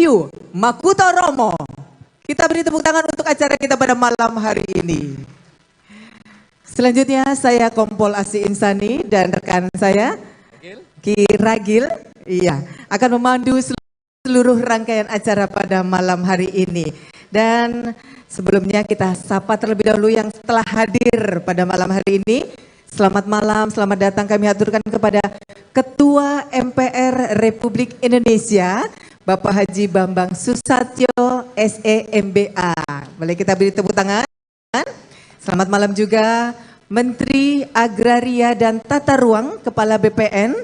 Wahyu Makutoromo. Kita beri tepuk tangan untuk acara kita pada malam hari ini. Selanjutnya saya Kompol Asi Insani dan rekan saya Ki Ragil, iya, akan memandu seluruh rangkaian acara pada malam hari ini. Dan sebelumnya kita sapa terlebih dahulu yang telah hadir pada malam hari ini. Selamat malam, selamat datang kami aturkan kepada Ketua MPR Republik Indonesia, Bapak Haji Bambang Susatyo, SEMBA. Boleh kita beri tepuk tangan? Selamat malam juga Menteri Agraria dan Tata Ruang, Kepala BPN,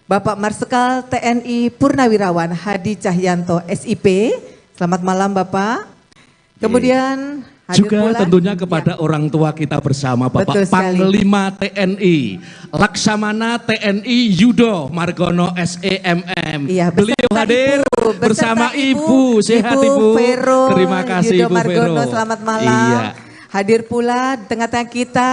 Bapak Marsekal TNI Purnawirawan Hadi Cahyanto, SIP. Selamat malam Bapak. Kemudian hadir juga pula, tentunya kepada ya, orang tua kita bersama, Bapak Betul sekali. Panglima TNI, Laksamana TNI Yudo Margono SEMM. Iya, beliau hadir Ibu, bersama Ibu, sehat Ibu Ibu. Vero, Terima kasih Yudo Ibu Margono, Vero. Selamat malam. Iya. Hadir pula di tengah-tengah kita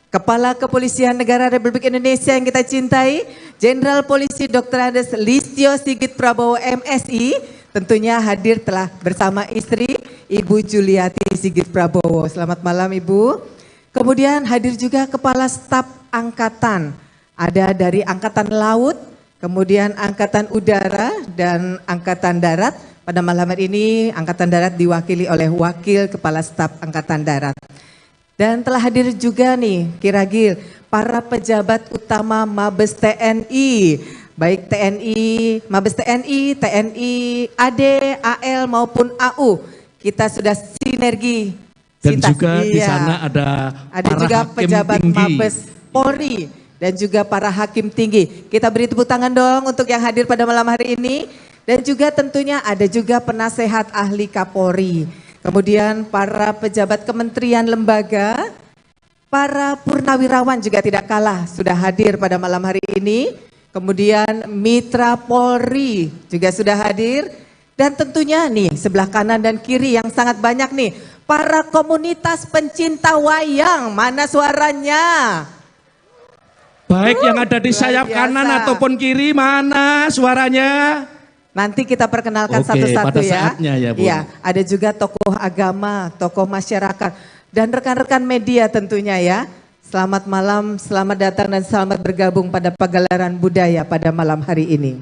Kepala Kepolisian Negara Republik Indonesia yang kita cintai, Jenderal Polisi Dr. Andes Listyo Sigit Prabowo MSI, tentunya hadir telah bersama istri Ibu Juliati Sigit Prabowo. Selamat malam Ibu. Kemudian hadir juga Kepala Staf Angkatan, ada dari Angkatan Laut, kemudian Angkatan Udara dan Angkatan Darat. Pada malam hari ini Angkatan Darat diwakili oleh Wakil Kepala Staf Angkatan Darat. Dan telah hadir juga nih Kiragil, para pejabat utama Mabes TNI, baik TNI, Mabes TNI, TNI, AD, AL maupun AU. Kita sudah sinergi. Dan juga di Iya. sana ada para juga hakim pejabat tinggi. Mabes Polri dan juga para hakim tinggi. Kita beri tepuk tangan dong untuk yang hadir pada malam hari ini. Dan juga tentunya ada juga penasehat ahli Kapolri. Kemudian para pejabat kementerian lembaga, para purnawirawan juga tidak kalah sudah hadir pada malam hari ini. Kemudian mitra Polri juga sudah hadir. Dan tentunya nih sebelah kanan dan kiri yang sangat banyak nih, para komunitas pencinta wayang, mana suaranya? Baik yang ada di Luar sayap biasa. kanan ataupun kiri, mana suaranya? Nanti kita perkenalkan Oke, satu-satu pada ya. saatnya ya, Bu. Iya, ada juga tokoh agama, tokoh masyarakat, dan rekan-rekan media tentunya ya. Selamat malam, selamat datang dan selamat bergabung pada pagelaran budaya pada malam hari ini.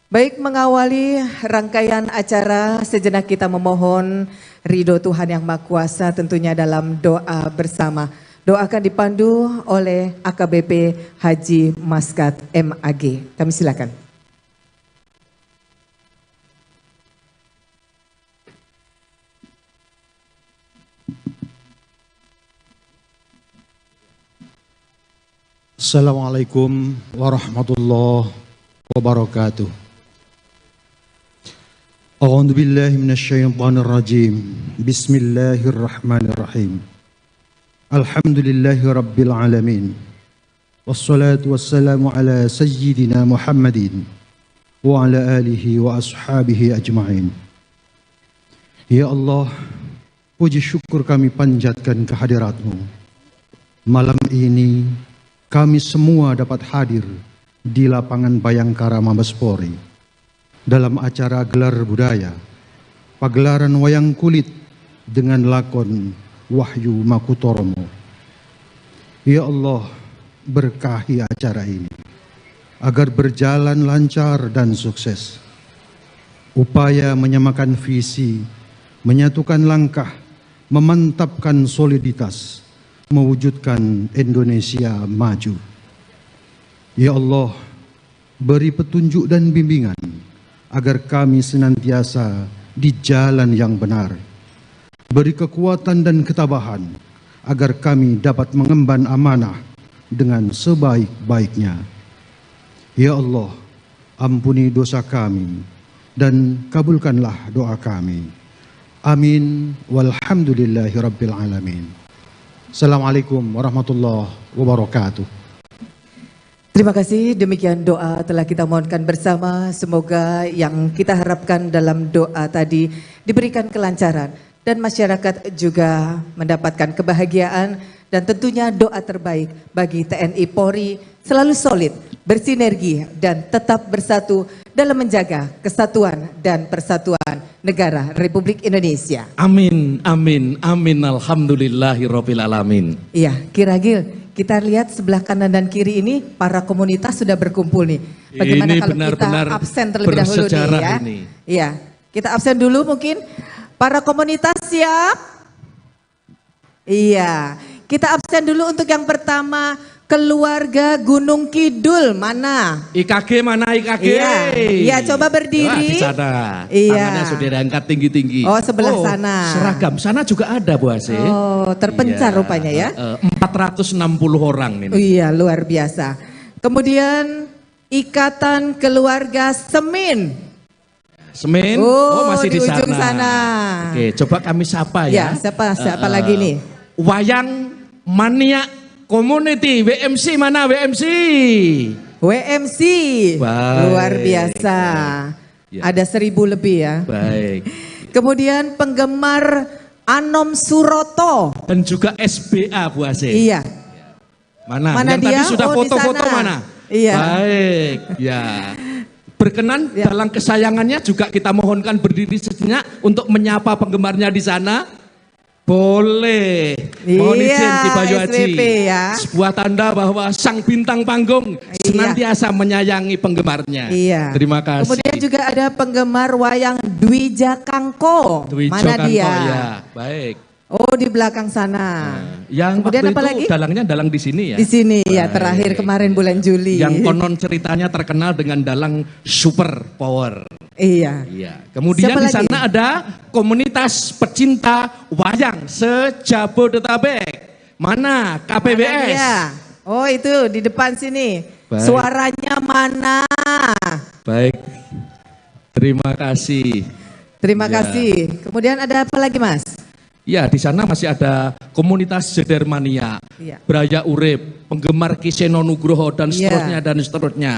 Baik, mengawali rangkaian acara, sejenak kita memohon ridho Tuhan Yang Maha Kuasa tentunya dalam doa bersama. Doa akan dipandu oleh AKBP Haji Maskat MAG. Kami silakan. Assalamualaikum warahmatullahi wabarakatuh. A'udzu billahi minasyaitonir rajim. Bismillahirrahmanirrahim. Alhamdulillahi rabbil alamin. Wassalatu wassalamu ala sayyidina Muhammadin wa ala alihi wa ashabihi ajma'in. Ya Allah, puji syukur kami panjatkan kehadiratmu. Malam ini kami semua dapat hadir di lapangan Bhayangkara Mabes Polri dalam acara gelar budaya, pagelaran wayang kulit dengan lakon Wahyu Makutoromo. Ya Allah, berkahi acara ini agar berjalan lancar dan sukses. Upaya menyamakan visi, menyatukan langkah, memantapkan soliditas, mewujudkan Indonesia maju. Ya Allah, beri petunjuk dan bimbingan agar kami senantiasa di jalan yang benar. Beri kekuatan dan ketabahan agar kami dapat mengemban amanah dengan sebaik-baiknya. Ya Allah, ampuni dosa kami dan kabulkanlah doa kami. Amin. Walhamdulillahi rabbil alamin. Assalamualaikum warahmatullahi wabarakatuh. Terima kasih, demikian doa telah kita mohonkan bersama. Semoga yang kita harapkan dalam doa tadi diberikan kelancaran dan masyarakat juga mendapatkan kebahagiaan dan tentunya doa terbaik bagi TNI Polri selalu solid, bersinergi dan tetap bersatu dalam menjaga kesatuan dan persatuan negara Republik Indonesia. Amin, amin, amin. Alhamdulillahirabbil alamin. Iya, Kiragil, kita lihat sebelah kanan dan kiri ini para komunitas sudah berkumpul nih. Bagaimana ini kalau benar-benar kita absen terlebih dahulu nih ya? Ini. Iya, kita absen dulu mungkin. Para komunitas siap? Iya, kita absen dulu untuk yang pertama. Keluarga Gunung Kidul mana? IKG mana IKG? Iya, iya coba berdiri. Wah, di sana. Iya. Tangannya sudah diangkat tinggi-tinggi. Oh, sebelah sana. Seragam sana juga ada Bu Ase. Oh, terpencar iya, rupanya ya. 460 orang ini. Iya, luar biasa. Kemudian Ikatan Keluarga Semin. Semin? Oh, masih di ujung sana. Sana. Oke, coba kami sapa ya. Ya, siapa lagi nih? Wayang Maniak Community, WMC mana WMC? WMC, baik. Luar biasa. Ya. Ada 1000 lebih ya. Baik. Kemudian penggemar Anom Suroto. Dan juga SBA Bu Ase. Iya. Mana? Mana yang dia? Tadi sudah foto-foto mana? Iya. Baik, ya. Berkenan ya. Dalam kesayangannya juga kita mohonkan berdiri sejenak untuk menyapa penggemarnya di sana. Boleh. Mohon iya, izin Ki Bayu Aji. SWP ya. Sebuah tanda bahwa sang bintang panggung senantiasa menyayangi penggemarnya. Iya. Terima kasih. Kemudian juga ada penggemar wayang Dwija Kangko. Dwijo mana Kangko, dia? Ya. Baik. Oh, di belakang sana. Nah, yang kemudian waktu apa itu lagi? Dalangnya dalang di sini ya. Di sini ya, Baik. Terakhir kemarin bulan Juli. Yang konon ceritanya terkenal dengan dalang super power. Iya. Iya. Kemudian siapa di lagi? Sana ada komunitas pecinta wayang se-Jabodetabek. Mana KPBS? Mana dia? Oh, itu di depan sini. Baik. Suaranya mana? Baik. Terima kasih. Terima ya. kasih. Kemudian ada apa lagi, Mas? Ya, di sana masih ada komunitas Jedermania, ya. Braya Urip, penggemar Ki Seno Nugroho dan ya. Seterusnya dan seterusnya.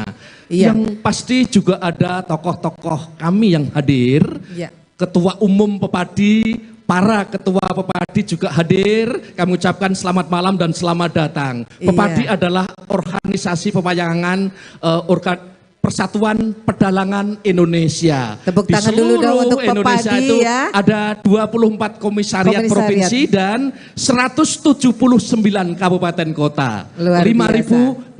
Ya. Yang pasti juga ada tokoh-tokoh kami yang hadir, ya. Ketua Umum Pepadi, para ketua Pepadi juga hadir. Kami ucapkan selamat malam dan selamat datang. Pepadi ya. Adalah organisasi pewayangan Persatuan Pedalangan Indonesia. Tepuk tangan dulu dong untuk Indonesia Pepadi itu ya. Ada 24 komisariat provinsi dan 179 kabupaten kota. 5.600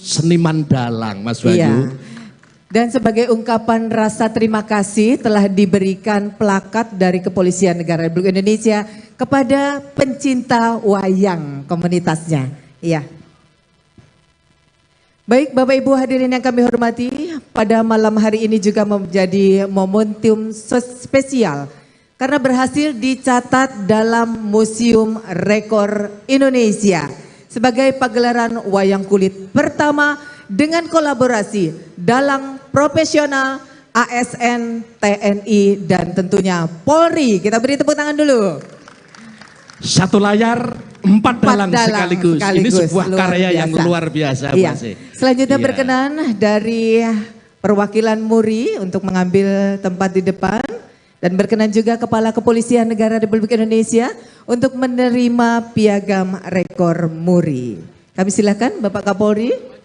seniman dalang, Mas Bayu. Iya. Dan sebagai ungkapan rasa terima kasih telah diberikan plakat dari Kepolisian Negara Republik Indonesia kepada pencinta wayang komunitasnya. Iya. Baik Bapak Ibu hadirin yang kami hormati, pada malam hari ini juga menjadi momentum spesial karena berhasil dicatat dalam Museum Rekor Indonesia sebagai pagelaran wayang kulit pertama dengan kolaborasi dalang profesional, ASN, TNI, dan tentunya Polri. Kita beri tepuk tangan dulu. Satu layar, empat dalang sekaligus. Ini sebuah karya yang luar biasa. Iya. Selanjutnya iya. Berkenan dari perwakilan MURI untuk mengambil tempat di depan. Dan berkenan juga Kepala Kepolisian Negara Republik Indonesia untuk menerima piagam rekor MURI. Kami silakan Bapak Kapolri.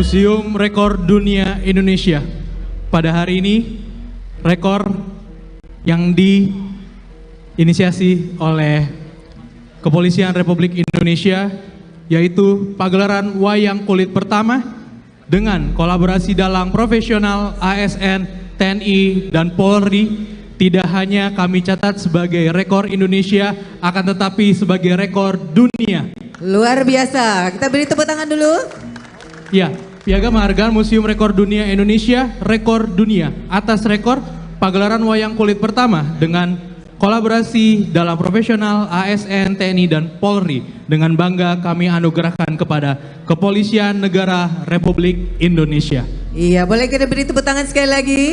Museum Rekor Dunia Indonesia. Pada hari ini, rekor yang diinisiasi oleh Kepolisian Republik Indonesia, yaitu pagelaran wayang kulit pertama dengan kolaborasi dalang profesional ASN, TNI, dan Polri, tidak hanya kami catat sebagai rekor Indonesia, akan tetapi sebagai rekor dunia. Luar biasa. Kita beri tepuk tangan dulu. Ya, piagam penghargaan Museum Rekor Dunia Indonesia, Rekor Dunia atas rekor pagelaran wayang kulit pertama dengan kolaborasi dalam profesional ASN, TNI, dan Polri. Dengan bangga kami anugerahkan kepada Kepolisian Negara Republik Indonesia. Iya, boleh kita beri tepuk tangan sekali lagi.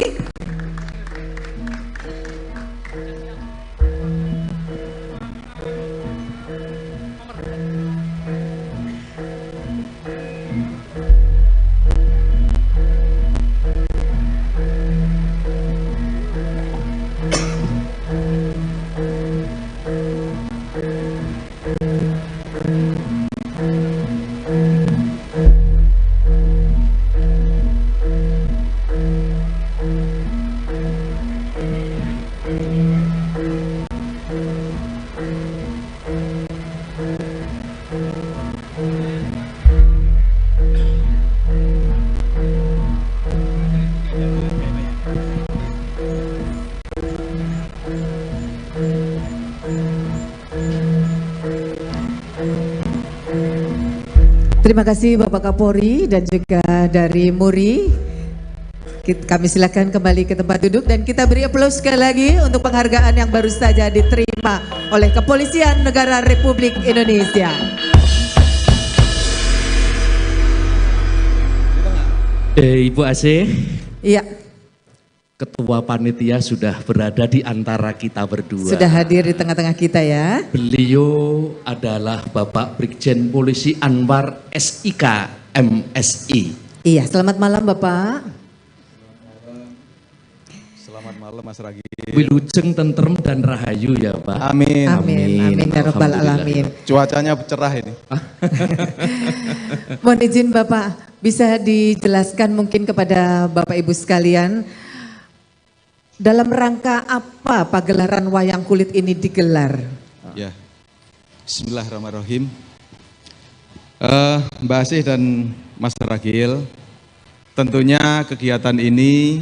Terima kasih Bapak Kapolri dan juga dari Muri. Kami silakan kembali ke tempat duduk dan kita beri aplaus sekali lagi untuk penghargaan yang baru saja diterima oleh Kepolisian Negara Republik Indonesia. Ibu Asih. Iya. Ketua Panitia sudah berada di antara kita berdua. Sudah hadir di tengah-tengah kita ya. Beliau adalah Bapak Brigjen Polisi Anwar SIK MSI. Iya, selamat malam Bapak. Selamat malam Mas Ragi. Wilujeng, tentrem dan rahayu ya Pak. Amin. Amin, amin ya rabbal alamin. Cuacanya cerah ini. Mohon izin Bapak, bisa dijelaskan mungkin kepada Bapak Ibu sekalian, dalam rangka apa pagelaran wayang kulit ini digelar? Ya, Bismillahirrahmanirrahim. Mbak Asih dan Mas Ragil, tentunya kegiatan ini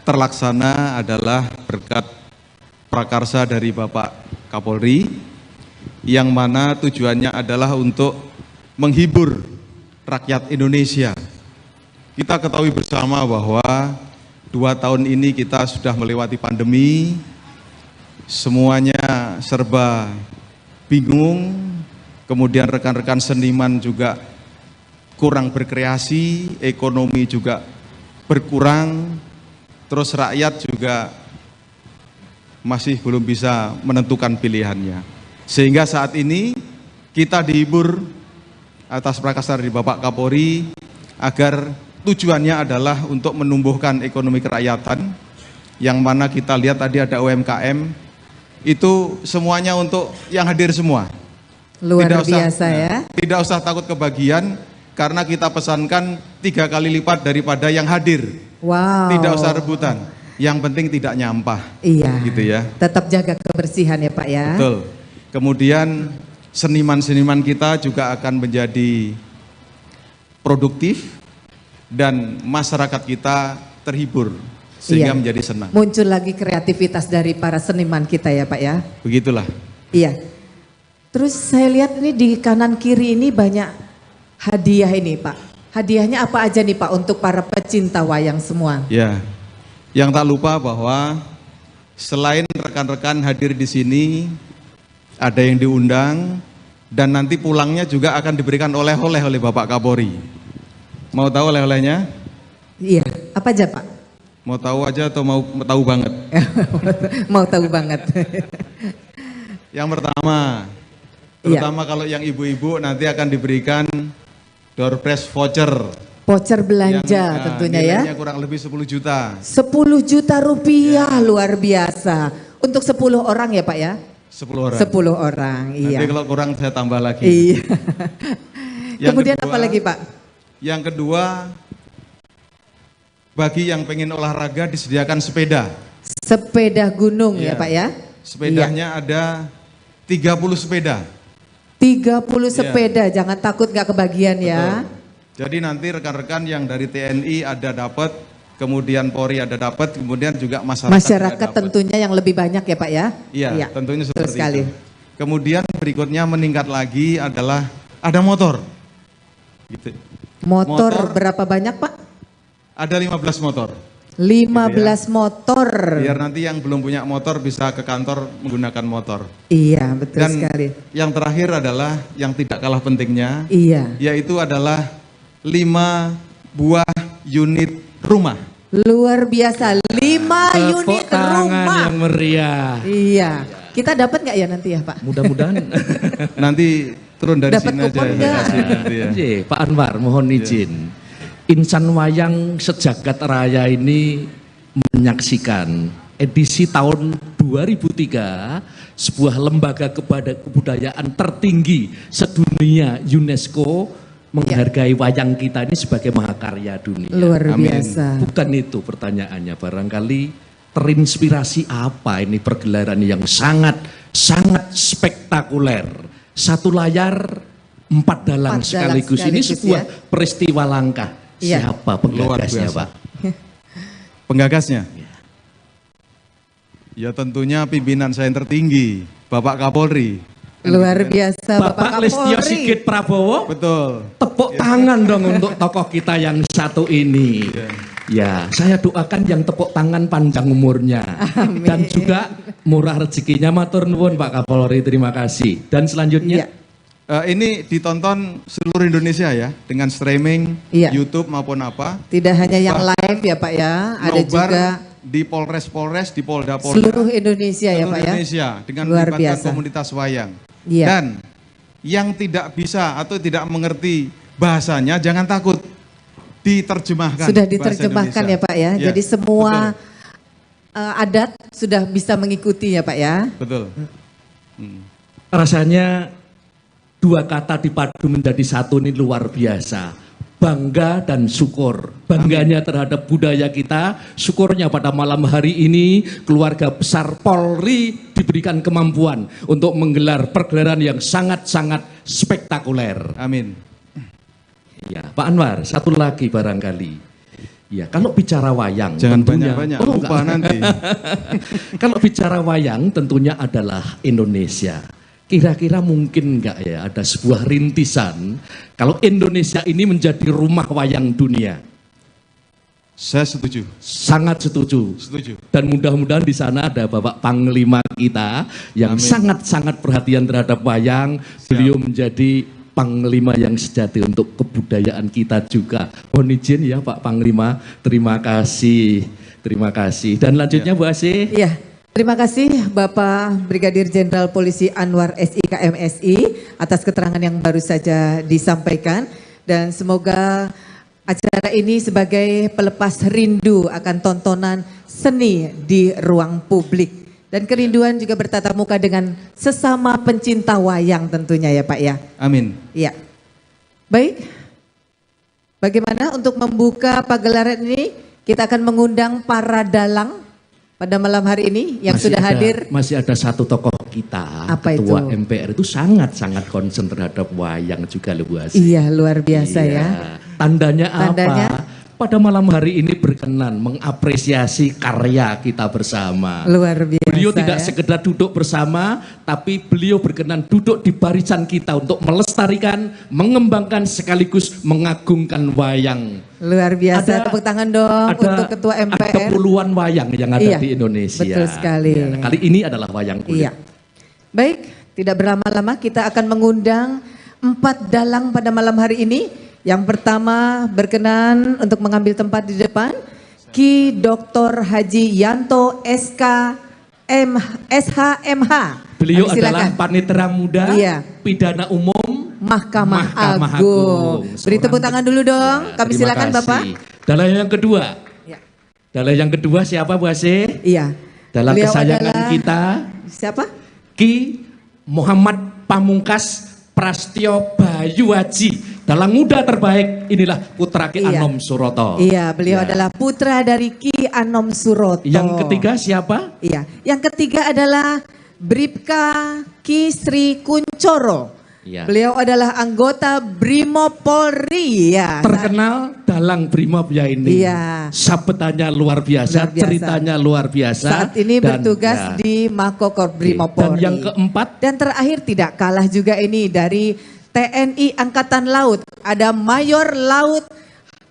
terlaksana adalah berkat prakarsa dari Bapak Kapolri, yang mana tujuannya adalah untuk menghibur rakyat Indonesia. Kita ketahui bersama bahwa 2 tahun ini kita sudah melewati pandemi, semuanya serba bingung, kemudian rekan-rekan seniman juga kurang berkreasi, ekonomi juga berkurang, terus rakyat juga masih belum bisa menentukan pilihannya. Sehingga saat ini kita dihibur atas prakarsa dari Bapak Kapolri agar tujuannya adalah untuk menumbuhkan ekonomi kerakyatan, yang mana kita lihat tadi ada UMKM, itu semuanya untuk yang hadir semua. Luar tidak usah, biasa ya. Tidak usah takut kebagian, karena kita pesankan 3 kali lipat daripada yang hadir. Wow. Tidak usah rebutan, yang penting tidak nyampah. Iya. Gitu ya. Tetap jaga kebersihan ya Pak ya. Betul. Kemudian seniman-seniman kita juga akan menjadi produktif, dan masyarakat kita terhibur sehingga iya, menjadi senang. Muncul lagi kreativitas dari para seniman kita ya Pak ya. Begitulah. Iya. Terus saya lihat ini di kanan kiri ini banyak hadiah ini Pak. Hadiahnya apa aja nih Pak untuk para pecinta wayang semua? Ya. Yang tak lupa bahwa selain rekan-rekan hadir di sini, ada yang diundang dan nanti pulangnya juga akan diberikan oleh-oleh oleh Bapak Kapolri. Mau tahu oleh-olehnya? Iya, apa aja Pak? Mau tahu aja atau mau tahu banget? Mau tahu banget. Yang pertama, terutama kalau yang ibu-ibu nanti akan diberikan door prize voucher. Voucher belanja yang, tentunya ya. Nilainya kurang lebih 10 juta. 10 juta rupiah, ya. Luar biasa. Untuk 10 orang ya Pak ya? 10 orang. 10 orang, iya. Nanti kalau kurang saya tambah lagi. Iya. Yang Kemudian kedua, apa lagi Pak? Yang kedua, bagi yang pengen olahraga disediakan sepeda. Sepeda gunung ya, ya Pak ya? Sepedanya iya, ada 30 sepeda. 30 sepeda, ya. Jangan takut nggak kebagian. Betul. Ya. Jadi nanti rekan-rekan yang dari TNI ada dapat, kemudian Polri ada dapat, kemudian juga masyarakat. Masyarakat tentunya yang lebih banyak ya Pak ya? Iya, ya, tentunya seperti sekali. Itu. Kemudian berikutnya meningkat lagi adalah ada motor. Gitu. Motor berapa banyak, Pak? Ada 15 motor. 15 gitu ya. Motor. Biar nanti yang belum punya motor bisa ke kantor menggunakan motor. Iya, betul Dan sekali. Yang terakhir adalah yang tidak kalah pentingnya. Iya. Yaitu adalah 5 buah unit rumah. Luar biasa, 5 unit Tepuk tangan rumah. yang meriah. Iya. Kita dapat nggak ya nanti ya, Pak? Mudah-mudahan nanti turun dari dapat sini aja kupon ya, nggak? nanti ya. Iya, Pak Anwar, mohon izin. Insan Wayang sejagat raya ini menyaksikan edisi tahun 2003, sebuah lembaga kebudayaan tertinggi sedunia UNESCO menghargai wayang kita ini sebagai mahakarya dunia. Luar Amin. biasa. Bukan itu pertanyaannya, barangkali terinspirasi apa ini pergelaran yang sangat sangat spektakuler. Satu layar, 4 dalang 4 dalang sekaligus. Ini sekaligus, sebuah ya. peristiwa langka. Iya. Siapa penggagasnya, Luar biasa. Pak? Penggagasnya? Ya tentunya pimpinan saya yang tertinggi, Bapak Kapolri. Luar biasa, Bapak, Bapak Listyo Kapolri. Sigit Prabowo. Betul. Tepuk tangan dong untuk tokoh kita yang satu ini. Ya, saya doakan yang tepuk tangan panjang umurnya. Amin. Dan juga murah rezekinya. Matur nuwun Pak Kapolri, terima kasih. Dan selanjutnya Iya. Ini ditonton seluruh Indonesia ya, dengan streaming, Iya. YouTube maupun apa. Tidak hanya yang live ya Pak ya, ada Nobar juga di Polres-Polres, di Polda-Polda. seluruh Indonesia ya seluruh Pak ya. Indonesia dengan Luar melibatkan biasa. komunitas wayang. Iya. Dan yang tidak bisa atau tidak mengerti bahasanya jangan takut, diterjemahkan. Sudah bahasa diterjemahkan ya Indonesia. Pak ya. Ya, Jadi semua betul. Adat sudah bisa mengikuti ya Pak ya. Betul. Rasanya dua kata dipadu menjadi satu ini luar biasa. Bangga dan syukur. Bangganya terhadap budaya kita, syukurnya pada malam hari ini keluarga besar Polri diberikan kemampuan untuk menggelar pergelaran yang sangat-sangat spektakuler. Amin. Ya, Pak Anwar, satu lagi barangkali. Ya, kalau bicara wayang Jangan tentunya, banyak-banyak, Oh, lupa enggak. nanti. Kalau bicara wayang tentunya adalah Indonesia. Kira-kira mungkin enggak ya ada sebuah rintisan kalau Indonesia ini menjadi rumah wayang dunia? Saya setuju. Sangat setuju. Setuju. Dan mudah-mudahan di sana ada Bapak Panglima kita yang sangat-sangat perhatian terhadap wayang. Siap. Beliau menjadi Panglima yang sejati untuk kebudayaan kita juga. Mohon izin ya Pak Panglima, terima kasih. Terima kasih. Dan lanjutnya Bu Asih. Iya. Terima kasih Bapak Brigadir Jenderal Polisi Anwar SIK MSI atas keterangan yang baru saja disampaikan. Dan semoga acara ini sebagai pelepas rindu akan tontonan seni di ruang publik. Dan kerinduan juga bertatap muka dengan sesama pencinta wayang tentunya ya Pak ya. Amin. Iya. Baik, bagaimana untuk membuka pagelaran ini kita akan mengundang para dalang pada malam hari ini yang Masih sudah ada, hadir. Masih ada satu tokoh kita, Apa Ketua itu? MPR itu sangat-sangat concern terhadap wayang juga loh Bu Asih. Iya, luar biasa Iya. ya. Tandanya, Tandanya? apa? Pada malam hari ini berkenan mengapresiasi karya kita bersama. Luar biasa. Beliau tidak ya. sekedar duduk bersama, tapi beliau berkenan duduk di barisan kita untuk melestarikan, mengembangkan sekaligus mengagungkan wayang. Luar biasa. Ada- Tepuk tangan dong untuk Ketua MPR. Ada puluhan wayang yang ada Iya, di Indonesia. betul sekali. Ya, kali ini adalah wayang kulit. Iya. Baik, tidak berlama-lama kita akan mengundang 4 dalang pada malam hari ini. Yang pertama berkenan untuk mengambil tempat di depan Ki Dr. Haji Yanto SK M SHMH. Beliau Kami silakan. adalah panitera muda, Iya. pidana umum Mahkamah Mahkamah Agung. Beri tepuk Seorang tangan dulu dong. Ya, Kami terima silakan kasih. Bapak. Dalang yang kedua. Ya. Dalang yang kedua siapa Bu Asih? Iya. Dalam Beliau kesayangan adalah- kita Siapa? Ki Muhammad Pamungkas Prastyo Bayu Aji. Dalang muda terbaik inilah putra Ki Iya. Anom Suroto. Iya, beliau Ya. adalah putra dari Ki Anom Suroto. Yang ketiga siapa? Iya, yang ketiga adalah Bripka Ki Sri Kuncoro. Iya. Beliau adalah anggota Brimob Polri ya. Terkenal dalang Brimob ya ini. Iya. Sabetannya luar biasa, Luar biasa. ceritanya luar biasa. Saat ini Dan, bertugas ya. di Mako Korps Brimob Dan Polri. yang keempat? Dan terakhir tidak kalah juga ini dari TNI Angkatan Laut. Ada Mayor Laut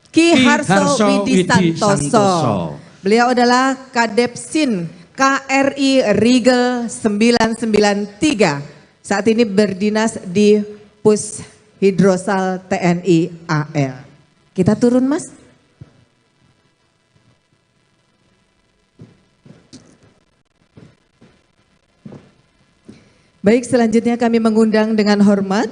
Ki Harso Widi Santoso. Beliau adalah Kadepsin KRI Rigel 993. Saat ini berdinas di Pus Hidrosal TNI AL. Kita turun, Mas. Baik, selanjutnya kami mengundang dengan hormat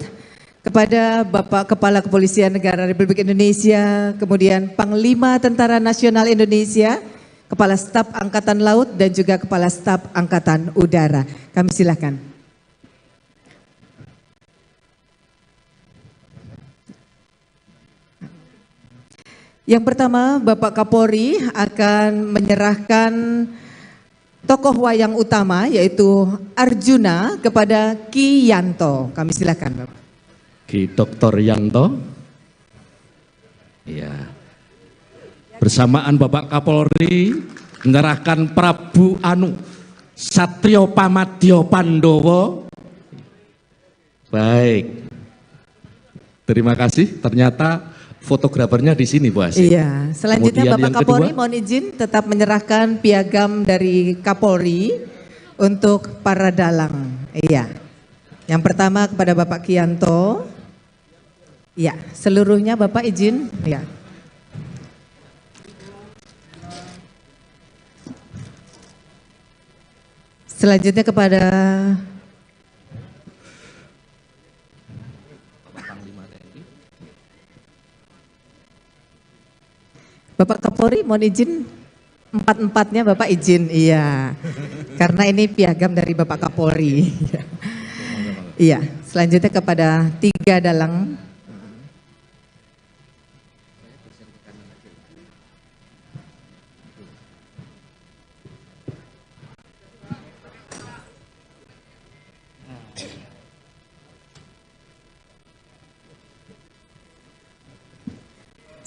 kepada Bapak Kepala Kepolisian Negara Republik Indonesia, kemudian Panglima Tentara Nasional Indonesia, Kepala Staf Angkatan Laut, dan juga Kepala Staf Angkatan Udara. Kami silakan. Yang pertama, Bapak Kapolri akan menyerahkan tokoh wayang utama yaitu Arjuna kepada Ki Yanto. Kami silakan, Bapak. Ki Dr. Yanto. Ya. Bersamaan Bapak Kapolri menyerahkan Prabu Anu Satrio Pamadyo Pandowo. Baik. Terima kasih. Ternyata fotografernya di sini, Bu Asih. Iya. Selanjutnya kemudian Bapak Kapolri kedua, mohon izin tetap menyerahkan piagam dari Kapolri untuk para dalang. Iya. Yang pertama kepada Bapak Kianto. Iya, seluruhnya Bapak izin. Iya. Selanjutnya kepada Bapak Kapolri, mohon izin empat-empatnya Bapak izin, iya. Karena ini piagam dari Bapak Kapolri. Iya, selanjutnya kepada tiga dalang.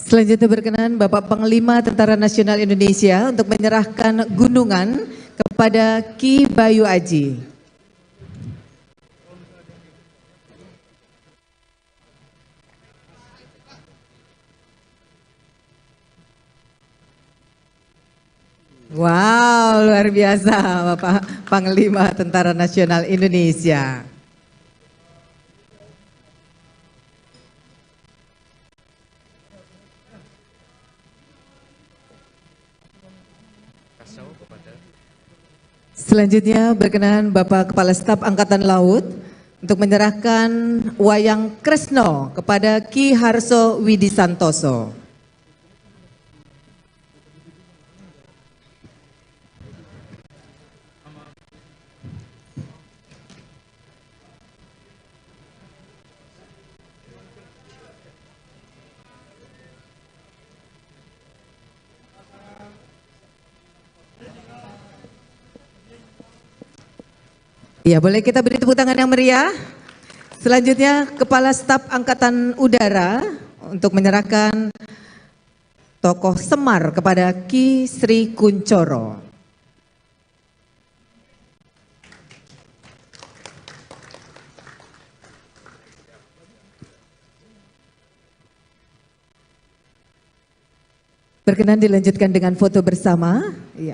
Selanjutnya berkenan Bapak Panglima Tentara Nasional Indonesia untuk menyerahkan gunungan kepada Ki Bayu Aji. Wow, luar biasa Bapak Panglima Tentara Nasional Indonesia. Selanjutnya berkenan Bapak Kepala Staf Angkatan Laut untuk menyerahkan wayang Kresno kepada Ki Harso Widi Santoso. Ya, boleh kita beri tepuk tangan yang meriah. Selanjutnya Kepala Staf Angkatan Udara untuk menyerahkan tokoh Semar kepada Ki Sri Kuncoro. Berkenan dilanjutkan dengan foto bersama. Ya.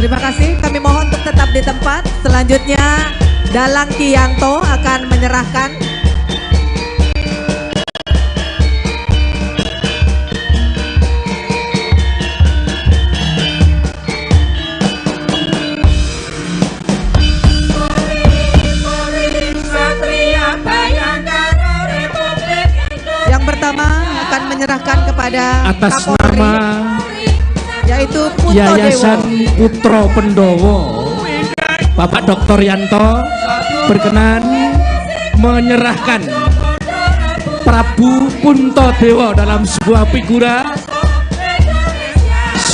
Terima kasih, kami mohon untuk tetap di tempat. Selanjutnya Dalang Ki Yanto akan menyerahkan yang pertama akan menyerahkan kepada atas Kapolri, nama yaitu Punto Yayasan Dewo. Putro Pendowo, Bapak Dr. Yanto berkenan menyerahkan Prabu Puntadewa dalam sebuah figura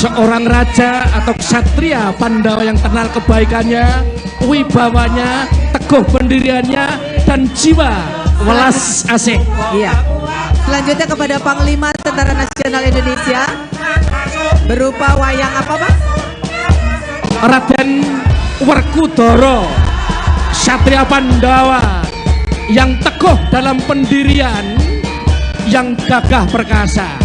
seorang raja atau ksatria Pandawa yang terkenal kebaikannya, wibawanya, teguh pendiriannya, dan jiwa welas asih. Iya. Selanjutnya kepada Panglima Tentara Nasional Indonesia berupa wayang apa, Pak? Raden Werkudara, ksatria Pandawa yang teguh dalam pendirian, yang gagah perkasa.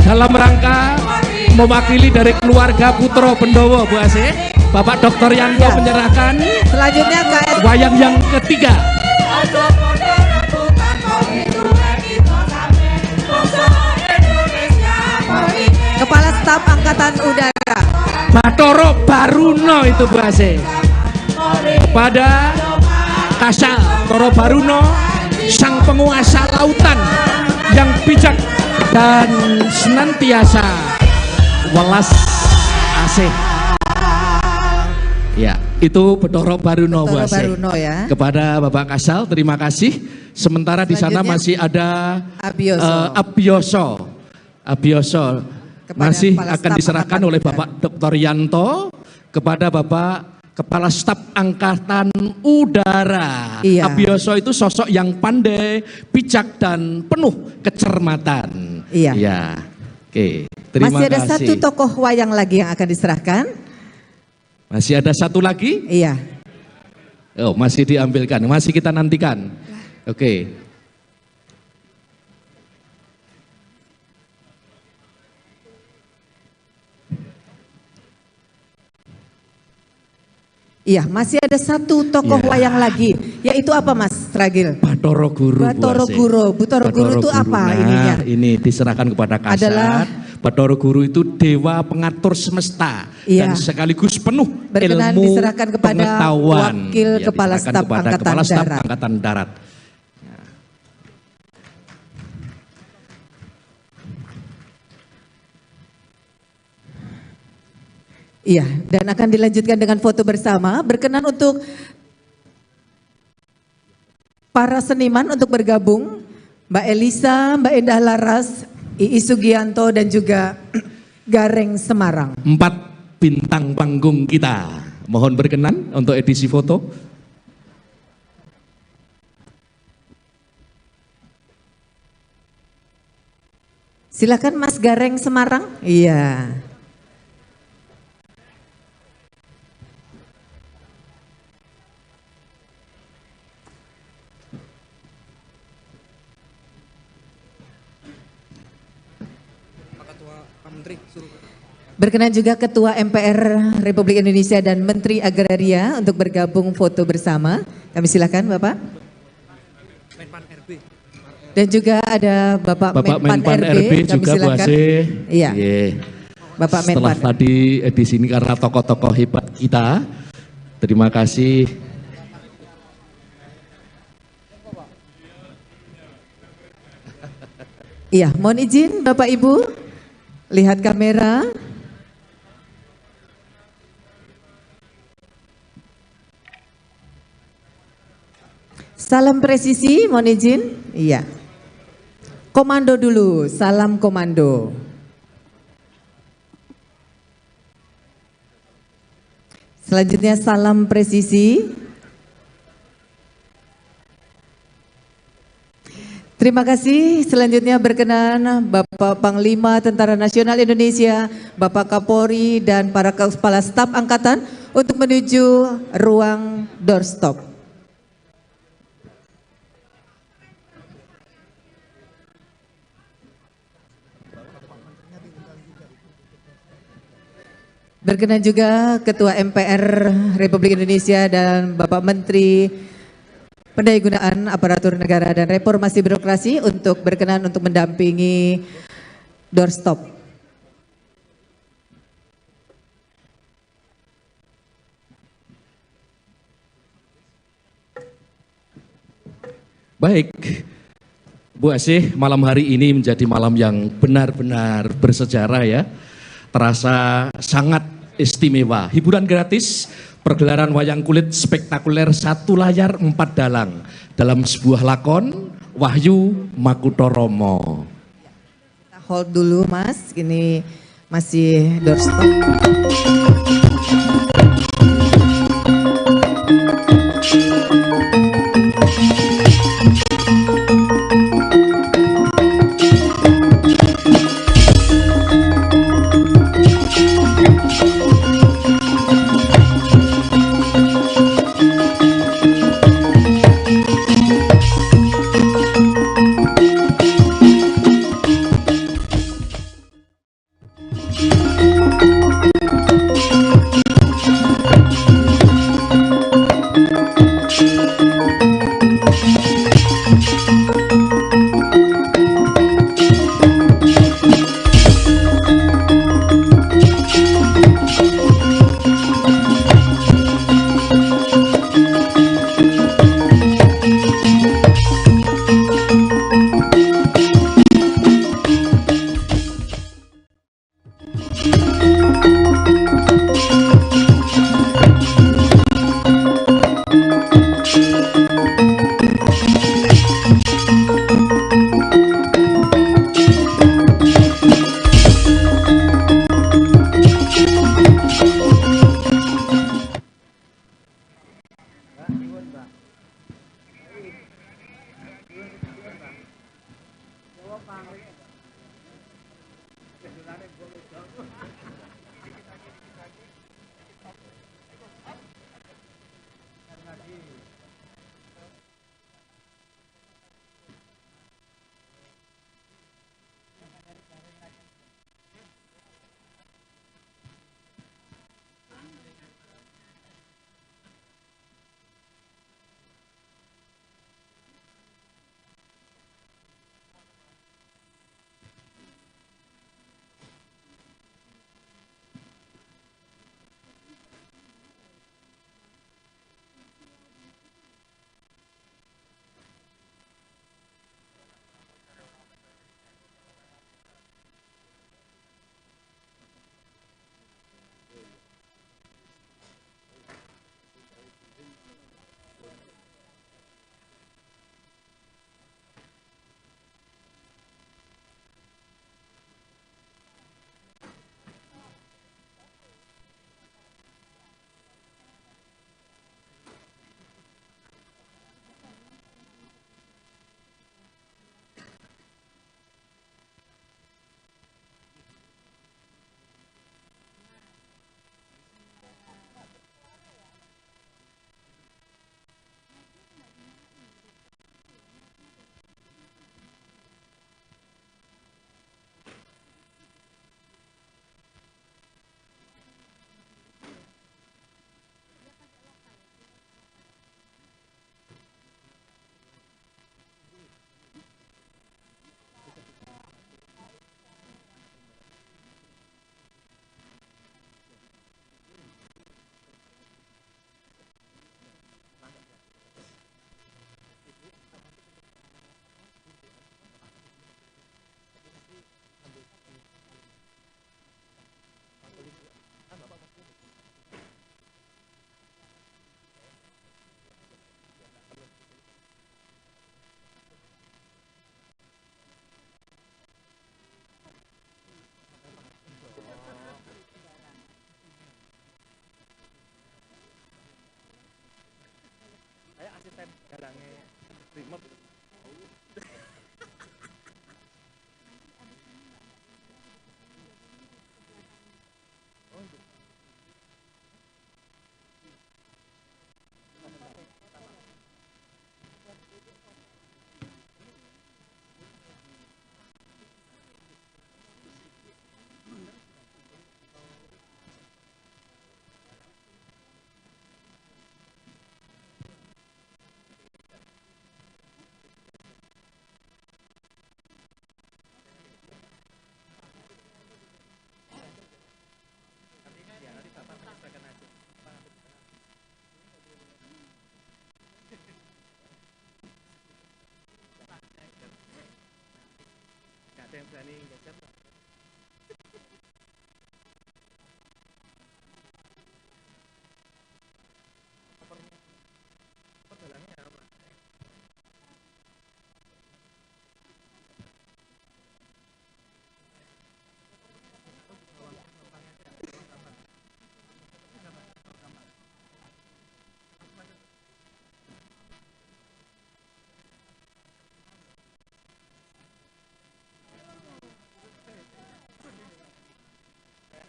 Dalam rangka mewakili dari keluarga Putro Pendowo, Bu Asih, Bapak Dr. Yanto Ya. menyerahkan Selanjutnya KS wayang yang ketiga. Kepala Staf Angkatan Udara Batoro Baruno itu Bu Asih. Pada Kasal Toro Baruno, sang penguasa lautan yang bijak dan senantiasa welas asih. Ya, itu Betoro Baruno, Bu Betoro Asih. Baruno ya. Kepada Bapak Kasal, terima kasih. Sementara di sana masih ada Abioso. Abioso. Abioso Kepada masih Kepala akan Staf diserahkan Angkatan oleh Udara. Bapak Dr. Yanto kepada Bapak Kepala Staf Angkatan Udara. Iya. Abioso itu sosok yang pandai, bijak dan penuh kecermatan. Iya. Iya. Oke, terima Masih ada kasih. satu tokoh wayang lagi yang akan diserahkan. Masih ada satu lagi? Iya. Oh, masih diambilkan, masih kita nantikan. Oke. Iya, masih ada satu tokoh Iya. wayang lagi, yaitu apa Mas Ragil? Batoro Guru. Batoro Guru. Batoro Guru itu apa Nah, ininya? Ini diserahkan kepada Kasat. Adalah Batoro Guru itu dewa pengatur semesta Iya. dan sekaligus penuh Berkenan ilmu diserahkan kepada pengetahuan. Wakil Ya, Kepala diserahkan Staf kepada Angkatan Kepala Staf Darat. Angkatan Darat. Iya, dan akan dilanjutkan dengan foto bersama. Berkenan untuk para seniman untuk bergabung, Mbak Elisa, Mbak Endah Laras, Ii Sugianto, dan juga Gareng Semarang. 4 bintang panggung kita. Mohon berkenan untuk edisi foto. Silakan Mas Gareng Semarang. Iya. Berkenan juga Ketua MPR Republik Indonesia dan Menteri Agraria untuk bergabung foto bersama. Kami silakan Bapak. Dan juga ada Bapak, Bapak Menpan, Menpan RB, kami juga Bu silakan. Asih. Iya. Iya. Bapak Setelah Menpan. tadi di sini karena tokoh-tokoh hebat kita. Terima kasih. Iya, mohon izin Bapak Ibu lihat kamera. Salam presisi, mohon izin. Iya. Komando dulu, salam komando. Selanjutnya salam presisi. Terima kasih. Selanjutnya berkenan Bapak Panglima Tentara Nasional Indonesia, Bapak Kapolri dan para Kepala Staf Angkatan untuk menuju ruang doorstop. Berkenan juga Ketua MPR Republik Indonesia dan Bapak Menteri Pendayagunaan Aparatur Negara dan Reformasi Birokrasi untuk berkenan untuk mendampingi Doorstop. Baik, Bu Asih, malam hari ini menjadi malam yang benar-benar bersejarah ya. Terasa sangat istimewa. Hiburan gratis, pergelaran wayang kulit spektakuler 1 layar 4 dalang dalam sebuah lakon Wahyu Makutoromo. Kita hold dulu Mas, ini masih doorstop. Yang berani geser. Pedalangnya apa?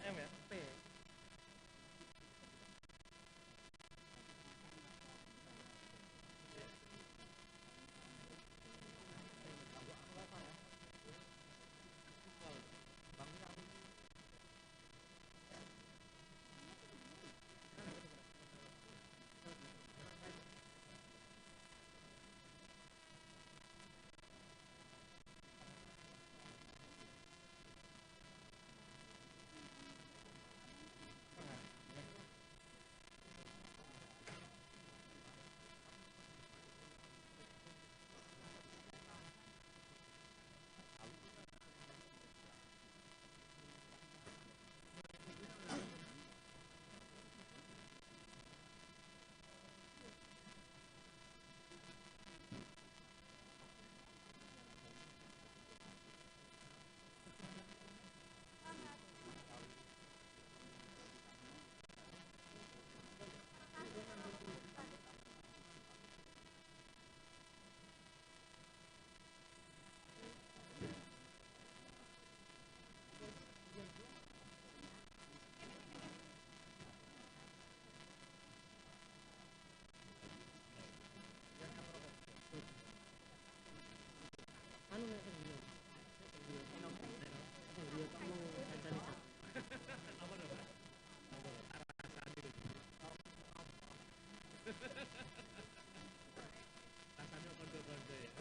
M ya? P. Rasanya kondo-kondo ya.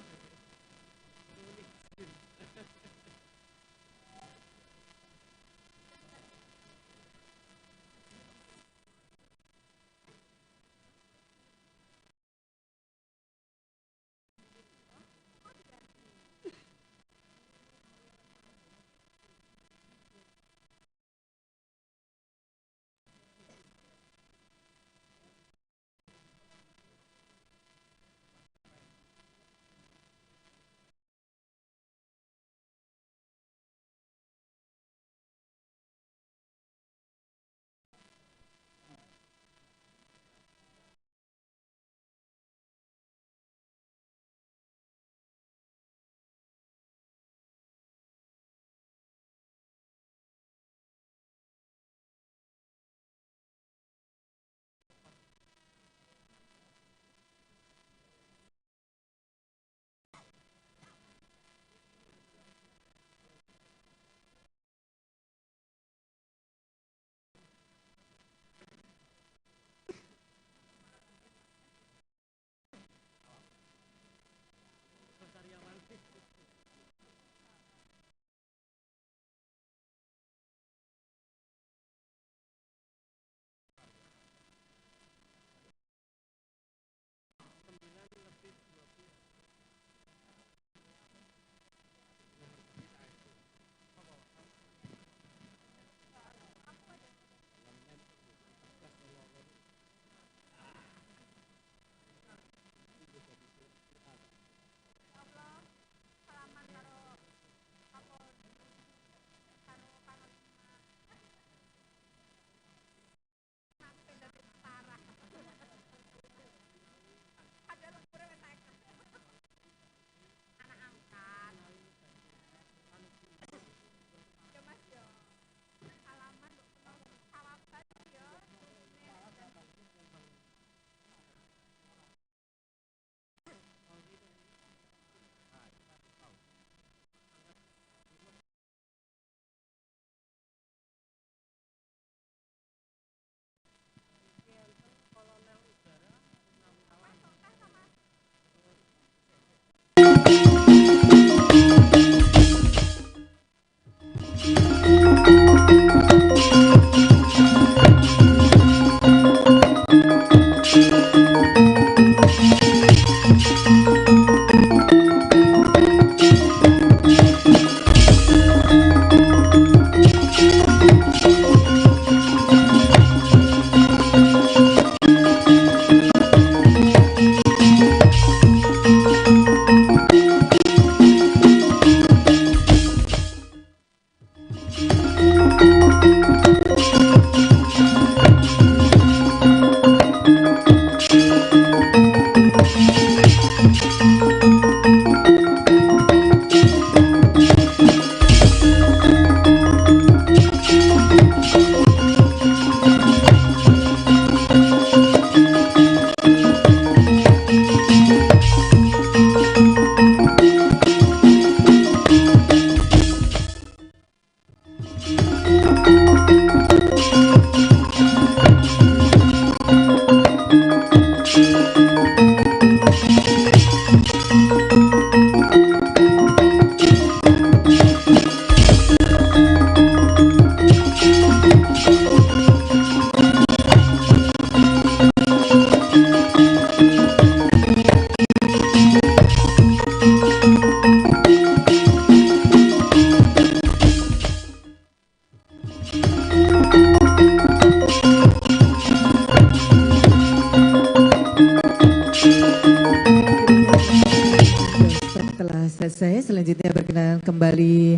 Selesai, selanjutnya berkenan kembali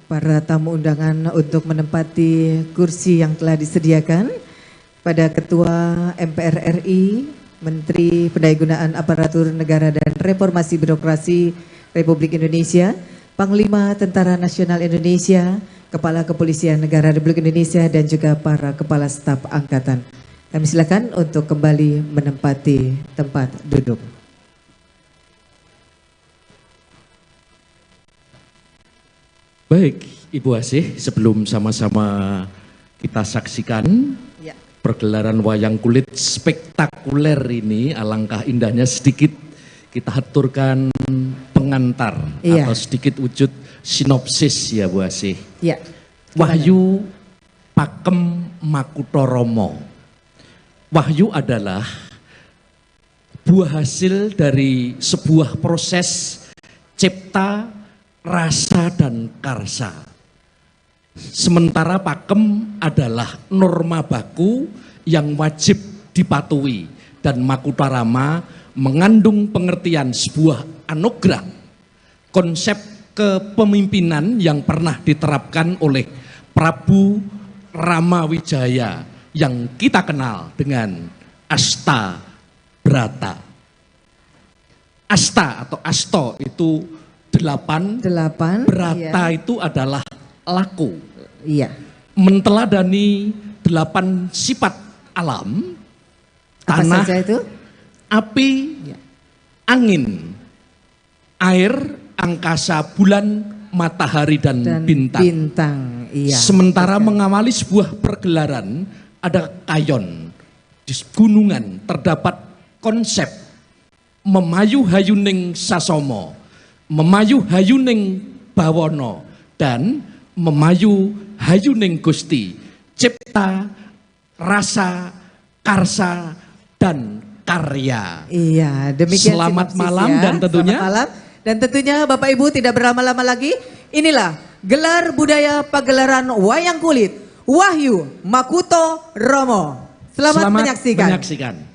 para tamu undangan untuk menempati kursi yang telah disediakan pada Ketua MPR RI, Menteri Pendayagunaan Aparatur Negara dan Reformasi Birokrasi Republik Indonesia, Panglima Tentara Nasional Indonesia, Kepala Kepolisian Negara Republik Indonesia, dan juga para Kepala Staf Angkatan. Kami silakan untuk kembali menempati tempat duduk. Baik, Ibu Asih, sebelum sama-sama kita saksikan ya, pergelaran wayang kulit spektakuler ini, alangkah indahnya sedikit kita aturkan pengantar ya, atau sedikit wujud sinopsis ya Bu Asih. Ya. Wahyu Pakem Makutoromo. Wahyu adalah buah hasil dari sebuah proses cipta, rasa dan karsa. Sementara pakem adalah norma baku yang wajib dipatuhi, dan Makutarama mengandung pengertian sebuah anugerah, konsep kepemimpinan yang pernah diterapkan oleh Prabu Ramawijaya yang kita kenal dengan Asta Brata. Asta atau Asto itu delapan, brata iya, itu adalah laku. Iya. Menteladani 8 sifat alam, apa tanah, saja itu? Api, iya, angin, air, angkasa, bulan, matahari, dan bintang. Bintang. Iya. Sementara betul, mengawali sebuah pergelaran, ada kayon. Di gunungan terdapat konsep memayu hayuning sasomo, memayu hayuning bawono, dan memayu hayuning Gusti, cipta, rasa, karsa, dan karya. Iya, demikian. Selamat malam ya, dan tentunya selamat malam. Dan tentunya Bapak Ibu tidak berlama-lama lagi, inilah gelar budaya pagelaran wayang kulit Wahyu Makuto Romo. Selamat menyaksikan. Menyaksikan.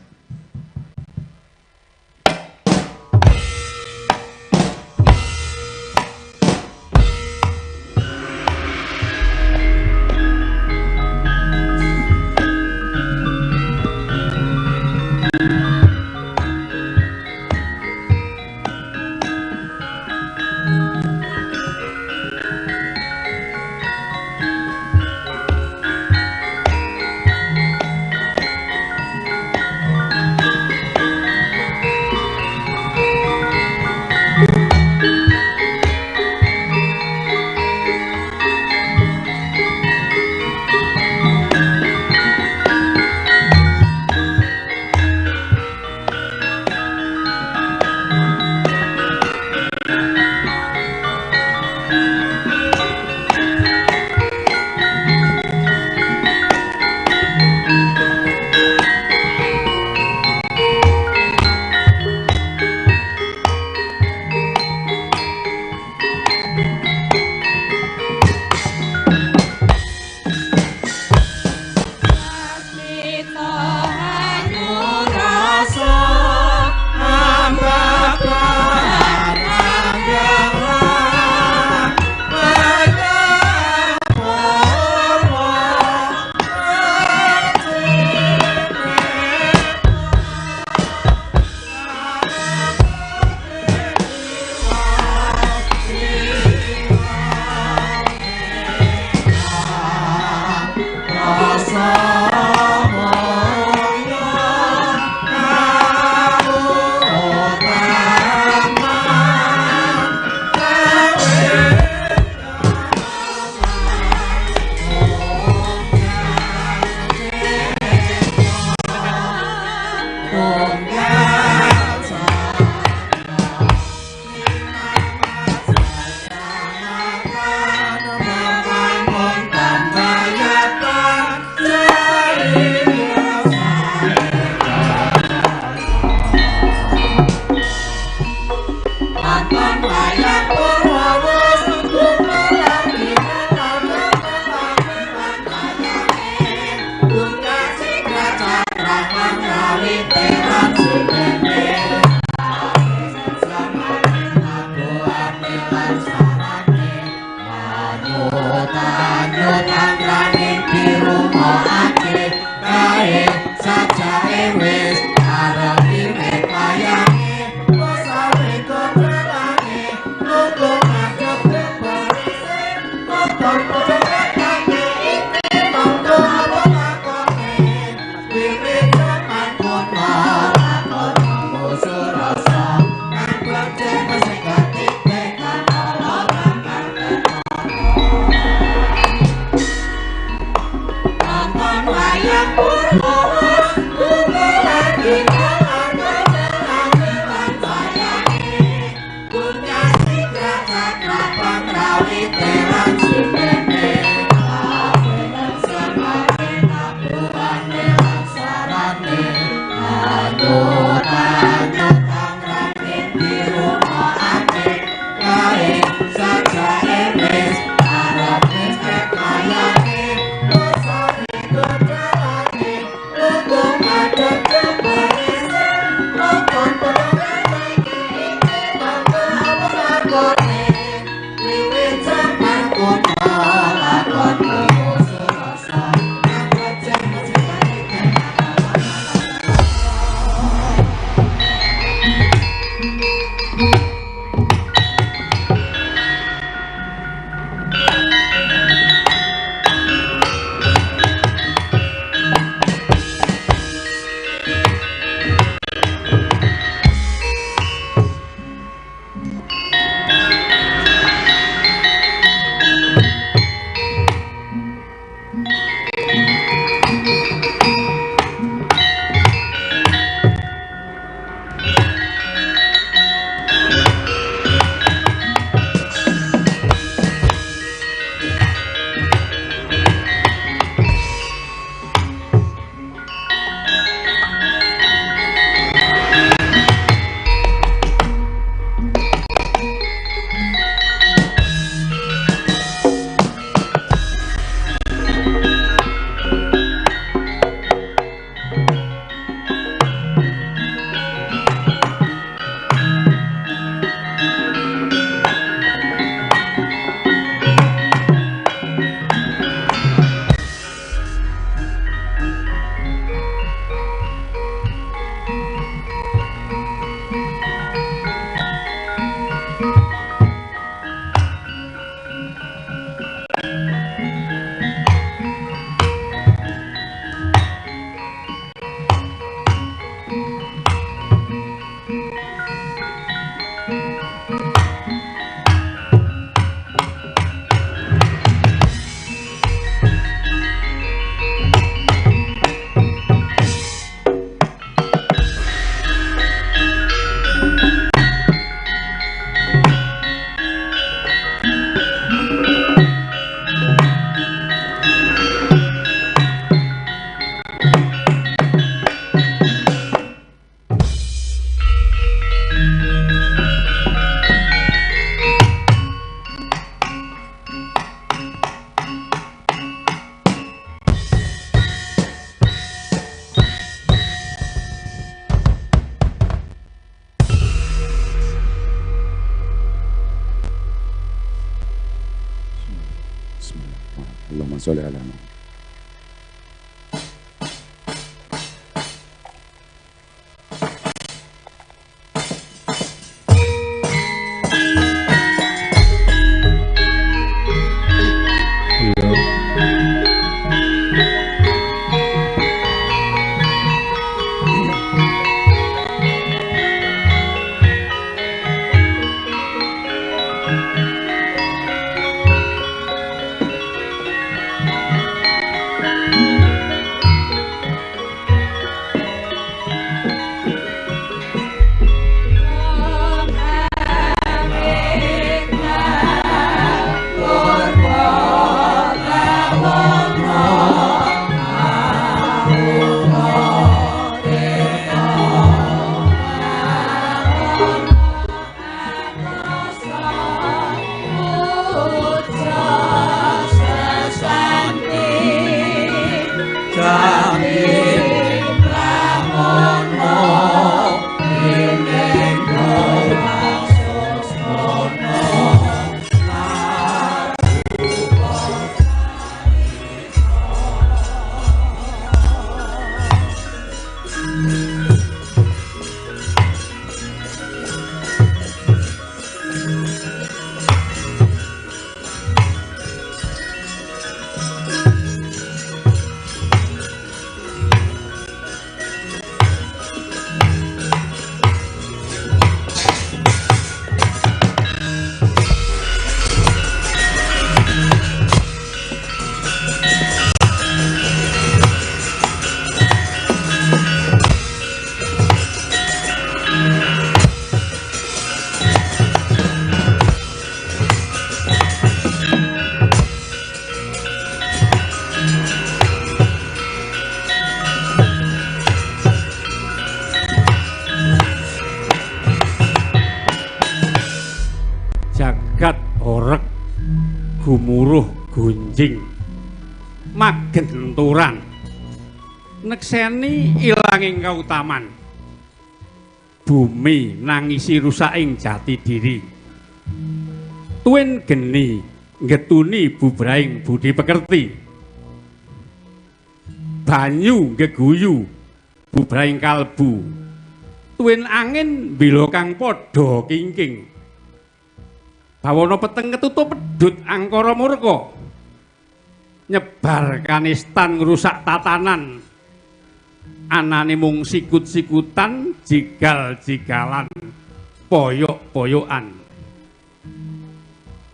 sholli ala Muhammad. Jagat horeg gumuruh gunjing magenturan nekseni ilanging kautaman bumi nangisi rusaking jati diri tuwin geni ngetuni bubrahing budi pekerti banyu geguyu bubrahing kalbu tuwin angin mbila kang padha kingking bawana peteng ketutup pedhut angkara murka nyebar kanistan ngrusak tatanan anane mung sikut-sikutan jigal-jigalan poyok-poyokan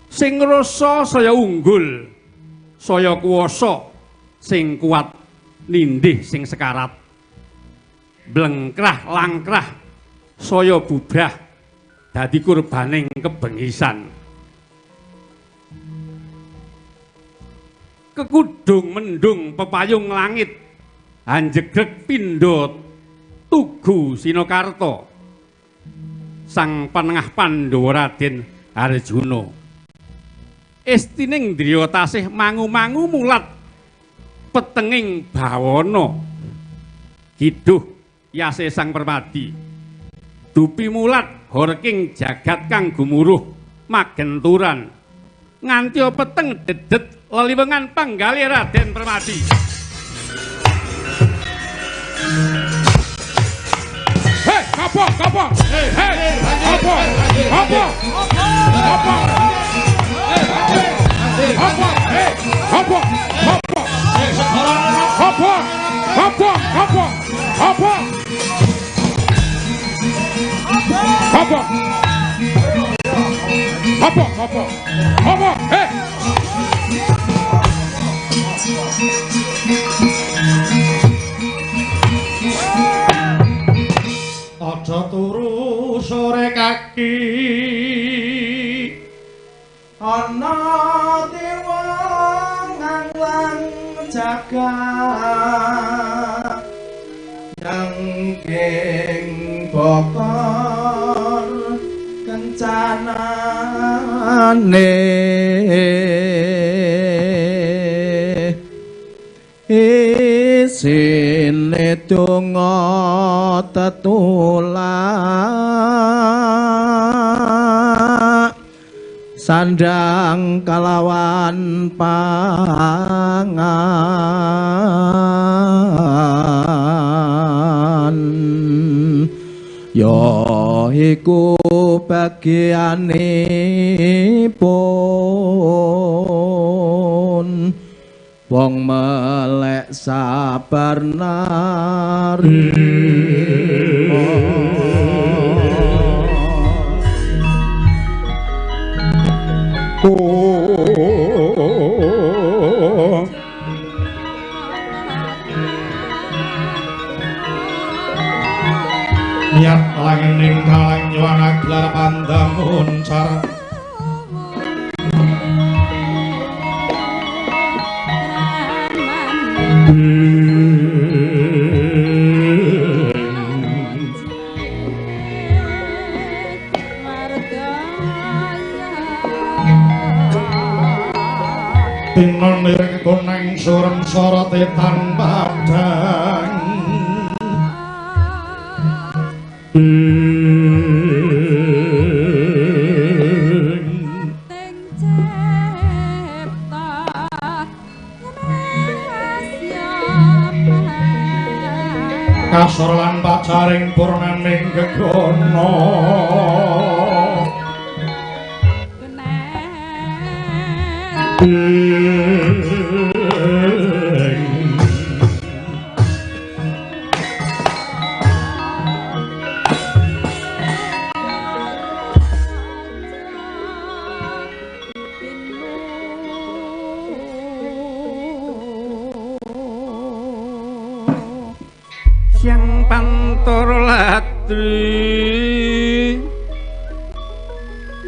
sing ngrasa saya unggul saya kuwasa sing kuat nindih sing sekarat blengkrah langkrah saya bubrah dadi kurbaning kebengisan kekudung mendung pepayung langit anjegrek pindha tugu Sinakarta sang panengah Pandhawa Raden Arjuna estining driya tasih mangu-mangu mulat petenging bawana kiduh yase sang Permadi dupi mulat horking jagat kang gumuruh magenturan nganti peteng dedet leliwengan panggalih Raden Permadi. Hei, kapok, kapok. Hei, hei, kapok, kapok, kapok. Kapok, hei, kapok, kapok. Kapok, kapok, kapok, kapok. Kapok. Kapok, kapok, kapok, hei. Aja turu sore kaki ana dewa nganglang jagat nyangking bokor kencanane isine donga tetulak Sandang kalawan pangan ya iku bagianipun wong melek sabar narima. Niat langening kalang nyuwana gelar pandang uncar. Tinon lirik koneng surem sorote tanpa padang. Kasor lan pacaring purnaning gegono. Siang pantor latri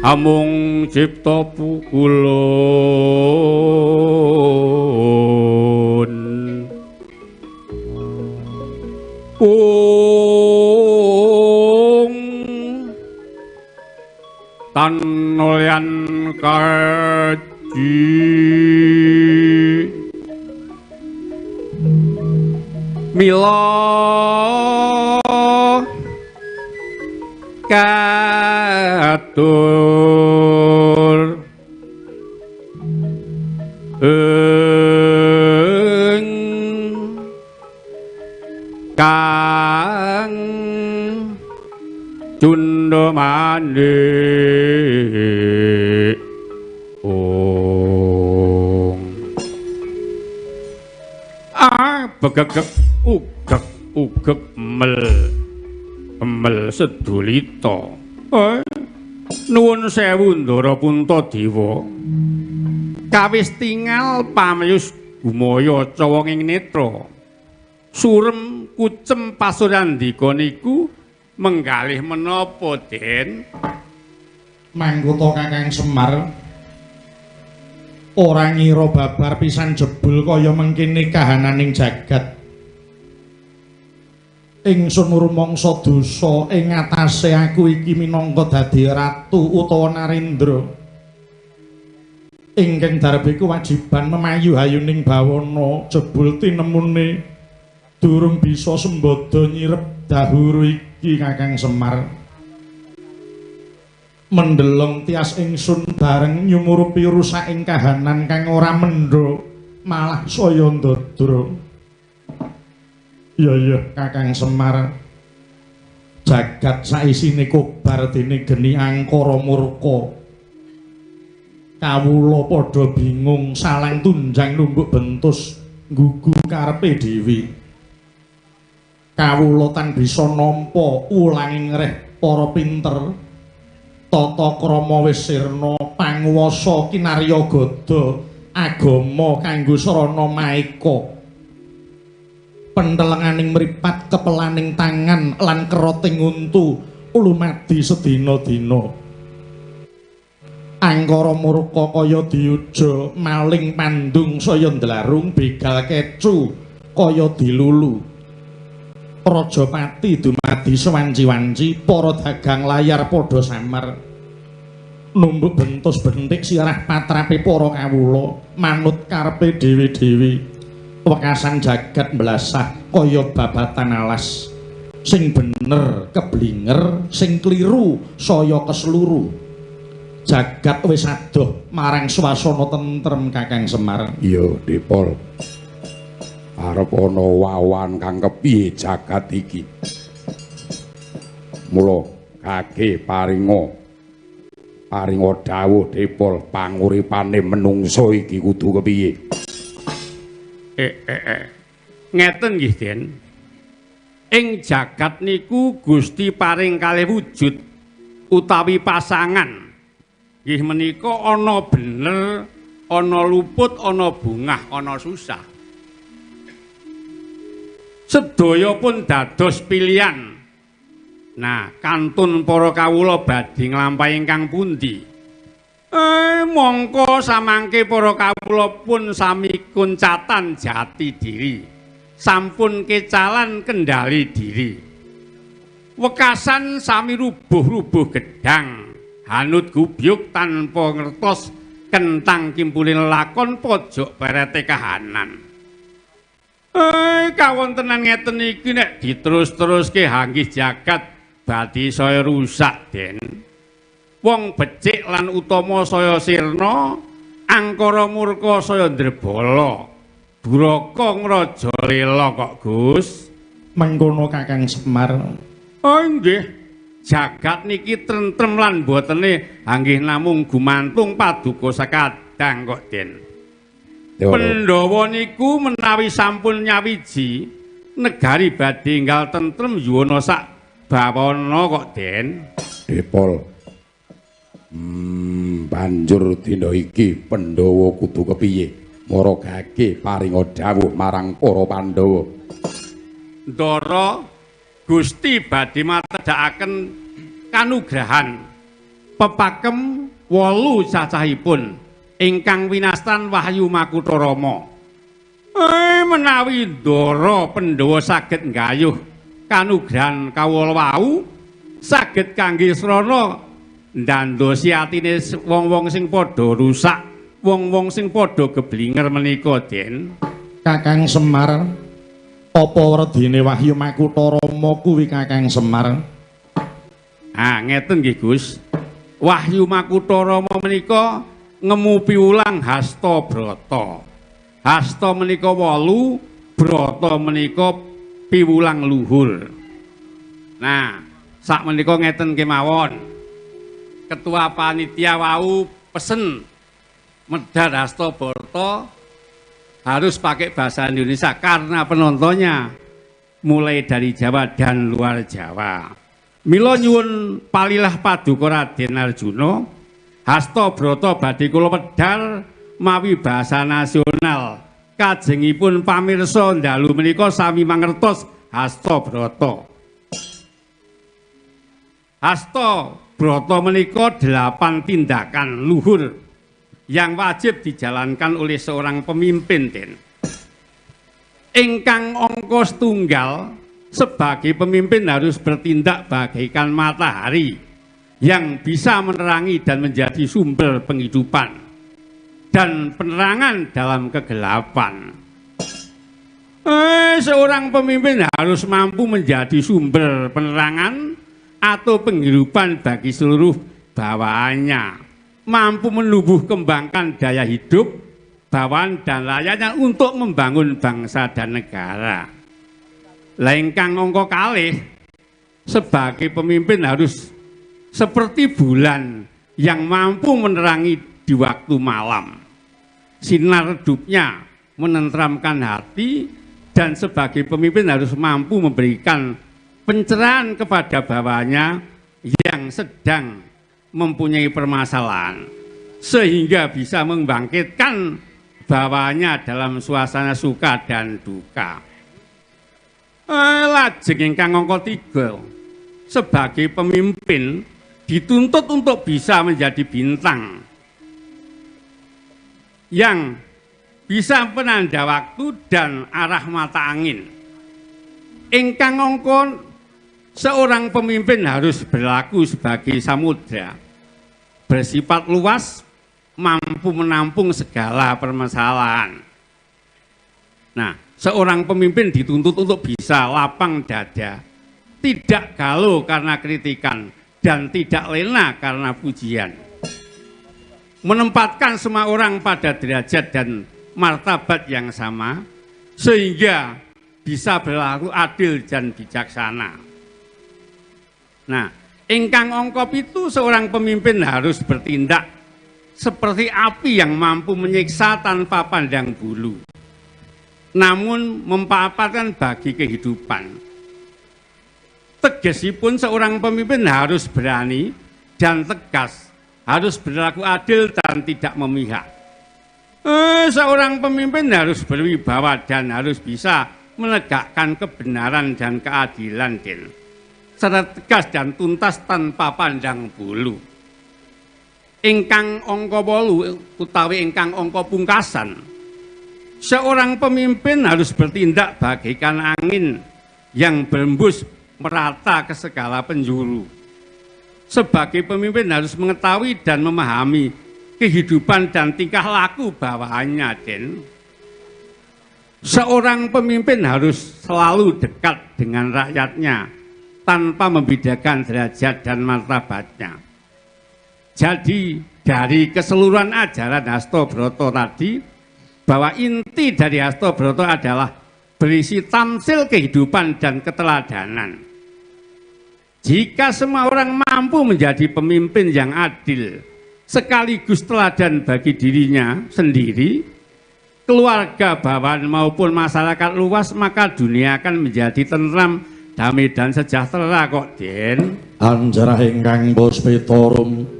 amung cipta pukulun ung tanolyan kaji mila katur ing kang cundha manik ong ah begegeg ugeg ugeg mel mel sedulita. Nuwun sewu Ndara Puntadewa. Kawis tingal pamiyus gumaya cawang ing netra. Surem kucem pasuryandika niku menggalih menapa, Den? Mangkuta Kakang Semar ora ngira babar pisan jebul kaya mengkene kahananing jagat. Ingsun rumangsa dosa ing atase aku iki minangka dadi ratu utawa narendra. Ingkang darbe kewajiban memayu hayuning bawana jebul tinemune durung bisa sembada nyirep dahuru iki Kakang Semar. Mendelong tias ingsun bareng nyumurupi rusaking kahanan kang ora mendha malah saya ndadra. Ya ya Kakang Semar, jagat saisine kobar dene geni angkara murka. Kawula padha bingung salang tunjang numbuk bentus nggugu karepe dhewe. Kawula tan bisa nampa ulange ngreh para pinter. Tata krama wis sirna panguwasa kinarya gada agama kanggo sarana maeka. Pentelenganing mripat kepelaning tangan lan keroting untu lumadi sedina-dina. Angkara murka kaya diuja maling pandung saya ndlarung begal kecu kaya dilulu. Rajapati dumadi sewanci-wanci para dagang layar padha samar. Numbuk bentus bentik sirah patrape para kawula manut karepe dhewe-dhewe. Wekasan jagat mblasah kaya babatan alas. Sing bener keblinger, sing kliru saya kesluru. Jagat wis adoh marang swasana tentrem Kakang Semar. Iya, Depol. Arep ana wawan kang kepiye jagat iki. Mula kage paringa dawuh Depol, panguripane menungso iki kudu kepiye? Ngeten nggih, Den. Ing jagat niku Gusti paring kalih wujud utawi pasangan. Nggih menika ana bener, ana luput, ana bungah, ana susah. Sedaya pun dados pilihan. Nah, kantun para kawula badhe nglampahi ingkang pundi? Mongko samangke para kawula pun sami kuncatan jati diri. Sampun kecalan kendali diri. Wekasan sami rubuh-rubuh gedang, hanut gubyuk tanpa ngertos kentang kimpulin lakon pojok perete kahanan. Kawontenan ngeten iki nek diterus-teruske hanggih jagat badhe saya rusak, Den. Wong becik lan utama saya sirna, angkara murka saya ndrebala. Duraka ngraja lela kok, Gus. Mengkono Kakang Semar. Oh nggih. Jagat niki tentrem lan botene hanggih namung gumantung paduka sekadang kok, Den. Pandhawa niku menawi sampun nyawiji negari badhe enggal tentrem yuwana sak bawana kok, Den. Depol. Banjur dina iki Pandhawa kudu kepiye? Mara gage paringa dawuh marang para Pandhawa. Ndara Gusti badhe matedhakaken kanugrahan pepakem 8 cacahipun ingkang winastan Wahyu Makutha Rama. Menawi ndara Pandhawa saged nggayuh kanugrahan kawula wau saged kangge srana ndandosi atine wong-wong sing padha rusak, wong-wong sing padha geblinger menika, Den. Kakang Semar, apa werdine Wahyu Makutha Rama kuwi Kakang Semar? Ah, ngeten nggih, Gus. Wahyu Makutha Rama menika ngemu piwulang hasta brata. Hasta menika 8, brata menika piwulang luhur. Nah, sak menika ngeten kemawon. Ketua panitia wau pesen medhar hasta brata harus pakai bahasa Indonesia karena penontonnya mulai dari Jawa dan luar Jawa. Mila nyuwun palilah paduka Raden Arjuna, hasta brata badhe kula wedhar mawi bahasa nasional. Kajengipun pamirsa dalu menika sami mangertos hasta brata. Hasta brata menika 8 tindakan luhur yang wajib dijalankan oleh seorang pemimpin, Den. Ingkang angka setunggal, sebagai pemimpin harus bertindak bagaikan matahari yang bisa menerangi dan menjadi sumber penghidupan dan penerangan dalam kegelapan. Seorang pemimpin harus mampu menjadi sumber penerangan atau penghidupan bagi seluruh bawahannya, mampu menumbuh kembangkan daya hidup bawahan dan rakyatnya untuk membangun bangsa dan negara. Lah ingkang angka kalih, sebagai pemimpin harus seperti bulan yang mampu menerangi di waktu malam. Sinar redupnya menenteramkan hati, dan sebagai pemimpin harus mampu memberikan pencerahan kepada bawahannya yang sedang mempunyai permasalahan, sehingga bisa membangkitkan bawahannya dalam suasana suka dan duka. Lajeng ingkang angka 3, sebagai pemimpin dituntut untuk bisa menjadi bintang yang bisa penanda waktu dan arah mata angin. Ingkang angka, seorang pemimpin harus berlaku sebagai samudra, bersifat luas, mampu menampung segala permasalahan. Nah, seorang pemimpin dituntut untuk bisa lapang dada, tidak galau karena kritikan, dan tidak lena karena pujian. Menempatkan semua orang pada derajat dan martabat yang sama, sehingga bisa berlaku adil dan bijaksana. Nah, ingkang angka 7, seorang pemimpin harus bertindak seperti api yang mampu menyiksa tanpa pandang bulu, namun memanfaatkan bagi kehidupan. Tegesipun seorang pemimpin harus berani dan tegas, harus berlaku adil dan tidak memihak. Seorang pemimpin harus berwibawa dan harus bisa menegakkan kebenaran dan keadilan, Den, secara tegas dan tuntas tanpa pandang bulu. Ingkang angka 8 utawi ingkang angka pungkasan, seorang pemimpin harus bertindak bagaikan angin yang berembus merata ke segala penjuru. Sebagai pemimpin harus mengetahui dan memahami kehidupan dan tingkah laku bawahannya, Den. Seorang pemimpin harus selalu dekat dengan rakyatnya tanpa membedakan derajat dan martabatnya. Jadi dari keseluruhan ajaran Hasto Broto tadi, bahwa inti dari Hasto Broto adalah berisi tamsil kehidupan dan keteladanan. Jika semua orang mampu menjadi pemimpin yang adil, sekaligus teladan bagi dirinya sendiri, keluarga bawahan maupun masyarakat luas, maka dunia akan menjadi tentram, damai dan sejahtera kok, Den. Anjarah ingkang puspitorum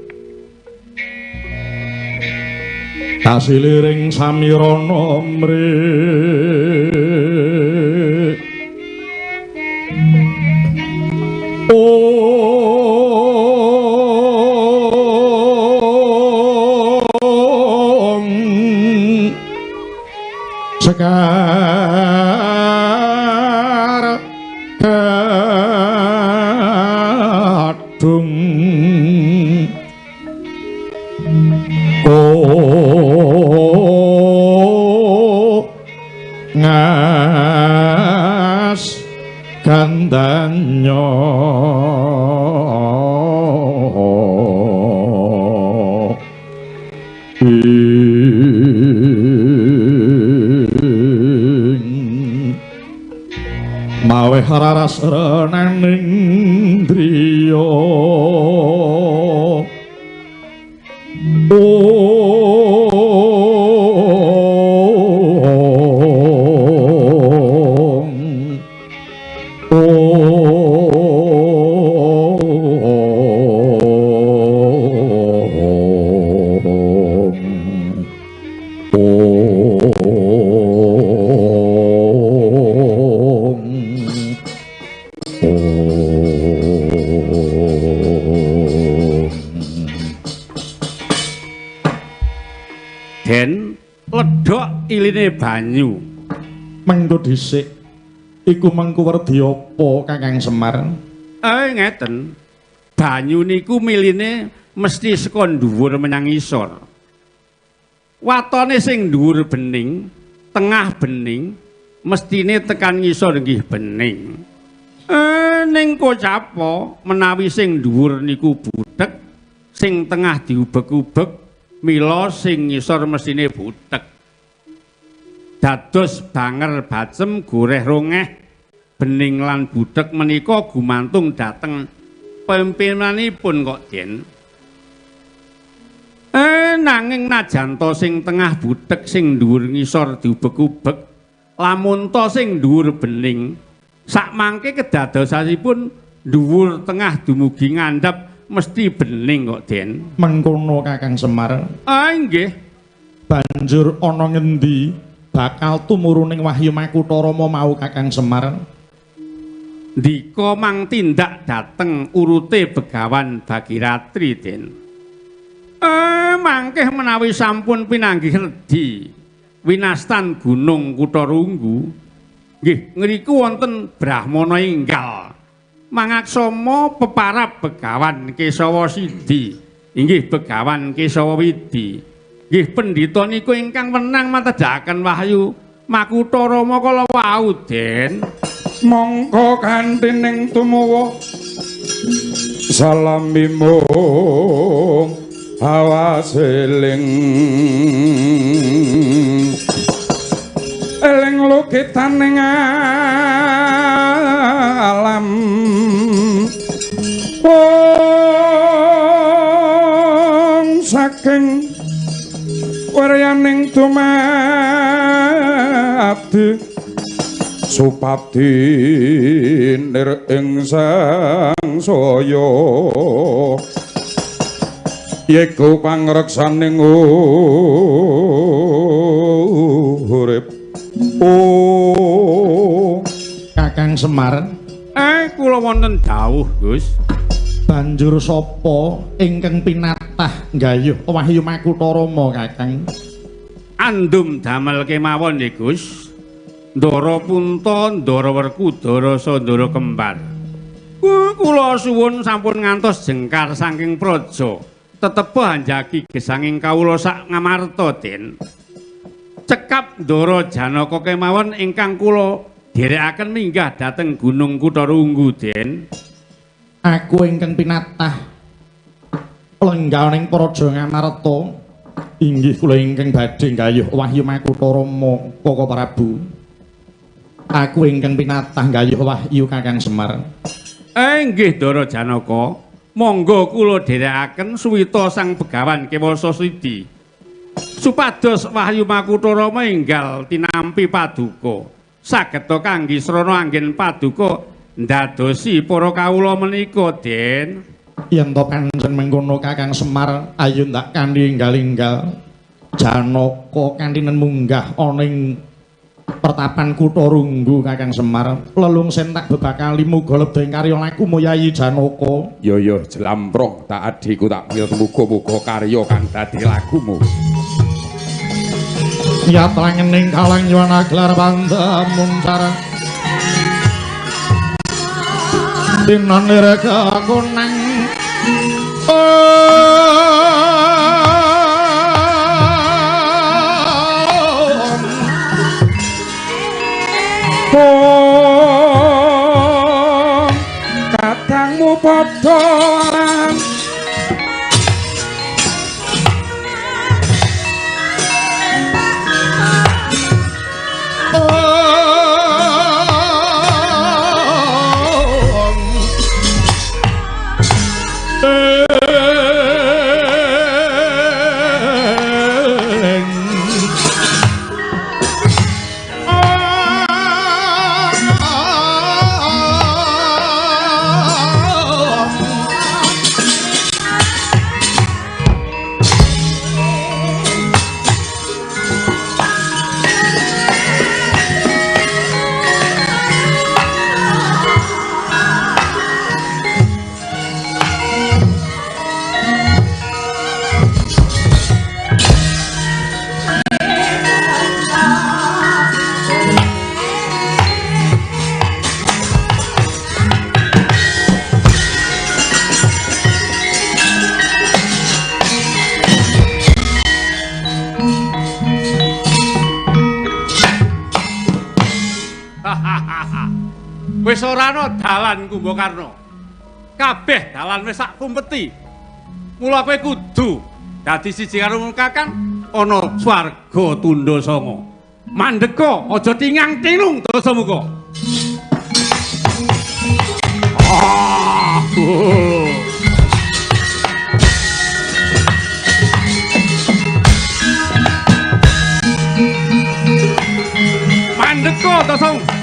kasiliring samirana mrik. Om sekar kadung ngas gandanya ing maweh raras renaning driya. Den, ledhok iline banyu. Mengko dhisik iku mengko werdi apa Kakang Semar? Ngeten. Banyu niku miline mesti saka dhuwur menyang isor. Watone sing dhuwur bening, tengah bening, mestine tekan ngisor nggih bening. Ning kocapa menawi sing dhuwur niku buthek, sing tengah diubek-ubek, mila sing ngisor mestine buthek. Dados banger bacem goreh rongeh bening lan buthek menika gumantung dhateng pimpinanipun kok, Den. Nanging najan ta sing tengah buthek sing dhuwur ngisor diubek-ubek, lamun ta sing dhuwur bening, sakmangke kedadosanipun dhuwur tengah dumugi ngandhap mesti bening kok, Den. Mengkono Kakang Semar. Nggih. Banjur ana ngendi bakal tumuruning wahyu Makutha Rama mau Kakang Semar? Ndika mang tindak dhateng urute Begawan Bagiratri, Den. Mangkeh menawi sampun pinanggih redhi winastan Gunung Kutharunggu, nggih ngriku wonten Brahmana enggal mangaksama peparab Begawan Kesawa Sidi, inggih Begawan Kesawa Widi. Nggih pendhita niku ingkang wenang matedhaken wahyu Makutha Rama kala wau, Den. Mongko kanthi ning tumawa salamimung hawa Taseling eling lukitaning alam wong saking weryaning dumadi supadi nir ing sangsaya yaiku pangreksaning urip. Oh Kakang Semar, kula wonten dawuh, Gus. Banjur sapa ingkang pinatah nggayuh Wahyu Makutha Rama, Kakang? Andum damel kemawon nggih, Gus. Ndara Punta, Ndara Werkudara, Ndara Kembar. Kula suwun sampun ngantos jengkar saking praja. Tetepa hanjaki gesanging kawula sak ngamarta, Den. Cekap Ndara Janaka kemawon ingkang kula dherekaken minggah dhateng Gunung Kutharunggu, Den. Aku ingkang pinatah lengganing praja Ngamarta inggih kula ingkang badhe nggayuh Wahyu Makutha Rama Koko Prabu. Aku ingkang pinatah nggayuh wahyu Kakang Semar. Nggih Ndara Janaka, monggo kula dherekaken suwita Sang Begawan Kewasa Sidi supados Wahyu Makutha Rama enggal tinampi paduka sageta kangge srana anggen paduka ndadosi para kawula menika, Den. Yen to pancen mengkono Kakang Semar, ayo ndak kanthi enggal-enggal Janaka kanthi munggah ana ing pertapan Kutha Runggu Kakang Semar. Lelung sentak bebakali muga lebda ing karya laku Yayi Janaka. Yo yo jlamprong tak adhiku tak muga-muga karya kang dadi lagumu. Ya trangening kalang yuwana gelar pandamuncar tinan rega kunang. Oh, kadangmu padha Wis ora ana dalan Kumbakarna. Kabeh dalan wis sak kumpeti. Mula kowe kudu dadi siji karo Kakang ana swarga tundha sanga. Mandeka aja tingang-tinung Dasamuka. Ah. Mandeka Dasamuka.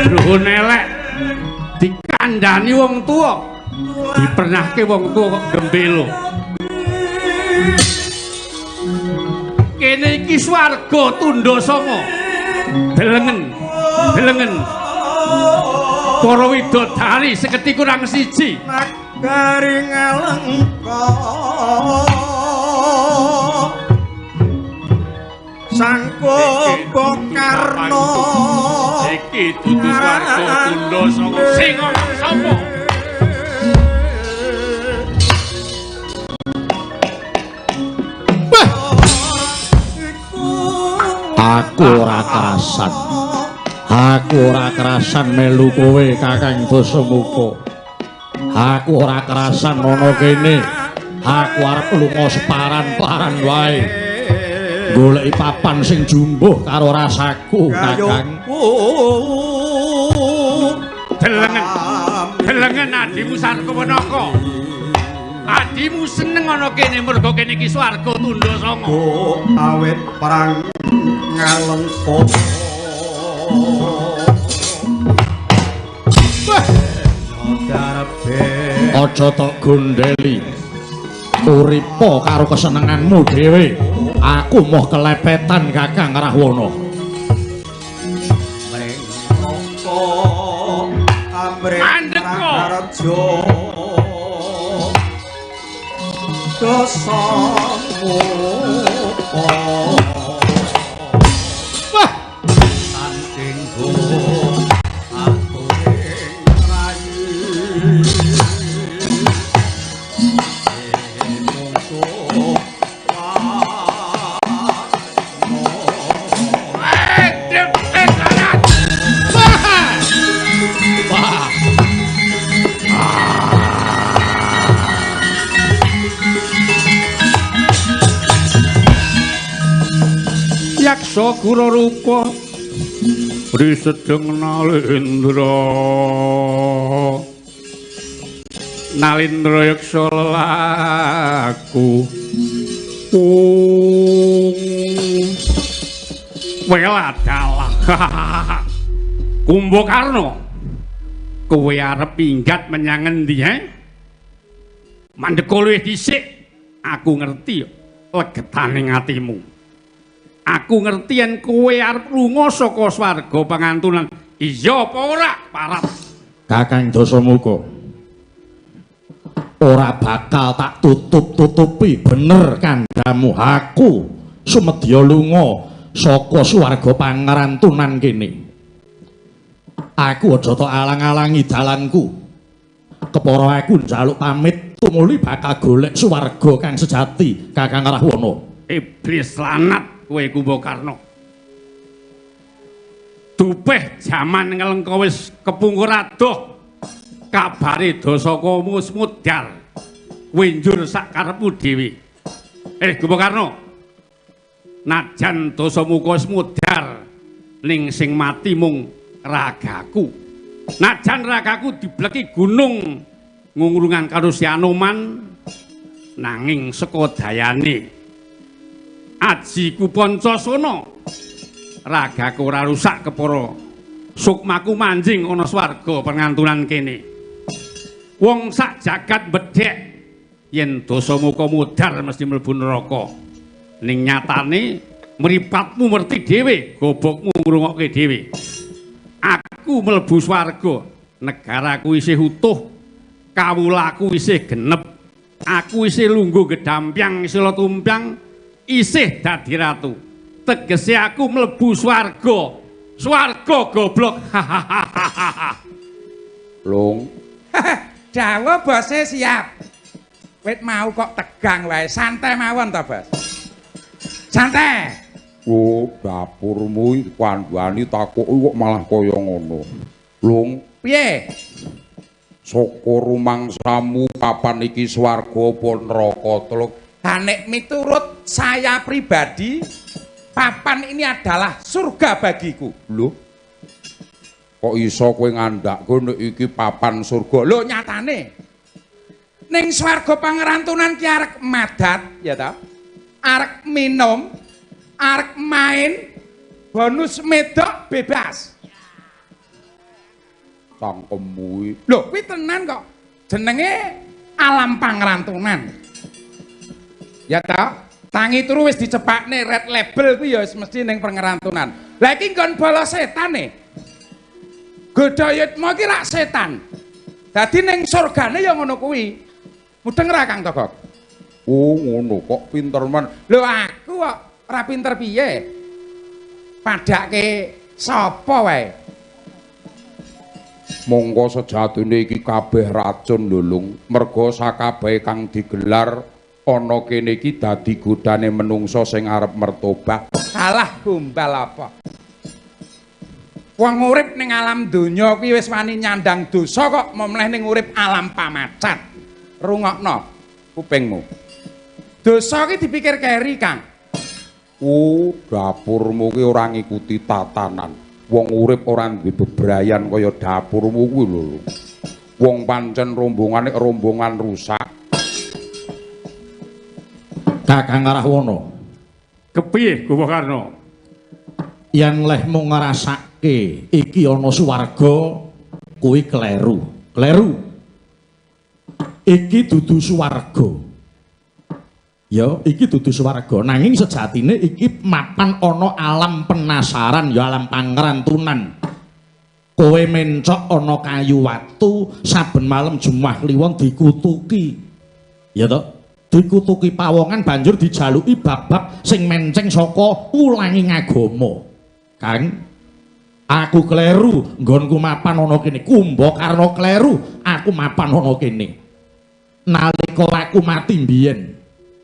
Druhun elek dikandani wong tuwa, dipernahke wong tuwa kok gembelo. Kene iki swarga tundha sanga. Delengen, delengen. Para widodari seketi kurang siji. Nagari ngalengka Sang Kumbakarna iki dudu swarga tundha sanga sing ngomong sapa? Aku ora kerasan. Aku ora kerasan melu kowe Kakang Dasamuka. Aku ora kerasan ana kene. Aku arep lunga separan-paran wae. Goleki papan sing jumbuh karo rasaku, Kakang. Delengen. Delengen adimu Sarkawanaka. Adimu seneng ana kene mergo kene iki swarga tundha sanga. Awit perang ngalengka. Aja tok gondeli. Uripa karo kesenenganmu dhewe. Aku moh kelepetan Kakang Rahwana. Mandeka. Wah, wah. Yaksa gura rupa risedeng nalindra. Nalindra yaksa lelaku. Weladalah. Kumbakarna, kowe arep minggat menyang endi, he? Mandeka luwih dhisik, aku ngerti legetane atimu. Aku ngerti yen kowe arep lunga saka swarga pangantunan. Iya apa ora, Parap? Kakang Dasamuka. Ora bakal tak tutup-tutupi bener kandhamu. Aku sumedya lunga saka swarga pangerantunan kene. Aku aja tok alang-alangi dalanku. Kepara aku njaluk pamit tumuli bakal golek swarga kang sejati, Kakang Rahwana. Iblis lanat kowe Kumbakarna. Dupeh jaman ngelengka wis kepungkur adoh. Kabare dasakamu wis mudhar. Kowe njur sak karepmu dhewe. Kumbakarna. Najan Dasamuka wis mudhar, ning sing mati mung ragaku. Najan ragaku dibleki gunung ngungrungan karo si Anoman, nanging saka dayane ajiku Pancasana ragaku ora rusak kepara sukmaku manjing ana swarga pengantunan kene. Wong sak jagat bedhek yen Dasamuka mudhar mesti mlebu neraka. Ning nyatane mripatmu ngerti dhewe, gobokmu ngrungokke dhewe. Aku mlebu swarga, negaraku isih utuh, kawulaku isih genep, aku isih lungguh gedhampyang sila tumpiang, isih dadi ratu. Tegese aku mlebu swarga. Swarga goblok. Lung. Dawa bose siap. Wit mau kok tegang wae, santai mawon to, Bos. Santai. Oh, dapurmu iki kandhani takoki kok malah kaya ngono. Lung, piye? Saka rumangsamu papan iki swarga apa neraka, Tluk? Ha nek miturut saya pribadi, papan ini adalah surga bagiku. Lho. Kok iso kowe ngandhakke nek iki papan surga? Lho nyatane. Ning swarga pangerantunan ki arek madat, ya ta? Arek minum, arek main, bonus medok bebas. Cangkemmu iki. Lho, kuwi tenan kok. Jenenge alam pangerantunan. Ya ta? Tangi turu wis dicepakne red label kuwi ya wis mesti ning pangerantunan. Lah iki nggon bala setan e. Godha Yitma iki rak setan. Dadi ning surgane ya ngono kuwi. Mudeng ra Kang Togok? Oh, ngono kok pinter men. Lho aku kok ora pinter piye? Padake sapa wae? Monggo sejatine iki kabeh racun lho, Lung. Merga sakabehe kang digelar Ana kene iki dadi godane menungsa sing arep mertobat. Salah gombal apa? Wong urip ning alam donya kuwi wis wani nyandang dosa kok momleh ning urip alam pamacan. Rungokno kupingmu. Dosa ki dipikir keri, Kang. Oh, dapurmu ki ora ngikuti tatanan. Wong urip ora duwe bebrayan kaya dapurmu kuwi lho. Wong pancen rombongane rombongan rusak. Kakang Rahwana. Kepiye Kumbakarna? Yen lehmu ngrasake iki ana swarga kuwi kleru. Kleru. Iki dudu swarga. Ya, iki dudu swarga. Nanging sejatine iki mapan ana alam penasaran, ya alam pangrantunan. Kowe mencok ana kayu watu saben malem Jumat Kliwon dikutuki. Ya toh? Dikutuki pawongan banjur dijaluki bab-bab sing menceng saka ulangi agama. Kang, aku kleru nggonku mapan ana kene. Kumbakarna kleru, aku mapan ana kene. Nalika aku mati mbiyen,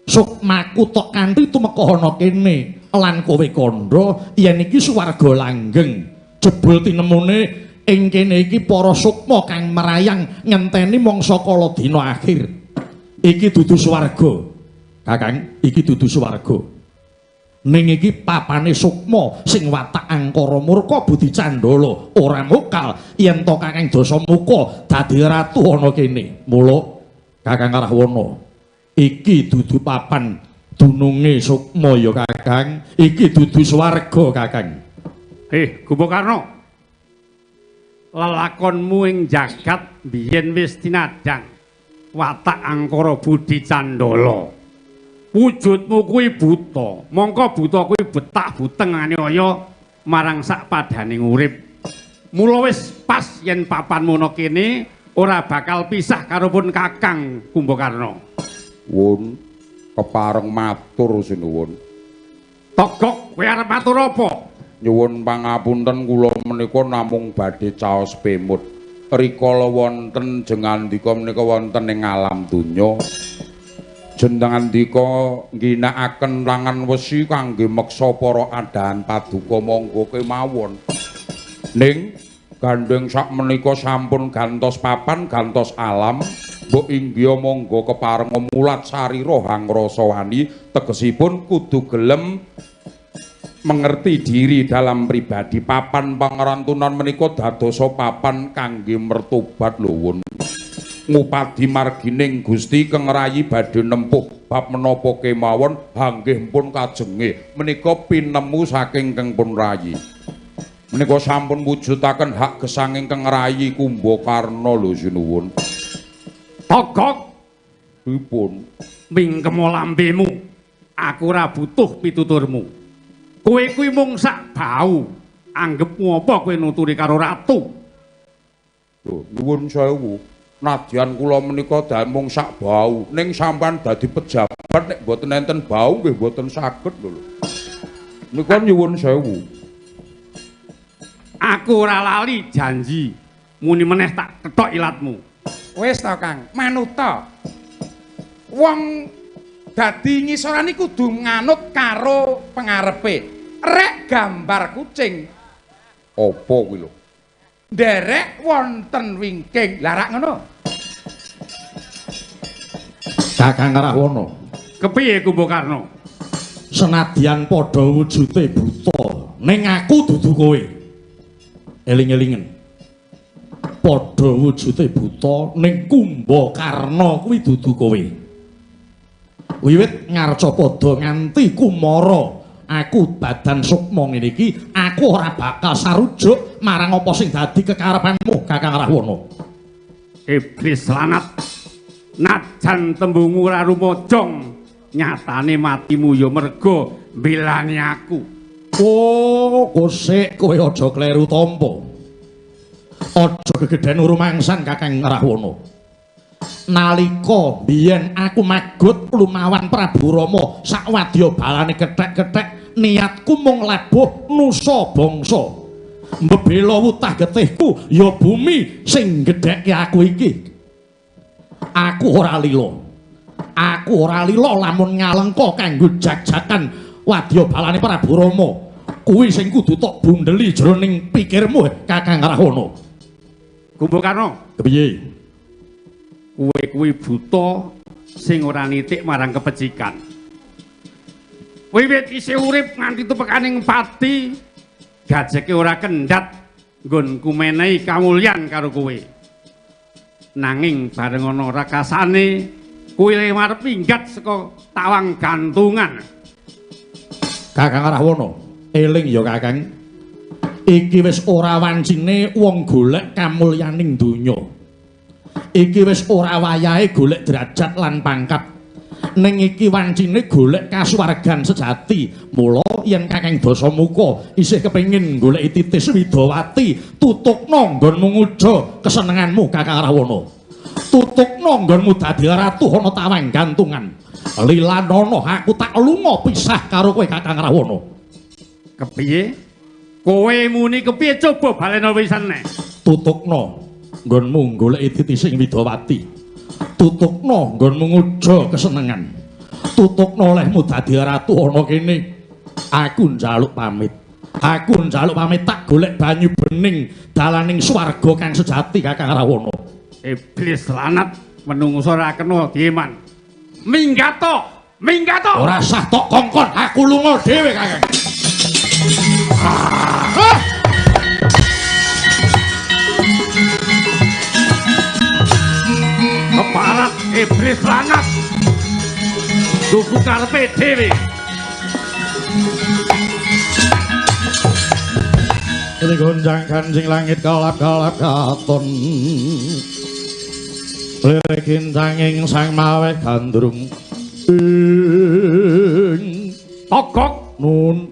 sukmaku tok kanthi tumeka ana kene lan kowe kandha yen iki swarga langgeng. Jebul tinemune ing kene iki para sukma kang merayang ngenteni mangsa kala dina akhir. Iki dudu swarga. Kakang, iki dudu swarga. Ning iki papane sukma sing watak angkara murka budi candala ora mokal yen to Kakang Dasamuka dadi ratu ana kene. Mula Kakang Rahwana, iki dudu papan dununge sukma ya Kakang, iki dudu swarga Kakang. Kumbakarna, lelakonmu ing jagat biyen wis tinadhang watak angkara budi candala. Wujudmu kuwi buta, mongko buta kuwi betak buteng aniaya marang sak padaning urip. Mula wis pas yen papanmu ana kene ora bakal pisah karo pun Kakang Kumbakarna. Wun, kepareng matur sinuwun. Togok, kowe arep matur apa? Nyuwun pangapunten kula menika namung badhe caos pemut. Rikala wonten jengandika menika wonten ing alam donya. Jengandika ngginakaken tangan wesi kangge meksa para adahan paduka monggo kemawon. Ning gandheng sakmenika sampun gantos papan, gantos alam, mbok inggih monggo keparenga mulat sarira hangrasa wani, tegesipun kudu gelem mengerti diri dalam pribadi. Papan pangrantunan menika dadosa papan kangge mertobat lho wun. Ngupadi margining Gusti Keng Rayi badhe nempuh bab menapa kemawon hanggih pun kajenge menika pinemu saking Keng Pun Rayi. Menika sampun wujudaken hak gesanging Keng Rayi Kumbakarna lho sinuwun. Togok pripun? Mingkemo lambemu, aku ora butuh pituturmu. Kowe kuwi mung sak bau, anggepmu apa kowe nuturi karo ratu? Lho, nyuwun sewu. Nadyan kula menika mung sak bau, ning sampean dadi pejabat nek mboten enten bau nggih mboten saged lho. Nika nyuwun sewu. Aku ora lali janji, muni meneh tak kethok ilatmu. Wis to, Kang, manuta. Wong dadi ngisorane kudu nganut karo pengarepe. Rek gambar kucing. Apa kuwi lho? Nderek wonten wingking. Lah rak ngono. Kakang Rahwana. Kepiye Kumbakarna? Senadyan padha wujude buta, ning aku dudu kowe. Eling-elingen. Padha wujude buta, ning Kumbakarna kuwi dudu kowe. Wiwit ngarcapada nganti kumara aku badan sukma ngene iki, aku ora bakal sarujuk marang apa sing dadi kekarepanmu Kakang Rahwana. Iblis lanat, najan tembungu ora rumojong, nyatane matimu ya merga mbelani aku. Oh, kosek kowe aja kleru tampa. Aja gegeden rumangsan Kakang Rahwana. Nalika biyen aku magut lumawan Prabu Rama sakwadya balane kethek-kethek, niatku mung labuh nusa bangsa. Mbebela wutah getihku ya bumi sing gedhekke aku iki. Aku ora lila. Aku Aku ora lila lamun ngalengka kanggo jag-jagan wadya balane Prabu Rama. Kuwi sing kudu tok bundeli jroning pikirmu, Kakang Rahwana. Kumbakarna, kepiye? Kowe kuwi buta sing ora nitik marang kepecikan. Wiwit isih urip nganti tupekaning pati, gajeke ora kendhat nggonku menehi kamulyan karo kowe. Nanging bareng ana rakasane, kowe arep minggat saka tawang gantungan. Kakang Rahwana, eling ya Kakang. Iki wis ora wancine wong golek kamulyaning donya. Iki wis ora wayahe golek derajat lan pangkat. Ning iki wancine golek kasuwargan sejati. Mula yen Kakang Dasamuka isih kepengin goleki titis Widawati, tutukna nggonmu nguja kesenenganmu Kakang Rahwana. Tutukna nggonmu dadi ratu ana tawang gantungan. Lilanono aku tak lunga pisah karo kowe Kakang Rahwana. Kepiye? Kowe muni kepiye coba balena pisan neh. Tutukna nggonmu goleki titising Widawati. Tutukna nggonmu nguja kesenengan. Tutukna olehmu dadi ratu ana kene. Aku njaluk pamit. Aku njaluk pamit tak golek banyu bening dalaning swarga kang sejati Kakang Rahwana. Iblis lanat menungso ora kena dieman. Minggato, minggato. Ora sah tok kongkon, aku lunga dhewe Kakang. Keparat iblis lanat. Duku karepe dhewe. Ini gonjang kanjing langit kalap-kalap katon. Lirik intanging sang maweh gandrung. Ing togok nun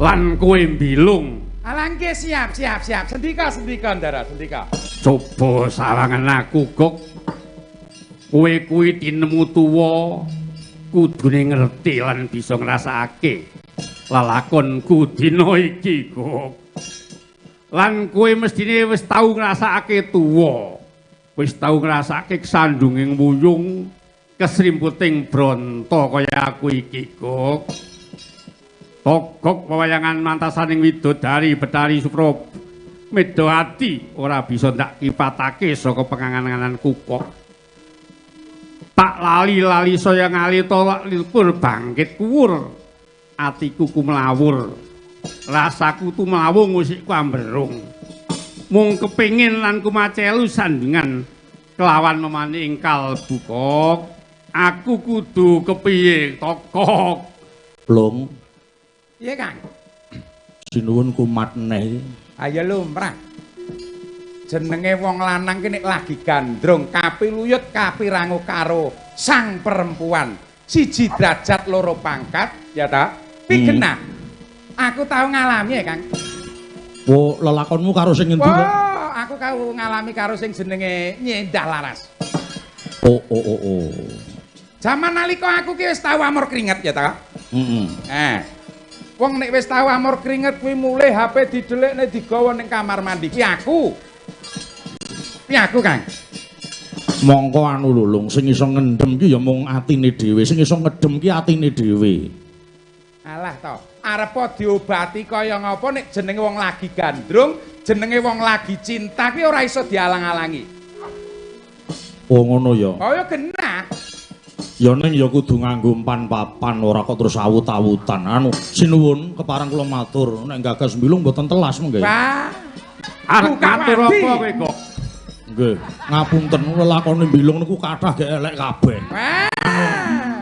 lan kowe mbilung. Alah nggih siap siap siap. Sendika sendika Ndara, sendika. Coba sawangan aku Gok. Kowe kuwi tinemu tuwa kudune ngerti lan bisa ngrasakake lelakonku dina iki Gok. Lan kowe mestine wis tau ngrasakake tuwa. Wis tau ngrasakake sandunging wuyung kesrimputing bronto kaya aku iki Gok. Togok wewayangan mantasaning widodari Betari Supro Medhawati ora bisa ndak kipatake saka pengangan-angan kukok. Tak lali-lali saya ngali tolak lipur bangkit kuwur. Atiku kumlawur. Rasaku tumlawung usikku amberung. Mung kepingin lan kumacelu sandingan kelawan memani ing kalbu Kok. Aku kudu kepiye Togok? Blong. Iya Kang. Sinuwun kumat neh. Ayo lumrah. Jenenge wong lanang ki nek lagi gandrung kapiluyut kapirangu karo sang perempuan. Siji derajat loro pangkat, ya ta? Pigenah. Aku tau ngalami ya Kang. Oh, lelakonmu karo sing ngendi kok? Oh, aku tau ngalami karo sing jenenge Nyendah Laras. Oh, oh, oh, oh. Jaman nalika aku ki wis tau amor keringet ya ta? Heeh. Wong nek wis tau amor keringet kuwi mulih HP didelikne digawa ning kamar mandi. Ki aku. Ki aku, Kang. Mongko anu lho, Lung, sing iso ngendhem ki ya mung atine dhewe, sing iso ngedhem ki atine dhewe. Alah to, arepa diobati kaya ngapa nek jenenge wong lagi gandrung, jenenge wong lagi cinta kuwi ora iso dialang-alangi. Oh ngono ya. Oh ya genah. Ya ning ya kudu nganggo empan papan ora kok terus awut-awutan. Anu sinuwun kepareng kula matur nek gagas mbilung mboten telas mengke. Wah. Arep matur apa kowe kok? Nggih, ngapunten lelakone mbilung niku kathah gek elek kabeh. Wah.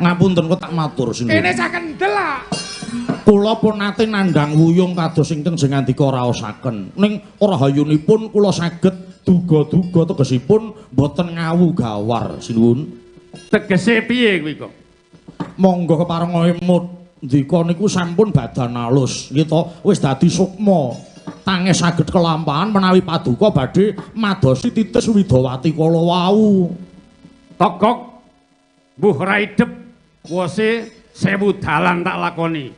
Ngapunten kok tak matur sinuwun. Kene sak kendel kok. Kula pun nate nandhang wuyung kados ingkang sing ngandika raosaken. Ning ora hayunipun kula saged duga-duga tegesipun mboten ngawu gawar sinuwun. Tegese piye kuwi kok? Monggo kepareng emut ndika niku sampun badan alus nggih to, wis dadi sukma. Tangis saged kelampahan menawi paduka badhe madosi titis Widawati kala wau. Togok mbuh ra idep wose 1000 dalan tak lakoni.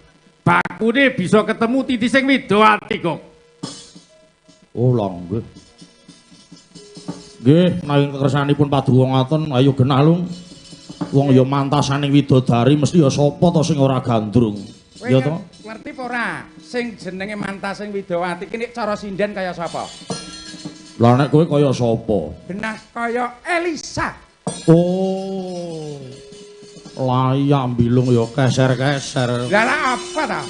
Bakune bisa ketemu titising Widawati kok. Oh lha nggih. Nggih, menawi kekersanipun paduka ngaten ayo genah Lung. Wong ya mantasane widodari mesti ya sapa to sing ora gandrung. Ya to? Ngerti apa ora? Sing jenenge mantasing widowati ki nek cara sinden kaya sapa? Lah nek kowe kaya sapa? Genah kaya Elisa. Oh. Layak mbilung ya keser-keser. Lah lah apa ta?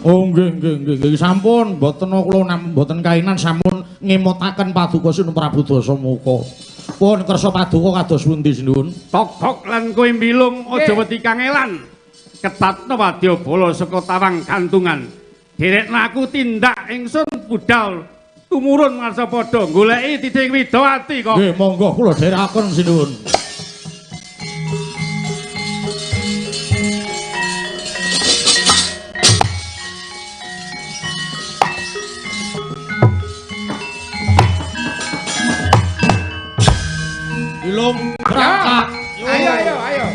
Oh nggih nggih nggih nggih sampun mboten kula mboten kainan sampun ngemutaken paduka Sinuwun Prabu Dasamuka. Pun kersa paduka kados pundi Sinuwun? Togok lan kowe mbilung aja wedi kangelan. Ketatno wadyabala saka tawang gantungan. Derekno aku tindak ingsun budal tumurun ngarsa padha goleki titik widowati kok. Nggih monggo kula dherekaken Sinuwun. Bilung berangkat. Ayo ayo ayo.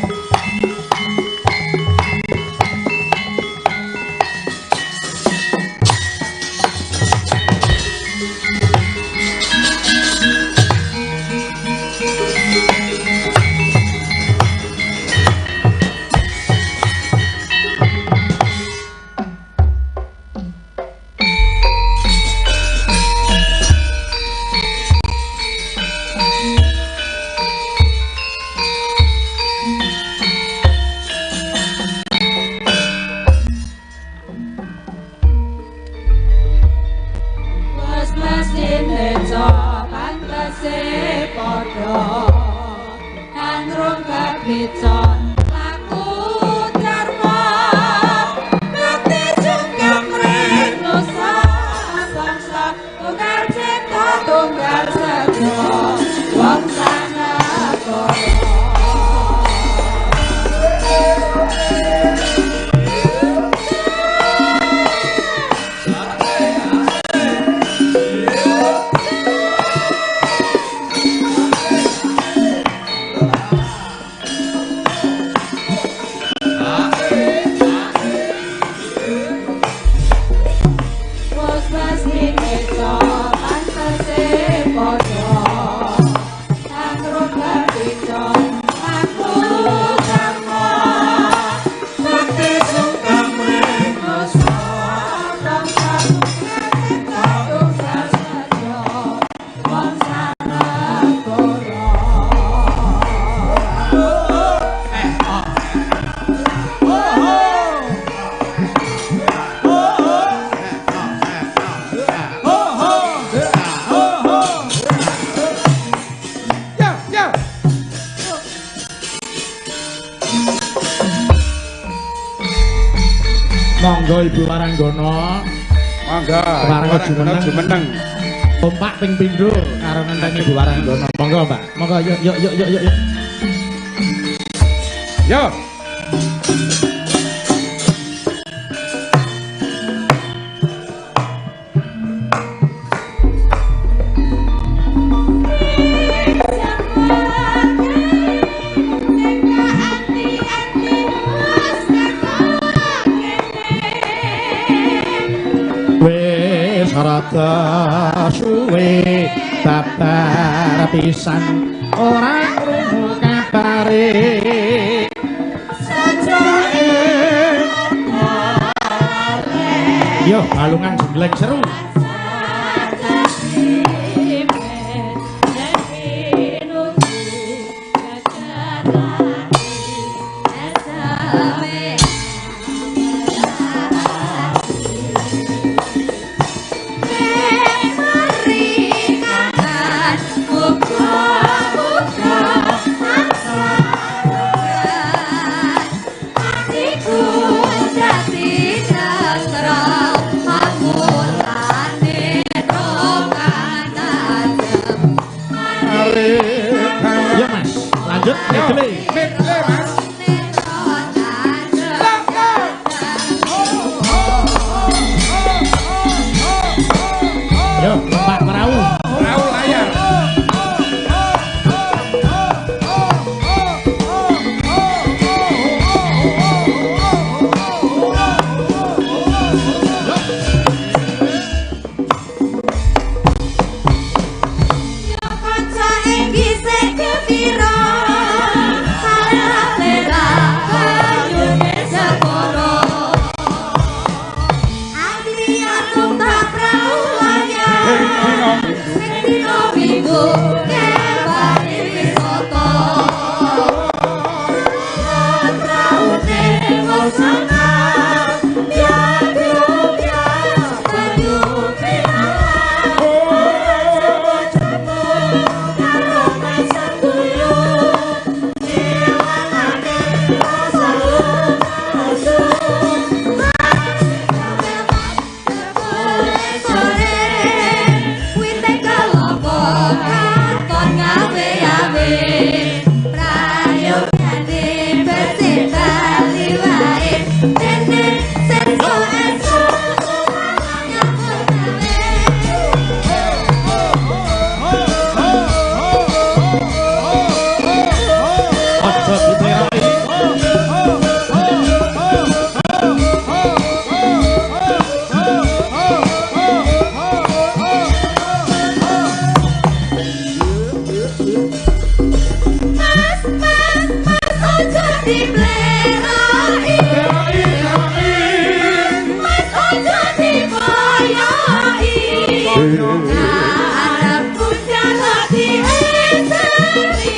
Monggo Ibu Waranggono. Monggo. Waranggono jumeneng. Kompak ping pindho karo ngenteni Ibu Waranggono. Monggo, Mbak. Monggo yuk yuk yuk yuk yuk. Yo. Rada suwe babar pisan ora krungu kabare sajake. Yo balungan jembleng seru. Ya Mas, lanjut medley. Medley Mas. Yo, Pak perahu. Perahu layar. Yo kanca ing dhisik kepira? Diblerai, Mas ojo diboyoi, arepku jaluk dienteri.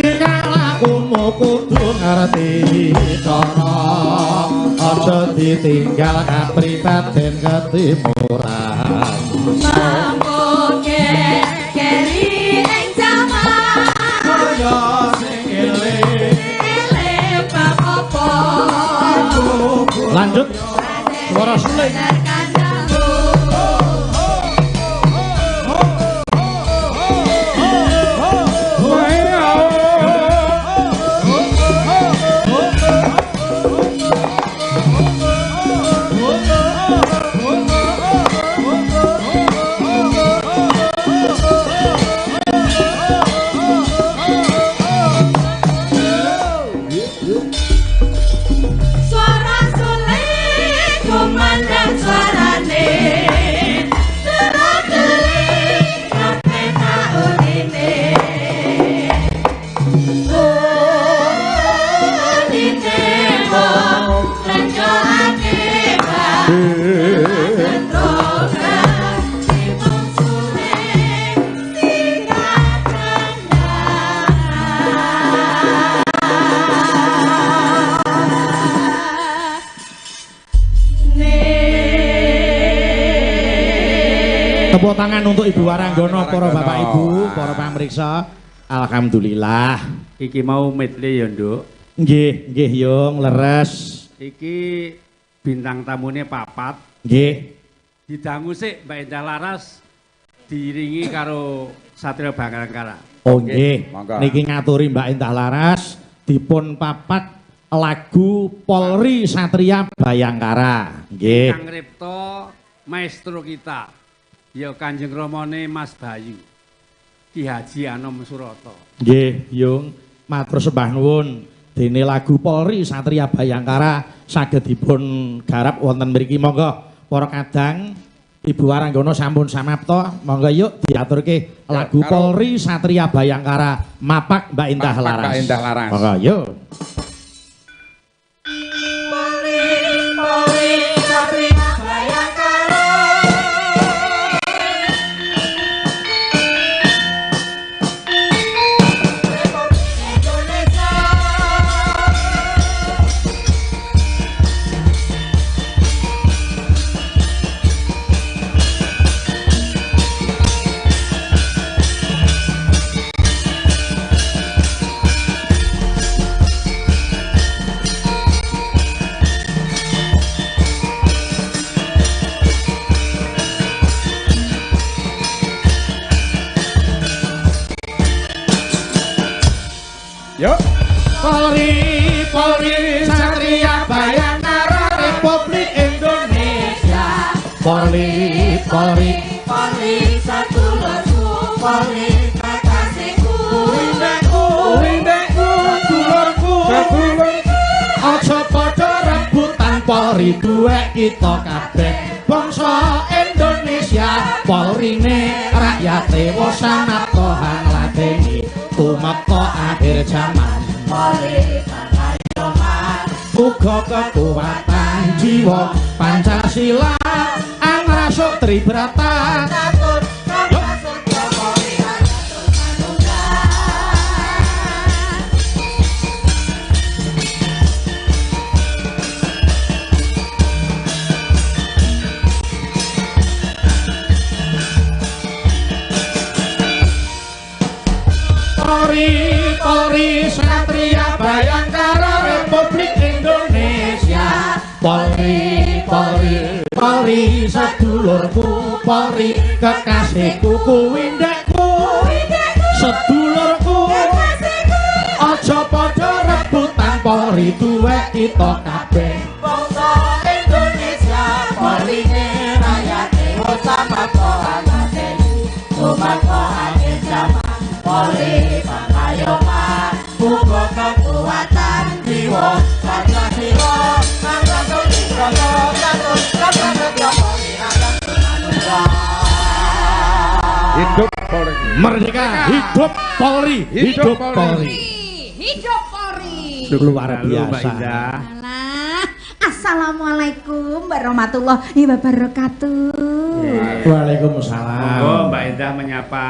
Tingkah lakumu kudu ngerti cara, aja ditinggal kapribaden ketimuran. Mangkoke keri ing jaman, kaya sing eling eling bab apa. Lanjut suara suling. Suara suling kumandang suarane, terus kabeh tak uline. Uline wong rencokake Tepuk tangan untuk Ibu Waranggono, para bapak ibu, para pamriksa. Alhamdulillah. Iki mau medley ya, Nduk. Nggih, nggih Yung, leres. Iki bintang tamune papat. Nggih. Didangu sik Mbak Endah Laras diiringi karo Satria Bhayangkara. Oh nggih. Niki ngaturi Mbak Endah Laras dipun papat lagu Polri Satria Bhayangkara. Nggih. Kang Ripto maestro kita. Ya Kanjeng Ramane Mas Bayu. Ki Haji Anom Suroto. Nggih, Yung, matur sembah nuwun. Dene lagu Polri Satria Bhayangkara saged dipun garap wonten mriki. Monggo para kadang Ibu Waranggono sampun samapta, monggo yuk diaturke lagu Polri Satria Bhayangkara mapak Mbak Endah Laras. Mbak Endah Laras. Monggo yuk. Polri, Polri Satria Bhayangkara. Indonesia. Yuk. Polri, Polri Satria Bhayangkara Republik Indonesia. Polri, Polri, Polri sadulurku, Polri kekasihku, Windekku, windekku, sedulurku, aja padha rebutan Polri duwek kita kabeh bangsa Indonesia. Polrine rakyate wis samapta hangladeni tumeka akhir jaman. Polri pangayoman, uga kekuatan jiwa Pancasila angrasuk tribrata. Catur kabasutya Polri atur manunggal. Polri, Polri Satria Bhayangkara Republik Indonesia. Polri, Polri, Polri sedulurku, Polri kekasihku, kuwindekku, sedulurku, aja padha rebutan Polri duwek kita kabeh bangsa Indonesia. Polrine rakyate wis samapta hangladeni tumeka akhir jaman. Polri pangayoman, uga kekuatan jiwa Pancasila angrasuk tribrata catur kabasutya Polri atur manunggal. Hidup Polri. Merdeka, hidup Polri, hidup Polri. Hidup Hidup Polri. Luar biasa. Alah, assalamualaikum warahmatullahi wabarakatuh. Waalaikumsalam. Monggo Mbak Indah menyapa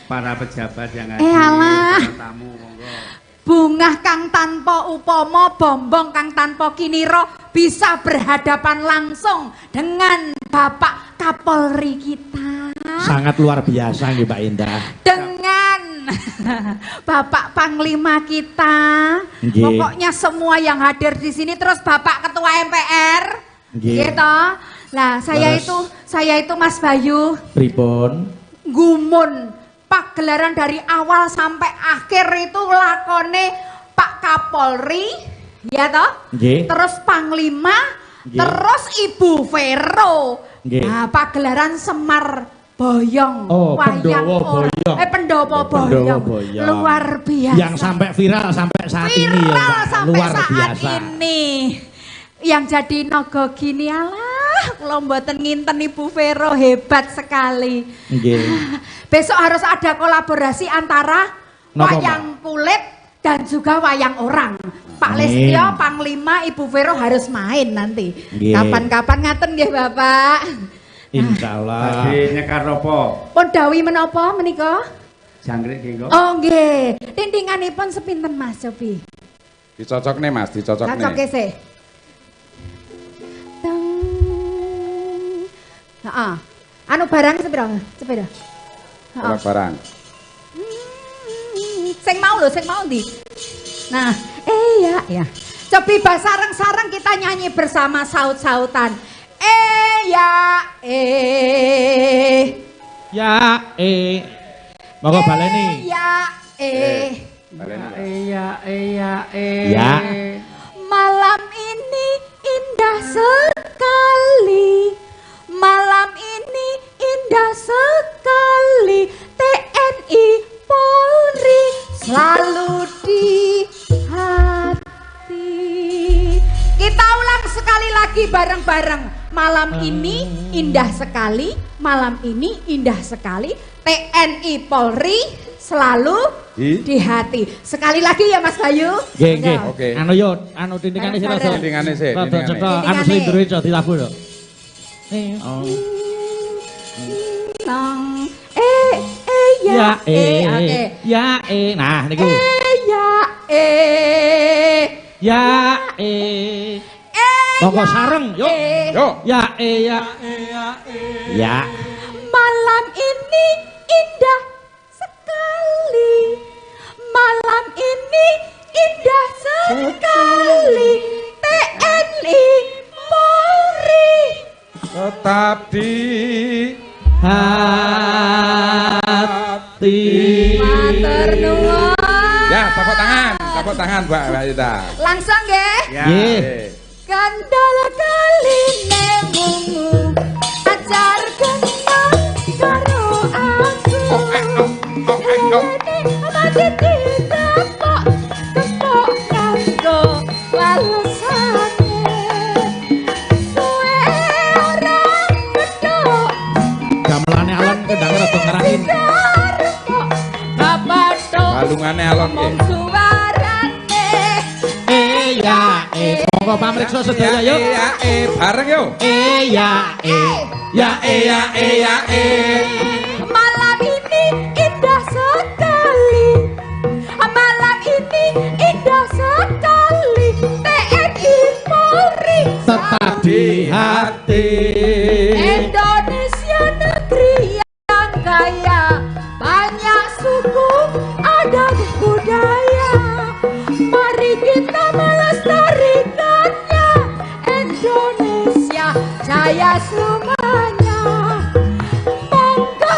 para pejabat yang hadir, alah. Para tamu, monggo. Bungah kang tanpa upama, bombong kang tanpa kinira bisa berhadapan langsung dengan Bapak Kapolri kita. Sangat luar biasa nggih Mbak Indah. Dengan Bapak Panglima kita. Nggih. Pokoknya semua yang hadir di sini, terus Bapak Ketua MPR. Nggih. Gitu. Lah, saya itu Mas Bayu Pripun? Gumun pagelaran dari awal sampai akhir itu lakone Pak Kapolri, ya toh? Nggih. Terus Panglima, Nggih. Terus Ibu Vero. Nggih. Nah, pagelaran Semar Boyong, Oh, wayang Pendowo orang. Boyong. Pendowo Pendowo Boyong. Boyong. Luar biasa. Yang sampai viral sampai saat ini ya, Viral Mbak. sampai Luar saat biasa. ini. Yang jadi nogo gini, alah, kula mboten nginten Ibu Vero hebat sekali. Nggih. Besok harus ada kolaborasi antara Napa, wayang kulit dan juga wayang orang. Pak Amin. Listyo, Panglima, Ibu Vero harus main nanti. Nggih. Kapan-kapan ngaten nggih Bapak. Insyaallah. Badhe nyekar napa? Pun dawuh menapa menika? Jangkrik nggih. Oh nggih. Tintinganipun sepinten Mas Cobi? Dicocokne Mas, dicocokne. Cocoke sih. Teng. Heeh. Anu barang sepiro? Sepiro? Heeh. Ora barang. Sing mau lho, sing mau ndi? Nah, ya, ya. Cobi sareng-sareng kita nyanyi bersama saut-sautan. Ya, eh. Ya, eh. Monggo baleni. Ya, eh. Baleni. Ya, ya, eh. Ya. Malam ini indah sekali. Malam ini indah sekali. TNI Polri selalu di hati. Kita ulang sekali lagi bareng-bareng. Malam ini indah sekali, malam ini indah sekali. TNI Polri selalu di hati. Sekali lagi ya Mas Bayu. Nggih, nggih. Oke. Anu yo, anu tintingane sik rada. Tintingane sik, Rada tintingane. cetha, anu Tintingane. slindre aja ditabuh lho. Oh. Nong eh eh ya, Ya, eh eh. oke. Ya, eh. Nah, niku. Eh ya eh. Ya, eh. Eh Monggo ya, sareng, yuk. eh. Yo. Ya, eh, ya. Ya. Malam ini indah sekali. Malam ini indah sekali. TNI Polri Tetap di hati. Matur nuwun. Ya, tepuk tangan Mbak Mbak Ita. Langsung nggih. Ya. Nggih. Kendal kaline mungu ajar kenal karo aku. Mati ditepok tepok kanggo walesane. Suwe ora petuk Gamelane alon kendhange rada ngerangin. Bapak tok Balungane alon nggih. mung suarane. Eh, ya, eh. Monggo pamriksa sedaya yuk. Ya, eh, bareng yo. Eh, ya, eh. Ya, eh, ya, eh, ya, eh. Malam ini indah sekali. Malam ini indah sekali. TNI Polri Tetap di hati. Indonesia negeri yang kaya, banyak suku, adat budaya. Mari kita melestarikannya. Indonesia jaya semuanya. Monggo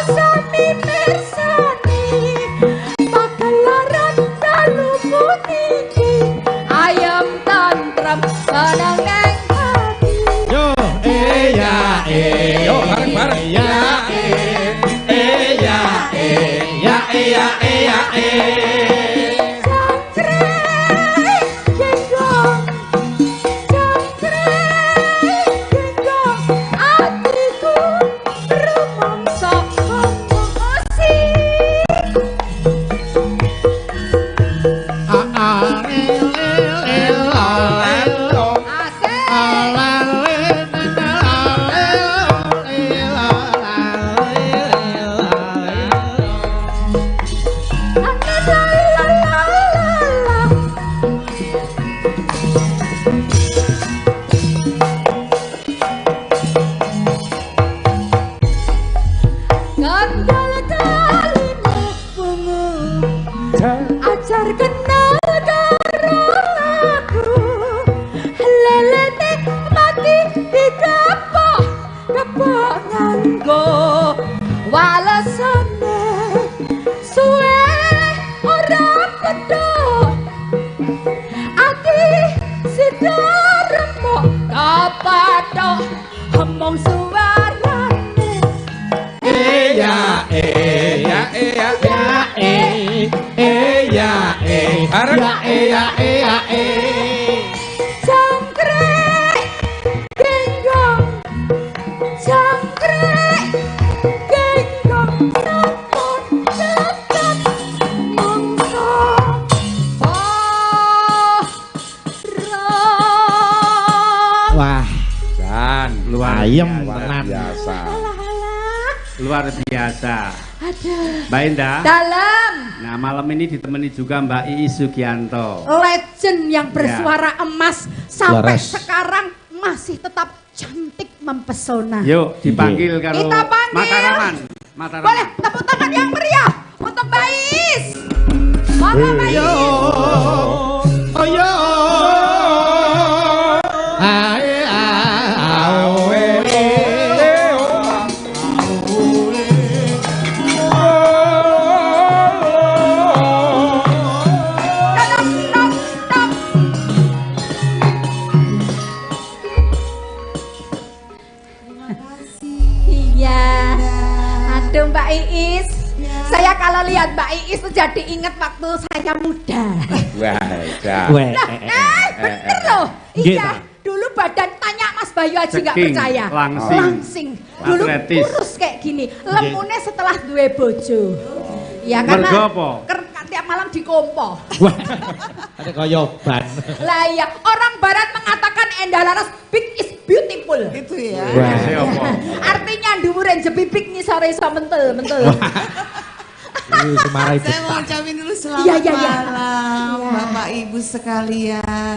Dasar kenal karo aku, lelene mati dikepok kepok nganggo walesane suwe ora pedhok ati sida remuk kapathok mung suarane. E ya e ya e ya e e ya e bareng ya e ya e ya e. Jangkrik genggong, jangkrik genggong sampun tetep mangsa bareng. Wah, jan luar ayem biasa. tenan. Biasa. Luar biasa. Aduh. Mbak Indah. Dalam. Nah, malam ini ditemani juga Mbak Iis Sugianto. Legend yang bersuara emas sampai Laras. sekarang masih tetap cantik mempesona. Yuk, dipanggil karo Kita panggil. Mataraman. Mataraman. Boleh tepuk tangan yang meriah untuk Mbak Iis. Monggo Mbak Iis. Oh yo. Ae a o e. Tok, tok, tok. Iya. Aduh Mbak Iis. Saya kalau lihat Mbak Iis tuh jadi ingat waktu saya muda. Wah, jan. Weh. Lah, bener loh. Nggih, Iya, ta. dulu badan tanya Mas Bayu aja nggak Ceking, percaya. langsing. Langsing. Dulu Atletis. kurus kayak gini. Lemune setelah duwe bojo. Ya karena Mergo apa? Tiap malam dikompo. Wah. Ada kaya ban. Lah iya, orang barat mengatakan Endah Laras big is beautiful. Itu ya. Wah. Tegese apa? Artinya dhuwure jebibik ngisore iso mentel-mentel. Iki semarai Saya mau betah. ucapin dulu selamat Iya, iya, iya. malam Iya. Bapak Ibu sekalian.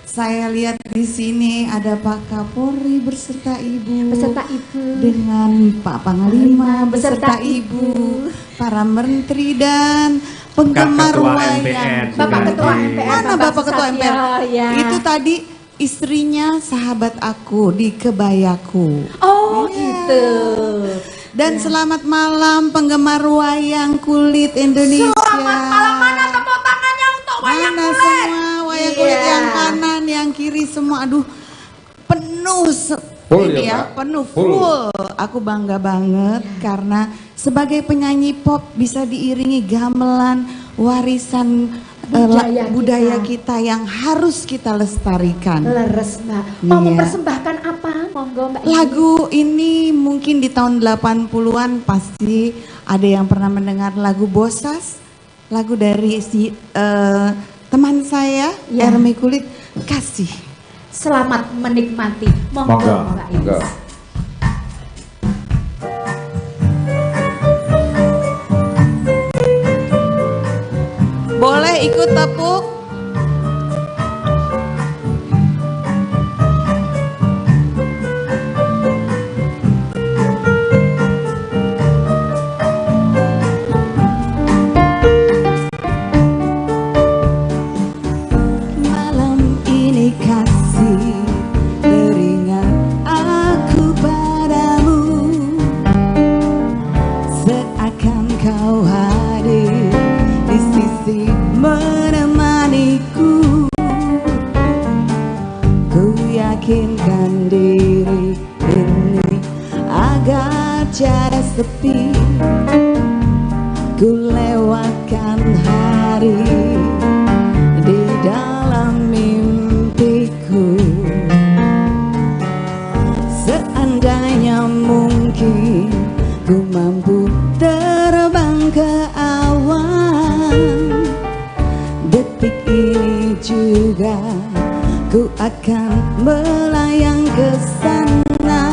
Saya lihat di sini ada Pak Kapolri berserta Ibu. Beserta Ibu. Dengan Pak Panglima Beserta beserta Ibu, para menteri dan penggemar Ketua wayang. MPR Bapak juga Ketua hadir. MPR. Mana Bapak Ketua Susatyo, MPR? ya. Itu tadi istrinya sahabat aku di kebayaku. Oh, Iya. gitu. Dan selamat malam penggemar wayang kulit Indonesia. Selamat malam, mana tepuk tangannya untuk wayang Mana kulit? semua wayang kulit Iya. yang kanan, yang kiri semua. Aduh, penuh Full ini ya, ya, Mbak? penuh Full. full. Aku bangga banget karena sebagai penyanyi pop bisa diiringi gamelan warisan Budaya budaya kita. kita yang harus kita lestarikan. Leres, Mbak. Mau Iya. mempersembahkan apa? Monggo, Mbak. Iis. Lagu ini mungkin di tahun 80-an pasti ada yang pernah mendengar lagu Bosas, lagu dari si teman saya Ya. Ermi Kulit, Kasih. Selamat menikmati. Monggo, Monggo. Mbak Iis. Monggo. Boleh ikut tepuk? Malam ini kasih teringat aku padamu, seakan kau hadir di sisi menemaniku. Ku yakinkan diri ini agar tiada sepi. Ku lewatkan hari di dalam mimpiku. Seandainya mungkin ku mampu terbang ke awan, detik ini juga ku akan melayang ke sana.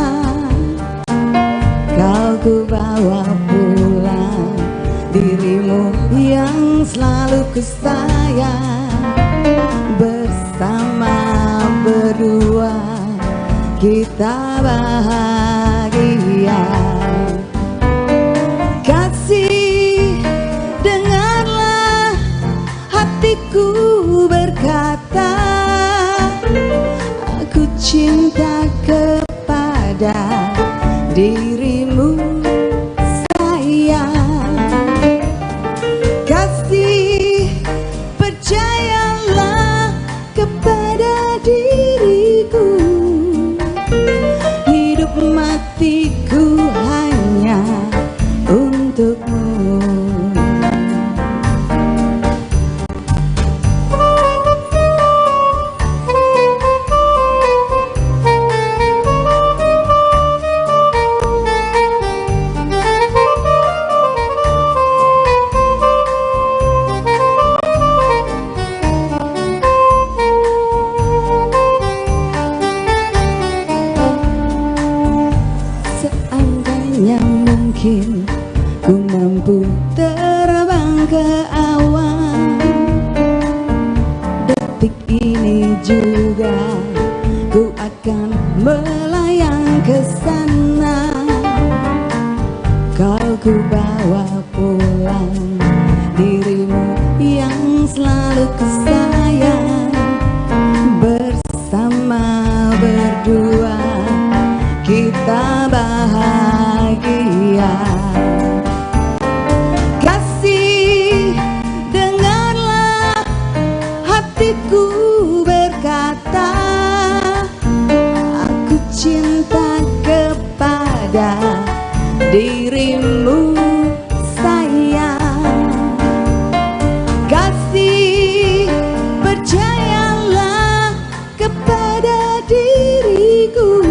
Kau ku bawa pulang dirimu yang selalu ku sayang. Bersama berdua kita bahagia. Kasih, dengarlah hati hatiku berkata, aku cinta kepada dirimu sayang. Kasih, percayalah kepada diriku, hidup matiku hanya untukmu. Seandainya mungkin ku mampu terbang ke awan, detik ini juga ku akan melayang ke sana. Kau ku bawa pulang, dirimu yang selalu ku sayang. Bersama berdua kita bahagia. Kasih, dengarlah hatiku berkata, aku cinta kepada dirimu sayang. Kasih, percayalah kepada diriku,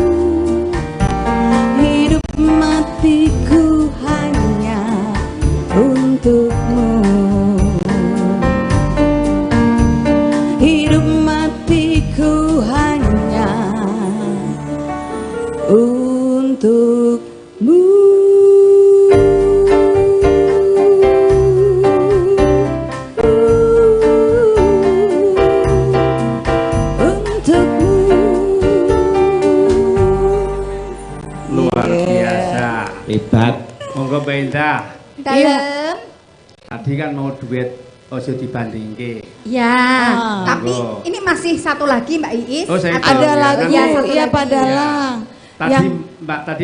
hidup matiku hanya untukmu. Hidup matiku hanya untukmu. Untukmu. Luar biasa. Hebat. Monggo Mbak Indah. Dalem. Tadi kan mau duet ojo dibandingke. Ya, tapi Monggo. ini masih satu lagi Mbak Iis. Oh, saya Atau- tahu Ada ya, lagu, kan? Ya, satu iya lagi. Pak Dalang. Tadi Yang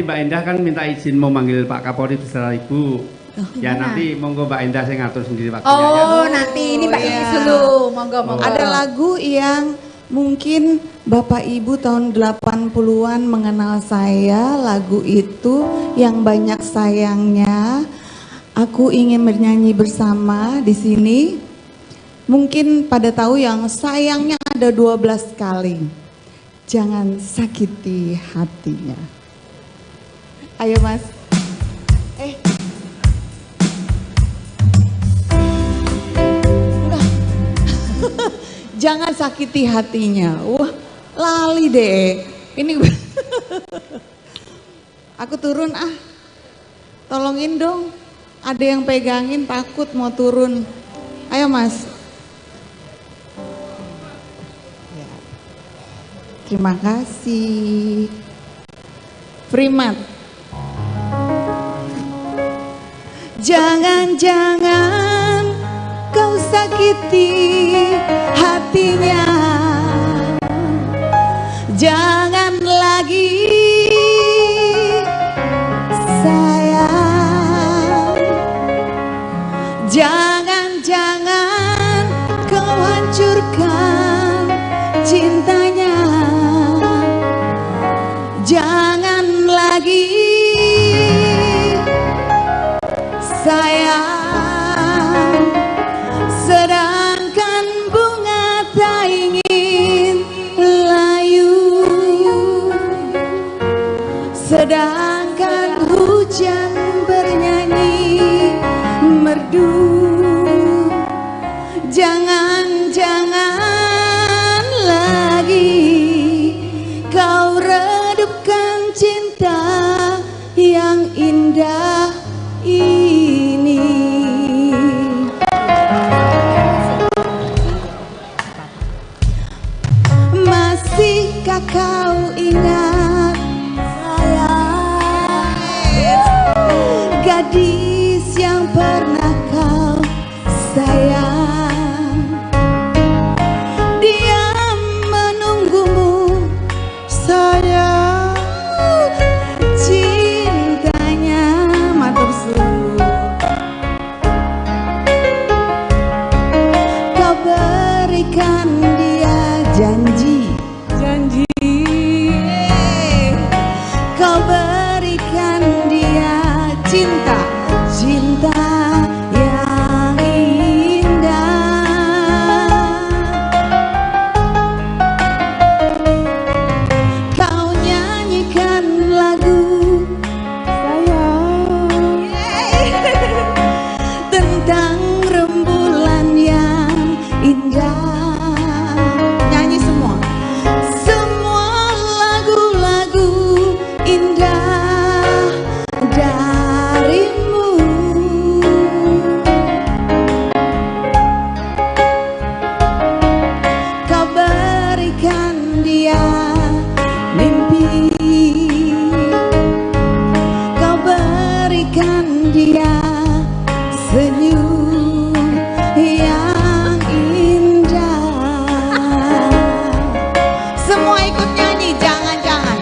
Mbak Indah kan minta izin mau manggil Pak Kapolri beserta Ibu. Ya gimana? nanti monggo Mbak Indah saya ngatur sendiri waktunya ya. Oh, nanti ini Mbak iya. Iis dulu. Monggo, monggo. Ada lagu yang mungkin Bapak Ibu tahun 80-an mengenal saya, lagu itu yang banyak sayangnya. Aku ingin bernyanyi bersama di sini. Mungkin pada tahu yang sayangnya ada 12 kali. Jangan sakiti hatinya. Ayo Mas. Enggak. Jangan sakiti hatinya. Wah, lali deh. Ini aku turun ah. Tolongin dong. Ada yang pegangin, takut mau turun. Ayo Mas. Ya. Terima kasih. Primat. Jangan-jangan kau sakiti hatinya. Jangan lagi sayang. Jangan-jangan kau hancurkan cintanya. Jangan lagi sayang. Sedangkan bunga tak ingin layu. berikan dia janji, janji. Kau berikan dia cinta, cinta yang indah. Kau nyanyikan lagu sayang tentang rembulan yang indah. Nyanyi semua. Semua lagu-lagu indah darimu. Kau berikan dia mimpi, kau berikan dia senyum yang indah. Semua ikut nyanyi, jangan-jangan,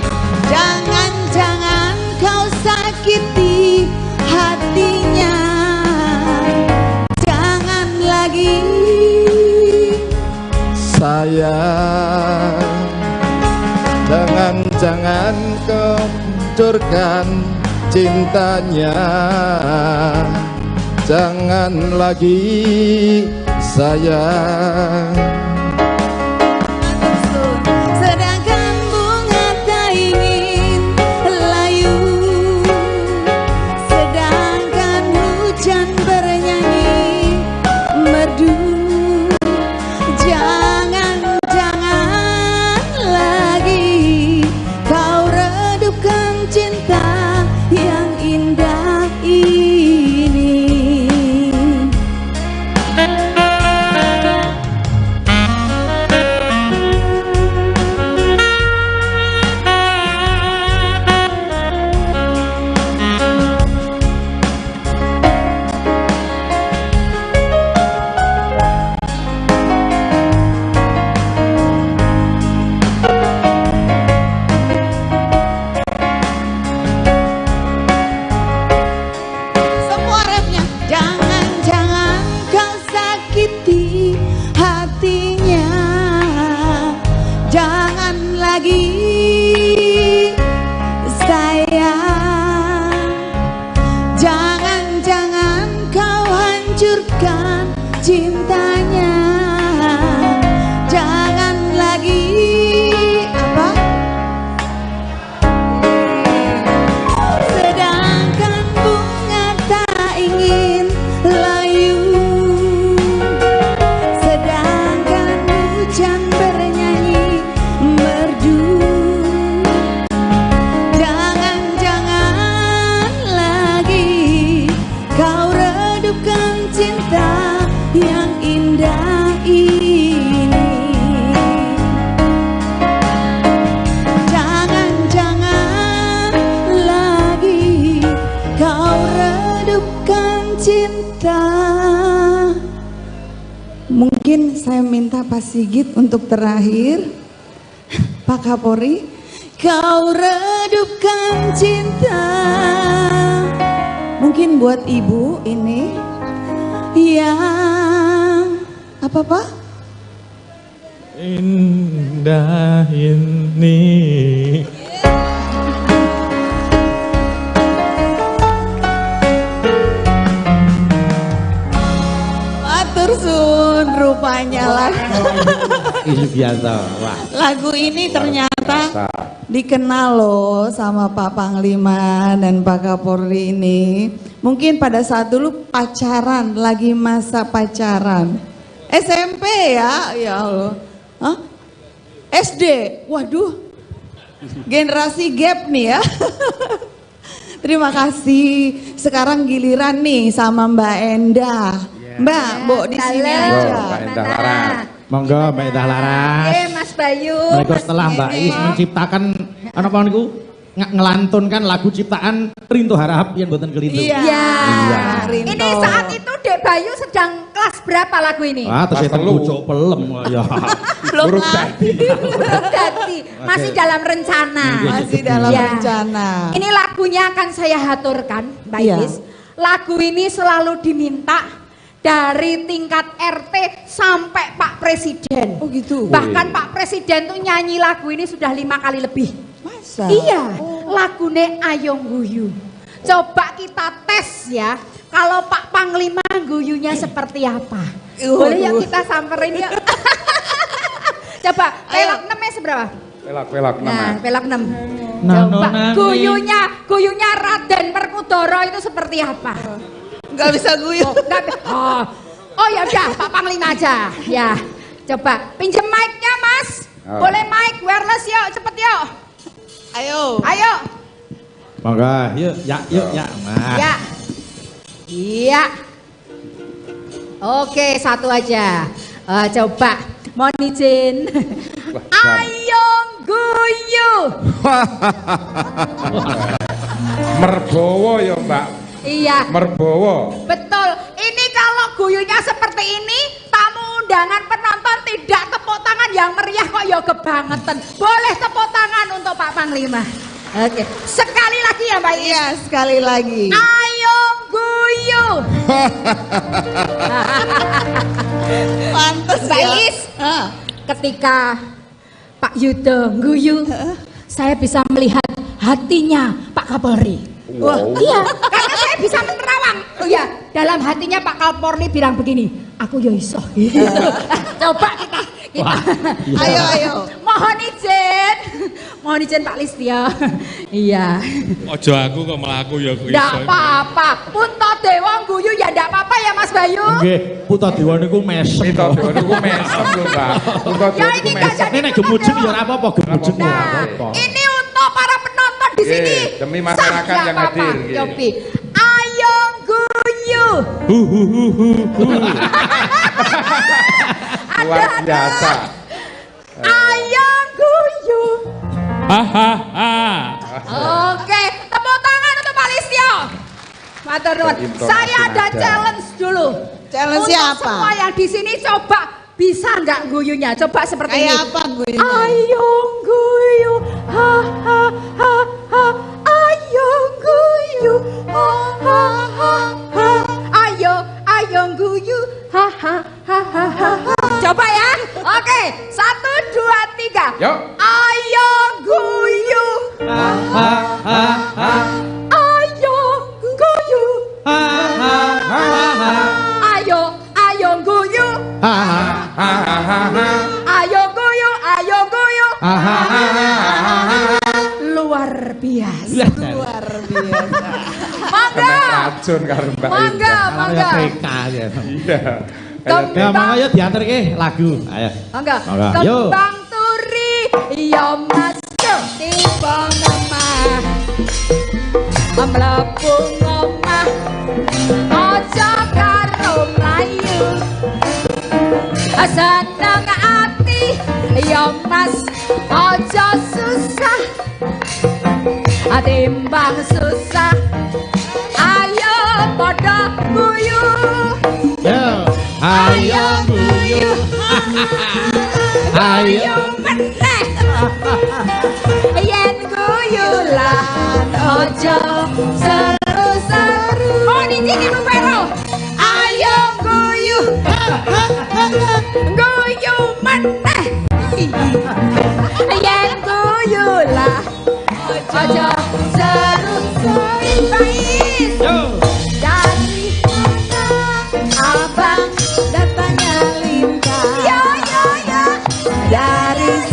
jangan-jangan kau sakiti hatinya. Jangan lagi Sayang, jangan-jangan kau hancurkan cintanya. Jangan lagi sayang. Sedangkan bunga tak ingin layu, sedangkan hujan bernyanyi merdu. Jangan-jangan lagi kau redupkan cinta yang indah ini. Semua refnya. Jangan-jangan kau sakiti hatinya. Jangan lagi sayang. Jangan-jangan kau hancurkan cintanya. Jangan lagi apa? Sedangkan bunga tak ingin layu, sedangkan hujan bernyanyi merdu. Jangan-jangan lagi kau redupkan cinta yang indah ini. Jangan-jangan lagi kau redupkan cinta. Mungkin saya minta Pak Sigit untuk terakhir. Pak Kapolri, kau redupkan cinta. Mungkin buat ibu ini yang apa Pak? Indah ini. Matur suwun, rupanya lagu. Ini biasa. Wah. Lagu ini ternyata dikenal loh sama Pak Panglima dan Pak Kapolri ini. Mungkin pada saat dulu pacaran, lagi masa pacaran. SMP ya, ya Allah. Hah? SD, waduh. Generasi gap nih ya. Terima kasih. Sekarang giliran nih sama Mbak Endah. Mbak, Mbok di sini aja. Mbak Endah Laras. Monggo Mbak Endah Laras. Mas Bayu. Mereka setelah Mbak Is menciptakan apa niku ngelantunkan lagu ciptaan Rinto Harahap yang mboten kelintu. Iya. Iya. Ini saat itu Dek Bayu sedang kelas berapa lagu ini? Ah, terus bocok pelem ya. Belum lagi. Masih dalam rencana. Masih dalam rencana. Ini lagunya akan saya haturkan, Mbak Is. Lagu ini selalu diminta Dari tingkat RT sampai Pak Presiden. Oh gitu. Bahkan Pak Presiden tuh nyanyi lagu ini sudah 5 kali lebih. Masa? Iya, lagune Ayo Guyu. Coba kita tes ya, kalau Pak Panglima guyunya seperti apa. Boleh ya kita samperin yuk. Coba, pelok 6 ya seberapa? Pelak-pelak 6. Nah, pelok 6. Coba guyunya Raden Werkudara itu seperti apa? Nggak bisa guyu. Oh, oh ya udah, Pak Panglima aja. Ya, coba pinjem mic-nya Mas. Boleh mic wireless yuk, cepet yuk. Ayo. Ayo. Monggo, yuk, ya, yuk, ya. Nah. Ya. Iya. Oke, satu aja. Coba, mohon izin. Ayo guyu. Merbowo ya, Mbak. Iya. Merbowo. Betul. Ini kalau guyunya seperti ini, tamu undangan penonton tidak tepuk tangan yang meriah kok ya kebangetan. Boleh tepuk tangan untuk Pak Panglima. Oke. Sekali lagi ya Mbak Is. Iya, sekali lagi. Ayo guyu. Pantes Mbak ya. Is. Ketika Pak Yudo guyu, saya bisa melihat hatinya Pak Kapolri. Wah, iya, karena saya bisa menerawang. Iya, dalam hatinya Pak Kapolri bilang begini, aku yo iso. Gitu. Coba kita. Wah, iya. Ayo, ayo. Mohon izin Pak Listio. Iya. Ojo aku kok malah aku ya iso. Ndak apa-apa. Puntadewa guyu ya ndak apa-apa ya Mas Bayu. Nggih, Puntadewa niku mesem. Puntadewa niku mesem lho, Mbak. Puntadewa Ya niku ini nggak mesem. jadi Nek gemujeng ya ora apa-apa, gemujeng ya ora Nah, apa-apa. ini untuk para penonton di sini. Demi masyarakat Sah, nggak yang apa-apa, hadir, nggih. Yopi. Ayo guyu. Hu hu hu hu hu. Luar biasa. Ayo guyu. Hahaha. Oke, tepuk tangan untuk Pak Listio. Matur nuwun. Saya ada challenge dulu. Challenge untuk siapa? Semua yang di sini coba bisa nggak guyunya? Coba seperti Kayak ini. apa guyunya? Ayo guyu, ha ha ha ha. Ayo guyu, ha ha ha ha. Ayo, ayo guyu, ha ha ha ha ha. Coba ya. Oke, 1, 2, 3. Yuk. Ayo guyu. Ha ha ha. Ayo guyu. Ha ha ha. Ayo, ayo guyu. Ha ha ha. Ayo guyu, ayo guyu. Ha ha ha. Luar biasa. Luar biasa. Mangga. Kena racun karo Mbak Mangga, Indah. mangga. TK ya. Iya. Ya mangga yo dianterke lagu. Ayo. Mangga. Mangga. Yo. Kembang turi ya Mas yo tiba ngomah. Mlebu ngomah. Aja karo mlayu. Seneng ati ya Mas aja susah. Timbang susah. Ayo padha guyu. Yo. Ayo guyu. Ayo. Guyu meneh. Yen guyu lan aja seru-seru. Oh niki Ibu Vero. Ayo guyu. Guyu meneh. Yen guyu lah aja seru-seru. Bais. Yo. Dari mana abang datangnya lintah? Yo yo yo. Dari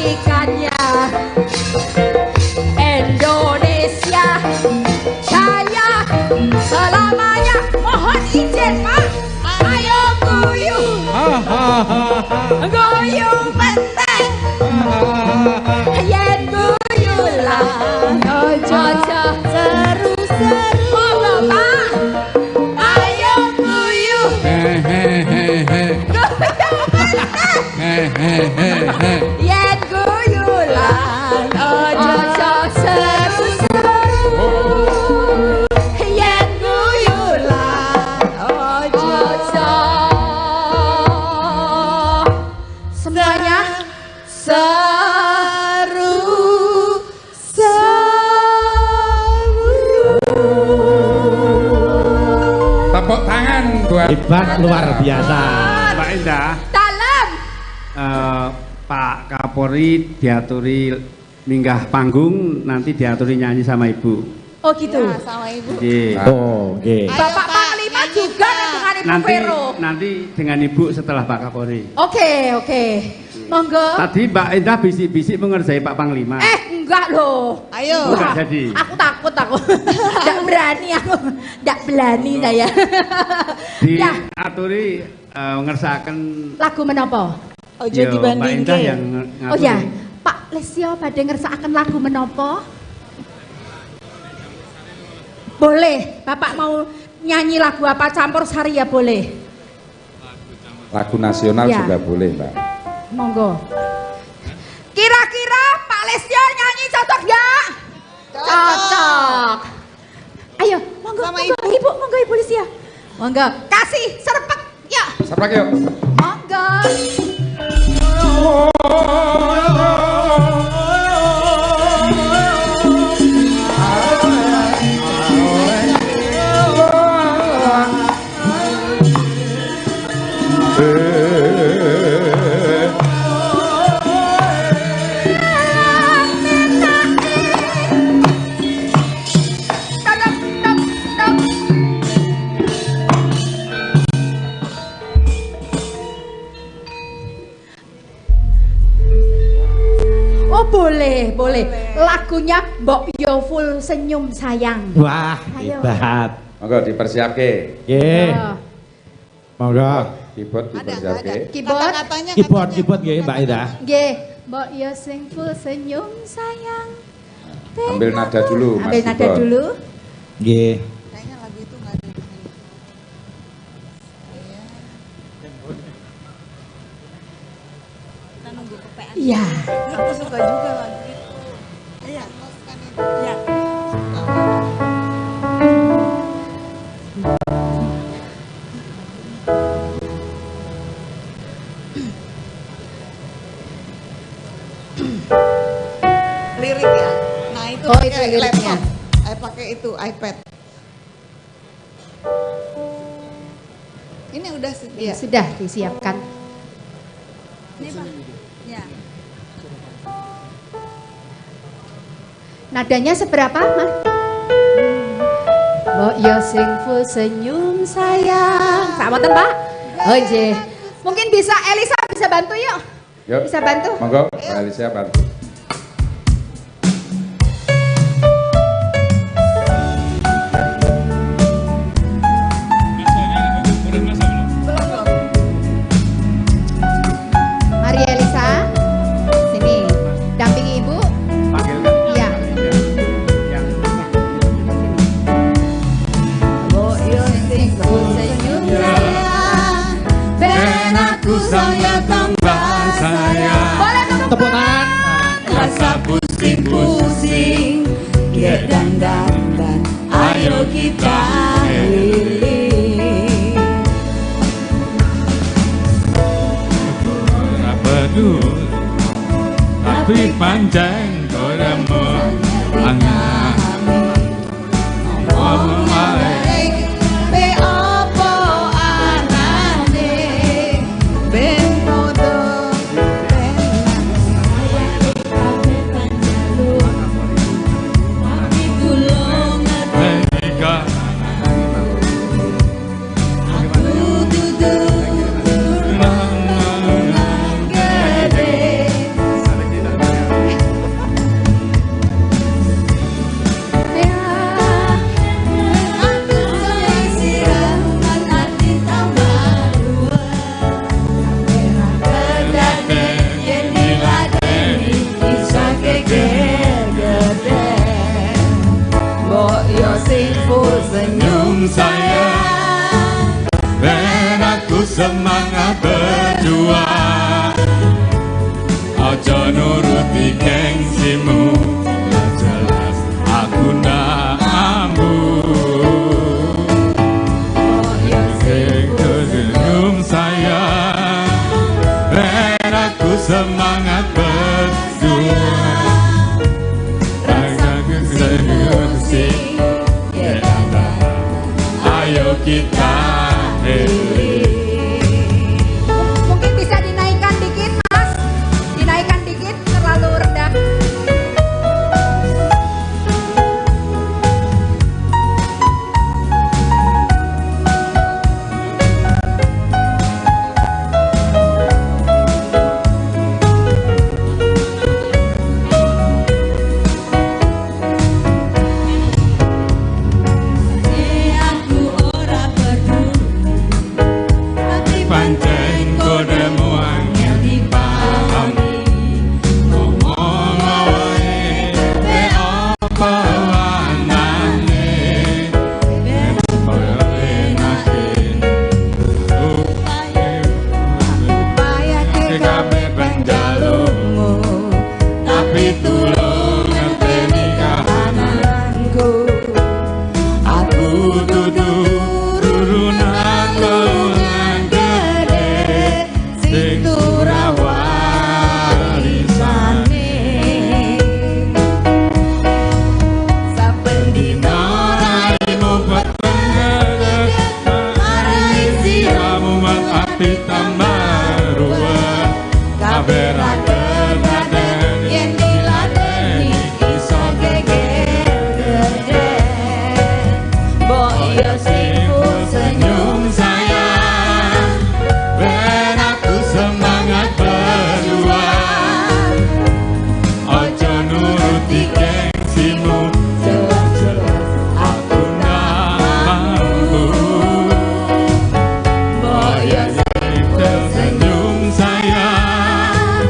Kebaikannya. Indonesia jaya selamanya. Mohon izin Pak. Ayo guyu, guyu mentek. Yen guyu lah, ojo seru-seru. Monggo Pak. Ayo guyu, Hehehehe. Hehehehe. yen guyu lah, ojo seru-seru. Yen guyu lah, ojo. Semuanya seru seru. Tepuk tangan buat Hebat luar biasa. Mbak Indah, Dalam. Pak Kapolri diaturi minggah panggung, nanti diaturi nyanyi sama Ibu. Oh gitu. Ya, sama Ibu. Nggih. Oh, nggih. Bapak Panglima juga dengan Ibu Nanti Vero. nanti dengan Ibu setelah Pak Kapolri. Oke, oke. Monggo. Tadi Mbak Indah bisik-bisik mengerjai Pak Panglima. Enggak loh. Ayo. Enggak jadi. Aku takut aku. Enggak berani aku. Enggak berani saya. Ya, Diaturi ngersakaken lagu menapa? Ojo yo, Mbak dibandingke. Indah yang Oh ya, ngaturi. Pak Lesio badhe ngersakaken lagu menapa? Boleh, Bapak mau nyanyi lagu apa, campur sari ya boleh. Lagu nasional Ya. juga boleh, Mbak. Monggo. Kira-kira Pak Lesio nyanyi cocok nggak? Cocok. Ayo, monggo, Sama monggo, Ibu, monggo Ibu Lisia. Monggo, kasih serpek, ya. Serpek yuk. Monggo. Tok, tok, tok. Oh boleh, boleh. Lagunya Mbok Yo Full Senyum Sayang. Wah, Ayo. hebat. Monggo dipersiapke. Nggih. Oh. Monggo. Keyboard dipersiapke. Keyboard. Kata-katanya Keyboard, keyboard nggih Mbak Indah. Nggih, Mbok Yo sing full senyum sayang. Ambil nada dulu, Mas Ambil nada Keyboard. dulu. Nggih. Kayaknya lagu itu nggak ada di sini. Kita nunggu kepean. Iya. Aku suka juga lagu itu. Iya. Kan itu. Iya. Suka. Lirik ya. Nah itu Oh, itu pakai liriknya. laptop. Pakai itu iPad. Ini udah sedia. Sudah disiapkan. Ini Pak. Ya. Nadanya seberapa, Mas? Mbok yo sing full senyum sayang. Samonten, Pak? Oh, nggih. Mungkin bisa Elisa bisa bantu yuk. Yuk. Bisa bantu? Monggo, Mbak Elisa bantu. Mari Elisa. Sini. Dampingi Ibu. Panggilkan. Iya. Yang Mbok yo sing full senyum sayang. Ben aku saya tambah sayang. Boleh tepuk Tepuk tangan. Rasa pusing-pusing, ya dan dan dan, ayo kita healing. Ora peduli, tapi pancen koremu angin. Ngomong wae. Be opo anane ben podo Mega. Gede. aku semangat berjuang. Aja nuruti gengsimu, lah jelas aku ndak ambu. Sing tersenyum sayang, ben aku semangat berjuang. Aku pusing, ayo kita healing. Mungkin bisa dinaikkan dikit, Mas. Dinaikkan dikit, terlalu rendah. Aku ora peduli, tapi Pancen kodemu angel dipahami. Ngomong wae be apa anane. Ben koyo enake. Upayake kabeh penjalukmu, tapi tulung ngerteni kahananku. Aku dudu turunan turunan gede sing turah warisane. Saben dina raimu peteng marai siramu mat ati tambah ruwet. Kabeh ra kedaden yen diladeni iso geger gede. Mbok yo sing senyum sayang, ben aku semangat berjuang. Ojo nuruti gengsimu, jelas-jelas aku ndak mampu. Mbok yo sing senyum sayang,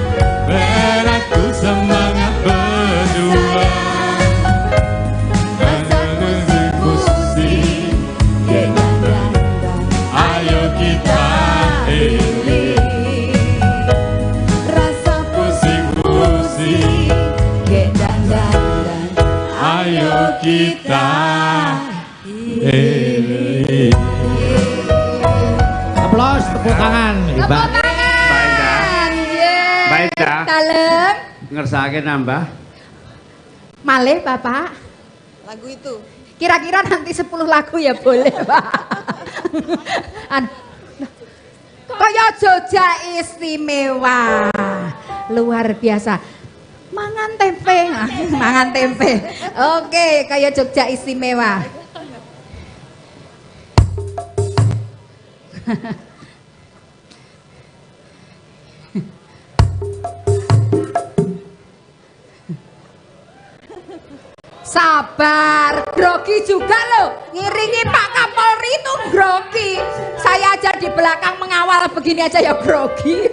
ben aku semangat berjuang. Pusing, ayo kita healing. Rasa Pusing-pusing, gek dandan, ayo kita healing. Aplaus, tepuk tangan. Hebat. Mbak Endah, Mbak Endah, Dalem, ngersake nambah. malih Bapak. Lagu itu. Kira-kira nanti 10 lagu ya boleh, Pak. Kaya Jogja istimewa. Luar biasa. Mangan tempe, mangan tempe. Oke, kaya Jogja istimewa. Sabar, grogi juga loh. Ngiringi Pak Kapolri itu grogi. Saya aja di belakang mengawal begini aja ya grogi.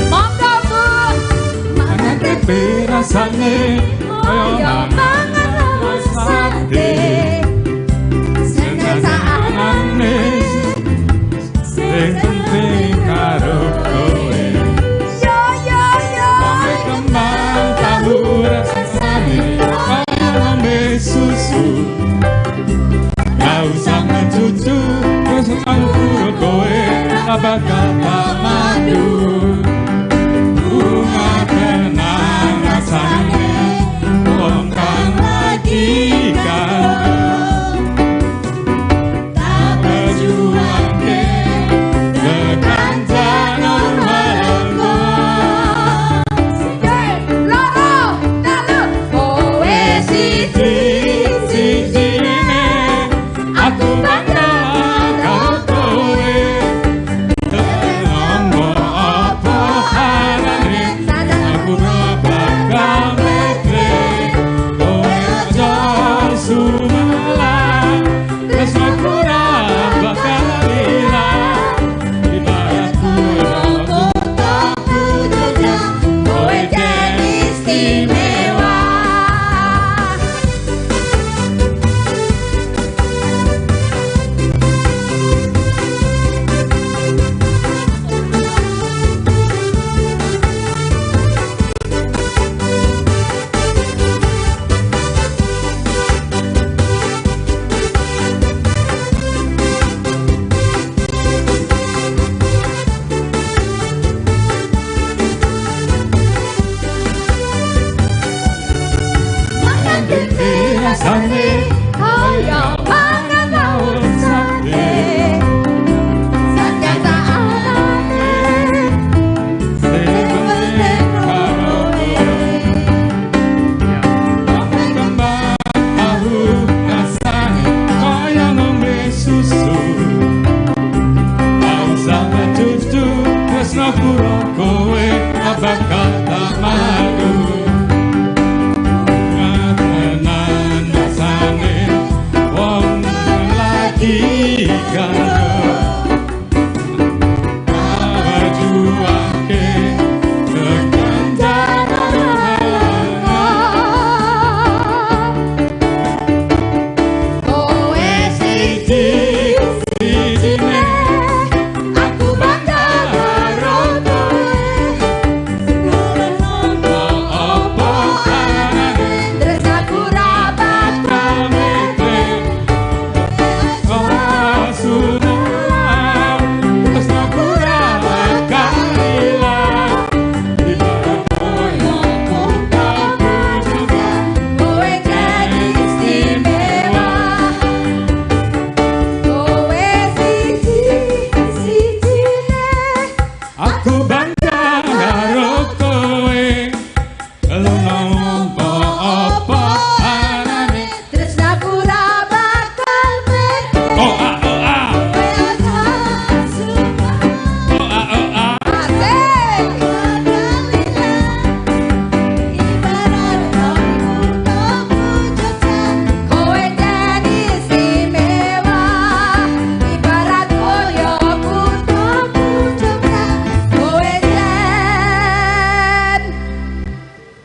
Monggo Bu. Mangan tempe rasane kaya mangan sate. Seneng sing penting karo kowe. Yo yo yo. Ngombe kembang tahu rasane kaya ngombe susu. Gak usah ngecucu, wis aku kowe ora bakal tak madu. Bunga kenang rasane wong kang lagi ganteng. Tak berjuangke tekan normal. Loro, telu, kowe siji Sijine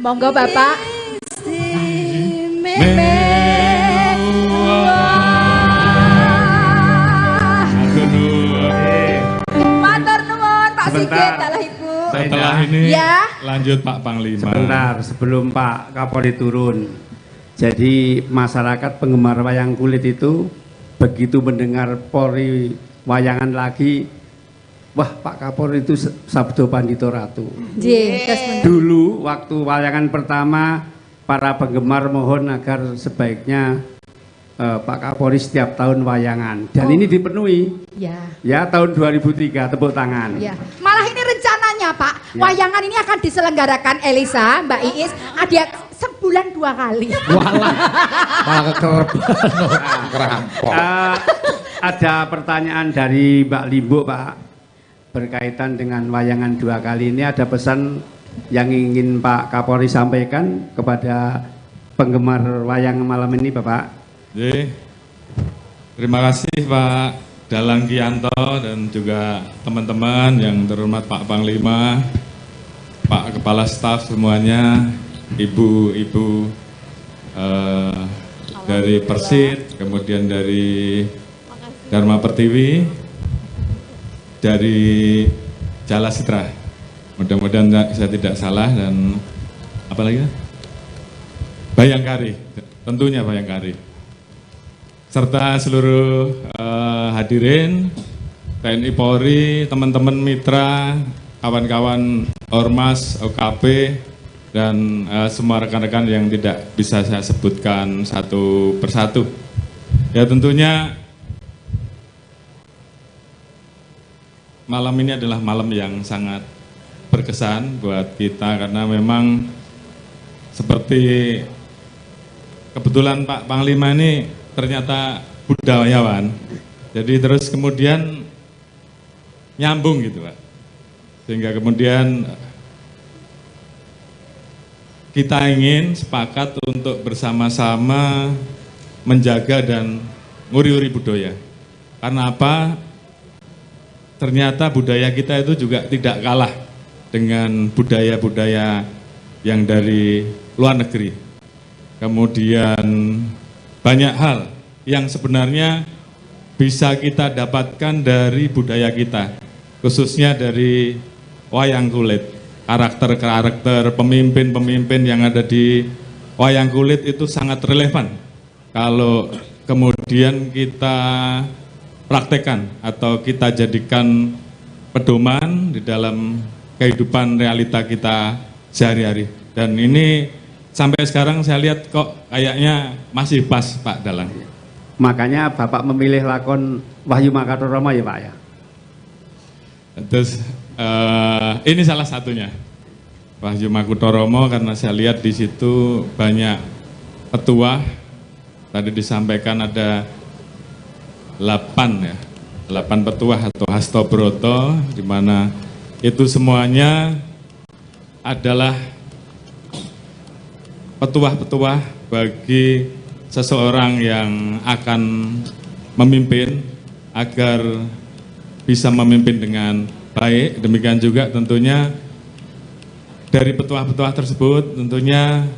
Monggo Bapak. Matur nuwun Pak Sigit dalah Ibu. Setelah ini ya. Lanjut Pak Panglima. Sebentar sebelum Pak Kapolri turun. Jadi masyarakat penggemar wayang kulit itu begitu mendengar Polri wayangan lagi, wah Pak Kapolri itu Sabdo Pandito Ratu. Dulu waktu wayangan pertama para penggemar mohon agar sebaiknya Pak Kapolri setiap tahun wayangan. Dan ini dipenuhi. Ya. Ya tahun 2003 tepuk tangan. Ya. Malah ini rencananya Pak, ya. Wayangan ini akan diselenggarakan Elisa, Mbak Iis, ada sebulan 2 kali. Walah, malah kekerep. Ada pertanyaan dari Mbak Limbo Pak, berkaitan dengan wayangan 2 kali ini ada pesan yang ingin Pak Kapolri sampaikan kepada penggemar wayang malam ini Bapak. Jadi, terima kasih Pak Dalang Kianto dan juga teman-teman yang terhormat Pak Panglima, Pak Kepala Staf semuanya, ibu-ibu dari Persit, kemudian dari Dharma Pertiwi, dari Jala Citra. Mudah-mudahan saya tidak salah dan apa lagi? Bayangkari, tentunya Bayangkari. Serta seluruh hadirin, TNI Polri, teman-teman mitra, kawan-kawan Ormas, OKP, dan semua rekan-rekan yang tidak bisa saya sebutkan satu persatu. Ya tentunya malam ini adalah malam yang sangat berkesan buat kita karena memang seperti kebetulan Pak Panglima ini ternyata budayawan, jadi terus kemudian nyambung gitu Pak, sehingga kemudian kita ingin sepakat untuk bersama-sama menjaga dan nguri-uri budaya. Karena apa? Ternyata budaya kita itu juga tidak kalah dengan budaya-budaya yang dari luar negeri. Kemudian banyak hal yang sebenarnya bisa kita dapatkan dari budaya kita, khususnya dari wayang kulit. Karakter-karakter pemimpin-pemimpin yang ada di wayang kulit itu sangat relevan kalau kemudian kita praktekkan atau kita jadikan pedoman di dalam kehidupan realita kita sehari-hari. Dan ini sampai sekarang saya lihat kok kayaknya masih pas Pak Dalang. Makanya Bapak memilih lakon Wahyu Makutharama ya Pak ya? Terus ini salah satunya Wahyu Makutharama karena saya lihat di situ banyak petuah. Tadi disampaikan ada 8 ya, 8 petuah atau Hasto Broto, di mana itu semuanya adalah petuah-petuah bagi seseorang yang akan memimpin agar bisa memimpin dengan baik. Demikian juga tentunya dari petuah-petuah tersebut, tentunya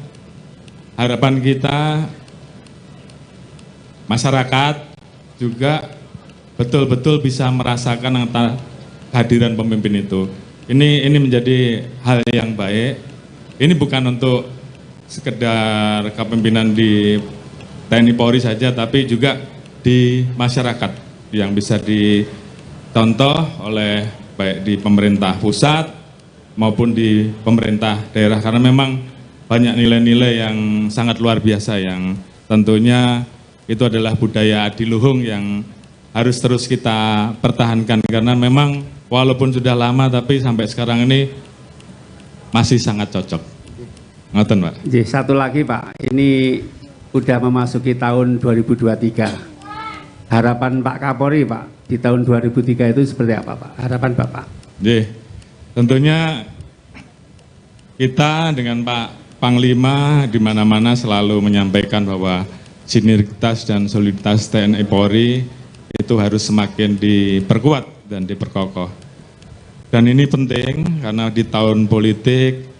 harapan kita masyarakat juga betul-betul bisa merasakan kehadiran pemimpin itu. Ini menjadi hal yang baik. Ini bukan untuk sekedar kepemimpinan di TNI Polri saja, tapi juga di masyarakat yang bisa dicontoh oleh baik di pemerintah pusat maupun di pemerintah daerah, karena memang banyak nilai-nilai yang sangat luar biasa yang tentunya itu adalah budaya adiluhung yang harus terus kita pertahankan, karena memang walaupun sudah lama tapi sampai sekarang ini masih sangat cocok. Ngoten, Pak. Satu lagi, Pak, ini udah memasuki tahun 2023. Harapan Pak Kapolri, Pak, di tahun 2003 itu seperti apa, Pak? Harapan Bapak? Nggih. Tentunya kita dengan Pak Panglima di mana-mana selalu menyampaikan bahwa sinergitas dan soliditas TNI Polri itu harus semakin diperkuat dan diperkokoh. Dan ini penting karena di tahun politik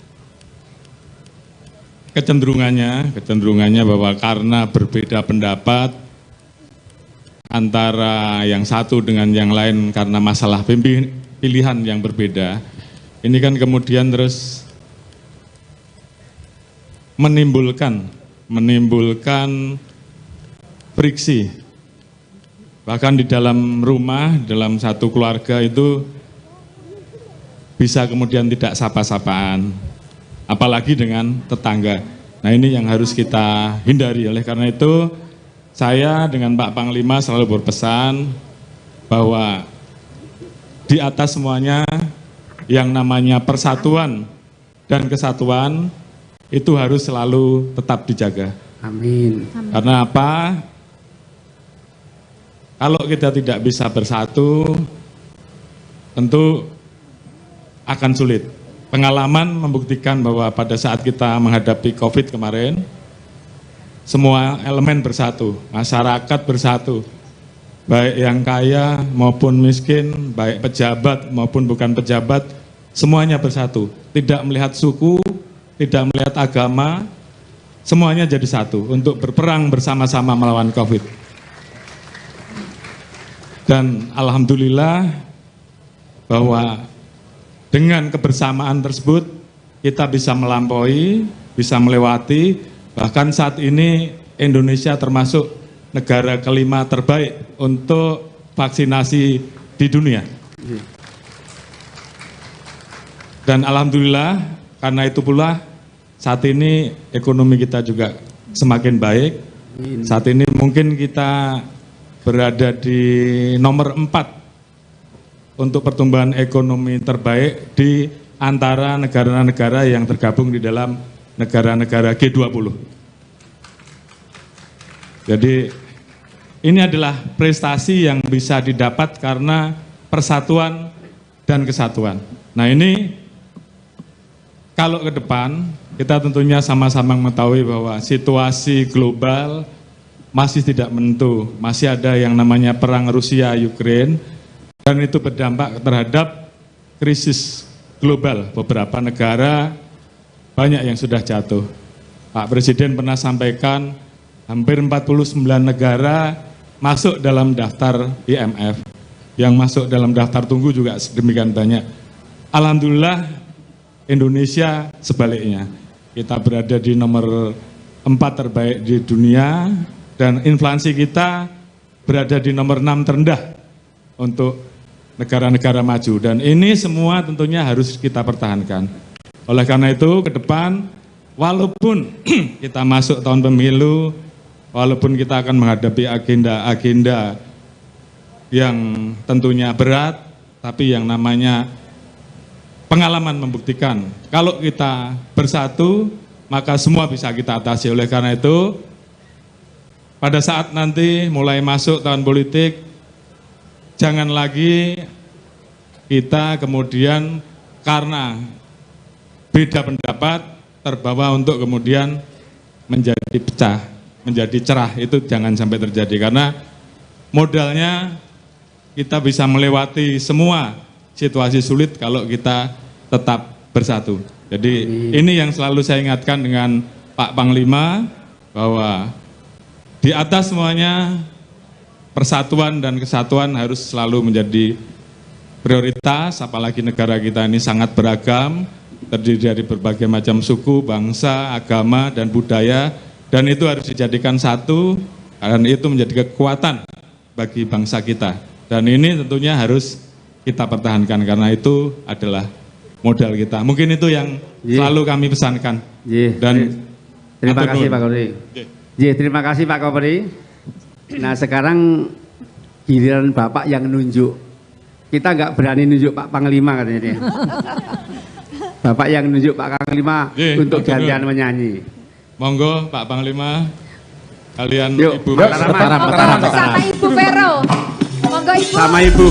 kecenderungannya bahwa karena berbeda pendapat antara yang satu dengan yang lain karena masalah pilihan yang berbeda, ini kan kemudian terus menimbulkan friksi. Bahkan di dalam rumah, dalam satu keluarga itu bisa kemudian tidak sapa-sapaan, apalagi dengan tetangga. Nah, ini yang harus kita hindari. Oleh karena itu, saya dengan Pak Panglima selalu berpesan bahwa di atas semuanya yang namanya persatuan dan kesatuan itu harus selalu tetap dijaga. Amin. Karena apa? Kalau kita tidak bisa bersatu, tentu akan sulit. Pengalaman membuktikan bahwa pada saat kita menghadapi COVID kemarin, semua elemen bersatu, masyarakat bersatu, baik yang kaya maupun miskin, baik pejabat maupun bukan pejabat, semuanya bersatu. Tidak melihat suku, tidak melihat agama, semuanya jadi satu untuk berperang bersama-sama melawan COVID. Dan alhamdulillah bahwa dengan kebersamaan tersebut kita bisa melampaui, bisa melewati, bahkan saat ini Indonesia termasuk negara kelima terbaik untuk vaksinasi di dunia. Dan alhamdulillah karena itu pula saat ini ekonomi kita juga semakin baik. Saat ini mungkin kita berada di nomor 4 untuk pertumbuhan ekonomi terbaik di antara negara-negara yang tergabung di dalam negara-negara G20. Jadi ini adalah prestasi yang bisa didapat karena persatuan dan kesatuan. Nah, ini kalau ke depan kita tentunya sama-sama mengetahui bahwa situasi global masih tidak menentu, masih ada yang namanya perang Rusia-Ukraine, dan itu berdampak terhadap krisis global. Beberapa negara banyak yang sudah jatuh. Pak Presiden pernah sampaikan hampir 49 negara masuk dalam daftar IMF, yang masuk dalam daftar tunggu juga sedemikian banyak. Alhamdulillah Indonesia sebaliknya, kita berada di nomor 4 terbaik di dunia, dan inflasi kita berada di nomor 6 terendah untuk negara-negara maju. Dan ini semua tentunya harus kita pertahankan. Oleh karena itu ke depan, walaupun kita masuk tahun pemilu, walaupun kita akan menghadapi agenda-agenda yang tentunya berat, tapi yang namanya pengalaman membuktikan kalau kita bersatu, maka semua bisa kita atasi. Oleh karena itu, pada saat nanti mulai masuk tahun politik, jangan lagi kita kemudian karena beda pendapat terbawa untuk kemudian menjadi pecah, menjadi cerah. Itu jangan sampai terjadi, karena modalnya kita bisa melewati semua situasi sulit kalau kita tetap bersatu. Jadi ini yang selalu saya ingatkan dengan Pak Panglima, bahwa di atas semuanya persatuan dan kesatuan harus selalu menjadi prioritas, apalagi negara kita ini sangat beragam, terdiri dari berbagai macam suku, bangsa, agama, dan budaya, dan itu harus dijadikan satu, dan itu menjadi kekuatan bagi bangsa kita. Dan ini tentunya harus kita pertahankan, karena itu adalah modal kita. Mungkin itu yang selalu kami pesankan. Dan terima kasih Pak Kapolri. Terima kasih Pak Kapolri. Nah sekarang giliran Bapak yang nunjuk. Kita nggak berani nunjuk Pak Panglima katanya dia. Bapak yang nunjuk Pak Panglima untuk gantian menyanyi. Monggo Pak Panglima, kalian yuk, Ibu Mataram. Sama Ibu Vero. Monggo Ibu. Sama Ibu.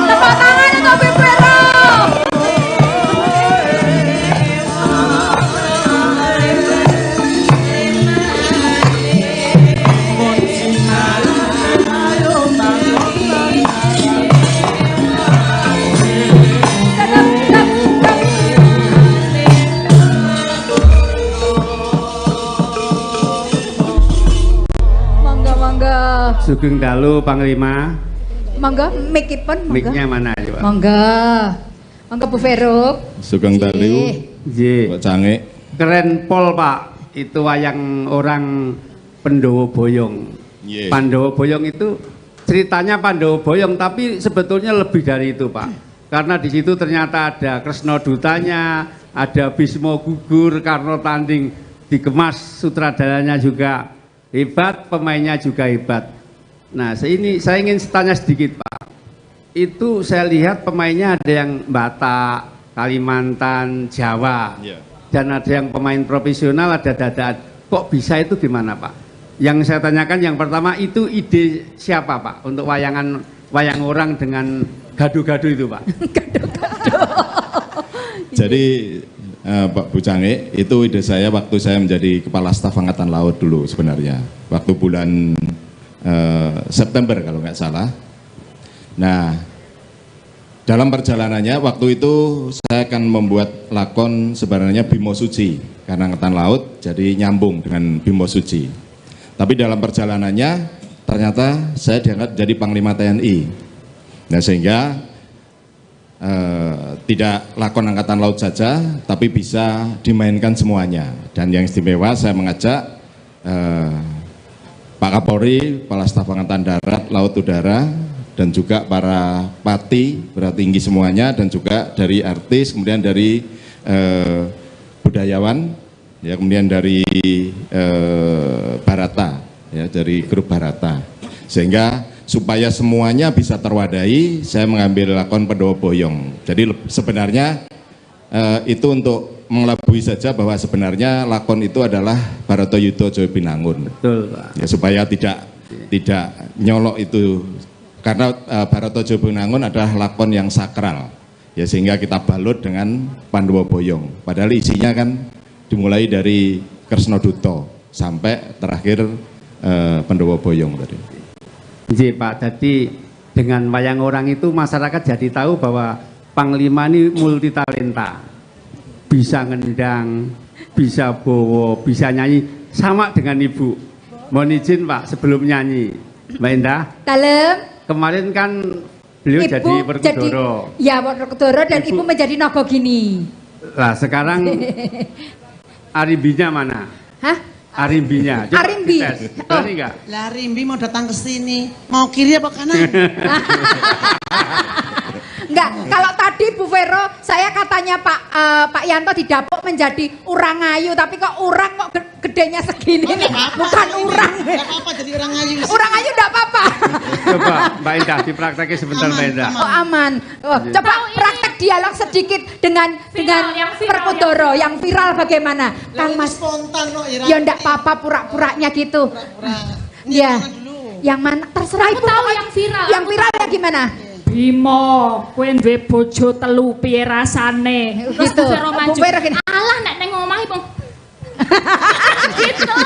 Tepuk tangan untuk Ibu Vero. Sugeng dalu Panglima. Monggo mic-ipun monggo. Mic-nya mana coba? Monggo. Monggo Bu Vero. Sugeng dalu. Nggih. Pak Cange. Keren pol Pak. Itu wayang orang Pandowo Boyong. Yeah. Pandowo Boyong itu ceritanya Pandowo Boyong, tapi sebetulnya lebih dari itu Pak. Karena di situ ternyata ada Kresna Dutanya, ada Bismo gugur, Karno tanding, dikemas sutradaranya juga hebat, pemainnya juga hebat. Nah, saya ingin tanya sedikit Pak. Itu saya lihat pemainnya ada yang Batak, Kalimantan, Jawa, dan ada yang pemain profesional, ada dadaan. Kok bisa itu gimana Pak? Yang saya tanyakan yang pertama itu ide siapa Pak untuk wayangan wayang orang dengan gado-gado itu Pak? Gado-gado. Jadi Pak Bu Cange, itu ide saya waktu saya menjadi Kepala Staf Angkatan Laut dulu sebenarnya. Waktu bulan September kalau nggak salah. Nah, dalam perjalanannya waktu itu saya akan membuat lakon sebenarnya Bimo Suci, karena Angkatan Laut jadi nyambung dengan Bimo Suci. Tapi dalam perjalanannya ternyata saya diangkat jadi Panglima TNI. Nah, sehingga tidak lakon Angkatan Laut saja, tapi bisa dimainkan semuanya. Dan yang istimewa saya mengajak Pak Kapolri, Kepala Staf Angkatan Darat, Laut, Udara, dan juga para pati, tinggi semuanya, dan juga dari artis, kemudian dari budayawan, ya, kemudian dari Barata, ya, dari grup Barata. Sehingga supaya semuanya bisa terwadahi, saya mengambil lakon Pandowo Boyong. Jadi sebenarnya itu untuk mengelabui saja bahwa sebenarnya lakon itu adalah Baratayuda Jaya Binangun. Betul, Pak. Ya, supaya tidak nyolok itu, karena Baratayuda Jaya Binangun adalah lakon yang sakral. Ya, sehingga kita balut dengan Pandowo Boyong. Padahal isinya kan dimulai dari Kresna Duta sampai terakhir Pandowo Boyong tadi. Nggih, Pak. Jadi dengan wayang orang itu masyarakat jadi tahu bahwa Panglima ini multitalenta. Bisa ngendang, bisa bowo, bisa nyanyi, sama dengan Ibu. Mohon izin Pak sebelum nyanyi. Mbak Indah. Dalem. Kemarin kan beliau Ibu jadi Werkudara. Ya, Werkudara dan Ibu menjadi Nogogini. Lah sekarang Arimbinya mana? Hah? Arimbinya. Coba Arimbi. Berani enggak? Lah Arimbi mau datang ke sini, mau kiri apa kanan? Enggak, kalau tadi Bu Vero, saya katanya Pak Yanto didapuk menjadi urang ayu, tapi kok urang kok gedenya segini nih, bukan urang. Enggak apa-apa jadi urang ayu. Urang ayu enggak apa-apa. Coba Mbak Indah dipraktekin sebentar Mbak Indah. Oh aman. Oh, coba praktek dialog sedikit dengan viral, dengan Werkudara yang viral bagaimana? Kang Mas spontan kok. Ya enggak apa-apa pura-puranya gitu. Ya. Yang mana? Terserah Ibu. Tahu yang viral. Yang viral ya gimana? Bima, kowe duwe bojo telu piye rasane? Terus Gitu. Bu Vero Bu maju. Vero gini. Alah nek ning omah iku. Gitu.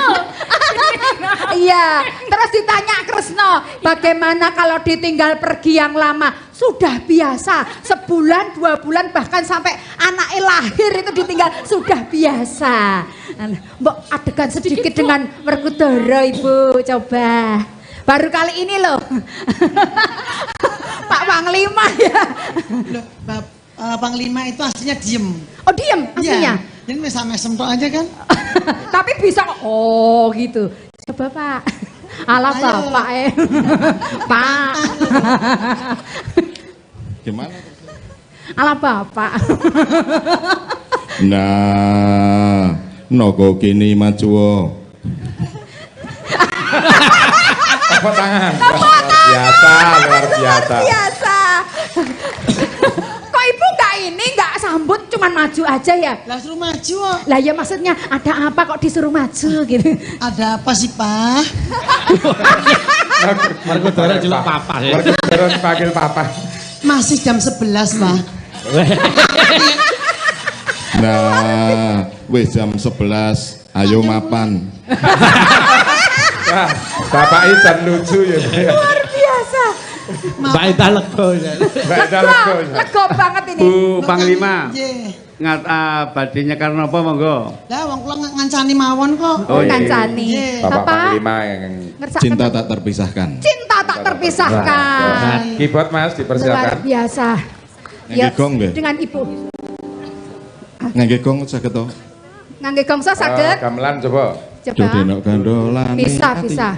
Iya, terus ditanya Kresno, bagaimana kalau ditinggal pergi yang lama? Sudah biasa, sebulan, 2 bulan, bahkan sampai anaknya lahir itu ditinggal, sudah biasa. Mbok adegan sedikit dengan Werkudara, Ibu, coba. Baru kali ini loh. Pak Panglima ya. Loh, Panglima itu aslinya diem. Oh diem aslinya? Iya. Jadi mesam-mesem tok aja kan. Tapi bisa kok, oh gitu. Coba Pak. Alah Bapak Pak. Gimana? Alah Bapak. Nah, naga kini maju. Tepuk tangan. Luar biasa, luar biasa. Luar biasa. Kok ibu nggak ini nggak sambut cuman maju aja ya? Lah suruh maju. Lah ya maksudnya ada apa kok disuruh maju gitu? Ada apa sih Pak? Werkudara jelek papa ya. Werkudara dipanggil papa. Masih jam 11 Pak. Nah, wis jam 11, ayo mapan. Wah, Bapak Ican lucu ya. Luar biasa. Mbak Ita lego. Mbak Ita lego. Lego banget ini. Bu Panglima. Nggih. Ngat badhe nyekar napa monggo? Lah wong kula ngancani mawon kok. Oh, iya. Ngancani. Bapak Panglima yang Cinta tak terpisahkan. Cinta tak terpisahkan. Keyboard Mas dipersiapkan. Luar biasa. Ngangge gong nggih. Dengan Ibu. Ngangge gong saged to? Ngangge gong saged. Gamelan coba. Coba. Jodenok gandolane. Bisa, bisa.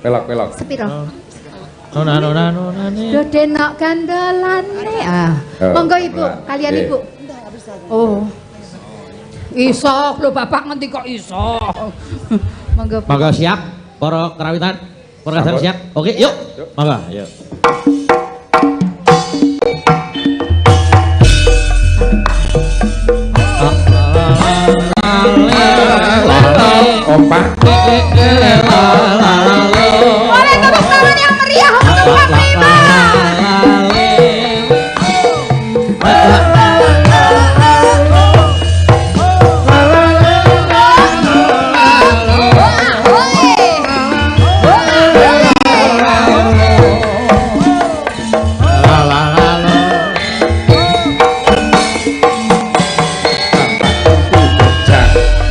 Pelok, pelok. Sepiro? Nona nona nona. Dodenok gandolane. Ah. Monggo Ibu, kalian Ibu. Oh. Iso lho Bapak ngendi kok iso. Monggo. Monggo siap para kerawitan. Para kadang siap. Oke, yuk. Monggo, yuk. Kompak. Boleh tepuk tangan yang meriah untuk Panglima.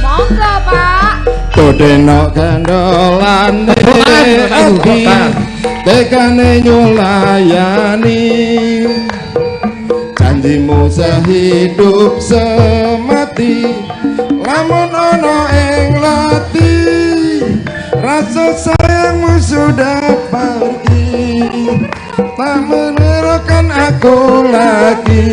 Monggo Pak. Dodenok gandolane ati tekane nyulayani janjimu sehidup semati lamun ana ing lati rasa sayangmu sudah pergi tak menerokan aku lagi.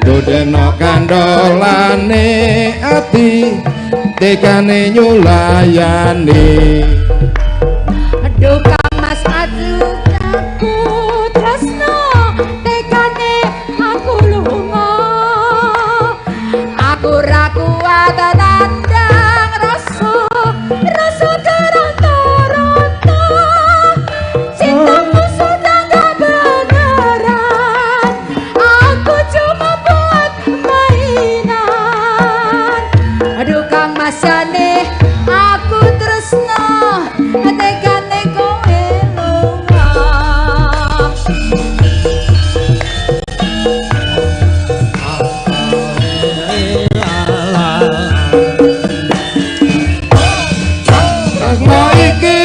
Dodenok gandolane ati tekane nyulayani. Aduh Kang Mas aduh aku tresno tekane aku lunga aku ra kuat nandang rasa rasa keronto-ronto cintamu sudah gak beneran aku cuma buat mainan. Aduh Kang Mas jane aku tresno tekane kowe lunga. Tresno iki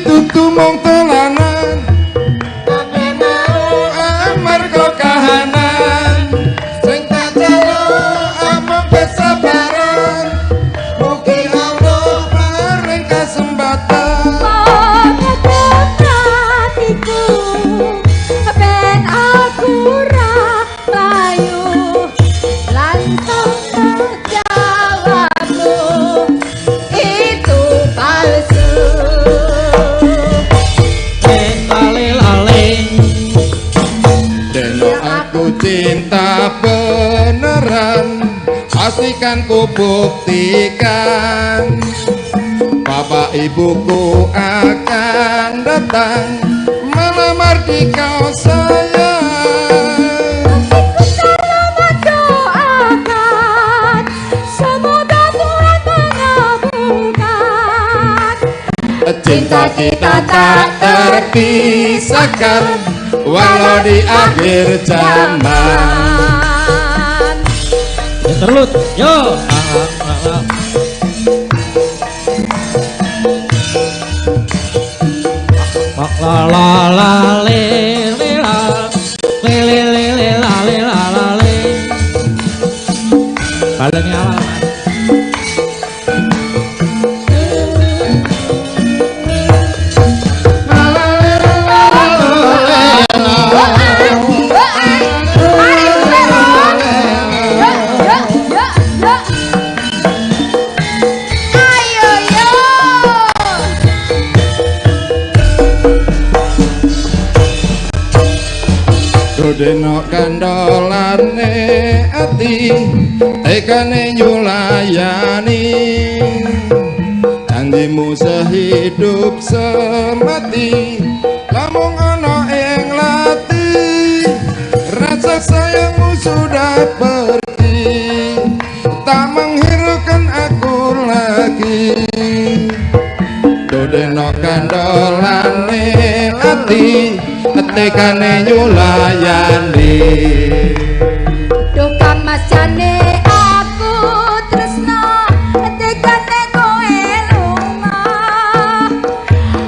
dudu mung dolanan tapi mau amarga kahanan sing tak jaluk amung kesabaran mugi Allah paring kesempatan. Hatiku ben aku ra payu langsung jawabmu itu palsu. Deno aku cinta beneran pastikan ku buktikan. Bapak ibuku akan datang melamar di kau sayang. Hatiku selalu mendoakan, semoga Tuhan mengabulkan. Cinta kita tak terpisahkan walau di akhir zaman. Interlude, yo. La la la le le la le le le le la le la la le. Balengnya awal Mas. Ayo yo. Dodeno kandolane ati tekane nyulayani, janjimu sehidup semati lamung ana ing lati, rasa sayangmu sudah pergi tak menghiraukan aku lagi. Dodeno kandolane ati tekane nyulayani. Duh Kang Mas jane aku tresno tekane kowe lunga.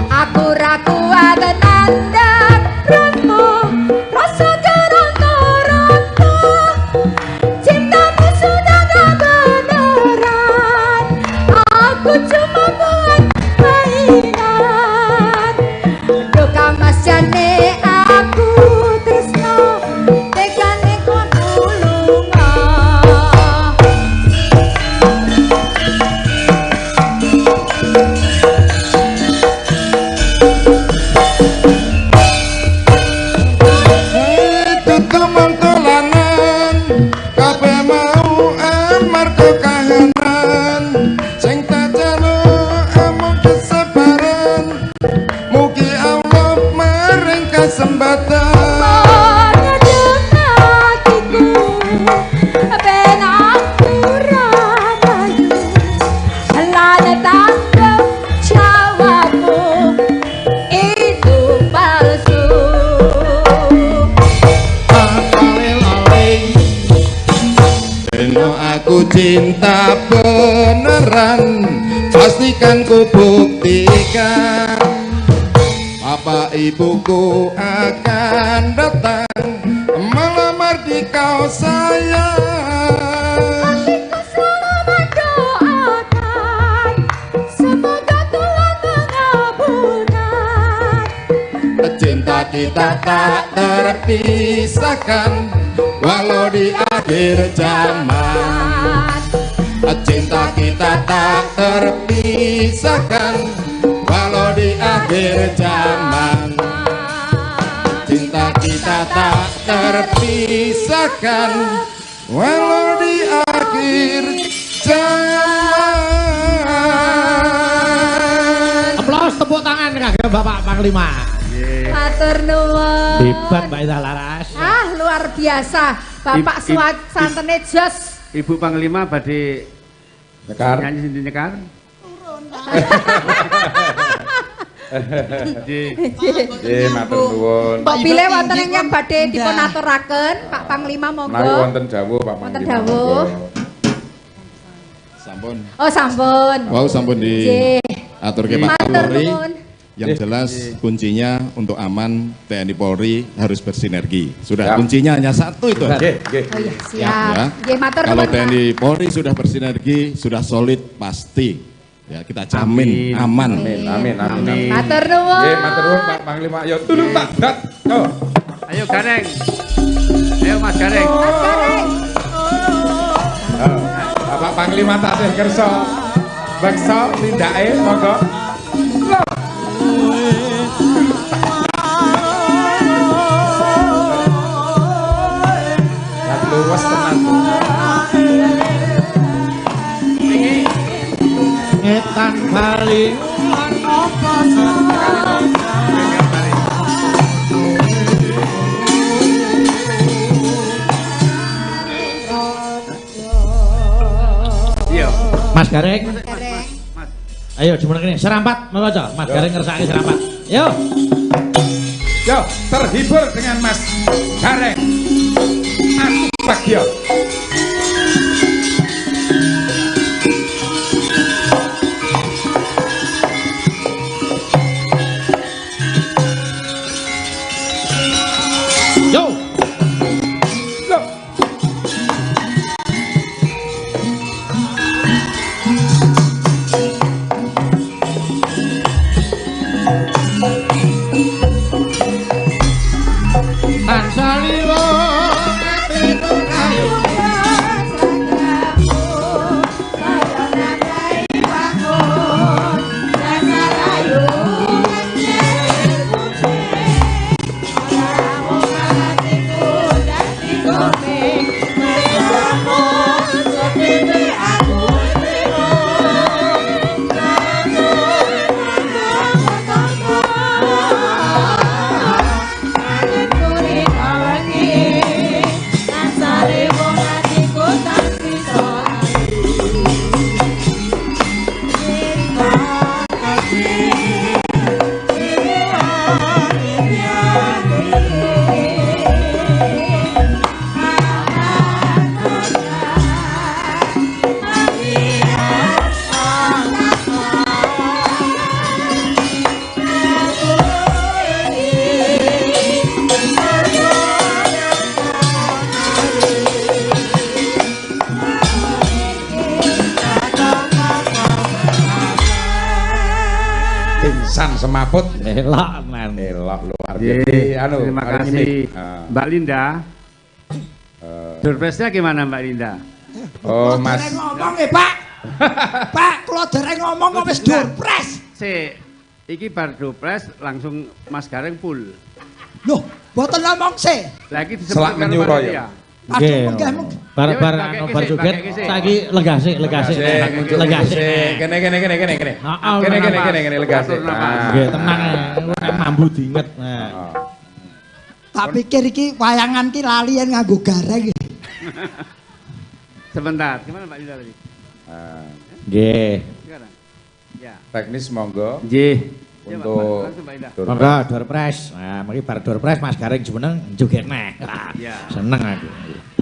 Aku ra kuat nandhang rambut rasa keronto-ronto. Cintamu sudah tak beneran, aku cuma buat mainan. Duh Kang Mas jane aku tresno tekane kowe lunga. Tutuman tolanan kabeh mau amarga kahanan, sing tak jaluk amung kesabaran, mugi Allah maring kesempatan. Ben aku ra payu lan tanggep jawabmu itu palsu. Deno aku cinta beneran, pastikan ku buktikan. Bapak ibuku akan datang melamar di kau sayang. Hatiku selalu mendoakan, semoga Tuhan mengabulkan. Cinta kita tak terpisahkan walau di akhir zaman. Cinta kita tak terpisahkan walau di akhir zaman. Cinta kita tak terpisahkan walau di akhir zaman. Aplaus tepuk tangan kagem Bapak Panglima. Matur nuwun. Hebat Mbak Ida Laras. Ah, luar biasa. Bapak santene jos. Ibu Panglima badhe nyekar. Nyanyi sinten nyekar? Nggih. Nggih, matur nuwun. Mbok bilih wonten ingkang badhe dipun aturaken, Pak Panglima monggo. Menawi wonten dawuh Pak Wonten Panglima. dawuh. Sampun. Oh, sampun. Wow, sampun di aturke Pak Matur Kapolri. nuwun. Yang jelas kuncinya untuk aman TNI Polri harus bersinergi. Sudah Siap. kuncinya hanya satu itu aja. Nggih, nggih. Oh iya, siap. Ya. Nggih, matur Kalau nuwun, Pak. TNI Polri sudah bersinergi, sudah solid pasti. Ya, kita jamin Amin. aman. Amin, amin, amin. Amin. Matur nuwun. Nggih, matur nuwun Pak Panglima. Yo tulung tak dat. Yo. Ayo Gareng. Ayo Mas Gareng. Mas Gareng. Bapak Panglima tasih kersa beksa tindake monggo. Lah luwes tenan. Ngetan bali. Mas Gareng. Ayo jumeneng kene serampat maca. Mas Gareng ngersakake serampat. Yo. Yo, terhibur dengan Mas Gareng. Aku Bagio. Yo. Yo. Insan semaput elok man. Elok luar biasa. Anu, terima kasih Mbak Linda. Doorpress-nya gimana Mbak Linda? Oh, Mas. Dereng ngomong e, Pak. Pak, kula dereng ngomong kok wis doorpress. Sik, iki bar doorpress langsung Mas Gareng full. Loh, mboten ngomong sih. Lagi disebut Selak menyuro ya. Nggih. Bar-bar anu bar joget saiki lenggah sik, lenggah sik, lenggah sik. Kene kene kene kene kene. Kene kene kene kene lenggah sik. Nggih, tenang. Nek mambu diinget. Nah. Tak pikir iki wayangan ki lali yen nganggo gareng. Sebentar, gimana Mbak Linda tadi? Nggih. Sekarang. Ya. Teknis monggo. Nggih. Untuk monggo door prize. Nah, mari bar door prize Mas Gareng jumeneng joget neh. Seneng aku.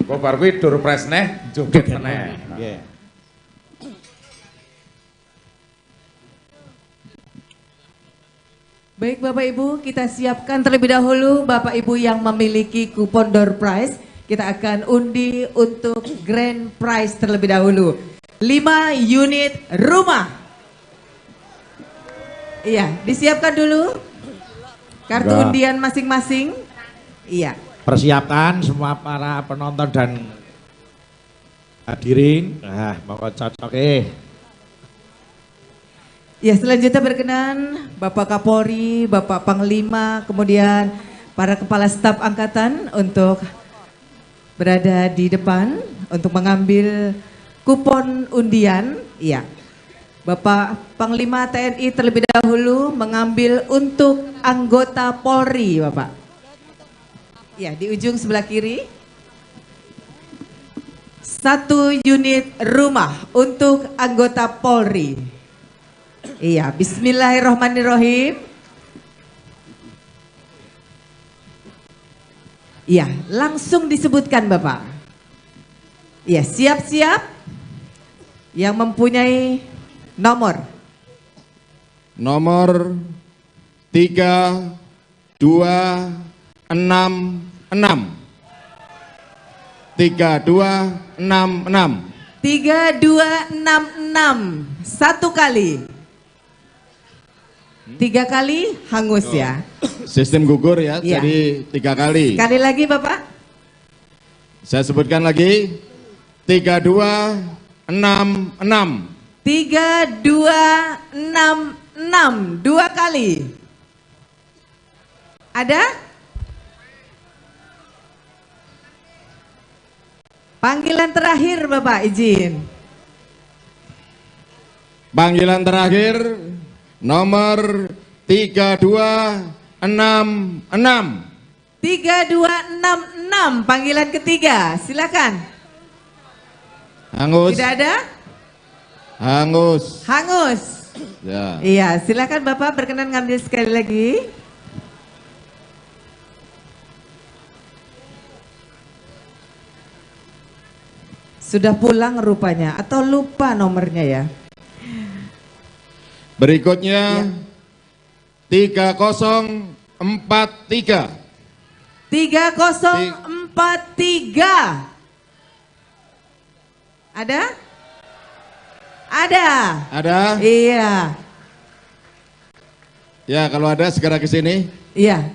Kok bar kuwi door prize neh joget meneh. Nggih. Baik Bapak Ibu, kita siapkan terlebih dahulu Bapak Ibu yang memiliki kupon door prize. Kita akan undi untuk grand prize terlebih dahulu. 5 unit rumah. Iya, disiapkan dulu kartu undian masing-masing. Iya. Persiapkan semua para penonton dan hadirin. Nah, mau cocok. Ya, selanjutnya berkenan Bapak Kapolri, Bapak Panglima, kemudian para kepala staf angkatan untuk berada di depan untuk mengambil kupon undian. Iya. Bapak Panglima TNI terlebih dahulu mengambil untuk anggota Polri, Bapak. Ya, di ujung sebelah kiri. 1 unit rumah untuk anggota Polri. Iya, bismillahirrahmanirrahim. Iya, langsung disebutkan Bapak. Iya, siap-siap yang mempunyai nomor. Nomor 3 2 6 6. 3 2 6 6. 3 2 6 6. 1 kali. 3 kali hangus ya. Sistem gugur ya, ya. Jadi 3 kali. Sekali lagi Bapak. Saya sebutkan lagi. 3 2 6 6. 3 2 6 6. 2 kali. Ada? Panggilan terakhir Bapak, izin. Panggilan terakhir nomor 3 2 6 6. 3 2 6 6, panggilan ketiga, silakan. Hangus. Tidak ada? Hangus. Hangus. Ya. Iya, silakan Bapak berkenan ngambil sekali lagi. Sudah pulang rupanya atau lupa nomornya ya. Berikutnya ya. 3043. 3043. Ada? Ada. Ada? Iya. Ya, kalau ada segera ke sini. Iya.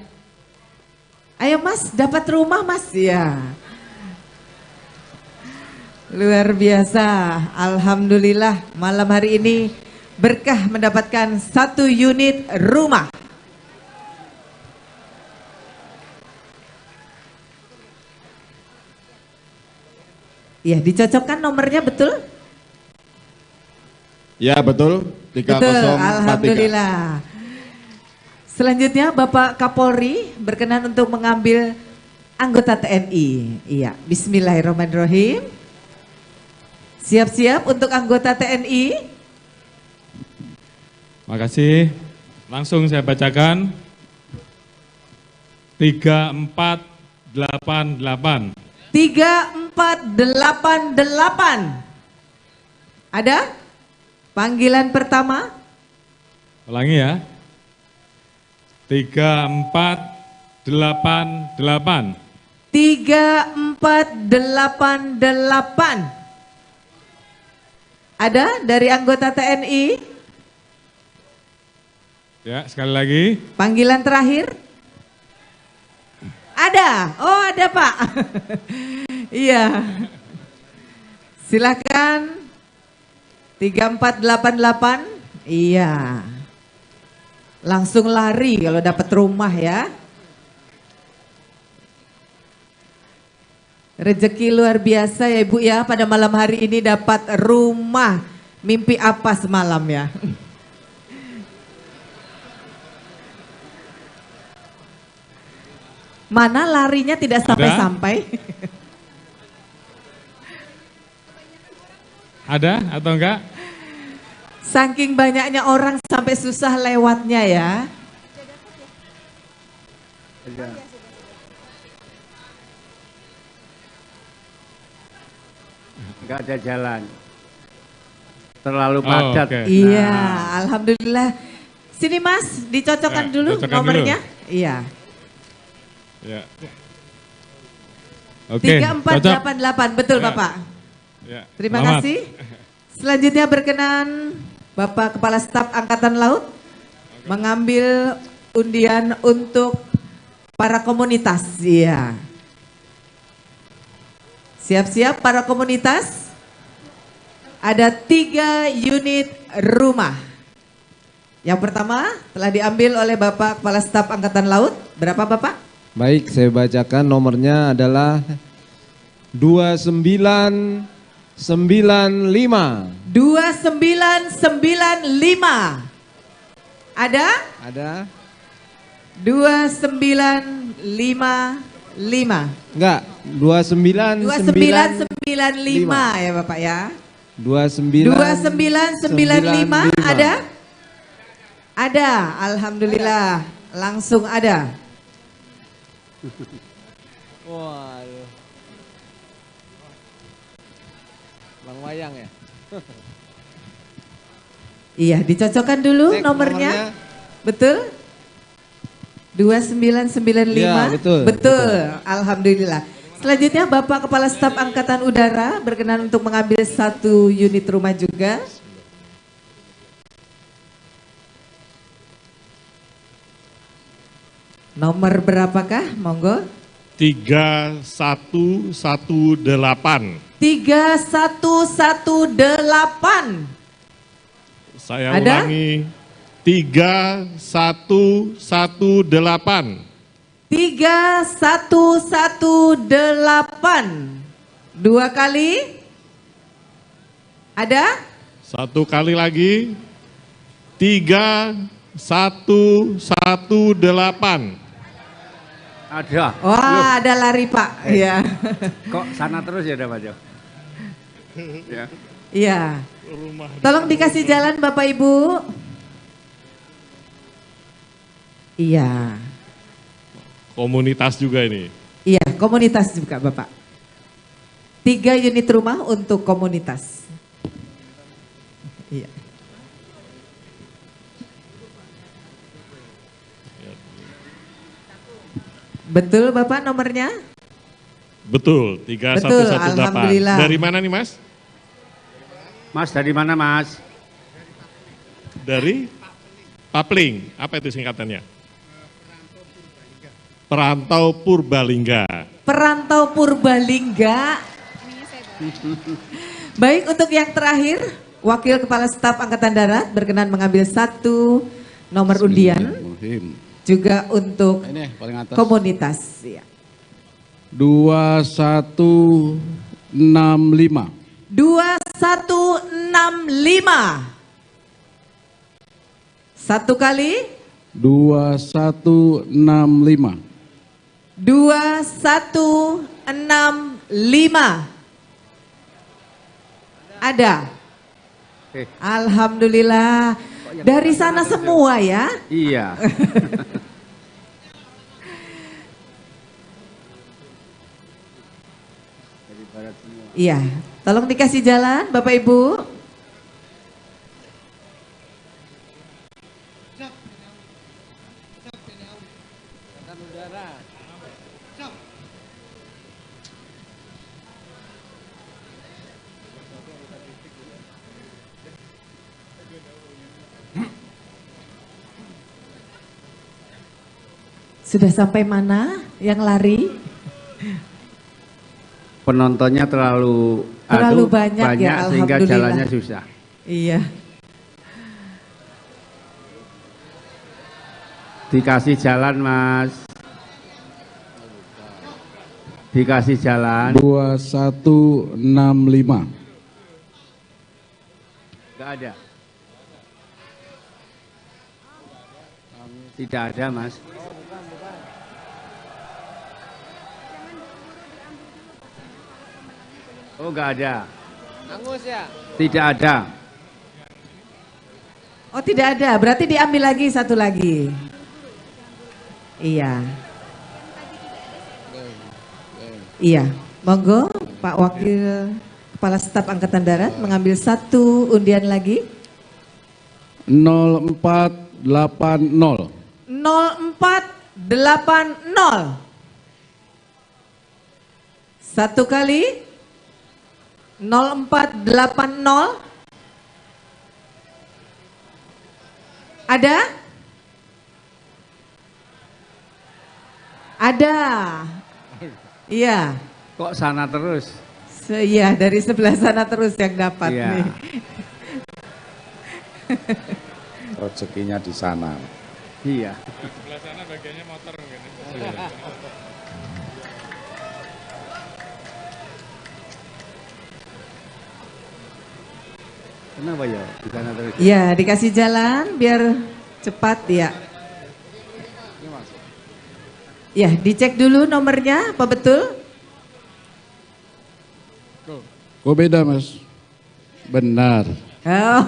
Ayo Mas, dapat rumah Mas. Iya. Luar biasa. Alhamdulillah malam hari ini berkah mendapatkan 1 unit rumah. Ya, dicocokkan nomornya betul? Ya, betul. 3043. Betul, alhamdulillah. Selanjutnya Bapak Kapolri berkenan untuk mengambil anggota TNI. Iya, bismillahirrahmanirrahim. Siap-siap untuk anggota TNI. Makasih. Langsung saya bacakan. 3488. 3488. Ada? Panggilan pertama. Ulangi ya. 3488. 3488. Ada dari anggota TNI? Ya, sekali lagi. Panggilan terakhir. Ada. Oh, ada Pak. Iya. Silakan. 3488. Iya. Langsung lari kalau dapat rumah ya. Rezeki luar biasa ya Ibu ya, pada malam hari ini dapat rumah. Mimpi apa semalam ya? Mana larinya tidak sampai-sampai? Ada atau enggak? Saking banyaknya orang sampai susah lewatnya ya. Enggak ada jalan. Terlalu padat. Oh, okay. Iya, alhamdulillah. Sini Mas, dicocokkan ya, dulu cocokkan nomornya. Dulu. Iya. Ya. Oke, 3488, betul ya. Bapak. Ya. Terima Selamat. Kasih. Selanjutnya berkenan Bapak Kepala Staf Angkatan Laut mengambil undian untuk para komunitas. Iya. Siap-siap para komunitas. Ada 3 unit rumah. Yang pertama telah diambil oleh Bapak Kepala Staf Angkatan Laut. Berapa Bapak? Baik, saya bacakan nomornya adalah 2995. 2995. Ada? Ada. 2955. Enggak, 29 2995 ya Bapak ya. 2995 ada? Ada, alhamdulillah. Ada. Langsung ada. Waduh. Bang Wayang ya? Iya, dicocokkan dulu. Cek nomornya. Betul? 2995. Ya, betul. Betul. Alhamdulillah. Selanjutnya Bapak Kepala Staf Angkatan Udara berkenan untuk mengambil 1 unit rumah juga. Nomor berapakah? Monggo. 3118. 3118. Saya ada? Ulangi. 3118. 3118. 2 kali. Ada? 1 kali lagi. 3118. Ada. Wah, loh. Ada lari Pak. Iya. Kok sana terus ya Pak Jo? Ya. Iya. Rumah. Tolong dikasih jalan Bapak Ibu. Iya. Komunitas juga ini. Iya, komunitas juga Bapak. 3 unit rumah untuk komunitas. Iya. Betul Bapak nomornya? Betul, 3118. Betul, alhamdulillah. Dari mana nih Mas? Mas dari mana Mas? Dari Papling, apa itu singkatannya? Perantau Purbalingga. Perantau Purbalingga. Baik, untuk yang terakhir, Wakil Kepala Staf Angkatan Darat berkenan mengambil 1 nomor undian. Juga untuk ini, paling atas. Komunitas. Ya. 2165. 2165. Satu kali. 2165. 2165. Ada. Alhamdulillah. Dari sana semua ya. Iya. Dari barat semua. Iya, tolong dikasih jalan Bapak Ibu. Sudah sampai mana yang lari? Penontonnya terlalu banyak ya, sehingga jalannya susah. Iya. Dikasih jalan Mas. Dikasih jalan. 2165. Enggak ada. Tidak ada Mas. Oh, enggak ada. Angus ya? Tidak ada. Oh, tidak ada. Berarti diambil lagi satu lagi. Iya. Iya. Monggo Pak Wakil Kepala Staf Angkatan Darat mengambil 1 undian lagi. 0480. 0480. Satu kali. 0480. Ada? Ada. Iya. Kok sana terus? Iya, dari sebelah sana terus yang dapat iya. Nih. Rezekinya di sana. Iya. Sebelah sana bagiannya motor mungkin. Kenapa ya di sana terus? Iya, dikasih jalan biar cepat ya. Ya, dicek dulu nomornya, apa betul? Kok beda Mas? Benar. Oh,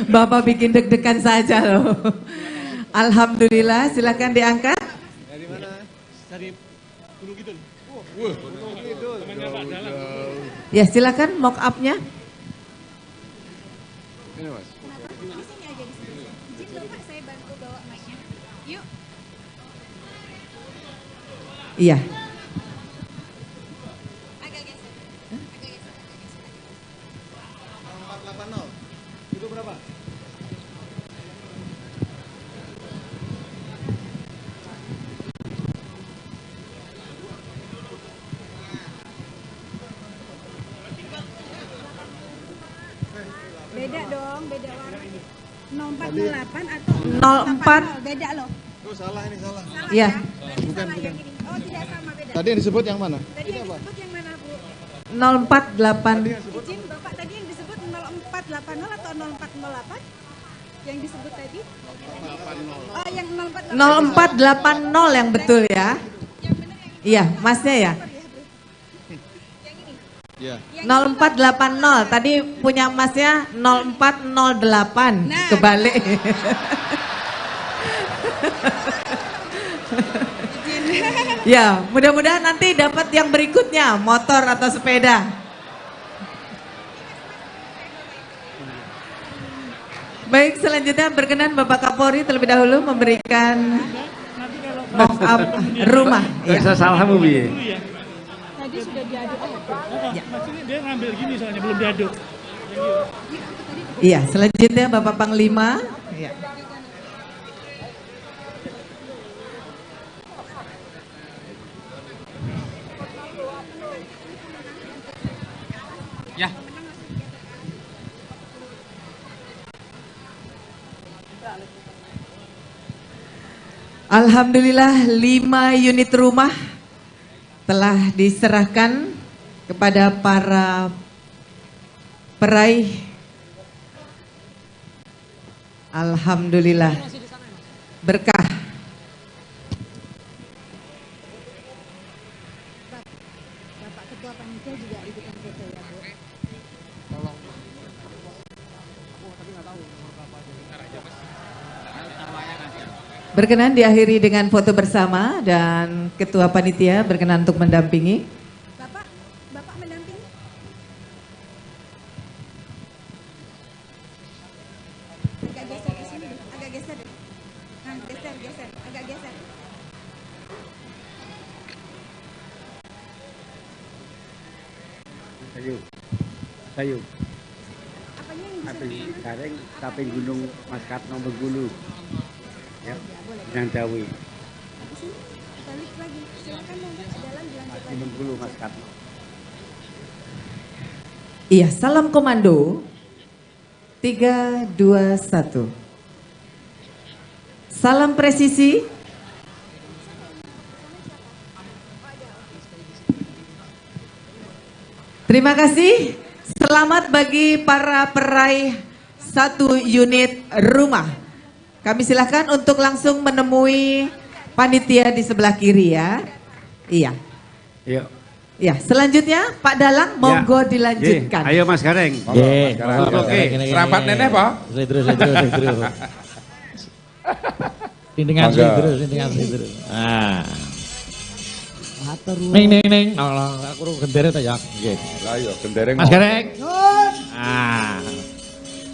Bapak bikin deg-degan saja loh. Alhamdulillah, silakan diangkat. Dari mana? Dari Gunung Kidul. Ya, silakan mock up-nya. Ini Mas. Di sini aja, di sini. Izin loh Pak, saya bantu bawa mic-nya. Yuk. Iya. Agak geser. Agak geser, agak geser. 480. Itu berapa? Beda dong, beda warna. 0408 atau 04? Beda loh. Oh, salah ini, salah. Iya. Bukan, bukan. Oh, tidak sama, beda. Tadi yang disebut yang mana? Tadi yang disebut yang mana, Bu? 048. Izin Bapak, tadi yang disebut 0480 atau 0408? Yang disebut tadi? Oh, yang 0480. 0480 yang betul ya. Iya, Masnya ya. Ya. 0480. Tadi punya masnya 0408. Nah. Kebalik. Ya, mudah-mudahan nanti dapat yang berikutnya, motor atau sepeda. Baik, selanjutnya berkenan Bapak Kapolri terlebih dahulu memberikan mock up rumah. Ya. Bisa salahmu piye? Tadi sudah diaduk. Ya. Maksudnya dia ngambil gini soalnya belum diaduk. Iya, selanjutnya Bapak Panglima. Iya. Ya. Alhamdulillah 5 unit rumah telah diserahkan kepada para peraih. Alhamdulillah berkah. Bapak Ketua Panitia juga ikutan foto ya, Bu. Berkenan diakhiri dengan foto bersama dan Ketua Panitia berkenan untuk mendampingi. Bapak, Bapak mendampingi. Agak geser ke sini, agak geser. Nah, geser, geser, agak geser. Sayu. Sayu. Apanya yang bisa Sapi Gareng, sapi Gunung Mas Katno Bengkulu. Ya, yang Jawi. Habis ini balik lagi. Silakan monggo ke dalam dilanjut Di lagi. Bengkulu Mas Katno. Iya, salam komando. 3, 2, 1. Salam presisi. Terima kasih. Selamat bagi para peraih 1 unit rumah. Kami silahkan untuk langsung menemui panitia di sebelah kiri ya. Iya. Iya. Ya, selanjutnya Pak Dalang monggo Ya. dilanjutkan. Nggih, Ayo Mas Gareng. Nggih, Monggo, Oke. Serapat neneh, Pak. Slidro, slidro, slidro. Tintingan Monggo. slidro, tintingan slidro. Ah. Ning ning ning. Nah, aku ru gendere ta ya. Nggih. Lah iya gendere. Mas Gareng. Ah.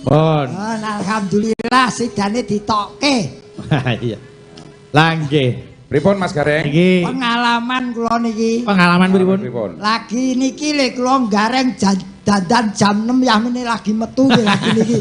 Bon. Alhamdulillah sidane ditokke. Iya. Lah nggih. Pripun Mas Gareng? Niki Pengalaman kula niki. pengalaman pripun? Pripun? Lagi niki le kula gareng dandan jam 6 ya mene lagi metu nggih lagi niki.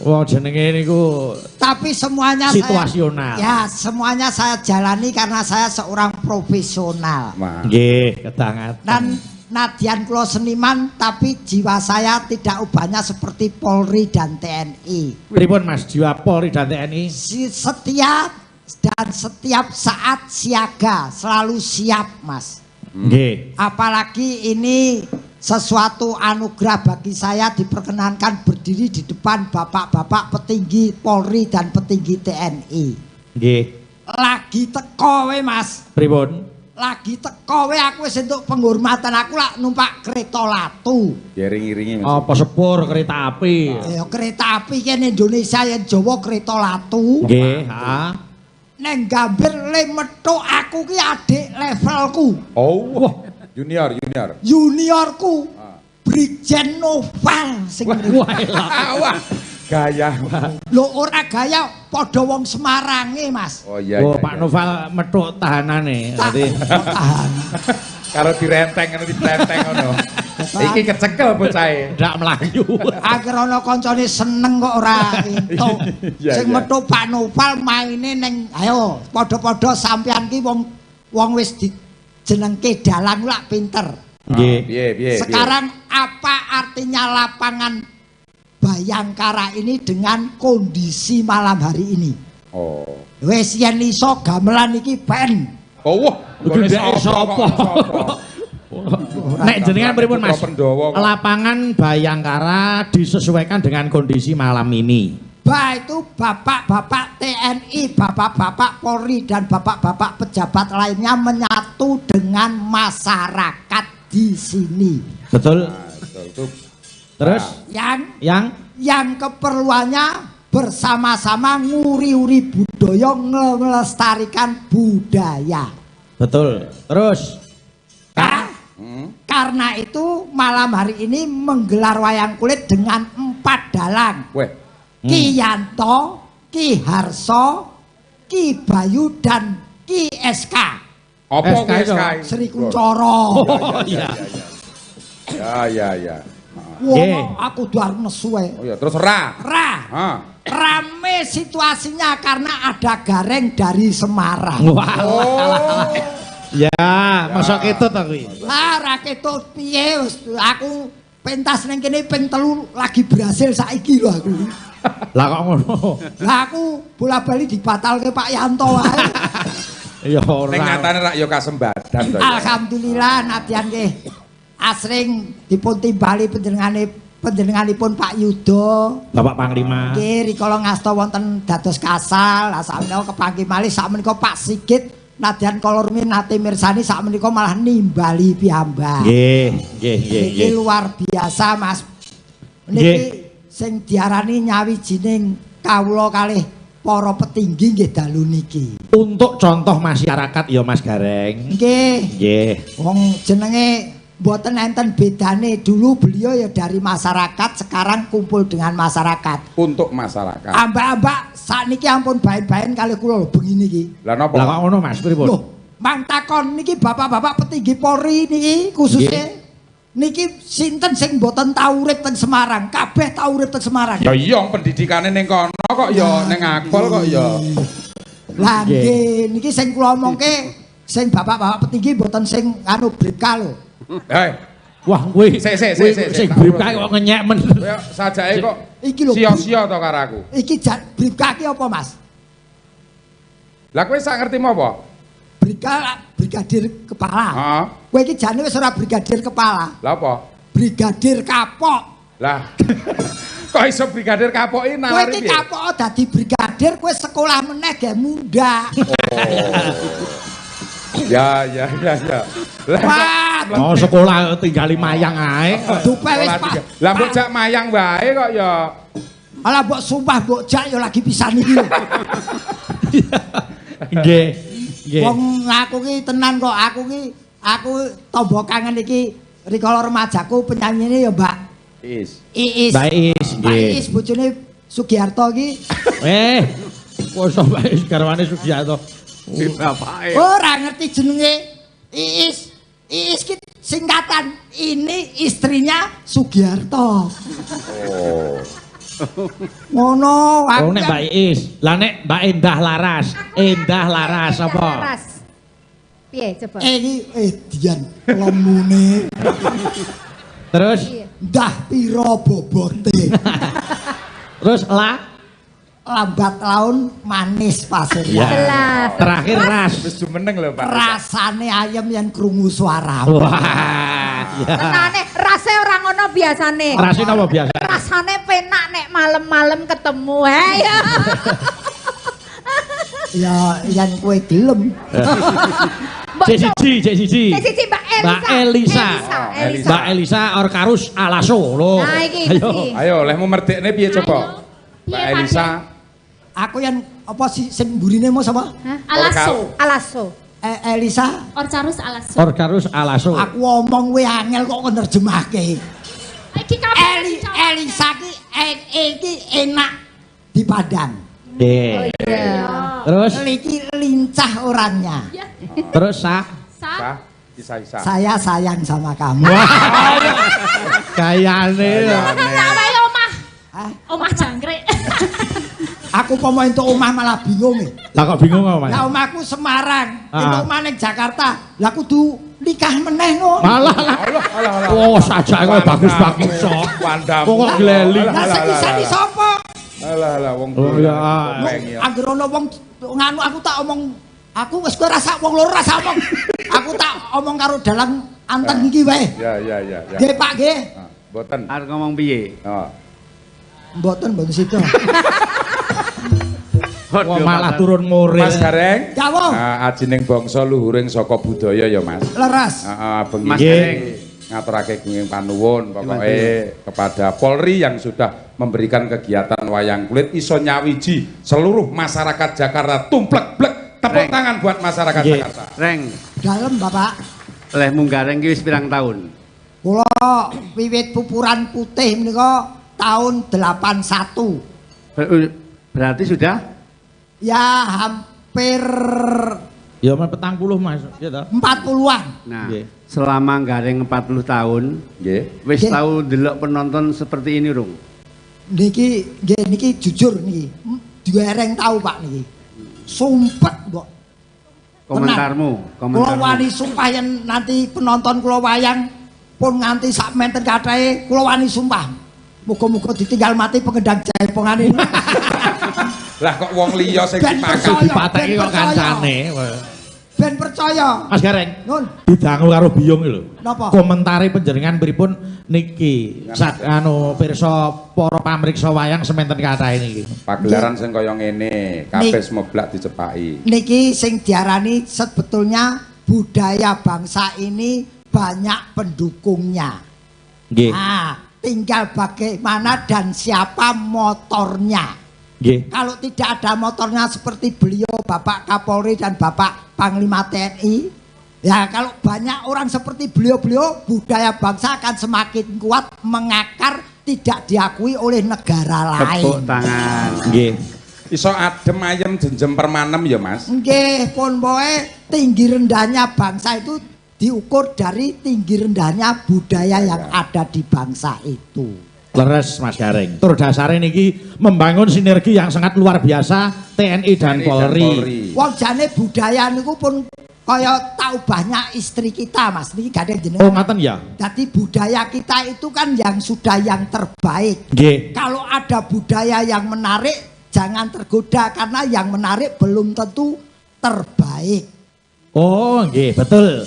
Wong jenenge niku Tapi semuanya situasional. Saya, ya, semuanya saya jalani karena saya seorang profesional. Nggih, kedangat. Dan nadyan kula seniman tapi jiwa saya tidak ubahnya seperti Polri dan TNI. Pripun Mas jiwa Polri dan TNI? Setia dan setiap saat siaga, selalu siap, Mas. Nggih. Apalagi ini sesuatu anugerah bagi saya diperkenankan berdiri di depan bapak-bapak petinggi Polri dan petinggi TNI. Nggih. Lagi teko we, Mas. Pripun? Lagi teko we aku wis entuk penghormatan, aku lak numpak kereta latu. Diiring-iringi Mas. Apa sepur kereta api? Ya kereta api kene Indonesia yen Jawa kereta latu. Nggih, ha. Neng Gambir le metuk aku ki adik levelku. Oh, wah, junior, junior. Juniorku. Brigjen Noval sing Wah, wah, gaya. Lho ora gaya padha wong Semarange, Mas. Oh iya. Oh, iya, Pak iya. Noval metuk tahanane. Berarti Karo direnteng ngono diplenteng ngono. Iki kecekel bocahe. Ndak mlayu. Akhir ana kancane seneng kok ora entuk. Iya, Sing iya. metu Pak Noval maine ning ayo padha-padha sampean ki wong wong wis dijenengke dalang lak pinter. Nggih. Piye, piye. Sekarang apa artinya lapangan Bayangkara ini dengan kondisi malam hari ini? Oh. Wis yen iso gamelan iki ben. Oh, wah, Kudu ndeke sapa? Nek jenengan pripun Mas? Putra Pendawa kok. Lapangan Bayangkara disesuaikan dengan kondisi malam ini. Bah itu bapak-bapak TNI, bapak-bapak Polri dan bapak-bapak pejabat lainnya menyatu dengan masyarakat di sini. Betul. Nah, betul. Terus yang keperluannya bersama-sama nguri-uri budaya, melestarikan budaya. Betul. Terus karena itu malam hari ini menggelar wayang kulit dengan 4 dalang. Weh. Ki Yanto, Ki Harso, Ki Bayu dan Ki SK. Apa Ki SK? Sri Kuncoro. Oh iya. Ya ya ya. Wah, aku udah nesu ae. Oh iya, terus ra. Ra. Rame situasinya karena ada Gareng dari Semarang. Wah. Oh. Ya, masa ketut aku iki. Lah, ra ketut piye wis aku pentas ning kene ping 3 lagi berhasil saiki lho aku. Lah kok ngono? Lah aku bola-bali dibatalke Pak Yanto wae. Ya ora. Ning nyatane rak ya kasembadan to. Alhamdulillah nadyan nggih asring dipun timbali panjenenganipun Pak Yudo, Bapak Panglima. Nggih, rikala ngasta wonten dados kasal, lah sakmenika kepanggih malih sakmenika Pak Sigit nadyan kala rumiyin nate mirsani sakmenika malah nimbali piyambak. Nggih, nggih, nggih. Niki luar biasa, Mas. Niki sing diarani nyawijining kawula kalih para petinggi nggih dalu niki. Untuk contoh masyarakat ya Mas Gareng. Nggih. Nggih. Wong jenenge mboten enten bedane, dulu beliau ya dari masyarakat, sekarang kumpul dengan masyarakat. Untuk masyarakat. Ambak-ambak sakniki ampun baen-baen kalih kula lho bengi niki. Lah napa? Lah kok ngono Mas, pripun? Loh, mang takon niki bapak-bapak petinggi Polri niki khususnya niki sinten sing mboten tau urip teng Semarang? Kabeh tau urip teng Semarang. Ya iya pendidikane ning kono kok ya ning Akpol kok ya. Lah nggih niki sing kula omongke sing bapak-bapak petinggi mboten sing anu bripka lho. Hei. Wah, kowe sik sing bripka kok ngenyek men. Kowe sajake kok iki lho sia-sia to karo aku. Iki bripka ki apa, Mas? Lah kowe sak ngerti apa? Bripka brigadir kepala. Heeh. Kowe iki jane wis ora brigadir kepala. Lah apa? Brigadir kapok. Lah. Kok iso brigadir kapok iki nalari piye? Kowe iki kapok dadi brigadir, kowe sekolah meneh ge mundhak. Oh. Ya. Lah, oh sekolah tinggali mayang ae. Dupe wis Pak. Lah mbok jak mayang wae kok ya. Alah mbok sumpah mbok jak ya lagi pisan iki lho. Nggih. Nggih. Wong aku ki tenan kok, aku tombo kangen iki rikala remajaku penyanyine ya Mbak Iis. Iis. Mbak Iis, nggih. Mbak Iis bojone Sugiharto iki. Kok iso Mbak Iis garwane Sugiharto? Bapake. Ora ngerti jenenge Iis. Iis ki singkatan ini istrinya Sugiharto. Oh. Ngono aku. Oh nek Mbak Iis. Lah nek Mbak Endah Laras. Endah Laras apa? Laras. Piye coba? Iki edian lemune. Terus ndah pira bobote. Terus la lambat laun manis pasirnya. Ya. Terakhir ras. Wis jumeneng lho, Pak. Rasane ayem yen krungu suara. Wah. Ya. Tenane rase ora ngono biasane. Rase napa biasa? Rasane penak nek malam-malam ketemu he ya. Ya yen kowe gelem. Cek siji. Cek siji Mbak Elisa. Mbak Elisa. Mbak Elisa Orkarus Alaso lho. Nah iki. Ayo lehmu merdekne piye coba? Mbak Elisa. Aku yang apa sih sing mburine mau sapa? Alaso. Alaso. Elisa Orcarus Alaso. Orcarus Alaso. Aku omong kowe angel kok kon nerjemahke. Iki kabeh Elisa ki iki enak dipandang. Nggih. Terus iki lincah orangnya. Terus sa Isa. Saya sayang sama kamu. Gayane. Tak wae omah. Omah jangkrik. Aku pomo entuk omah malah bingung. Lah kok bingung apa, Mas? Lah omahku Semarang, entuk omah ning Jakarta. Lah kudu nikah meneh no. Malah lah. Oh, sajake kok bagus-bagus kok. Kok gleli. Lah sing isani sapa? Alah alah wong. Oh ya. Anggere ana wong nganu aku tak omong, aku wis kowe rasa wong loro rasa omong. Aku tak omong karo dalang anten iki wae. Ya ya ya. Nggih Pak nggih. Mboten. Arep ngomong piye? Heeh. Mboten mboten sida. Wah, malah turun murid. Mas Gareng. Dawuh. Ajining bangsa luhuring saka budaya ya, Mas. Leres. Heeh, bengi. Mas Gareng. Ngaturake gunging panuwun pokoke kepada Polri yang sudah memberikan kegiatan wayang kulit iso nyawiji seluruh masyarakat Jakarta tumplek-blek. Tepuk Reng. tangan buat masyarakat Nggih. Jakarta. Reng, Dalem Bapak. lehmu gareng ki wis pirang tahun? Kula wiwit pupuran putih menika tahun 81. Berarti sudah Ya hampir Ya men 40 Mas, ya toh. 40-an. Nah, selama gareng 40 tahun, wis Nggih. tau ndelok penonton seperti ini, Rung. Niki nggih niki jujur niki. Dereng tau Pak niki. Sumpet, Mbok. Komentarmu, Kula komentarmu. wani sumpah yen nanti penonton kula wayang pun nganti sak menten kathahe kula wani sumpah. Muga-muga ditinggal mati pengendang jaipongane. Lah kok wong liya sing Ben dipakan. percaya, Dipateki ben kok percaya. kancane. Ben percaya. Mas Gareng. Nun. Didangu karo biyung iki lho. Napa? Komentare panjenengan pripun niki sak anu pirsa para pamriksa wayang sementen kathahe niki. Pagelaran sing kaya ngene, kabeh semeblak dicepaki. Niki sing diarani sebetulnya budaya bangsa ini banyak pendukungnya. Nggih. Nah, tinggal bagaimana dan siapa motornya. Nggih. Kalau tidak ada motornya seperti beliau Bapak Kapolri dan Bapak Panglima TNI, ya kalau banyak orang seperti beliau-beliau, budaya bangsa akan semakin kuat mengakar, tidak diakui oleh negara Tepuk lain. tangan. Nggih. Iso adem ayem jenjem permanem ya, Mas. Nggih, pun poe tinggi rendahnya bangsa itu diukur dari tinggi rendahnya budaya yang ada di bangsa itu. Leres Mas Gareng. Tur dasare niki membangun sinergi yang sangat luar biasa TNI dan Polri. Wong jane budaya niku pun kaya tak ubahnya istri kita, Mas. Niki gandeng jenengan. Oh, ngaten ya? Jadi budaya kita itu kan yang sudah yang terbaik. Nggih. Kalau ada budaya yang menarik, jangan tergoda karena yang menarik belum tentu terbaik. Oh, nggih, betul.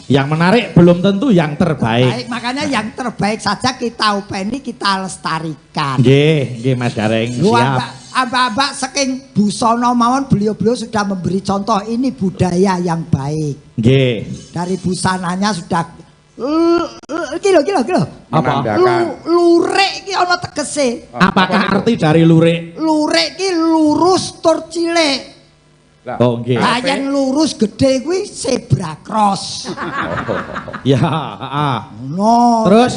Yang menarik belum tentu yang terbaik. Baik, makanya yang terbaik saja kita openi, kita lestarikan. Nggih, nggih Mas Gareng, Lu siap. ambak-ambak saking busana mawon beliau-beliau sudah memberi contoh ini budaya yang baik. Nggih. Dari busananya sudah iki lho, iki lho, iki lho. Apa? Lurik iki ana tegese. Apakah arti dari lurik? Lurik ki lurus tur cilik. Oh, nggih. Lah yen lurus gede kuwi zebra cross. Ya, heeh. No. Terus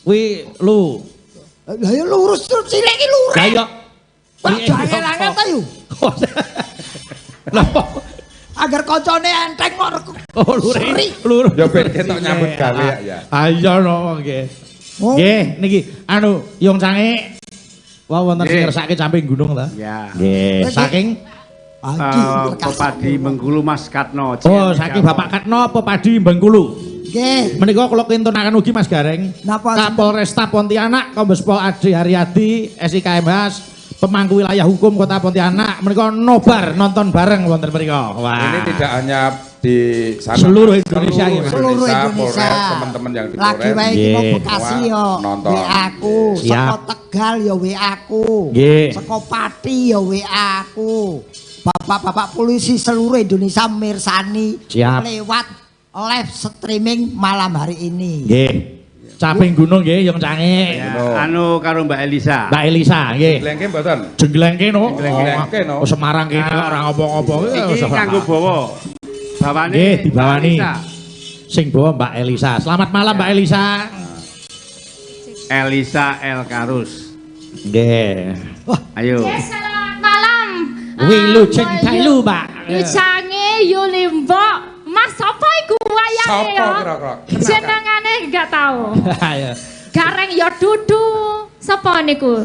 kuwi lu. Lah ya lurus tur cilik ki lurik. Lah ya. Pak angel-angel ta yu. Lah agar koncone enteng kok. Oh, lurik. Lurus. Ya ben ketok nyambut gawe ya. Ayo no nggih. Oh. Nggih niki anu Yung Cange. Wah wonten sing Nggih. ngersake Camping Gunung ta? Ya. Nggih, saking Pepadi Bengkulu Mas Katno. Oh, saking Bapak Katno Pepadi Bengkulu. Nggih. Menika kula kintunaken ugi Mas Gareng. Napa? Kapolresta Pontianak Kombes Pol Adi Haryadi SIKMH pemangku wilayah hukum Kota Pontianak menika nobar nonton bareng wonten mriku. Wah. Ini tidak hanya di sana. Seluruh Indonesia, ya, Mas. Seluruh Indonesia. Polres, teman-teman yang di Lagi Polres. wae iki mau Nggih. Bekasi yo Nonton. WA aku, Siap. saka Tegal yo WA aku. Nggih. Saka Pati yo WA aku. Bapak-bapak polisi seluruh Indonesia mirsani Siap. lewat live streaming malam hari ini. Nggih. Caping Gunung nggih Yung Cange. Ya, anu karo Mbak Elisa. Mbak Elisa nggih. Jenglengke mboten? Jenglengke no. Jenglengke, no. Oh, Semarang kene kok ora ngopo-ngopo. Iki kanggo bawa. Bawane Nggih, dibawani. Elisa. Sing bawa Mbak Elisa. Selamat malam Mbak Elisa. Elisa El Karus. Nggih. Ayo. Selamat malam. Wilujeng dalu, Mbak. Yu Cange, Yu Limbok. Mas sapa iku wayange Sapa ya? kira-kira? Jenengane enggak tahu. Ayo. Gareng ya dudu. Sapa niku?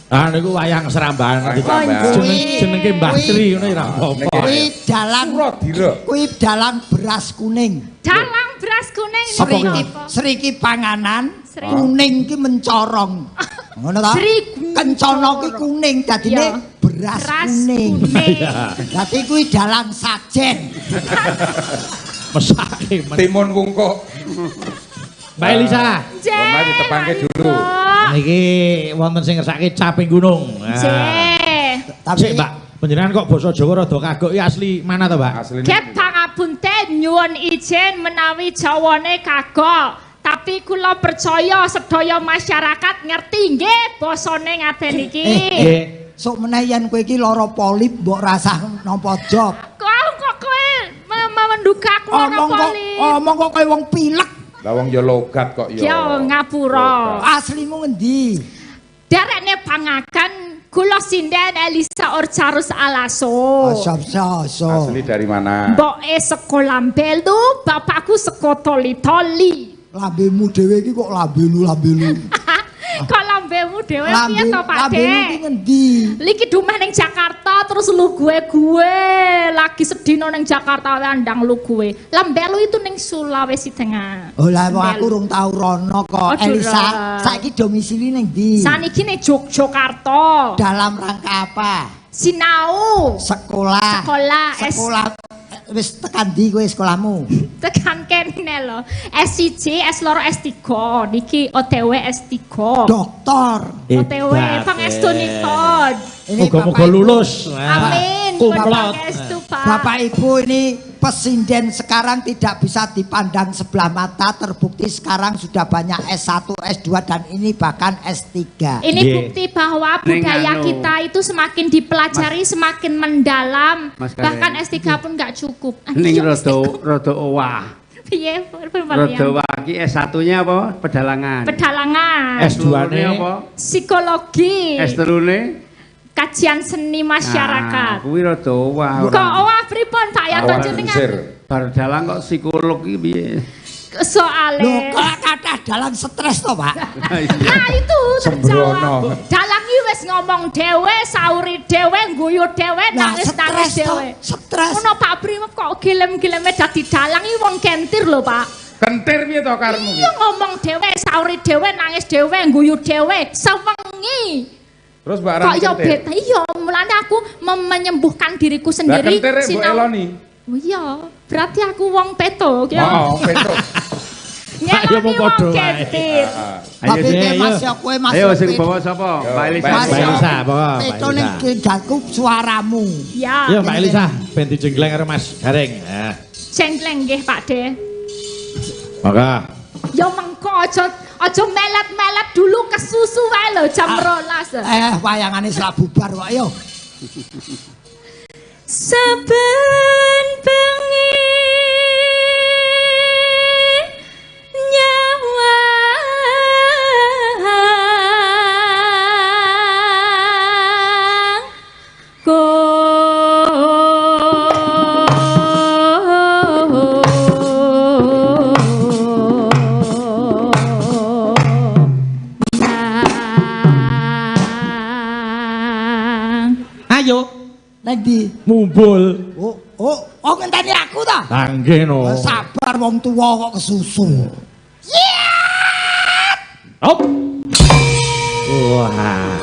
Ah niku wayang seramban. Wayang Jeneng jenenge Mbah Sri ngono ya ora apa-apa. Kuwi dalang kuwi dalang beras kuning. Dalang beras kuning niku Sriki sapa? sriki panganan Sri. kuning ki mencorong. Ngono ta? Sri Kencana ki kuning dadine Iya. beras, Beras kuning. kuning. Dadi kuwi dalang sajen. Mesake men. Timun wungkuk. Mbak Elisa. Mbak ditepangke dulu. Niki wonten sing ngersake Caping Gunung. Ah. Jeh. Sik, Mbak, panjenengan kok basa Jawa rada kagok iki asli mana to, Mbak? Asline Kep Pangapunten nyuwun izin menawi jawane kagok, tapi kula percaya sedaya masyarakat ngerti nggih basane ngaten iki. Sok meneh yen kowe iki lara polip mbok rasah nampa job. Kok kowe menduga aku lara polip? Omong kok kowe wong pilek. Lah wong ya logat kok ya. Ya ngapura. Aslimu ngendi? Derekne Pangakan kula sinden Elisa Orcarus Alaso. Asli dari mana? Mboke saka Lambelu, bapakku saka Toli-Toli. Lambemu dhewe iki kok lambelu-lambelu. Kok lambemu dhewe piye to, Pak De? Lambemu iki ngendi? Liki dumeh ning Jakarta terus lu gue lagi sedina ning Jakarta andang lu gue. Lambelu itu ning Sulawesi Tengah. Oh lah aku urung tau rono kok. Elisa, saiki domisili ning ndi? Saniki ning Yogyakarta. Dalam rangka apa? Sinau. Sekolah. Sekolah. Wis tekan ndi kowe sekolahmu? Tekan kene lho. S1, S2, S3. Niki OTW S3. Doktor. OTW pangestunipun. Muga-muga lulus. Amin. Pangestu, Pak. Bapak Ibu ini pesinden sekarang tidak bisa dipandang sebelah mata, terbukti sekarang sudah banyak S1, S2 dan ini bahkan S3. Ini bukti bahwa budaya kita itu semakin dipelajari, semakin mendalam. Bahkan S3 pun nggak cukup. Ning rada owah. Piye Rada owah iki S1-nya apa? Pedalangan. Pedalangan. S2-ne apa? Psikologi. S3-ne? Kajian seni masyarakat. Nah, kuwi rada owah. Kok owah pripun Pak Yanto jenengan? Bar dalang kok psikolog iki piye? Soale. Lho kok kathah dalang stres to, Pak? Nah itu terjawab. Dalang iki wis ngomong dhewe, sauri dhewe, guyu dhewe, nangis-nangis dhewe. Stres. Ngono Pak Brimob kok gelem-geleme dadi dalang iki wong kentir lho, Pak. Kentir piye to karepmu iki? Iya ngomong dhewe, sauri dhewe, nangis dhewe, guyu dhewe, sewengi. Terus Mbak Rani kok ya beta, iya, mulane aku menyembuhkan diriku sendiri. Lah kentir Mbok Eloni. Oh iya, berarti aku wong peto ya. Oh, peto. Ngeloni wong kentir. Tapi Mas ya kowe Mas. Ayo sing bawa sapa? Mbak Elisa. Mbak Elisa, bawa. Peto ning gendalku suaramu. Ya. Yo Mbak Elisa, ben dijenggleng karo Mas Gareng. Nah. Jenggleng nggih Pak De. Maka. Ya mengko aja melet-melet dulu kesusu wae lho jam 12. Wayangane selak bubar kok ayo. Saben bengi nyawa Ayo nang ndi? Mumbul. Oh ngenteni aku ta? Lah nggih no. Sabar wong tuwa kok kesusu. Hop. Wah.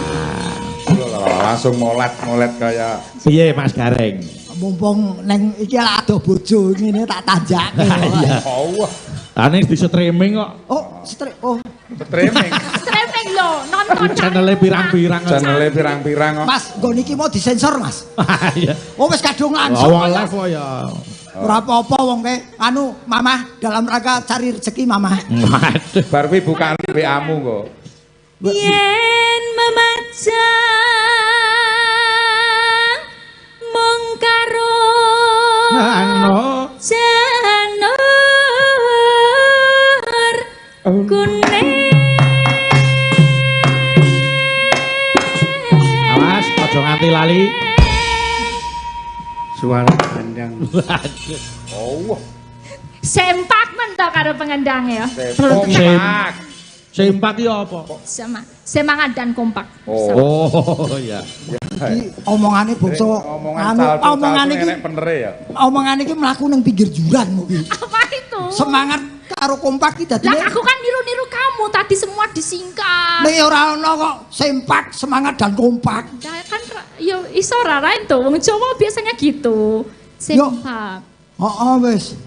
Langsung molet-molet kaya piye Mas Gareng? Mumpung neng iki lak adoh bojo ngene tak tanjake. Iya. Oh. Ane di streaming kok. Oh, streaming. Streaming lho, nonton channel-e pirang-pirang. Channel-e pirang-pirang kok. Mas, nggon iki mau disensor, Mas. Iya. Oh, wis kadung langsung. Wong live kok ya. Ora apa-apa wong ke anu Mamah dalam rangka cari rezeki Mamah. Waduh. Bar kuwi bukaan WA-mu kok. Yen memajang mung karo janur kuning. Awas aja nganti lali. Suara kendang. Oh. Sempak men to karo pengendang ya. Sempak. Sempak iki apa? Semangat dan kompak. Oh iya. Iki omongane bangsa anu omongane iki benere ya. Omongane iki mlaku ning pinggir jurang iki. Apa itu? Semangat karo kompak iki dadine. Lah aku kan niru-niru kamu tadi semua disingkat. Nek ora ono kok sempak semangat dan kompak. Lah kan ya iso ora ra itu wong Jawa biasanya gitu. Sempak. Heeh wis.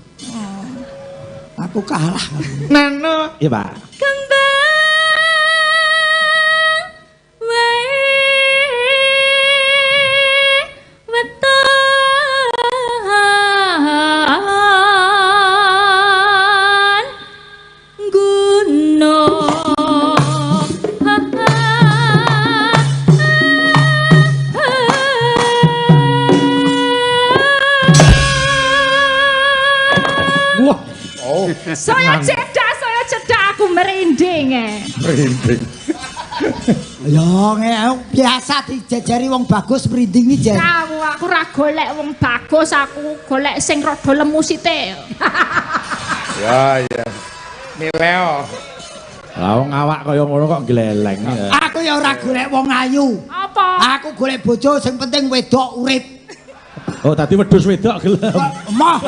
Aku kalah. Nano, iya Pak. Kembang wae weton. cedhak aku merinding. Merinding. Ya biasa dijejeri wong bagus merinding iki, Jen. Aku ora golek wong bagus, aku golek sing rada lemu sithik. Ya ya. Mileo. Lah wong awak kaya ngono kok gleleng. Aku ya ora golek wong ayu. Apa? Aku golek bojo sing penting wedok urip. Oh, tadi wedhus wedok gelem. Emoh.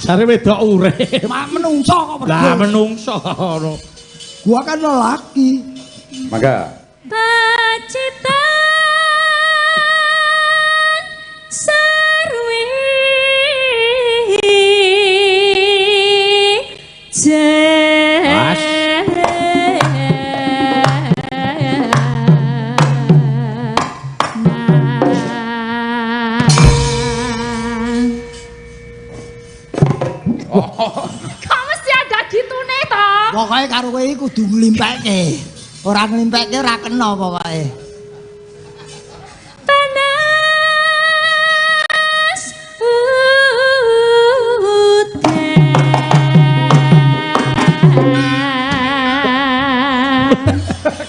Jare wedok urip. Mak menungso kok wedhus. Lah menungso ngono. Gua kan lelaki. Mangga. Pacitan sarwi Kok mesti ada gitune to? Pokoke karo kowe iki kudu nglimpekke. Ora nglimpekke ora kena pokoke. Panas udan.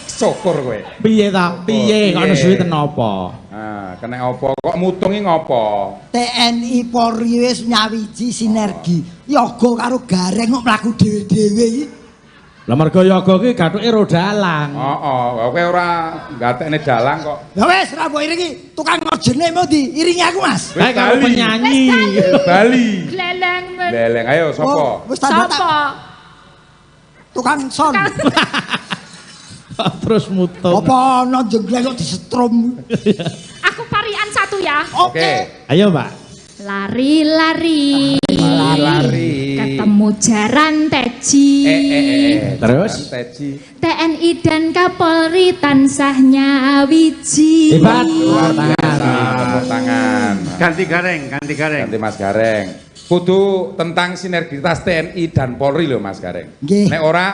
Syukur kowe. Piye ta? Piye kok nesu ten apa? Ah, kena apa? Kok mutungi ngopo? TNI Polri wis nyawiji sinergi. Yoga karo Gareng kok mlaku dhewe-dhewe iki. Lah mergo yoga ki gathuke ro dalang. Heeh, kowe ora gatekne dalang kok. Lah wis ora mbok iringi, tukang ngojene mau diiringi aku, Mas. Kae karo penyanyi. Bali. Gleleng men. Gleleng ayo sapa? Wis tanda Sapa? Tukang son. Terus mutung. Apa ana jenggleng kok disetrum. Aku parian satu ya. Oke. Ayo, Mbak. Lari-lari. Lari. Ketemu jaran teji. Terus teji. TNI dan Kapolri tansah nyawiji. Hebat. Luar biasa. Tepuk tangan. Ganti Gareng, ganti Gareng. Ganti Mas Gareng. Kudu tentang sinergitas TNI dan Polri lho Mas Gareng. Nggih. Nek ora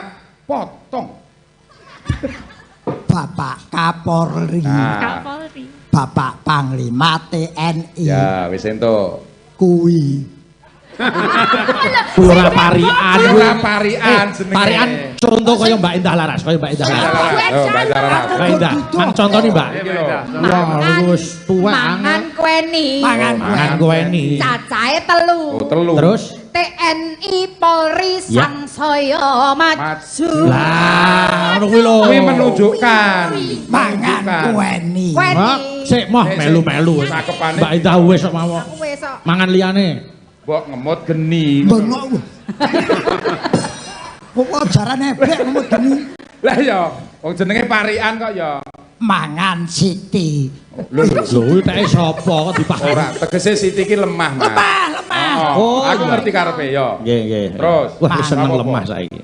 potong. Bapak Kapolri. Nah. Kapolri. Bapak Panglima TNI. Ya, wis entuk. Kuwi. Kuwi ora parian. Ora parian jenenge. Parian contoh kaya Mbak Indah Laras, kaya Mbak Indah Laras. Oh, Mbak Indah Laras. Mbak Indah, mang contone Mbak. Iki lho. Wah, wis tuwek Mangan kweni. Mangan kweni. Cacahe telu. Oh, telu. Terus TNI Polri Ya. sangsaya maju. Lah, ngono kuwi lho. Kuwi menunjukkan. Mangan kweni. Kweni. Sik moh melu-melu. Cakepane. Mbak Indah wis kok mau. Aku wis kok. Mangan liyane. Mbok ngemut geni. Bengok. Kok jaran eblek ngemut geni. Lah ya, wong jenenge parian kok ya. Mangan Siti. Lho lho. Lho, kuwi teke sapa kok dipakai? Ora, tegese Siti ki lemah, Mas. Lemah, lemah. Oh, aku ngerti karepe ya. Nggih, nggih. Terus, wah wis seneng Apa-apa? lemah saiki.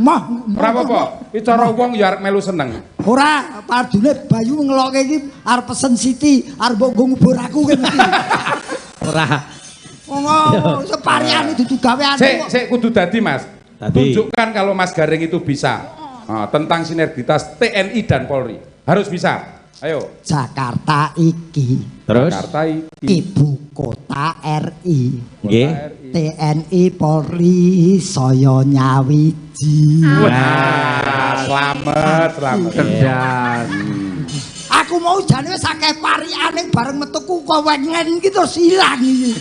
Moh. Ora apa-apa. Iki cara wong ya arep melu seneng. Ora, pardune Bayu ngelokke iki arep pesen Siti, arep mbok nggo ngubur aku ki mesti. Ora. Wong separian dudu gaweanmu. Sik, sik kudu dadi, Mas. Dadi. Tunjukkan kalau Mas Gareng itu bisa. Ah, tentang sinergitas TNI dan Polri. Harus bisa. Ayo. Jakarta iki. Terus Jakarta iki. Ibu kota RI. Nggih. TNI Polri saya nyawiji. Wah, selamat, selamat. Cerdas. Aku mau jane wis akeh pariane bareng metuku kowengen iki terus ilang iki.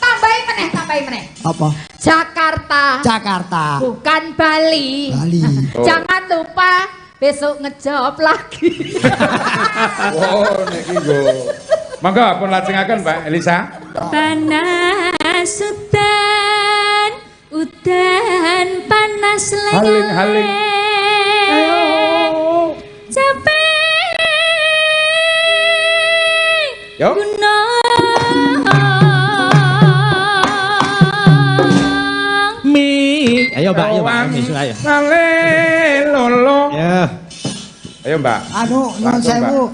Tambahi meneh, tambahi meneh. Apa? Jakarta. Jakarta. Bukan Bali. Bali. Oh. Jangan lupa besok ngejob lagi. Oh, niki nggo. Monggo pun lajengaken Mbak Elisa. Panas udan, udan panas Haling, haling. Capek. Yo. Gunung. Mi. Ayo Mbak, ayo Mbak, Mi, ayo. Lale lolo. Ya. Ayo Mbak. Anu nuwun Langsung, sewu.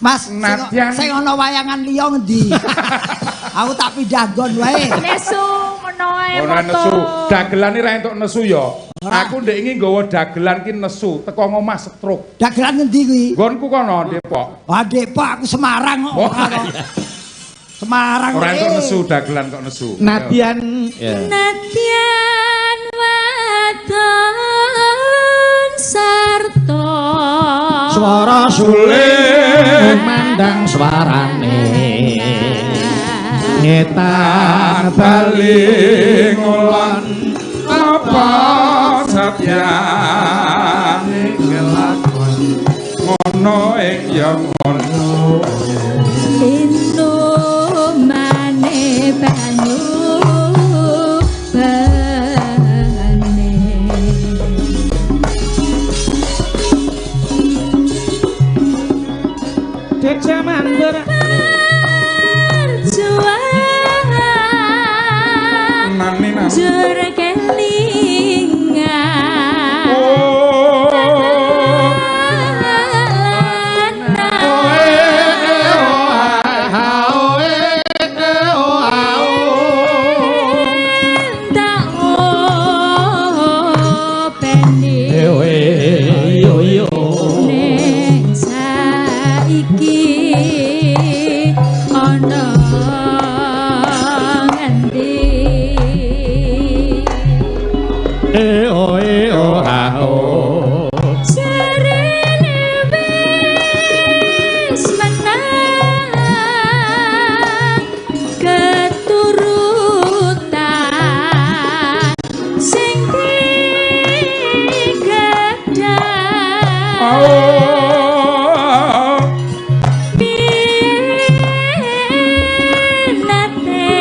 Mas, sing, Nadyan. sing ana wayangan liya ngendi? Aku tak pindah nggon wae. Nesu ngono ae Ora moto. nesu. Dagelan iki ra entuk nesu ya. Aku ndek ingi nggawa dagelan ki nesu, teko ngomah stroke. Dagelan ngendi kuwi? Nggonku kono Depok. Wah, Depok aku Semarang kok. Oh, Semarang Ora entuk eh. nesu dagelan kok nesu. Nadyan. Ya. Nadyan wadon Swara suling mandang swarane ngetan bali ngulon apa satyane kelakon ngono ing ya ngono inumane banyu bane dek jaman berjuang jur kelingan tak openi ning saiki ana ngendi e o e o a o jarene wis menang keturutan sing digedhang nate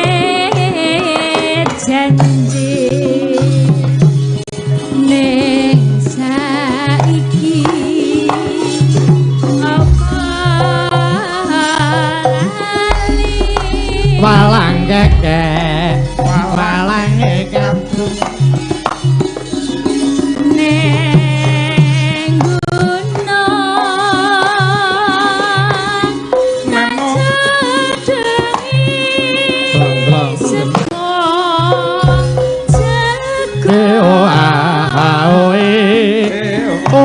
janji ning saiki apa lali walang kekek walang kandung ning gunung najadengi seko e o a o e o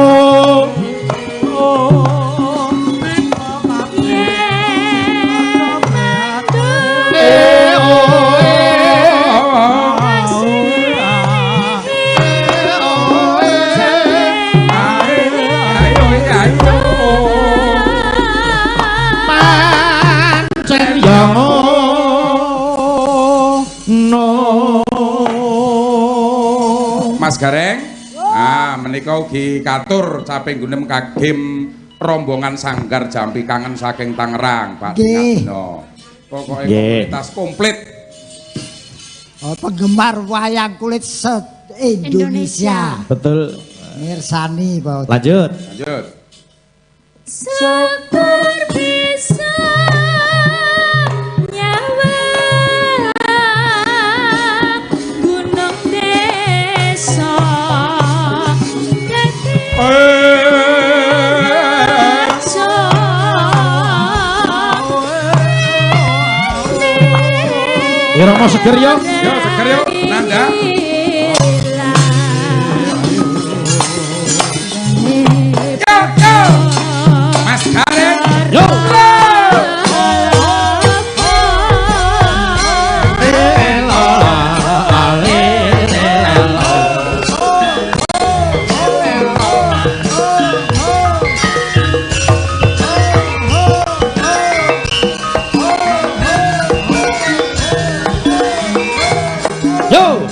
pancen yo ngono. Mas Gareng, ah menika ugi katur caping gunem kagem rombongan Sanggar Jampi Kangen saking Tangerang, Pak Nggih. Ngatno. Pokoke Nggih. komunitas komplit. Oh, penggemar wayang kulit se Indonesia. Betul. Mirsani Pak. Lanjut. Lanjut. Syukur bisa nyawa gunung desa dadi raja. Irama seger yo. Yo seger yo, Nanda. Yo yo. Mas Gareng. Yo. Yo.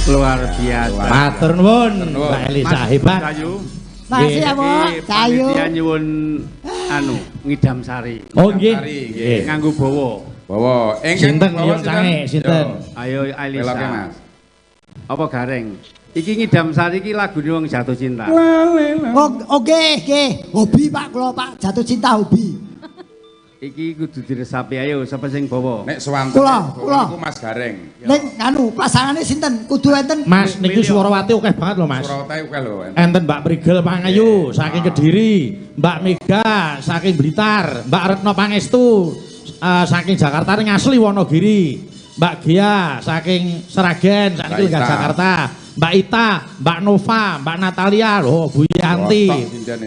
Luar biasa. Matur nuwun Mbak Elisa hebat. Makasih ya, Bu. Cayu. Panitia nyuwun anu ngidam sari. Oh nggih. Nggih. Nganggo bawa. Bawa. Sinten nyuwun sange, sinten? Ayo Elisa. Beloke, Mas. Apa gareng? Iki ngidam sari iki lagune wong jatuh cinta. Oh, oke, oke. Hobi Pak kula Pak, jatuh cinta hobi. Iki kudu diresapi ayo sapa sing bawa? Nek swanten Kula, kula. niku Mas Gareng. Ning anu pasangane sinten? Kudu enten. Mas niki Suwarawati akeh banget lho Mas. Suwarawati akeh lho. Enten Mbak Prigel Pangayu saking Kediri, Mbak Mega saking Blitar, Mbak Retno Pangestu saking Jakarta ning asli Wonogiri, Mbak Gia saking Sragen saking Mbak Ita. Jakarta, Mbak Ita, Mbak Nova, Mbak Natalia, loh Bu Yanti,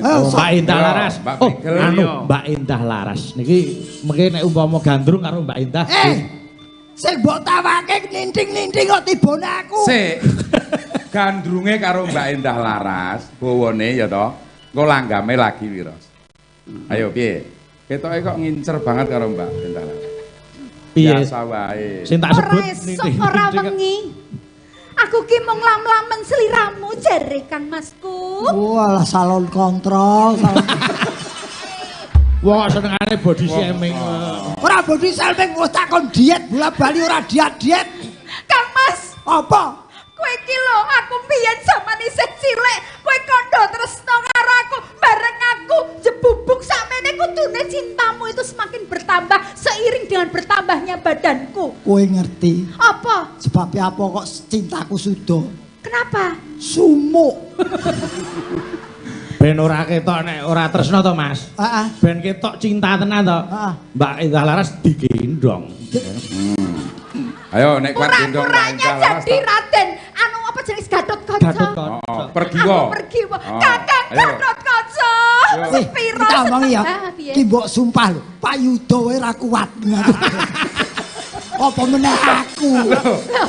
Oh, Mbak Indah Yo, Laras. Mbak Oh, Prigel. anu Mbak Indah Laras. Niki mengke nek umpama gandrung karo Mbak Indah. Sing mbok tawake ninting-ninting kok tibone aku. Sik. Gandrunge karo Mbak Endah Laras, bawane ya toh. Engko langgame lagi wiros. Ayo piye? Ketoke kok ngincer banget karo Mbak Endah Laras. Piye? Biasa wae. Sing tak sebut Ora esuk ora wengi. Aku ki mung lam-lamen sliramu jere Kang Masku. Walah salon kontrol. Salon. Wong kok senengane body shaming. Ora body shaming wis tak kon diet bola-bali ora diet-diet. Kang Mas, apa? Kowe iki lho aku mbiyen jaman isih cilik, kowe kandha tresno karo aku, bareng aku jebubuk sakmene kudune cintamu itu semakin bertambah seiring dengan bertambahnya badanku. Kowe ngerti Apa? sebabnya apa kok cintaku suda? Kenapa? Sumuk. Ben ora ketok nek ora tresno to, Mas. Heeh. Ben ketok cinta tenan to. Heeh. Mbak Indah Laras digendong. Ayo nek kuat gendong Mbak Pura-puranya Endah Laras. jadi Raden. Anu apa jenenge Gatot Kaca? Gatot Kaca. Oh, pergiwa. Aku pergiwa. Oh, Kakang ayo. Gatot Kaca. Eh, Sepiro kita omongi ya. Ah, piye? Ki mbok sumpah lho, Pak Yudo wae ora kuat. Apa meneh aku?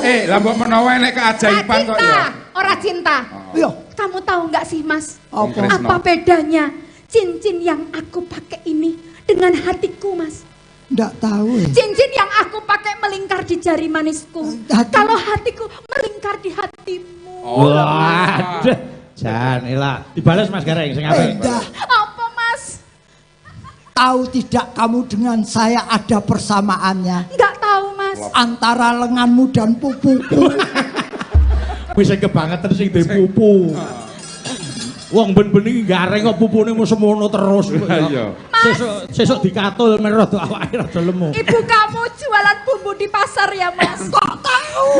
Eh, lah mbok menawa nek keajaiban kok Cinta, ya. ora cinta. Iya. Kamu tahu nggak sih, Mas? Apa? Apa bedanya cincin yang aku pakai ini dengan hatiku, Mas? Ndak tahu ya. Cincin yang aku pakai melingkar di jari manisku. Hati. Kalau hatiku melingkar di hatimu. Oh. Waduh. Jan elah. Dibales Mas Gareng sing apik. Endah, Apa, Mas? tahu tidak kamu dengan saya ada persamaannya Nggak tahu, Mas. antara lenganmu dan pupuku. Kuwi sing kebangetan sing duwe pupu. Wong ben-ben iki gareng kok pupune mu semono terus kok ya. Iya. Sesuk sesuk dikatul men rada awake rada lemu. Ibu kamu jualan bumbu di pasar ya, Mas? Kok tahu?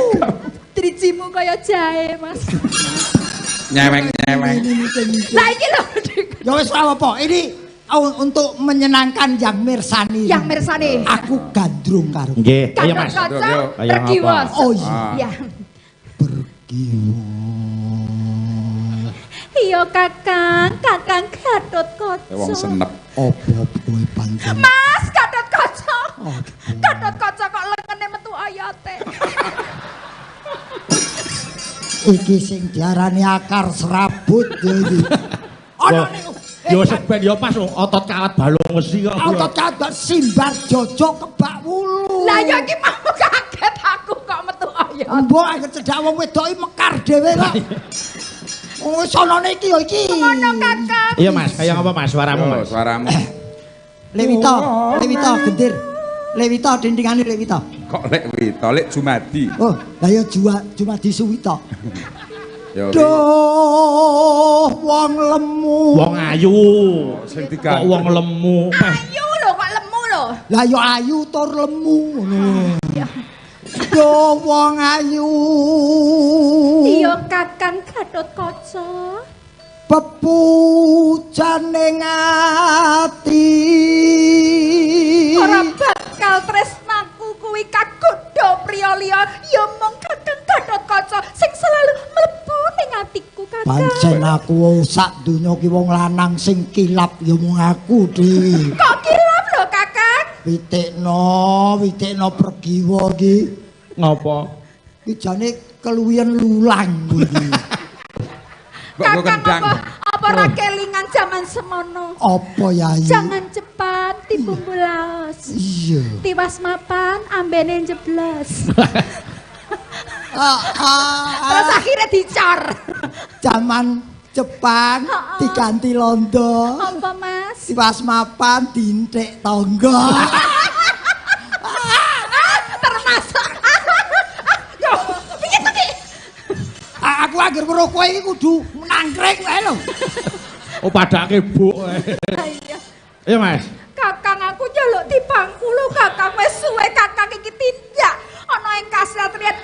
Drijimu kaya jahe, Mas. Nyeweng-nyeweng. Lah iki lho. Ya wis ora apa-apa. Ini untuk menyenangkan yang mirsani. Yang mirsani. Aku gandrung karo. Nggih, ayo Gatot Mas. Kaca Yo, ayo pergiwa. apa? Oh iya. Ya. Iya Kakang, Kakang Gatot Kaca. Wong senep. Apa kowe pancen? Mas Gatot Kaca. Gatot Kaca kok lengene metu oyote. Iki sing diarani akar serabut ya iki. Ana niku. Yo sing ben yo pas wong otot kawat balung wesi kok. Otot kawat simbar jojo kebak wulu. Lah ya iki mau kaget aku kok metu oyot. Mbok anggere cedhak wong wedok iki mekar dhewe kok. Wong wis anane iki ya iki. Ngono Kakang. Iya Mas, kaya apa Mas suaramu Yo, Mas? suaramu. Lewito, Lewito gendir. Lewito dindingane Lewito. Kok lek wito, lek Jumadi. Oh, lah ya jua Jumadi Suwito. Yo. Duh, wong lemu. Wong ayu. Sing Kok wong lemu. Ayu lho kok lemu lho. Lah ya ayu tur lemu ngono. Duh, wong ayu. Iya Kakang Gatot Kaca. Pepujane ati. Ora bakal tresnaku kuwi kagodha priya liya ya mung Kakang Gatot Kaca sing selalu mlebu ning atiku Kakang. Pancen aku sak donya ki wong lanang sing kilap ya mung aku dhewe. Kok kilap lho Kakang? Witikno, witikno pergiwa iki. Ngopo? Iki jane keluwihan lulang kuwi. Mbok Kakang kendang. apa ora kelingan jaman semono? Apa yai? Jangan cepat dibumbu laos. Iya. Tiwas mapan ambene jeblos. Terus akhirnya dicor. Zaman Jepang diganti londo. Apa, Mas? Tiwas mapan dintik tangga. Termasuk. Yo, piye to, Ki? Aku anggere weruh kowe iki kudu nangkring wae lho. Oh, padake buk. Iya. Iya, Mas. Kakang aku njaluk dipangku lho, Kakang wis suwe Kakang iki tindak ana ing kasatriyan.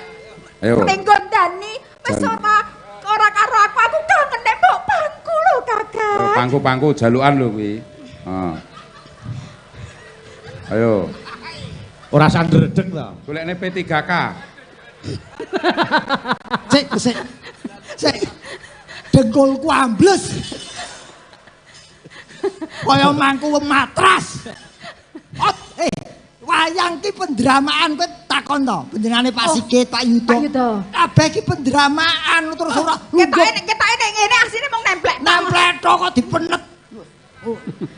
Ayo. Ning gondani wis ora karo aku kangen nek mbok pangku lho, Kakang. Pangku-pangku jalukan lho kuwi. Heeh. Ayo. Ora sandredeg to. Golekne P3K. Sik, sik. Sik. Dengkulku ambles. Kaya mangku matras. Ot, wayang ki pendramaan kowe takon to, panjenengane Pak Sigit, Pak Yudo. Pak Yudo. Kabeh ki pendramaan terus ora Ketoke nek ngene asline mung nemplek. Nemplek tok kok dipenet.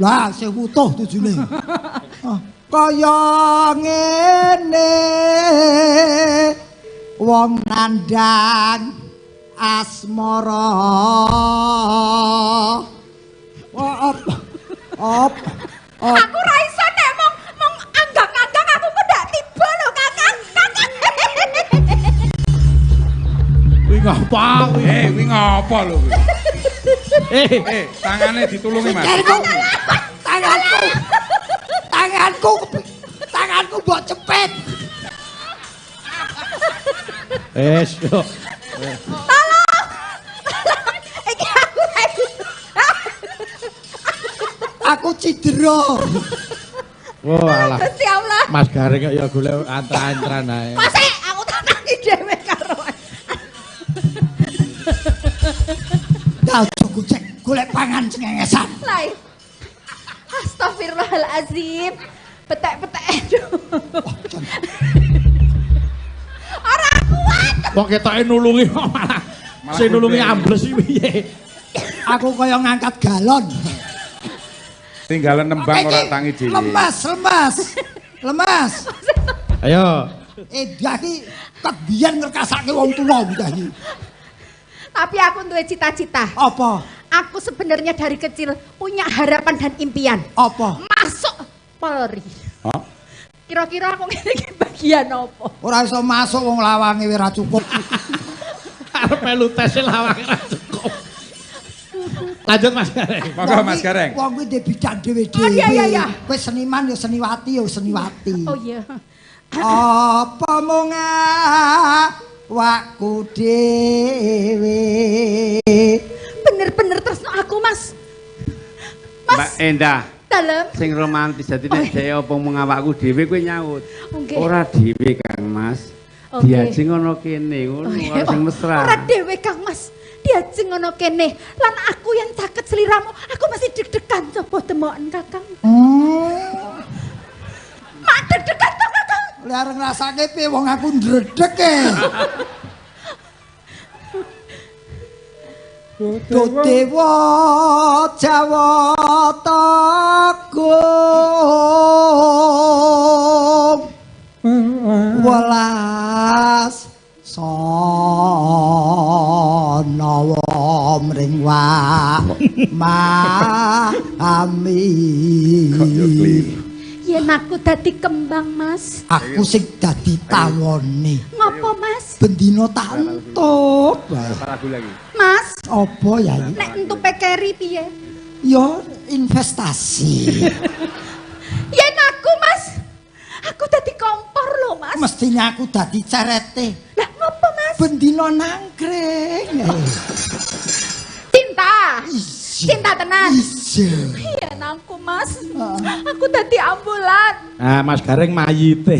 Lah sing utuh tujune. Kaya ngene wong nandang asmara. Op op. Aku ra iso nek mung anggang-anggang aku kok ndak tiba lho, Kakang. Kakang. Kuwi ngapa kuwi? Kuwi ngapa lho kuwi? Tangane ditulungi, Mas. Tanganku. Tanganku. Tanganku mbok cepet. Wes, yo. Tolong. Tolong. Iki aku ra iso. Aku cidera. Wah, alah. Gusti Allah. Mas Gareng kok ya golek antra-antran ae. Mas, aku tak tangi dhewe karo. Dah cukup cek golek pangan cengengesan. Lai. Astagfirullahalazim. Petek-petek. Ora kuat. Kok ketoke nulungi kok malah sing nulungi ambles iki piye? Aku kaya ngangkat galon. Tinggalan nembang ora tangi dhewe. Lemas, lemas. Lemas. Ayo. Dah iki ket biyen ngrekasake wong tuwa dah iki. Tapi aku duwe cita-cita. Apa? Aku sebenarnya dari kecil punya harapan dan impian. Apa? Masuk Polri. Hah? Kira-kira aku ngene iki bagian apa? Ora iso masuk wong lawange wis ora cukup. Arep melu tes lawange ora cukup. Lanjut Mas Gareng. Monggo Mas Gareng. Wong kuwi ndek bidang dhewe-dhewe. Oh iya iya iya. Kowe seniman ya seniwati ya seniwati. Oh iya. Apa mung awakku dhewe. Bener-bener tresno aku, Mas. Mas. Mbak Endah. Dalem. Sing romantis dadi nek dhek apa mung awakku dhewe kowe nyaut. Oke. Ora dhewe Kang Mas. Oke. Diajeng ana kene ngono ora sing mesra. Ora dhewe Kang Mas. Diajeng ana kene. Lan aku yang caket sliramu, aku masih deg-degan coba demoken Kakang. Mak deg-degan to Kakang. Lah arep ngrasake piye wong aku ndredeg e. Duh dewa Jawata Agung welas sanawa mring mami. Yen aku dadi kembang, Mas. Aku sing dadi tawone. Ngopo, Mas? Bendina tak entup. Lagu lagi. Mas, Apa ya? nek entupe keri piye? Ya investasi. Yen aku, Mas. Aku dadi kompor lho, Mas. Mestinya aku dadi cerete. Lah ngopo, Mas? Bendina nangkring. Cinta. Cinta tenan. Iya. Yen aku, Mas. Aku dadi ambulan. Nah, Mas Gareng mayite.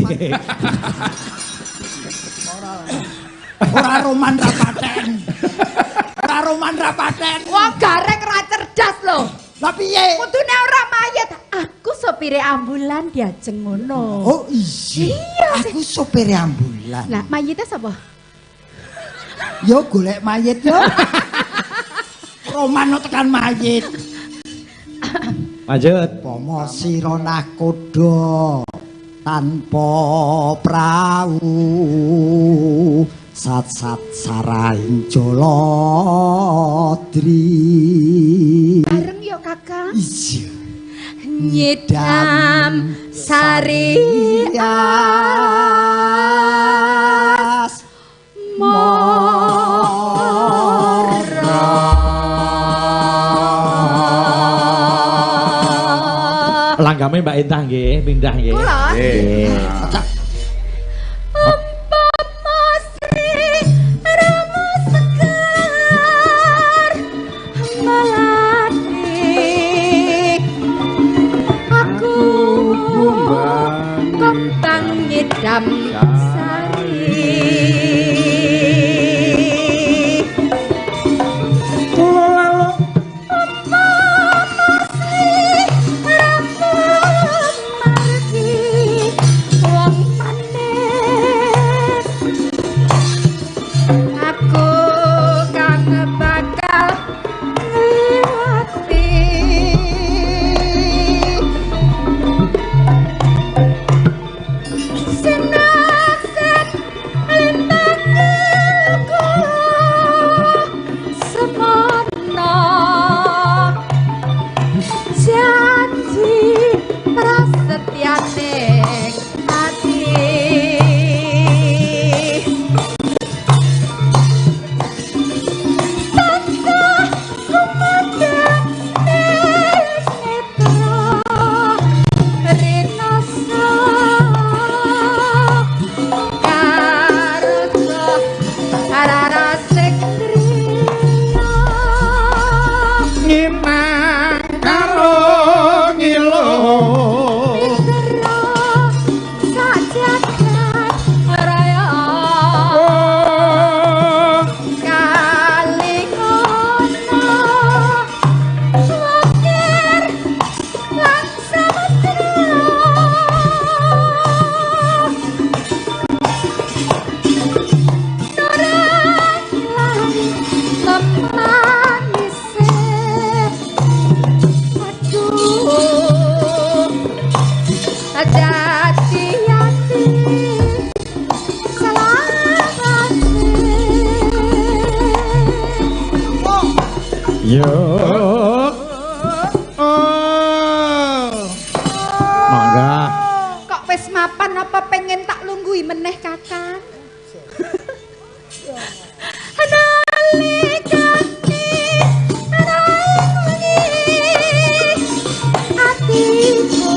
Ora roman ra paten. Ora roman ra paten. Wong Gareng ra cerdas lho. Lah piye? Kudune ora mayit. Aku sopire ambulan diajeng ngono. Oh iya. Iya. Aku sopire ambulan. Lah mayite sapa? Yo golek mayit yo. Roman tekan mayit. Lanjut. Pomo sira nakoda tanpa prau Sat sat saraing jolodri. Bareng yo Kakang. Iya. Nyidam sari as moro. Langgame Mbak Intah nggih, pindah nggih. Kula? Nggih. Umpama Sri Rama Sekar melati, aku kembang nyidam sari. Umpama Sri Rama margi wong manis, aku kang bakal ngliwati. Sinakset lintange kula semono, janji prasetyane ati. Tansah kumandhang ning netra rinasa karsa rarasik trina. Nginang karo ngilo. Mitra sajagat raya kalingono wakir lan samudra. Norang ilang temanise, aduh dadi ati selawase. Yo. Mangga. Kok wis mapan apa pengen tak lungguhi meneh Kakang? Nalikane wengi atiku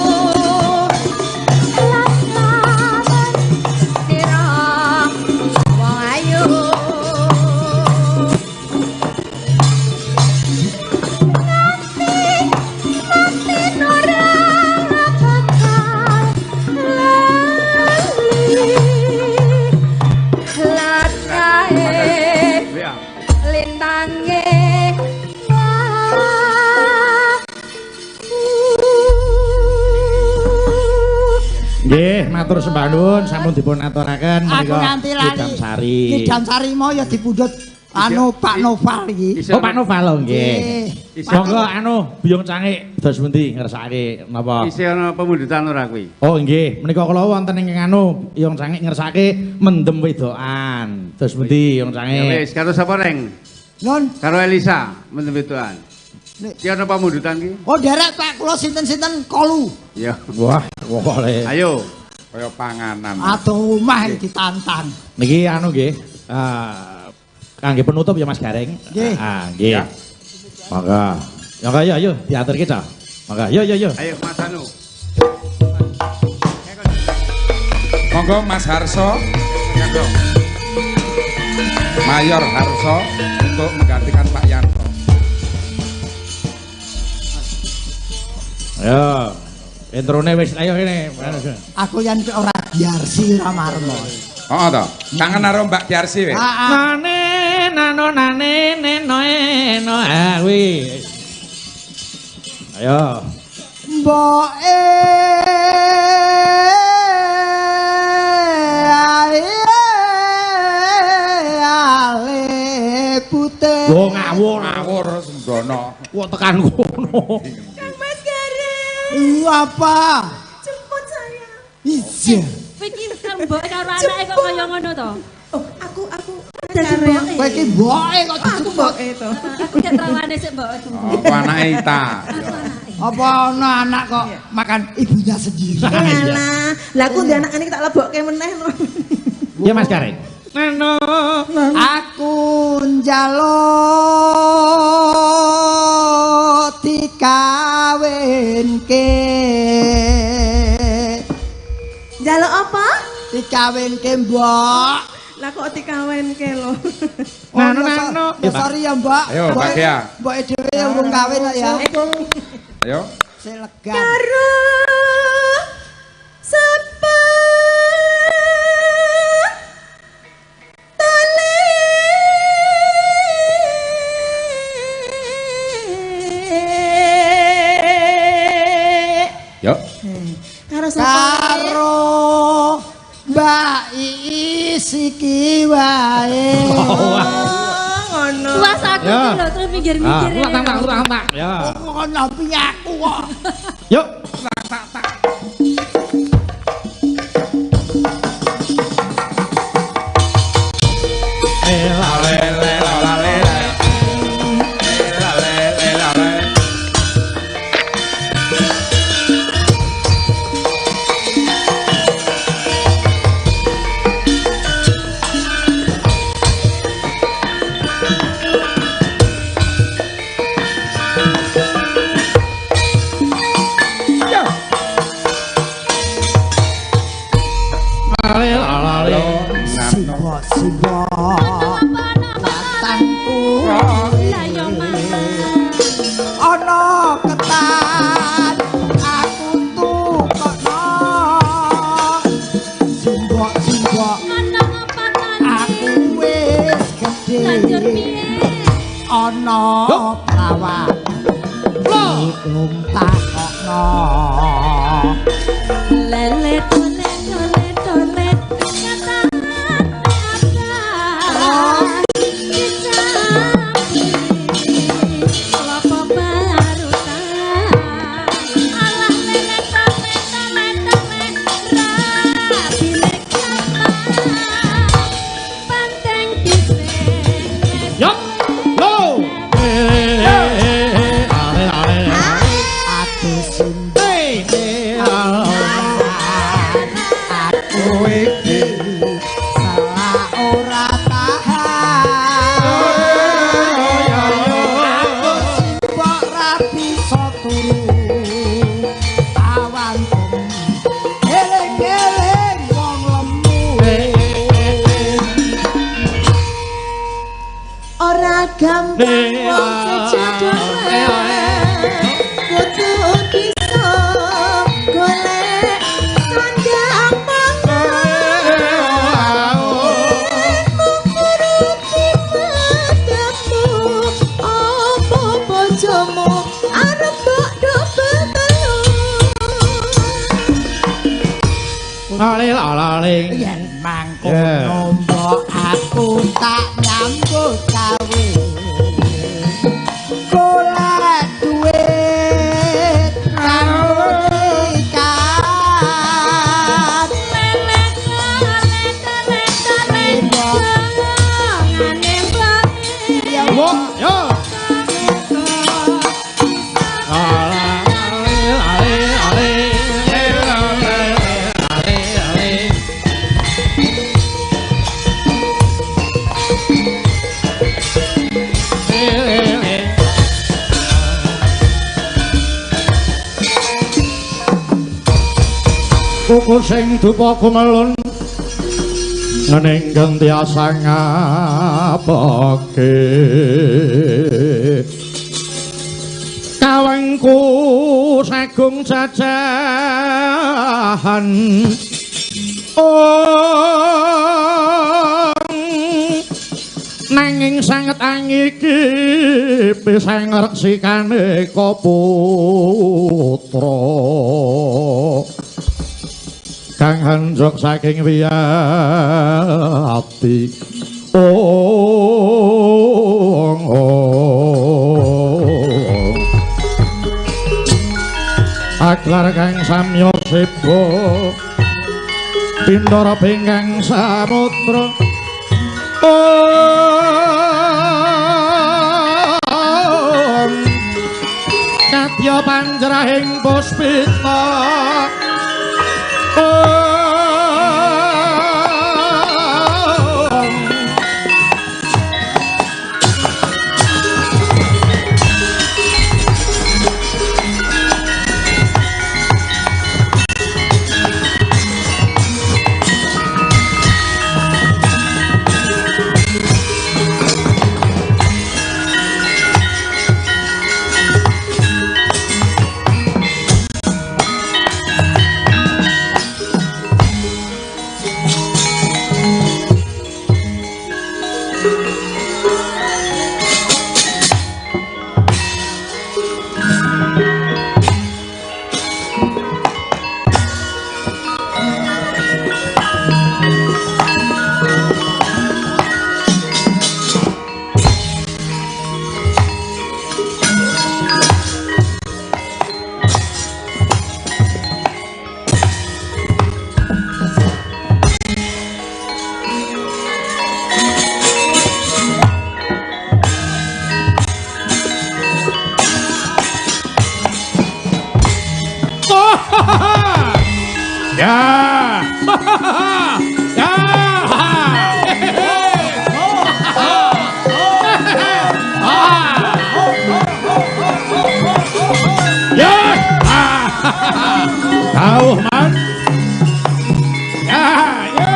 lan sira wong ayu. Nanti ora bakal lali lakae lintange Nggih, matur sembah nuwun sampun dipun aturaken Aku menika nganti lali. Kidam Sari. Kidam Sari mau ya dipundhut anu Pak Noval iki. Oh, Pak Noval oh, nggih. Nggih. Monggo anu Biyung Cangik dos pundi ngersakake napa? Isih ana pemundutan ora kuwi? Oh nggih, menika kula wonten ingkang anu Biyung Cangik ngersakake mendem wedokan. Dos pundi Biyung Ya Cangik? wis, karo sapa Reng? Non. Karo Elisa mendem wedokan. Ki ana pamundutan ki? Oh derek Pak kula sinten-sinten kolu. Ya. Wah, boleh. Ayo. Kaya panganan. Aduh omah iki ditantang. Niki anu nggih, kangge penutup ya Mas Gareng. Nggih. Ah, nggih. Monggo. Monggo ayo ayo diaturke ta. Monggo. Yo yo yo. Ayo Mas Anu. Monggo Mas Harso. Mayor Harso untuk menggantikan Pak Yanto. Ayo. Introne wis ayo kene. Aku yen ora diarsi ora marmo. Heeh to. Kangen karo Mbak Diarsi wis. Nane nano nane neno eno ah kuwi. Ayo. Mboke ale putih. Wo ngawur ngawur sembrono. Wo tekan kono. Kang Mas Gareng. Apa? Jemput saya. Iya. Kowe iki karo mbok karo anake kok kaya ngono to? Oh, aku aku. Kowe iki mboke kok Aku mboke to. Aku gak trawane sik mbok. Apa anake Ita? Apa ana anak kok makan ibunya sendiri? Alah, lah aku ndek anak ini tak lebokke meneh lho. Ya Mas Gareng. Nano, aku njaluk dikawinke. Njaluk apa? Dikawinke, Mbok. Lah kok dikawinke lho. Nano, nano. Ya sorry ya, Mbok. Ayo, Mbak Gea. Mboke dhewe ya urung kawin kok ya. Ayo. Sik legan. Karo sapa? Yuk. Karo sapa? Karo Mbak Iis iki wae. Ngono. Puas aku iki lho terus mikir-mikir. Tak. Ya. Kok nyampi aku kok. Yuk. Tak. Ana ketan aku tukokno simbok-simbok aku wis gedhe ana prawan belum takokno lele tole tole tole gampang wong sejodohan kudu bisa golek sandang pangan mung nuruti matamu apa bojomu arep mbok dobel telu lale yen mangkono mbok aku tak nyambut gawe golek duit kanggo ikan lele lele lele ngane mbok yo Kuku sing dupa kumelun ning tiasa ngapake kawengku sagung jajahan nanging sanget angiki pisang reksikane putra kang hanjok saking wiyati ong aklar kang samya seba pindara pingkang samudra Om Kadya panjrahing puspita. Om. Ya. Ya. Ya. Tahu man. Ya. Ya.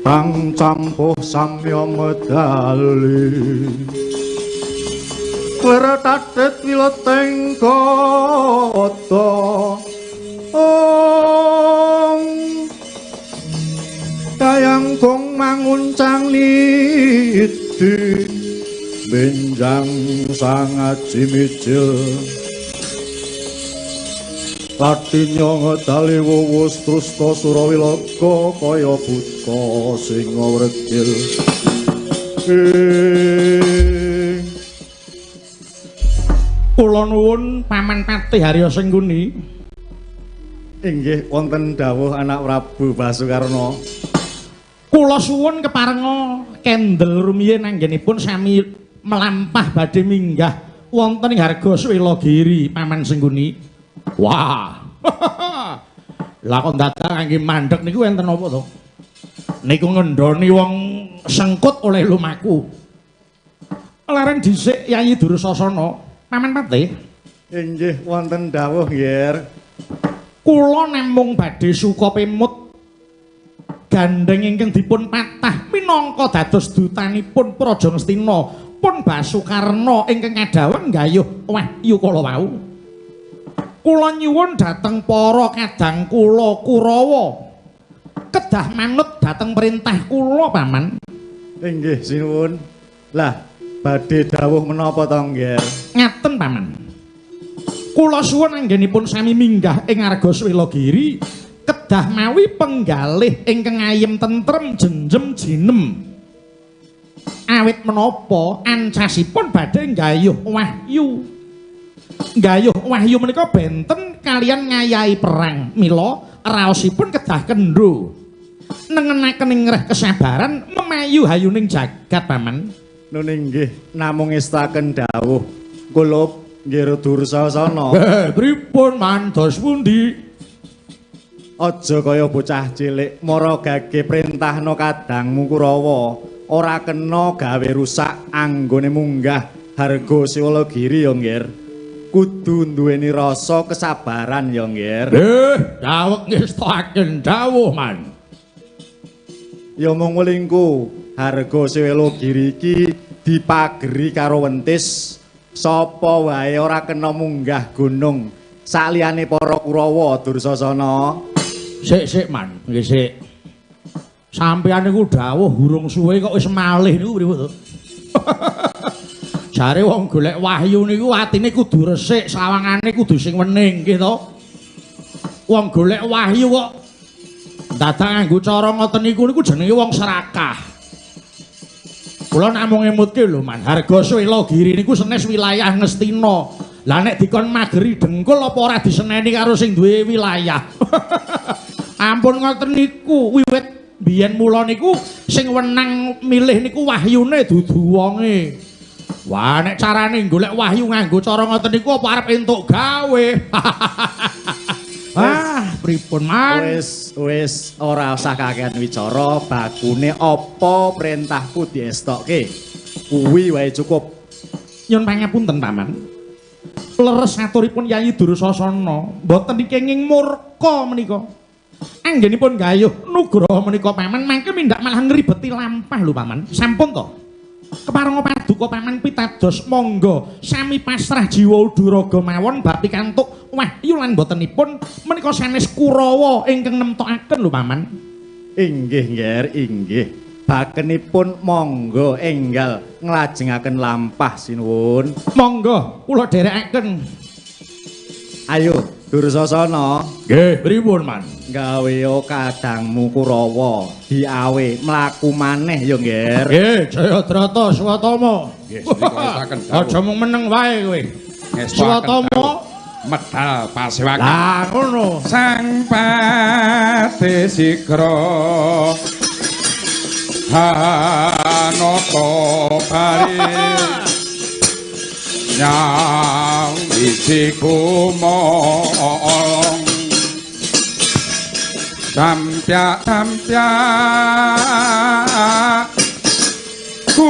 Kang campuh samya medali Klere tatit wileteng kota Ong Dayang gong manguncang lidi Benjang sangat jimijil Latinya ngedali wuwus trusta surawilaga kaya buta sing wregil. Kula nuwun Paman Patih Harya Sengkuni. Inggih wonten dawuh anak Prabu Basukarna. Kula suwun keparenga kendel rumiyin anggenipun sami melampah badhe minggah wonten ing Harga Swelagiri Paman Sengkuni. Wah. Lah kok dadak kangge mandheg niku enten apa to? Niku ngendhoni wong sengkut oleh lumaku. Laren dhisik Yayi Dursasana, Paman Patih. Inggih wonten dawuh, Nggih. Kula namung badhe suka pemut gandheng ingkang dipun patah minangka dados dutanipun Praja Ngastina pun Basukarna ingkang kadhaweng nggayuh wahyu kala wau. Kula nyuwun dhateng para kadang kula Kurawa kedah manut dhateng perintah kula Paman. Inggih sinuwun. Lah badhe dawuh menapa to, Nggih? Ngaten Paman. Kula suwun anggenipun sami minggah ing Arga Swelagiri kedah mawi penggalih ingkang ayem tentrem jenjem jinem. Awit menapa ancasipun badhe nggayuh wahyu. Nggayuh wahyu menika benten kalian ngayahi perang. Mila raosipun kedah kendho. Nengenaken ing reh kesabaran memayu hayuning jagat Paman. Nun inggih namung ngestaken dawuh kula nggih Dursasana. Pripun mandos pundi? Aja kaya bocah cilik mara gage printahna kadangmu Kurawa ora kena gawe rusak anggone munggah Harga Swelagiri ya nggih. Kudu duweni rasa kesabaran ya nggih. Dawuh ngestakaken dawuh Man. Ya mung welingku, harga Sewelogiri iki dipageri karo wentis. Sapa wae ora kena munggah gunung saliyane para Kurawa, Dursasana. Sik sik Man, nggih sik. Sampeyan niku dawuh urung suwe kok wis malih niku pripun to? Jare wong golek wahyu niku atine kudu resik, sawangane kudu sing wening nggih to. Wong golek wahyu kok dadak nganggo cara ngoten niku niku jenenge wong serakah. Kula namung ngemutke lho Man, harga Swelogiri niku senes wilayah Ngastina. Lah nek dikon mageri dengkul apa ora diseneni karo sing duwe wilayah. Ampun ngoten niku, wiwit biyen mula niku sing wenang milih niku wahyune dudu wonge. Wah, nek carane golek wahyu nganggo cara ngoten niku apa arep entuk gawe. Ah, pripun Man? Wis wis ora usah kakean wicara, bakune apa perintahku diestokke. Kuwi wae cukup. Nyun pangapunten Paman. Leres aturipun Yayi Dursasana, mboten kenging murka menika. Anggenipun gayuh nugraha menika Paman mangke mindak malah ngribeti lampah lho Paman. Sampun to. Keparenga paduka Paman pitados monggo sami pasrah jiwa uduraga mawon bab pikantuk wahyu lan botenipun menika sanes Kurawa ingkang nemtokaken lho Paman. Inggih, Ngger, inggih. Bakenipun monggo enggal nglajengaken lampah sinuwun. Monggo kula dherekaken. Ayo Dursasana. Nggih, pripun Man? Gawe kadangmu Kurawa diawe mlaku maneh ya, Ngger. Nggih, Jayadrata Swatama. Nggih, srikaya dawuh. Aja mung meneng wae kowe. Ngestokaken Swatama medal pasewakan. Lah ngono. Sang Pati Sigra Hanata bari nyawiji kumolong sampyak sampyak ku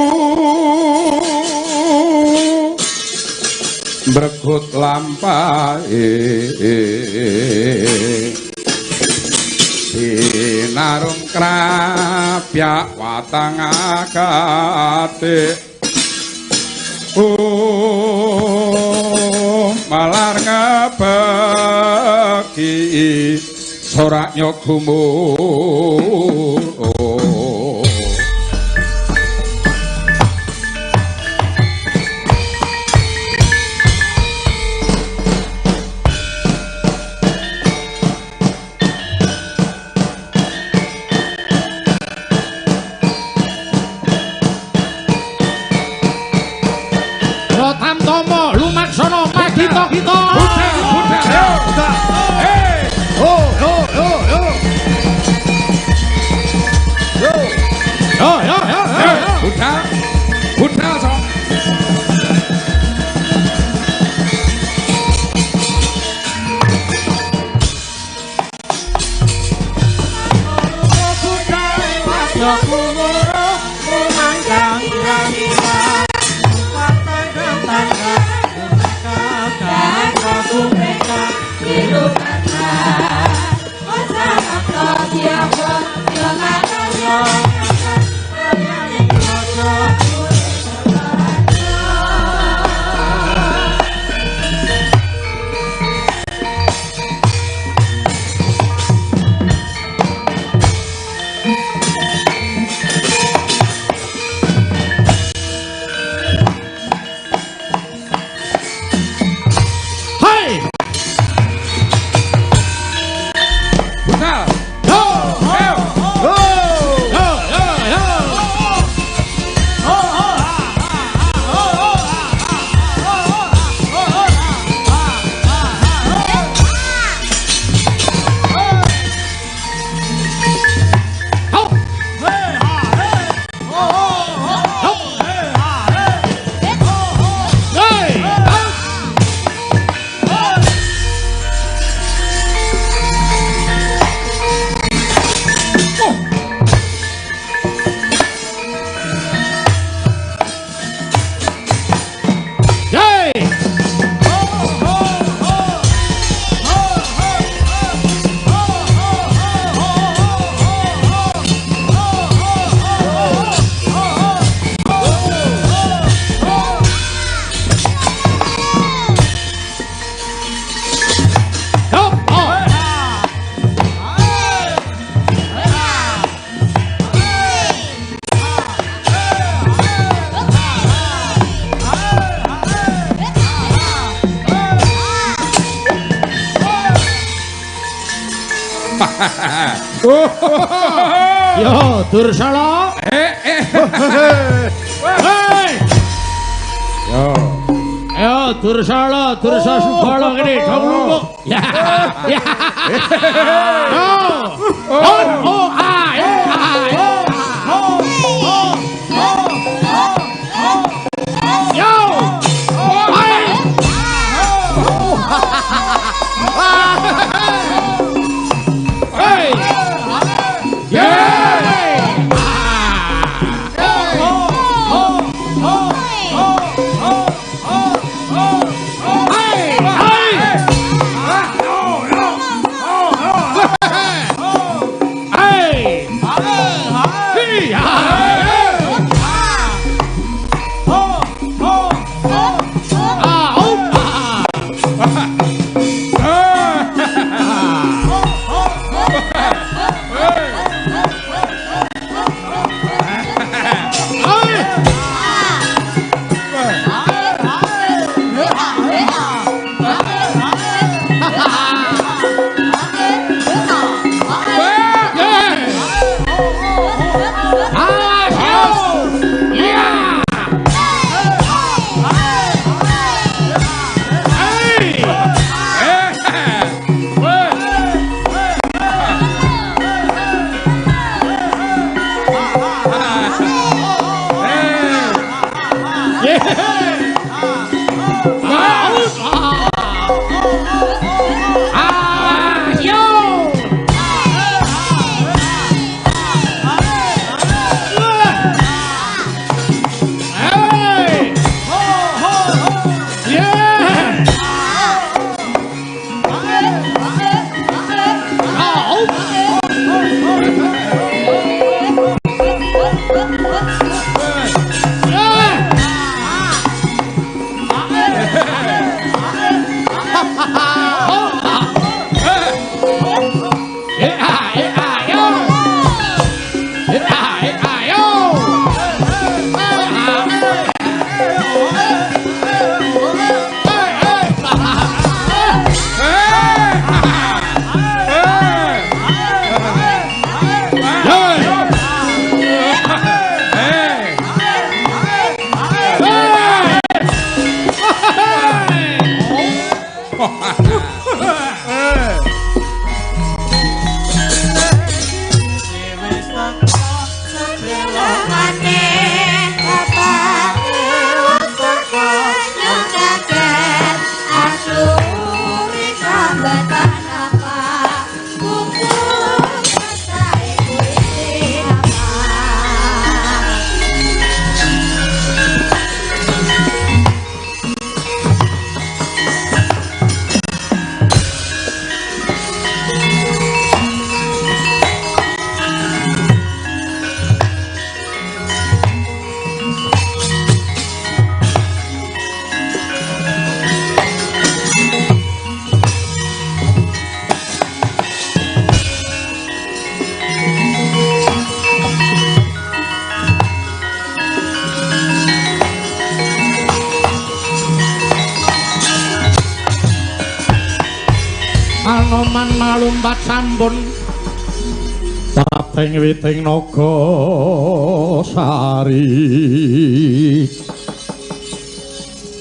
mbregut lampahe Binarung krapyak watang agate malar ngebeki sorak nyogumur. Tamtomo lumaksono magito-gito. Budal, budal. Hey. Ho ho ho ho. Yo. Yo yo yo. Budal. Budal sok. Hei. Budal. Ho Ho. ho. Ho. Yo, Dursala. Hei. Yo. Ayo Dursala, Dursa Subala kene, dong lumpuk. Ya. Ya. Yo. Oh, oh, a, e, a, e. Yo. Hai. Hey. Yeah. Anoman malumpat sampun taping witing naga sari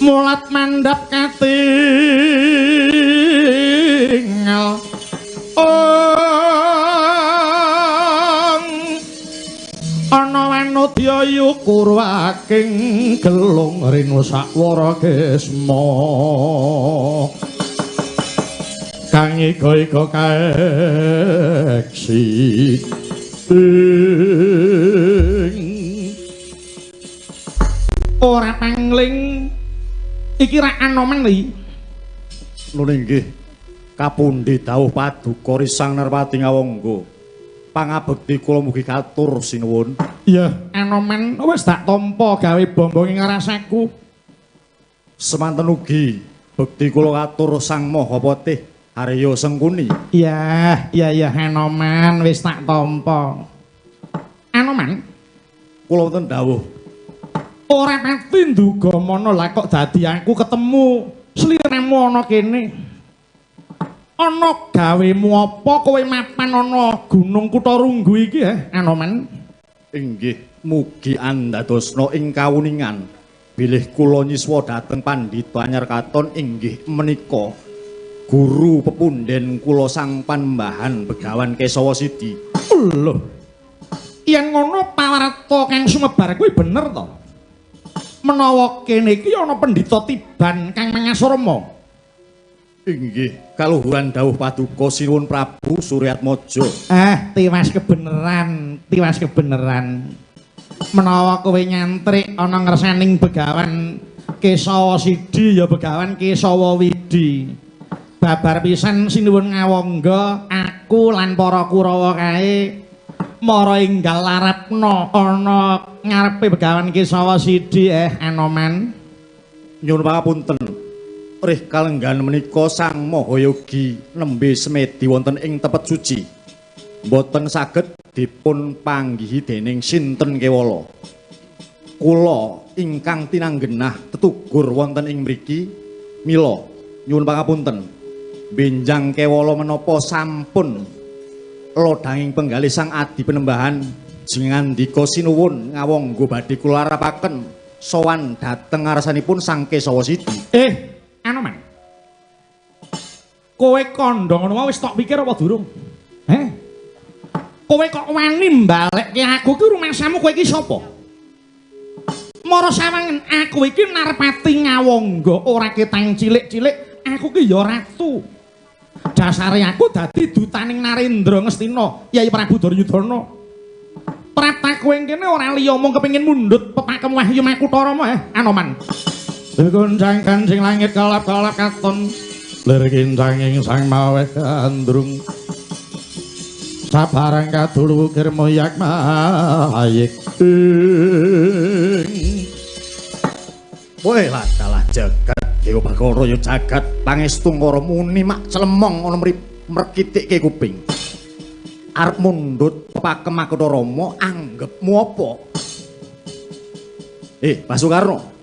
mulat mandhap katingal ong ana wanudya yukurwaking gelung rinu sakwara kisma kang iga-iga kaeksi ora pangling iki rak Anoman li. Nun inggih kapundi dawuh paduka Risang Narpati Ngawangga. Pangabekti kula mugi katur sinuwun. Iya, Anoman wis tak tampa gawe bombonge ngrasaku. Semanten ugi bekti kula katur Sang Maha Patih Arya Sengkuni. Iya, iya, iya Anoman wis tak tampa. Anoman, kula wonten dawuh. Ora pati nduga mana lah kok dadi aku ketemu sliramu ana kene. Ana gawemu apa kowe mapan ana Gunung Kutharunggu iki Anoman? Inggih, mugi andadosna ing kawuningan bilih kula nyiswa dhateng Pandhita Anyar Katon inggih menika guru pepunden kula sang Panembahan Begawan Kesawa Sidi. Lho. Yen ngono pawarta kang sumebar kuwi bener to? Menawa kene iki ana pendhita tiban kang mangasrama. Inggih, kaluhuran dawuh paduka Sinuwun Prabu Suryatmaja. Tiwas kebeneran, tiwas kebeneran. Menawa kowe nyantrik ana ngersaning Begawan Kesawa Sidi ya Begawan Kesawa Widi. Babar pisan Sinuwun Ngawangga, aku lan para Kurawa kae mara enggal larapna ana ngarepe Begawan Kesawa Sidi Anoman. Nyuwun pangapunten. Rih kalenggan menika Sang Mahayogi nembe semedi wonten ing tepet suci. Mboten saged dipun panggihi dening sinten kewala. Kula ingkang tinanggenah tetugur wonten ing mriki mila nyuwun pangapunten. Benjang kewala menapa sampun lodhanging penggalih Sang Adi Penembahan jengandika sinuwun ngawangga badhe kula larapaken sowan dhateng ngarsanipun Sang Kesawa Sidi. Anoman. Kowe kandha ngono wis tok pikir apa durung? Heh. Kowe kok wani mbalekke aku ki rumangsamu kowe iki sapa? Mara sawangen aku iki narpati Ngawangga ora ketang cilik-cilik, aku ki ya ratu. Dasare aku dadi dutaning Narendra Ngastina, Yai Prabu Duryudana. Prata kowe kene ora liya mung kepengin mundhut pepakem Wahyu Makutharama Anoman. Goncang kancing langit kalap-kalap katon lir kincanging sang maweh gandrung sabarang kadulu ukir moyak mayik. Kowe ladalah jagat Dewa Bathara ya jagat pangestu ngara muni mak clemong ana mrekitikke kuping. Arep mundhut pepakem Makutharama anggepmu apa? Basukarno,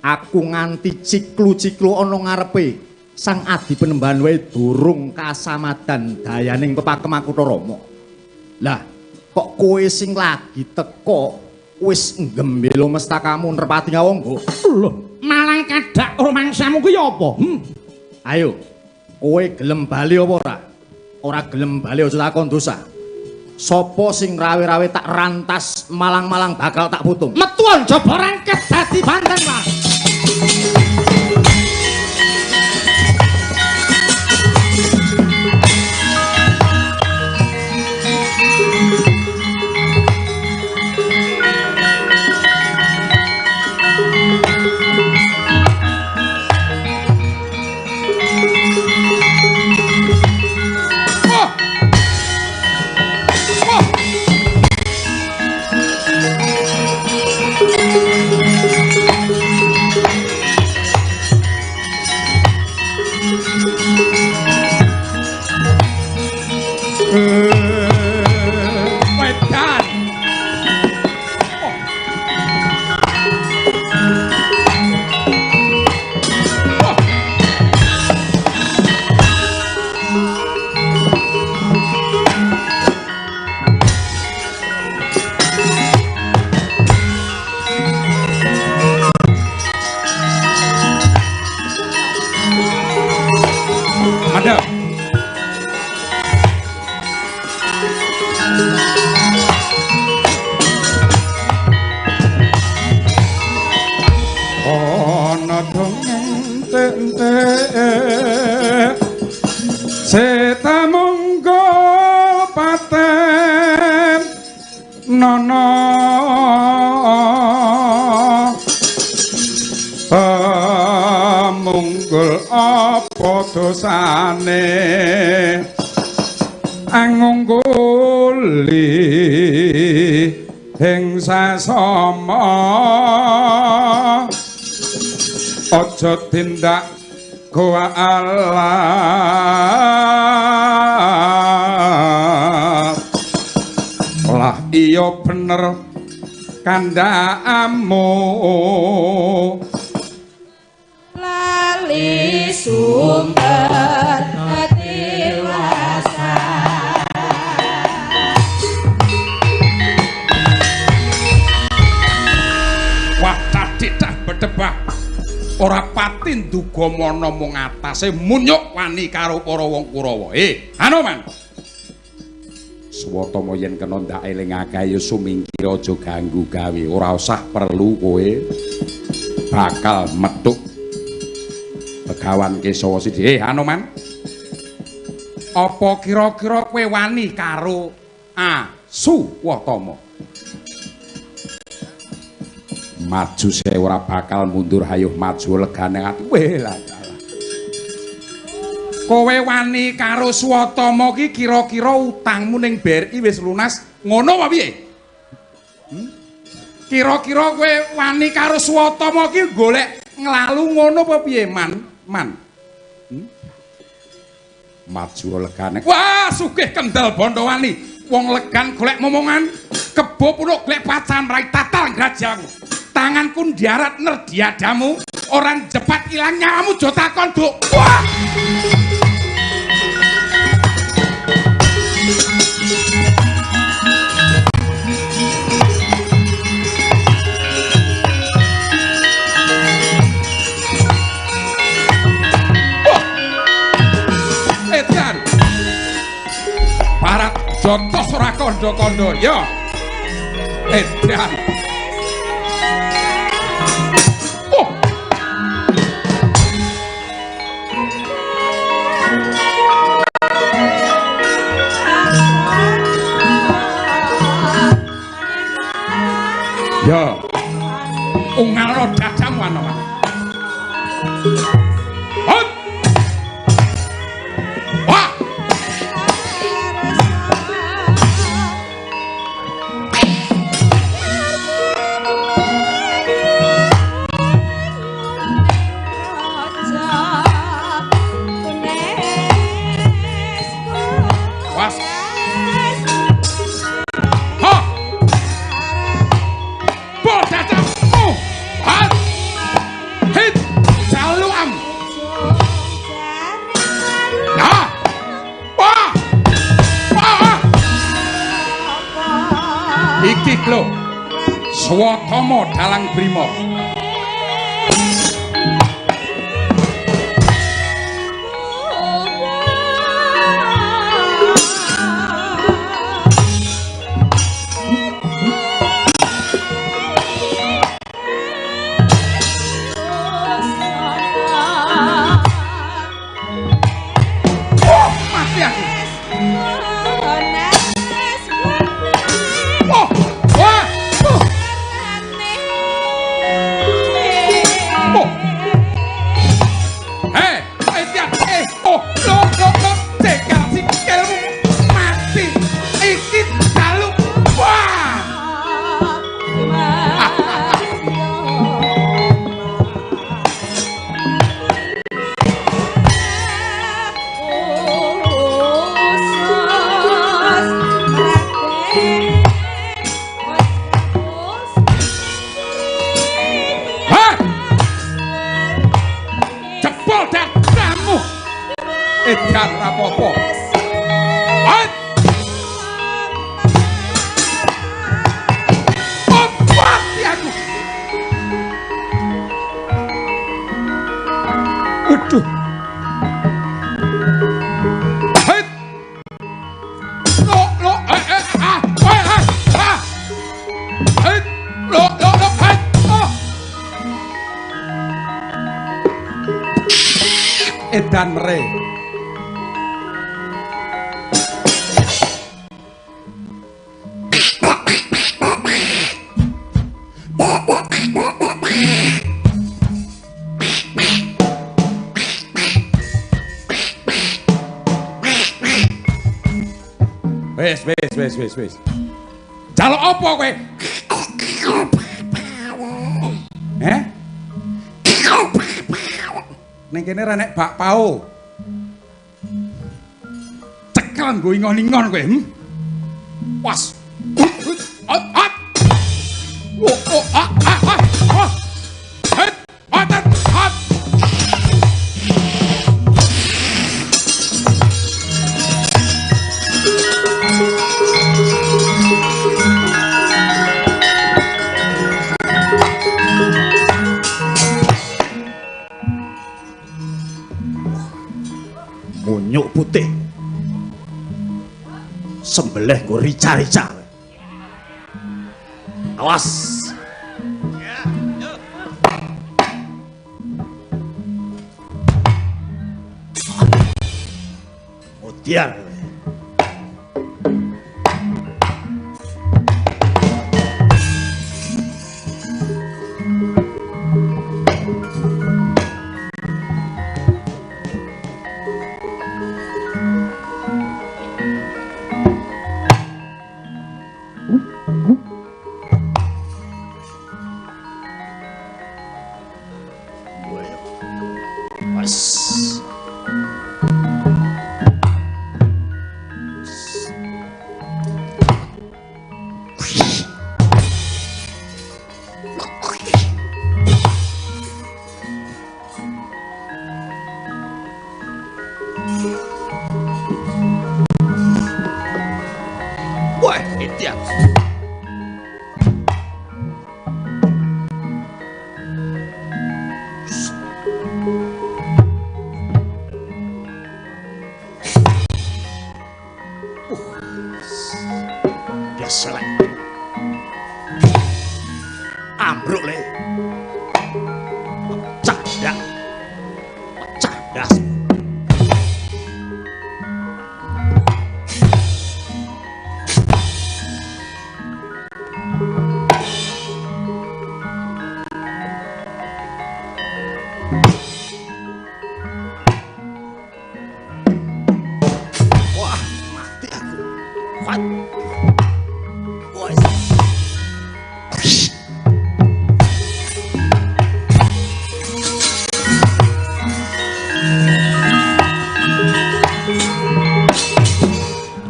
aku nganti ciklu-ciklu ana ngarepe Sang Adi Penembahan wae durung kasamadan dayaning pepakem Makutharama. Lah, kok kowe sing lagi teko wis nggembela mestakamu Nerpati Ngawangga? Lho, malang kadak rumangsamu kuwi apa? Ayo, kowe gelem bali apa ora? Ora gelem bali aja takon dosa. Sopo sing rawe-rawe tak rantas malang-malang bakal tak putung. Metu njaba rangket dadi banten, Pak. Wedan. Madam. Ana dongeng entek setamunggo paten nono pemunggul apa dosane angungguli ing sasama aja tindak goa Allah lah iya bener kandhaamu lali sumber hati gedebah. Ora pati nduga mana mung atase munyuk wani karo para wong Kurawa. Hanoman. Swatama yen kena ndak elingake ya sumingkir aja ganggu gawe. Ora usah perlu kowe bakal metuk Begawan Kesawa Sidi. Hanoman. Apa kira-kira kowe wani karo Aswatama? Maju saya ora bakal mundur, hayuh maju legane ati. Weh lah dalah. Kowe wani karo Swatama ki kira-kira utangmu ning BRI wis lunas ngono apa piye? Kira-kira kowe wani karo Swatama ki golek nglalu ngono apa piye, Man? Man. Maju legane. Wah, sugih kendel bondo wani. Wong legan golek momongan, kebo punuk golek pacan rai tatal grajamu. Tanganku ndiarat nerdiadamu, orang jepat ilang nyawamu jo takon duk. Wah! Wah! Edan. Barat jotos ora kondo-kondo, yo. Edan. Ya. Ungalno dadamu Anoman. Hot. Wah. Was. Iki lho Swatama dalang Brima. Oh, mati aku. Oh, wah. Oh. Oh. Oh, lo, lo, lo, cekel sikilmu mati. Iki dalu. Wah. Hah? Jebol dadamu. Edan rapopo. Hah? Oh, mati aku. Aduh. Hei. Lo, lo, ah, ah, ah. Hei, lo, lo, lo, hei. Oh. Edan mere. Wis, wis, wis, wis, wis. Jaluk apa kowe? Eh? Ning kene ra nek bakpao. Cekel nggo ingon-ingon kowe, Was. At, at. Oh, oh, ah, ah, ah, ah. Het, at, at, at. Sembelih nggo rica-rica. Awas. Mutiar. Wes. Wah, idiot. Biasa lek. Ambruk le. Pecah dak. Pecah das. Wah, mati aku. Kuat.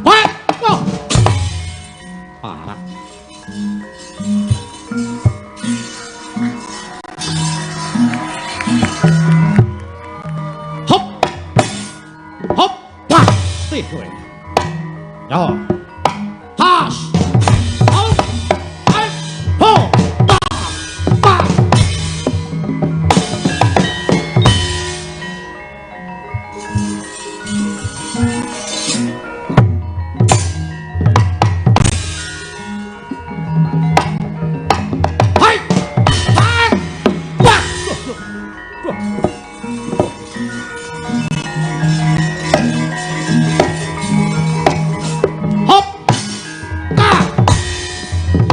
Wah, wah. Parah. Hop. Hop. Wah, tih kowe. Yo. Has. Hop. Hai. Ho. Pa. Pa. Hai. Hai. Wah. Duh, duh. Hop. Ka.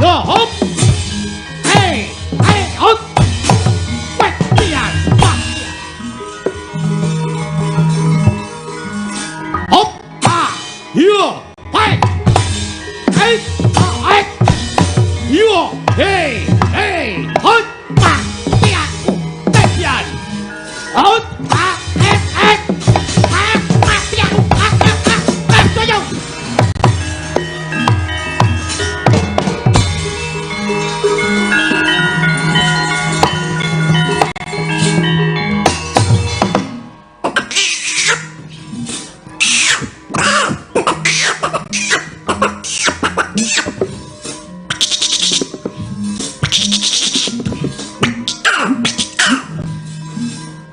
Yo hop. Hey, hey, hop. Wek, tian, pak. Hop, ha. Yo, hai. Hey, ha, hai. Yo, hey, hey, hop, pa, tian, tian. Hop, ha, ek, ek. Ha, pa, tian, ha, ha, ha, ha, yo.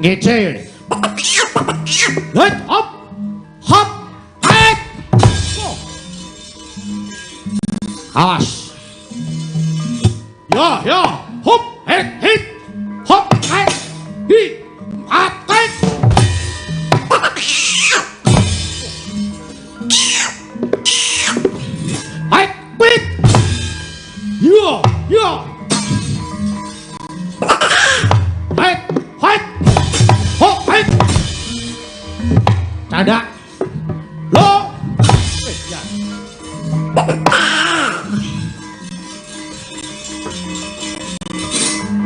Ngece. Hei, hop. Hop. Hei. Awas. Ya, ya. Hop, hei, hei. Hop, hei. Hi. Hat, hei. Hei, pit. Ya, ya. Hei, hei. Hop, hei. Cadak. Lo. Ya.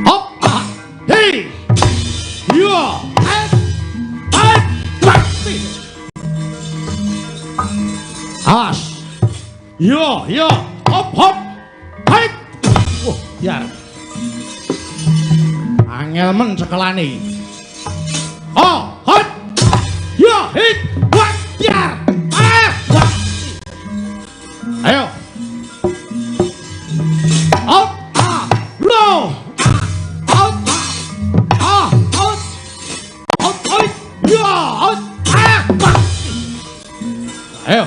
Hop, ah, hei. Ya, hei. Hei, mati. Awas. Ya, ya. Hop, hop. Hei. Wah, biar. Angel men cekelane. Oh, hot. Ya, hit. Wah, biar. Ah, wah. Ayo. Out, ah, lo. Out, ah, out. Out, out. Ya, out. Ah, wah. Ayo.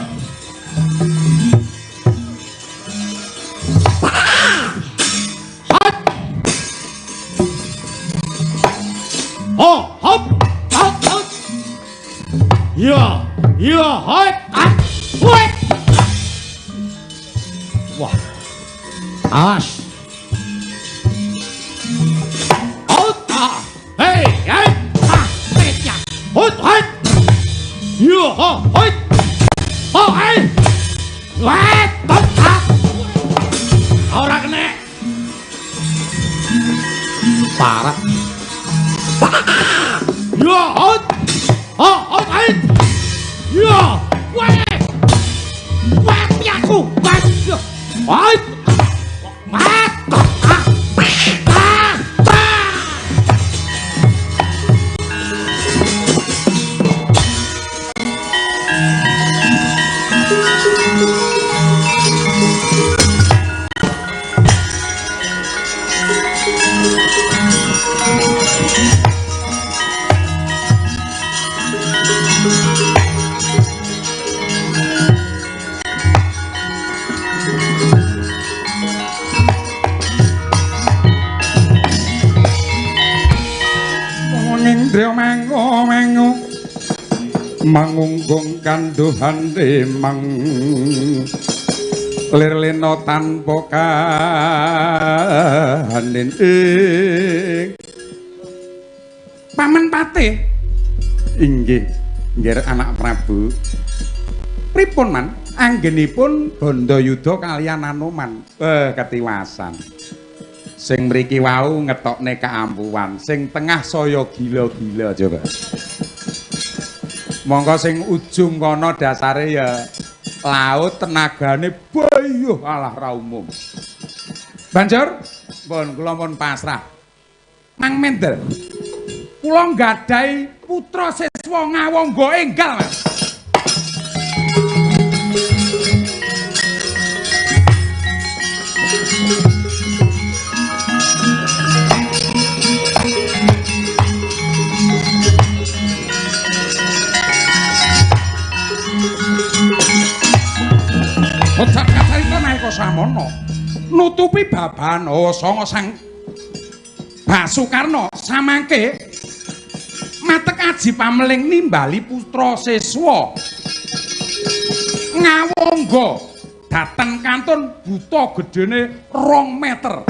Ho, hop, hop, hop. Ya, ya, hop, ah, woi. Wah. Awas. Out, ah, hey, hey, ah, hey, ya. Hot, hot. Ya, ho, hot. Ho, hey. Wah, tot, ah. Ora kena. Parah. Ya, hot. Ho, hot, hey. Ya, wah. Wah, aku. Wah. Hot. Wah, tot, ah. Ah, ah. Indra mangu mangu mangunggung kanduhan demang lir lena tanpa kahanin ing Paman Patih. Inggih, nggih anak Prabu. Pripun man? Anggenipun Bandayuda kaliyan Anoman ketiwasan. Sing mriki wau ngetokne kaampuhan, sing tengah saya gila-gila coba. Monggo sing ujung kono dasare ya laut tenagane bayuh alah ra umum. Banjur pun kula pun pasrah. Mang Mendel. Kula nggadahi putra siswa Ngawangga enggal, Mas. Hojat kacarita nalika samono nutupi babahan hawa sanga sang Basukarna samangke matek aji pameling nimbali putra siswa Ngawangga dateng kantun buta gedene 2 meter.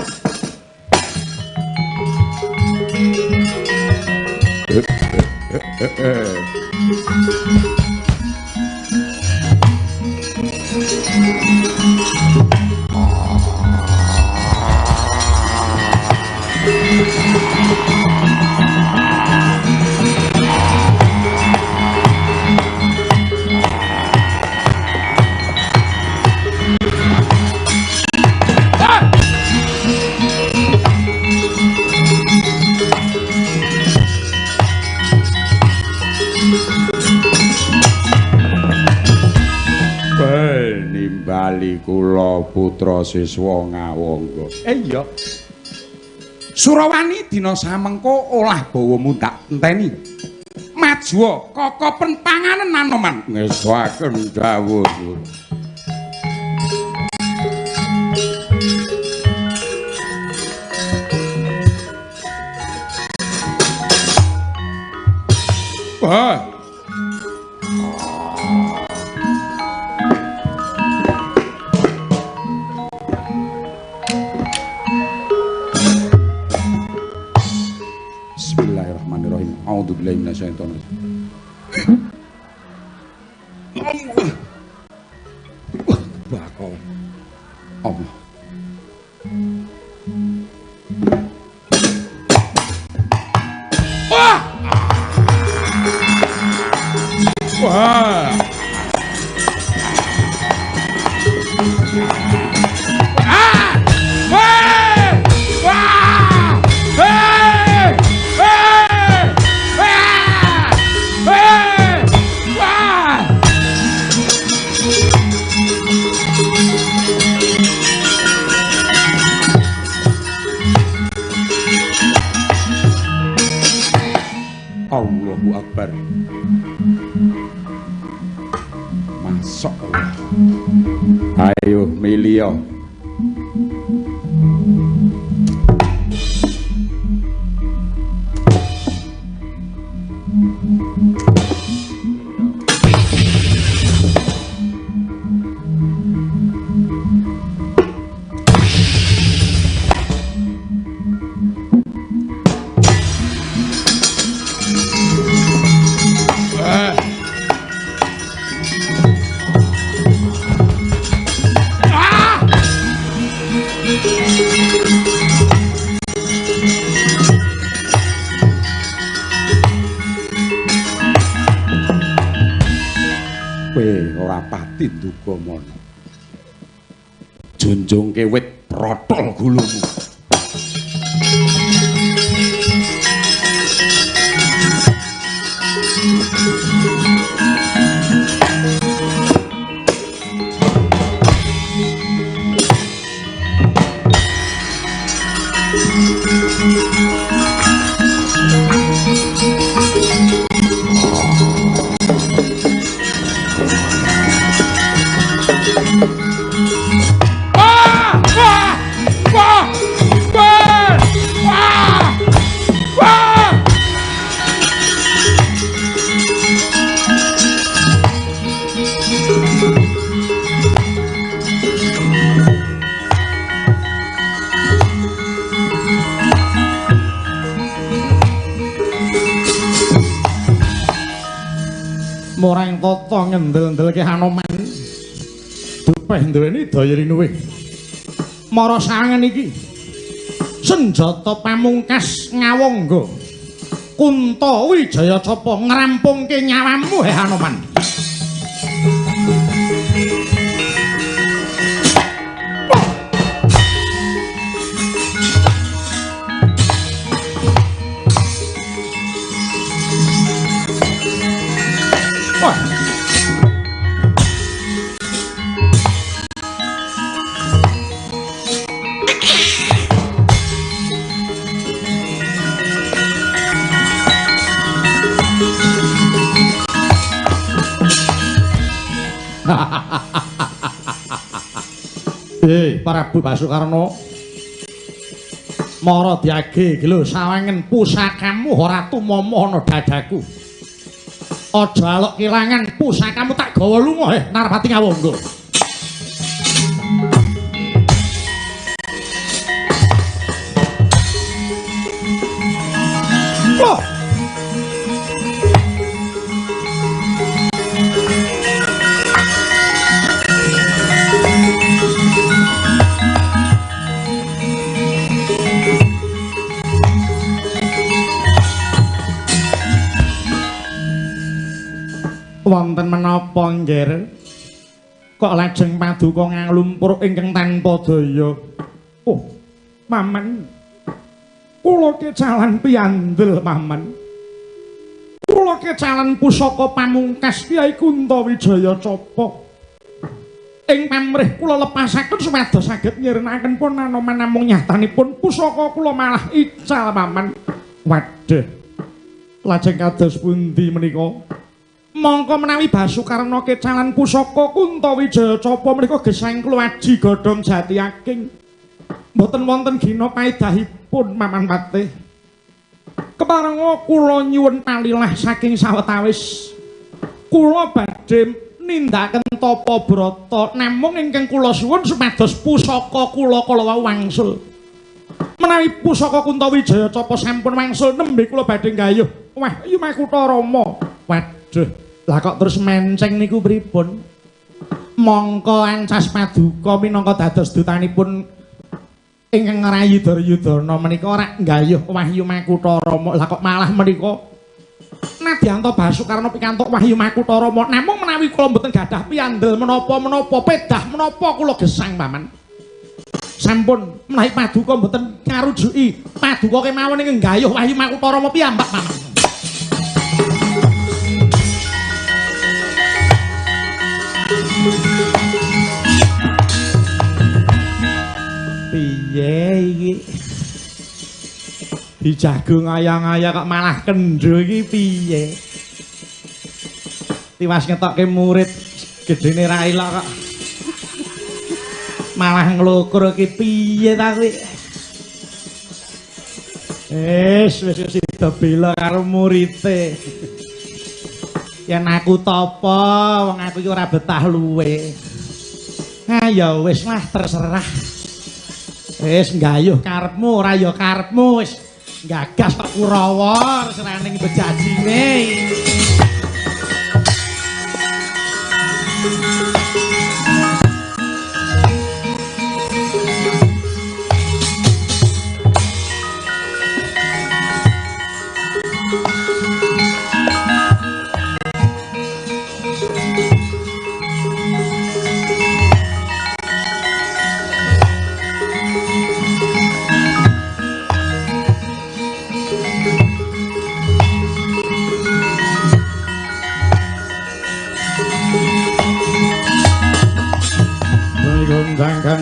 Nimbali kula putra siswa Ngawangga. Iya. Surawani dina samengko olah bawa mundak enteni. Majuwa kokopen panganen Anoman. Ngestoaken dawuh. Wah. Bismillahirrahmanirrahim. A'udzubillahi minasyaitonir rajim. Allah. Bakal. Allah. Wah. Wah. Ah! Wah! Wah! Hey! Hey! Wah! Hey! Wah! Allahu Akbar. Masya Allah. Ayo milio. Tindugamana. Junjungke wit protol gulumu. Morang tata ngendel-endelke Hanoman. Dupeh duweni daya linuwih. Mara sangen iki. Senjata pamungkas ngawangga. Kunta Wijaya Capa ngrampungke nyawamu he Hanoman. Prabu Basukarna, mara diage iki lho sawangen pusakamu ora tumomo ana dadaku. Aja alok kelangan pusakamu tak gawa lunga Narpati Ngawangga. Oh. Wonten menapa nggih? Kok lajeng paduka nglumpur ingkang tanpa daya? Oh, Paman. Kula kecalan piyandel, Paman. Kula kecalan pusaka pamungkas Kyai Kunta Wijaya Capa. Ing pamrih kula lepasaken supados saged nyirnaken pun Anoman, namung nyatanipun pusaka kula malah ical, Paman. Waduh. Lajeng kados pundi menika? Mongko menawi Basukarna kecalan pusaka Kunta Wijaya Capa menika gesang kluwaji godhong jati aking. Mboten wonten gina paedahipun Paman Patih. Keparenga kula nyuwun palilah saking sawetawis. Kula badhe nindakaken tapa brata namung ingkang kula suwun supados pusaka kula kala wau wangsul. Menawi pusaka Kunta Wijaya Capa sampun wangsul nembe kula badhe nggayuh Wahyu Makutha Rama. Waduh. Lah kok terus menceng niku pripun? Mongko ancas paduka minangka dados dutanipun ingkang ngrayi Duryudana menika ora nggayuh Wahyu Makutha Rama. Lah kok malah menika Nadyanta Basukarna pikantuk Wahyu Makutha Rama. Namung menawi kula mboten gadah piyandel menapa-menapa, pedah menapa kula gesang, Paman. Sampun menawi paduka mboten ngarujuki paduka kemawon ingkang nggayuh Wahyu Makutha Rama piyambak, Paman. Piye iki? Dijago ngaya-ngaya kok malah kendho iki piye? Tiwas ngetokke murid gedene ra ilok kok malah nglukur iki piye ta kuwi? Wis wis sida bela karo murite. Yen aku tapa, wong aku iki ora betah luwe. Ah ya wis lah terserah. Wis nggayuh karepmu ora ya karepmu wis gagas kok Kurawa seraning bejajine.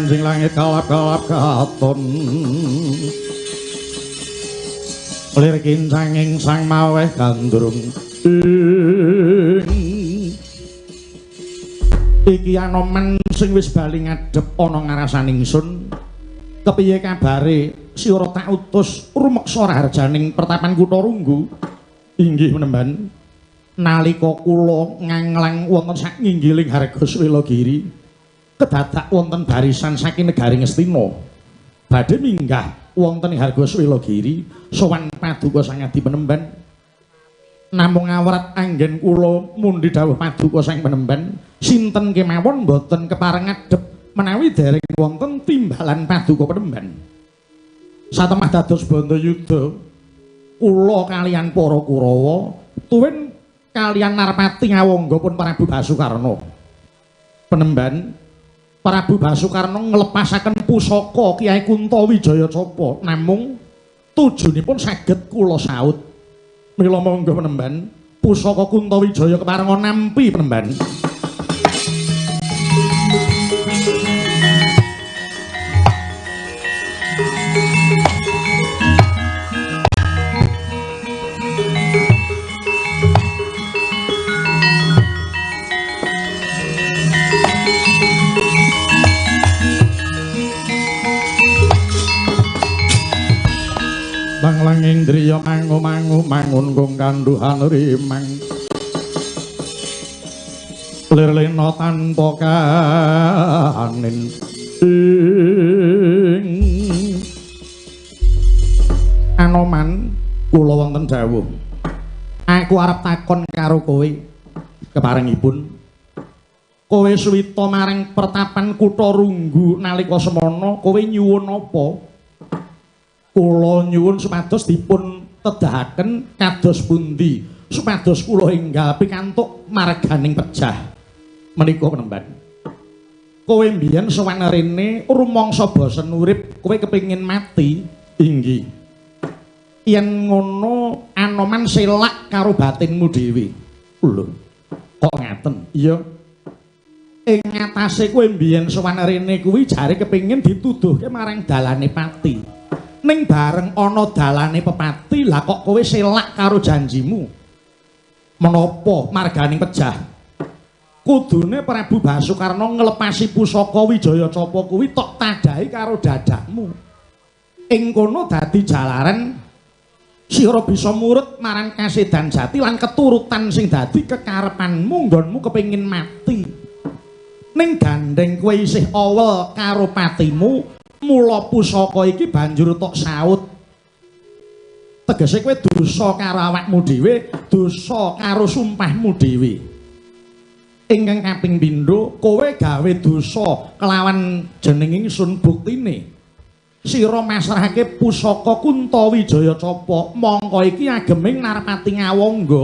Manjing langit kalap-kalap katon. Lir kincanging sang maweh gandrung. Iki Anoman sing wis bali ngadhep ana ngarasan ingsun. Kepiye kabare sira tak utus rumeksa raharjaning pertapan kutha Runggu? Inggih menemban. Nalika kula nganglang wonten sak nginggiling Hargoswelagiri, kedadak wonten barisan saking negari Ngastina. Badhe minggah wonten ing Hargoswelagiri sowan paduka Sang Adi Penemban. Namung awrat anggen kula mundi dawuh paduka Sang Penemban, sinten kemawon boten kepareng ngadhep menawi dereng wonten timbalan paduka Penemban. Satemah dados Bandayuda, kula kalian para Kurawa tuwin kalian Narpati Ngawangga pun Prabu Basukarna. Penemban, Prabu Basukarna nglepasaken pusaka Kyai Kunta Wijaya Capa, namung tujunipun saged kula saut. Mila monggo Penemban, pusaka Kunta Wijaya keparenga nampi Penemban. Langing driya mangu mangu mangun kung kanduhan rimang lir lena tanpa kanin. Anoman, kula wonten dawuh. Aku arep takon karo kowe keparengipun. Kowe suwita marang pertapan kutha Runggu nalika semana kowe nyuwun apa? Kula nyuwun supados dipun tedahaken kados pundi supados kula enggal pikantuk marganing pejah menika Penemban. Kowe mbiyen sowan rene rumangsa bosen urip, kowe kepengin mati. Inggih. Yen ngono Anoman selak karo batinmu dhewe. Lho, kok ngaten? Iya. Ing ngatasé kowe mbiyen sowan rene kuwi jare kepengin dituduhke marang dalane pati. Ning bareng ana dalane pepati, lah kok kowe selak karo janjimu? Menapa marganing pejah? Kudune Prabu Basukarna nglepasi pusaka Wijaya Capa kuwi tok tadahi karo dadakmu. Ing kono dadi jalaran sira bisa murut marang kasedan jati lan keturutan sing dadi kekarepanmu nggonmu kepengin mati. Ning gandeng kowe isih awel karo patimu, mula pusaka iki banjur tok saut. Tegese kowe dosa karo awakmu dhewe, dosa karo sumpahmu dhewe. Ingkang kaping pindho, kowe gawe dosa kelawan jeneng ingsun buktine. Sira masrahake pusaka Kunta Wijaya Capa, mongko iki ageming Narpati Ngawangga.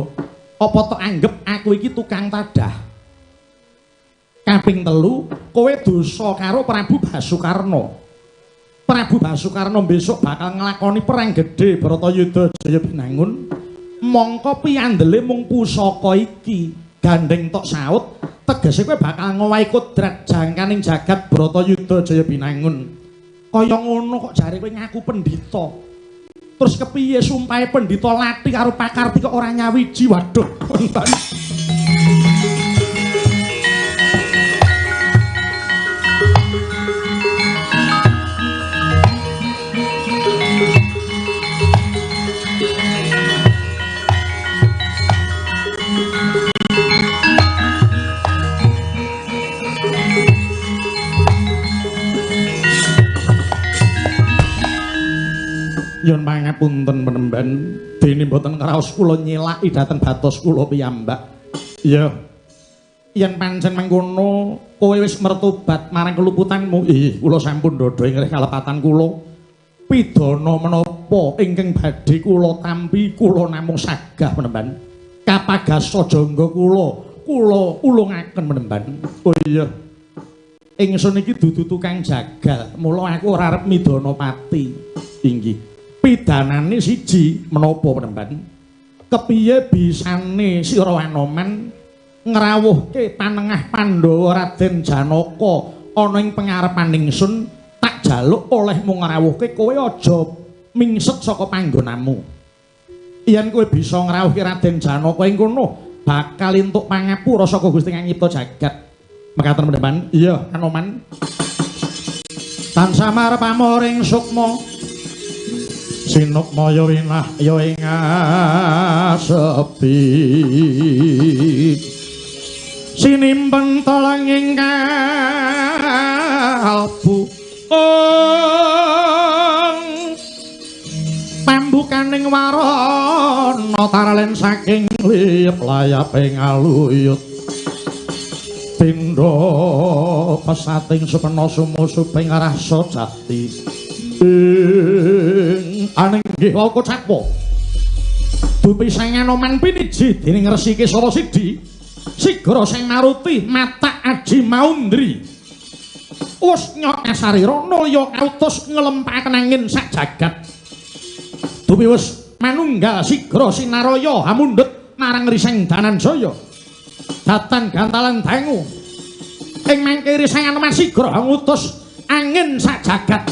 Apa tok anggep aku iki tukang tadah? Kaping telu, kowe dosa karo Prabu Basukarna. Prabu Basukarna besok bakal nglakoni perang gedhe Bharatayuda Jaya Binangun. Mongko piyandele mung pusaka iki gandeng tok saut, tegese kowe bakal ngowahi kodrat jangkaning jagat Bharatayuda Jaya Binangun. Kaya ngono kok jare kowe ngaku pendhita. Terus kepiye sumpahe pendhita lati karo pakarti kok ora nyawiji? Waduh. Nyuwun pangapunten Penemban, dene mboten ngraos kula nyelaki dhateng batos kula piyambak. Iya. Yen pancen mengkono kowe wis mertobat marang keluputanmu, ih kula sampun ndodho ing kalepatan kula. Pidana menapa ingkang badhe kula tampi kula namung sagah Penemban. Kapagasa jangga kula, kula ulungaken Penemban. Oh iya. Ingsun iki dudu tukang jagal, mula aku ora arep midana pati. Inggih. Pidanane siji menapa Penemban? Kepiye bisane sira Anoman ngrawuhke panengah Pandhawa Raden Janaka ana ing pengarepan ingsun tak jaluk olehmu ngrawuhke kowe aja mingset saka panggonanmu. Yen kowe bisa ngrawuhke Raden Janaka ing kono bakal entuk pangapura saka Gusti kang nyipta jagat. Mekaten mendeman? Iya, Anoman. Tansah marep amoring sukma. Sinukmaya winah ya ing asepi. Sinimpen telenging kalbu. Pambukaning warana taralen saking liyep layaping aluyut. Pindha pesating supena sumusuping rasa jati. Ing aning nggih wau kocakwa. Dupi Sang Anoman piniji dening Resi Kesara Sidi. Sigra Sang Maruti matak aji maundri. Wus nyok asarira nulya kautus nglempaken angin sak jagat. Dupi wus manunggal sigra sinaraya hamundhut marang Riseng Dananjaya. Datan gantalan dangu. Ing mangke Riseng Anoman sigra ngutus angin sak jagat.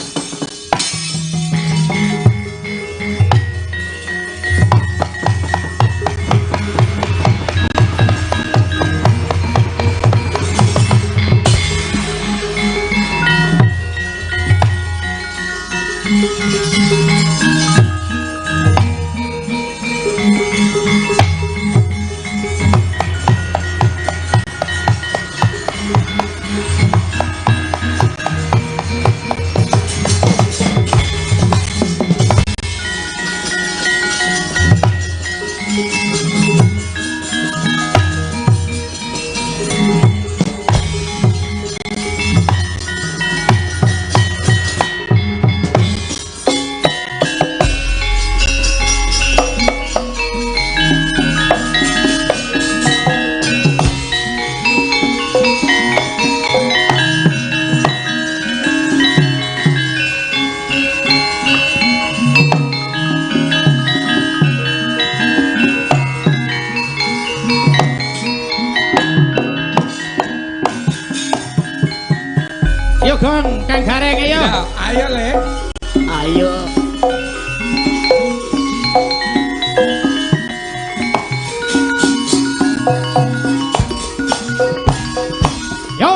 Gong, Kang Gareng ayo. Ya, ayo le. Ayo. Yo. Yo.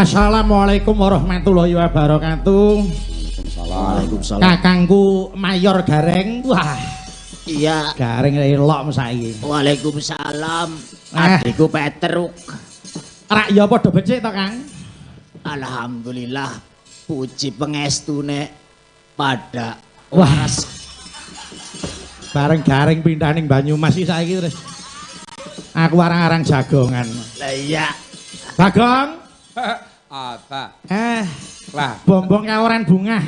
Assalamualaikum warahmatullahi wabarakatuh. Waalaikumsalam. Kakangku Mayor Gareng. Wah. Iya. Gareng elok saiki. Waalaikumsalam. Adikku Petruk. Rak ya padha becik to, Kang? Alhamdulillah puji pengestune pada wah. Bareng Gareng pindah ning Banyumas iki saiki terus. Aku arang-arang jagongan. Lah iya. Bagong. Apa? Lah bombong kaoran bungah.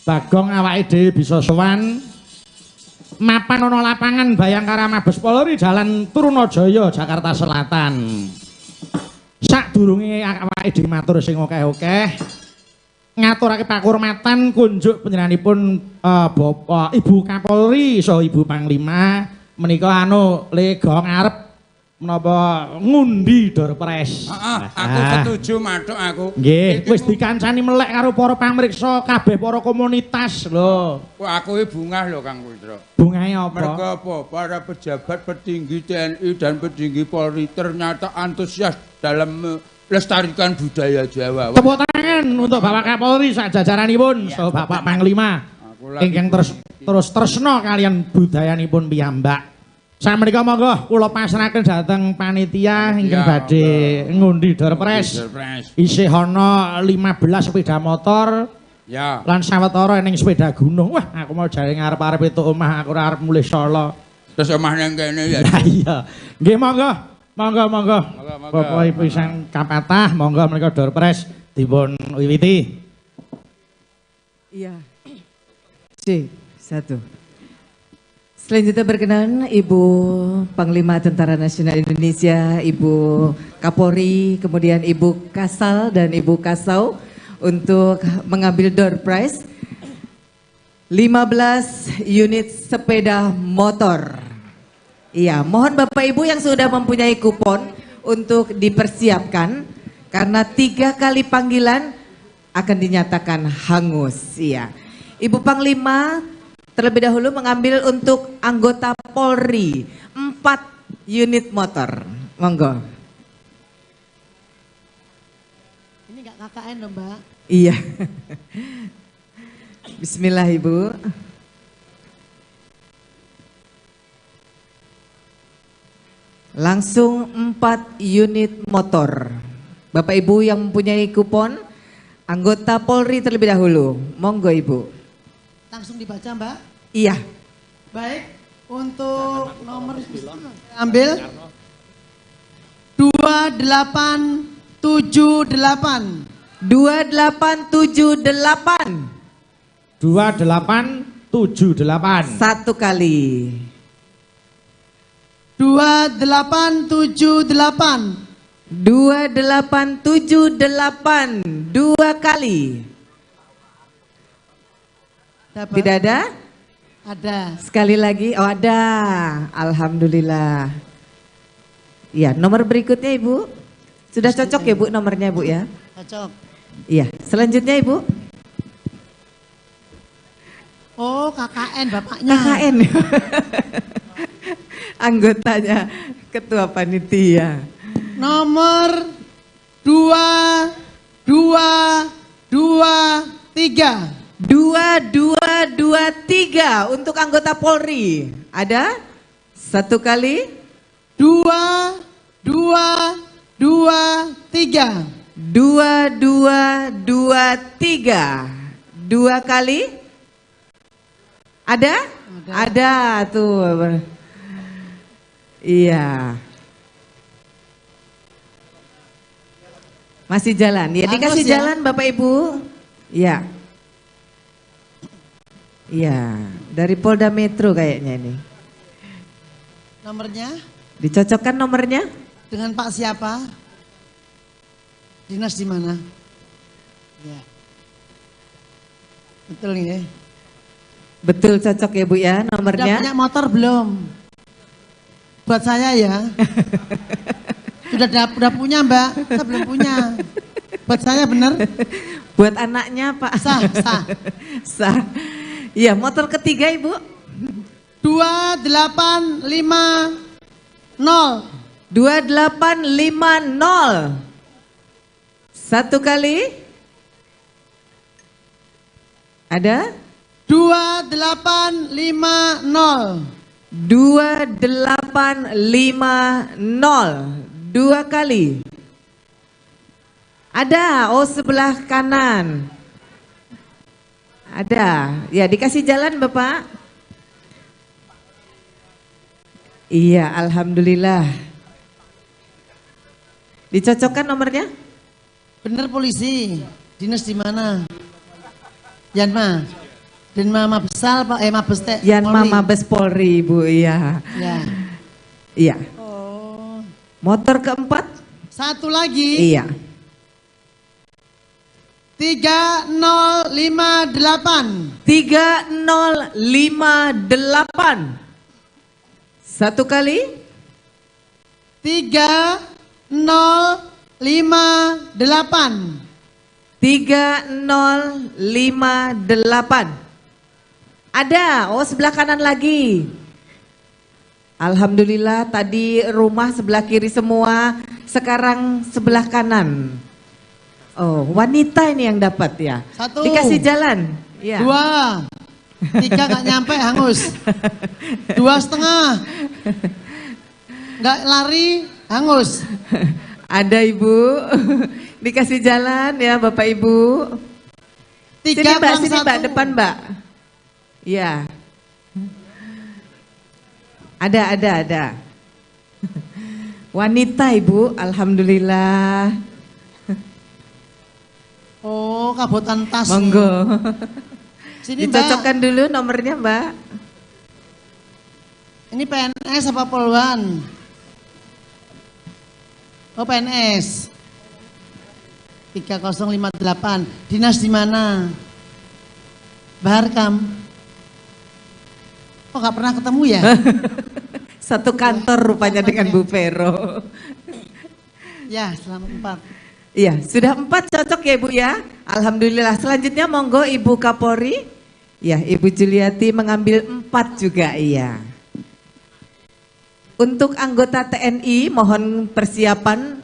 Bagong awake dhewe bisa sowan. Mapan ana lapangan Bayangkara Mabes Polri Jalan Trunajaya Jakarta Selatan. Sadurunge awake dhewe matur sing akeh-akeh, ngaturake pakurmatan kunjuk panjenenganipun Bapak Ibu Kapolri saha Ibu Panglima menika anu le gong arep menapa ngundi Doorprize. Heeh, aku setuju mathuk aku. Nggih, wis dikancani melek karo para pamriksa kabeh para komunitas lho. Wah, aku iki bungah lho Kang Putra. Bungahe apa? Mergo apa? Para pejabat petinggi TNI dan petinggi Polri ternyata antusias dalam melestarikan budaya Jawa. Tepuk tangan untuk Bapak Kapolri sak jajaranipun, saha Bapak Panglima ingkang terus tresna kalian budayanipun piyambak. Samenika monggo kula pasrahaken dhateng panitia ingkang badhe ngundi door prize. Isih ana 15 sepeda motor. Ya. Lan sawetara ning sepeda gunung. Wah, aku mau jare ngarep-arep itu omah, aku ora arep mulih Solo. Terus omah nang kene ya. Lah iya. Nggih monggo. Monggo monggo. Bapak Ibu sang kapatah monggo menika door prize dipun wiwiti. Iya. C, 1. Selanjutnya berkenan Ibu Panglima Tentara Nasional Indonesia, Ibu Kapolri, kemudian Ibu Kasal dan Ibu Kasau untuk mengambil door prize 15 unit sepeda motor. Iya, mohon Bapak Ibu yang sudah mempunyai kupon untuk dipersiapkan karena 3 kali panggilan akan dinyatakan hangus. Iya. Ibu Panglima terlebih dahulu mengambil untuk anggota Polri 4 unit motor. Monggo. Ini enggak KKN loh, Mbak. Iya. Bismillah Ibu. Langsung 4 unit motor. Bapak Ibu yang mempunyai kupon anggota Polri terlebih dahulu. Monggo Ibu. Langsung dibaca, Mbak? Iya. Baik, untuk nomor ambil 2878. 2878. 2878. 1 kali. 2878. 2878. 2 kali. Dapat. Tidak ada? Ada. Sekali lagi, oh ada. Alhamdulillah. Ya, nomor berikutnya Ibu. Sudah cocok ya Bu nomornya Bu ya? Cocok. Iya, selanjutnya Ibu. Oh, KKN bapaknya. KKN. Anggotanya ketua panitia. Nomor 2 2 2 3. 2 2 2 3 untuk anggota Polri. Ada? 1 kali. 2 2 2 3. 2 2 2 3. 2 kali. Ada? Ada, tuh. Iya. Masih jalan. Ya, dikasih ya jalan Bapak Ibu. Iya. Iya, dari Polda Metro kayaknya ini. Nomornya? Dicocokkan nomornya? Dengan Pak siapa? Dinas di mana? Ya. Betul ya? Betul, cocok ya Bu ya nomornya. Sudah punya motor belum? Buat saya ya. Sudah punya Mbak, saya belum punya. Buat saya bener? Buat anaknya Pak. Sah, sah. Sah. Iya, motor ketiga Ibu. 2850. 2850. 1 kali. Ada? 2850. 2850. 2 kali. Ada, oh sebelah kanan. Ada, ya dikasih jalan Bapak. Iya, alhamdulillah. Dicocokkan nomornya? Bener polisi. Dinas di mana? Yanma. Yanma Mabesal Pak, Mabes Polri. Yanma Mabes Polri, Bu, iya. Ya. Iya. Oh. Motor keempat? Satu lagi. Iya. 3058. 3058. 1 kali. 3058. 3058. Ada, oh sebelah kanan lagi. Alhamdulillah tadi rumah sebelah kiri semua, sekarang sebelah kanan. Oh, wanita ini yang dapat ya. 1. Dikasih jalan. Ya. 2, 3 nggak nyampe hangus. 2,5. Nggak lari hangus. Ada Ibu. Dikasih jalan ya Bapak Ibu. 3 sini Mbak, kurang sini Mbak, 1. depan Mbak. Iya. Ada. Wanita Ibu, alhamdulillah. Oh, kabotan tas. Monggo. Sini, Mbak. Dicocokkan dulu nomornya Mbak. Ini PNS apa Polwan? Oh, PNS. 3058. Dinas di mana? Baharkam. Oh, nggak pernah ketemu ya? Satu kantor rupanya dengan Bu Vero. Ya, selamat 4. Iya, sudah 4 cocok ya Ibu ya. Alhamdulillah. Selanjutnya monggo Ibu Kapolri. Ya, Ibu Juliati mengambil 4 juga, iya. Untuk anggota TNI mohon persiapan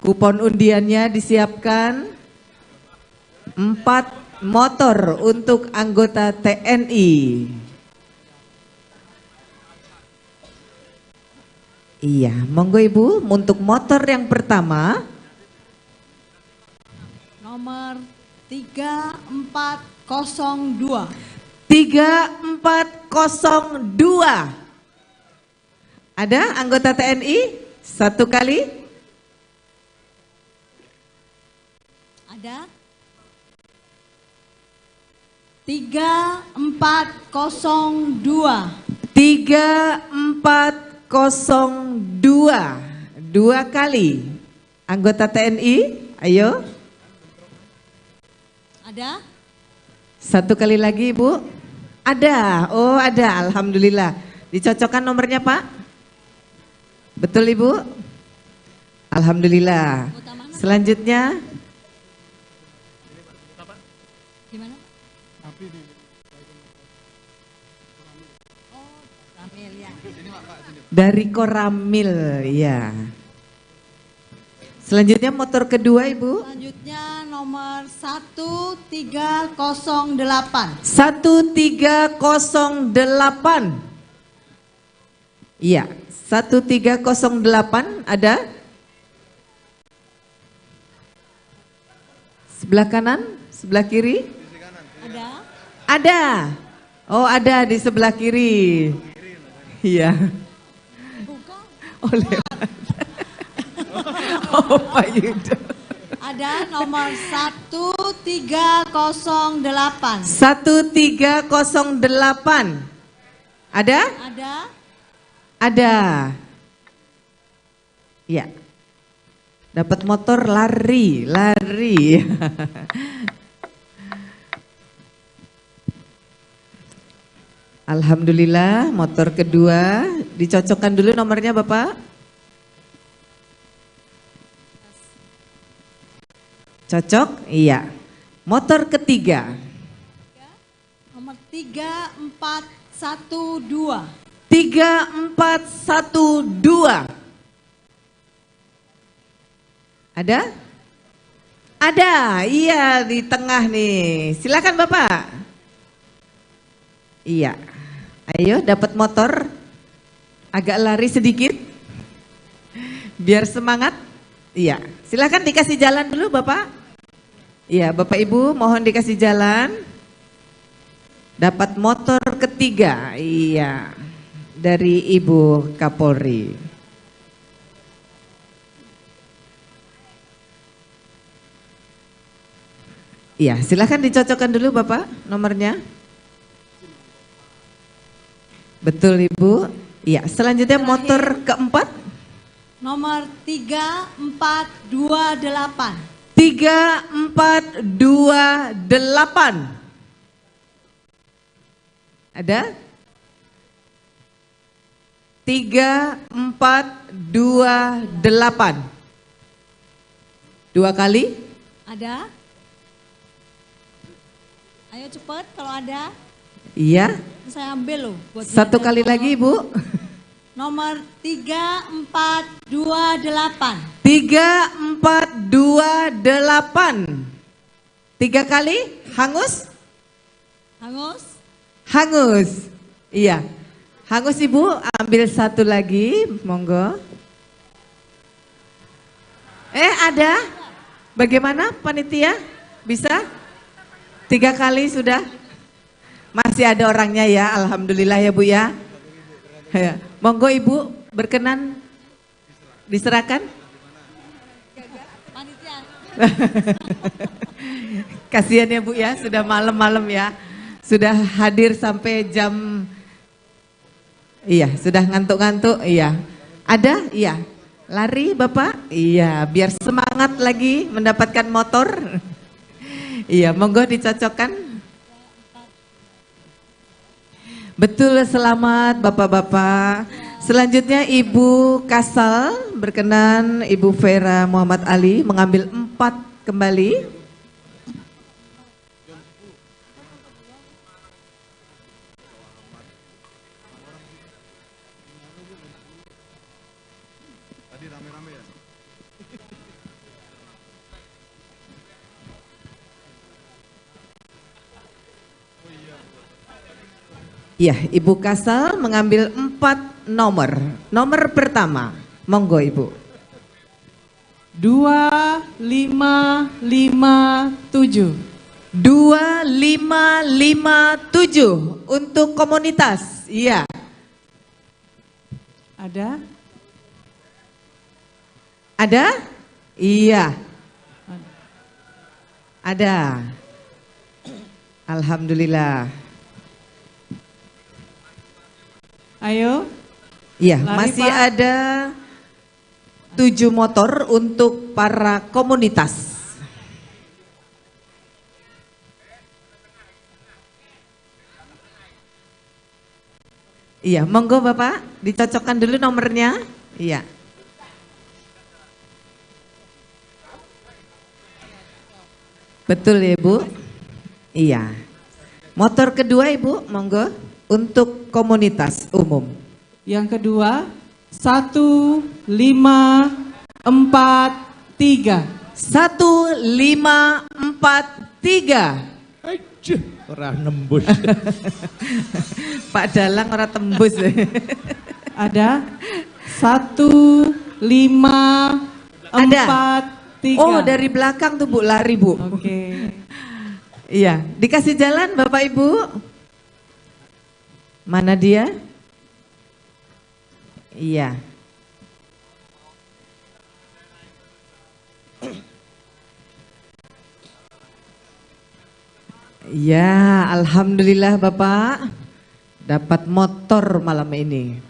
kupon undiannya disiapkan. 4 motor untuk anggota TNI. Iya, monggo Ibu untuk motor yang pertama. Nomor 3402. 3402. Ada anggota TNI? 1 kali? Ada. 3402. 3402. 2 kali. Anggota TNI, ayo. Ada? 1 kali lagi Ibu. Ada, oh ada, alhamdulillah. Dicocokkan nomornya Pak? Betul Ibu? Alhamdulillah. Selanjutnya. Dari Koramil, ya. Selanjutnya motor kedua Ibu. Selanjutnya nomor 1308. 1308. Iya, 1308 ada? Sebelah kanan, sebelah kiri? Ada. Ada. Oh, ada di sebelah kiri. Iya. Oh, lewat. Oh, Pak Yudo. Ada nomor 1308. 1308. Ada? Ada. Ada. Ya. Dapat motor lari, lari. Alhamdulillah, motor kedua. Dicocokkan dulu nomornya Bapak. Cocok? Iya. Motor ketiga. Nomor 3412. 3412. Ada? Ada, iya di tengah nih. Silakan Bapak. Iya. Ayo dapat motor. Agak lari sedikit. Biar semangat. Iya. Silakan dikasih jalan dulu Bapak. Iya, Bapak Ibu mohon dikasih jalan. Dapat motor ketiga. Iya. Dari Ibu Kapolri. Iya, silakan dicocokkan dulu Bapak nomornya. Betul Ibu. Iya, selanjutnya motor keempat. Nomor 3428. 3428. Ada? 3428. 2 kali. Ada? Ayo cepat kalau ada. Iya. Saya ambil loh. Buat 1 kali lagi Ibu. Nomor 3428. 3428. 3 kali hangus? Hangus. Hangus. Iya. Hangus Ibu, ambil satu lagi, monggo. Ada? Bagaimana panitia? Bisa? 3 kali sudah? Masih ada orangnya ya, alhamdulillah ya Bu ya. Ya. Monggo Ibu, berkenan diserahkan? Kasihan ya Bu ya, sudah malam-malam ya. Sudah hadir sampai jam, iya, sudah ngantuk-ngantuk, iya. Ada? Iya. Lari Bapak? Iya, biar semangat lagi mendapatkan motor. Iya, monggo dicocokkan. Betul, selamat Bapak-bapak. Selanjutnya Ibu Kasal, berkenan Ibu Vera Muhammad Ali mengambil 4 kembali. Ya, Ibu Kasal mengambil 4 nomor. Nomor pertama, monggo Ibu. 2, 5, 5, 7. 2, 5, 5, 7 untuk komunitas. Iya. Ada? Ada? Iya. Ada. Alhamdulillah. Ayo. Iya, lari, masih Pak. Ada 7 motor untuk para komunitas. Iya, monggo Bapak, dicocokkan dulu nomornya. Iya. Betul ya, Bu? Iya. Motor kedua Ibu, monggo. Untuk komunitas umum. Yang kedua, 1, 5, 4, 3. 1, 5, 4, 3. Aduh, ora nembus. Pak Dalang ora tembus. Ada 1, 5, 4, 3. Oh, dari belakang tuh Bu, lari Bu. Oke. Iya, dikasih jalan Bapak Ibu. Mana dia? Iya. Ya, alhamdulillah Bapak dapat motor malam ini.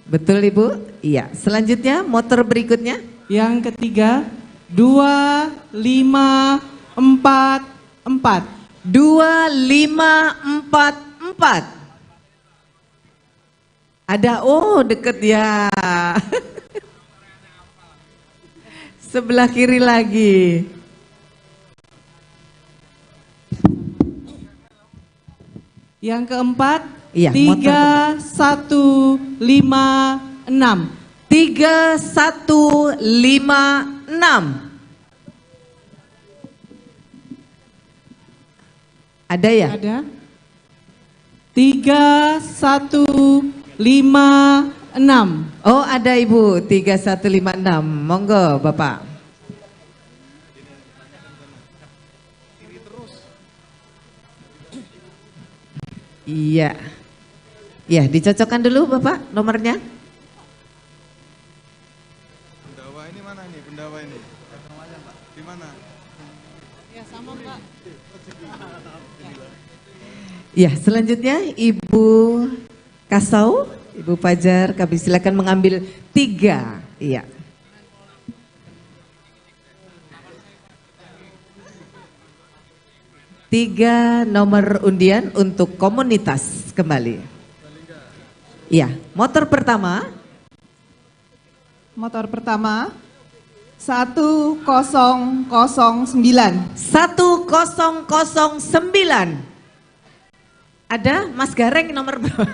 Betul Ibu? Iya. Selanjutnya motor berikutnya. Yang ketiga, 2, 5, 4, 4. 2, 5, 4, 4. Ada, oh deket ya. Sebelah kiri lagi. Yang keempat, iya, 3, 1, 5, 6. 3, 1, 5, 6. Ada ya? Ada. 3, 1, 5, 6. Oh ada Ibu, 3, 1, 5, 6. Monggo Bapak. Iya. Ya, dicocokkan dulu Bapak nomornya. Pendawa ini mana nih? Pendawa ini. Di mana? Ya sama Pak. Ya, selanjutnya Ibu Kasau, Ibu Fajar, kami silakan mengambil 3. Iya. 3 nomor undian untuk komunitas kembali. Iya, motor pertama. Motor pertama 1009. 1009. Ada Mas Gareng nomor berapa?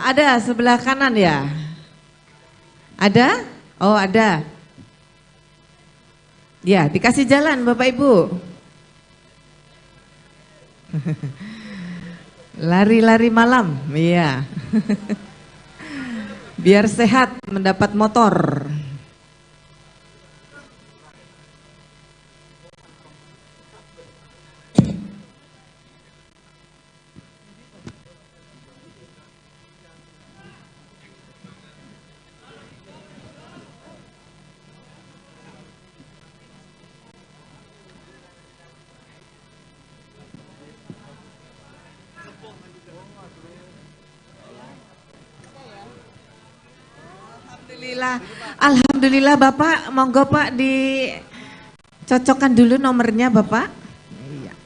Ada sebelah kanan ya. Ada? Oh ada. Ya, dikasih jalan Bapak Ibu. Lari-lari malam, iya. Biar sehat mendapat motor. Alhamdulillah Bapak, monggo Pak dicocokkan dulu nomornya Bapak. Iya.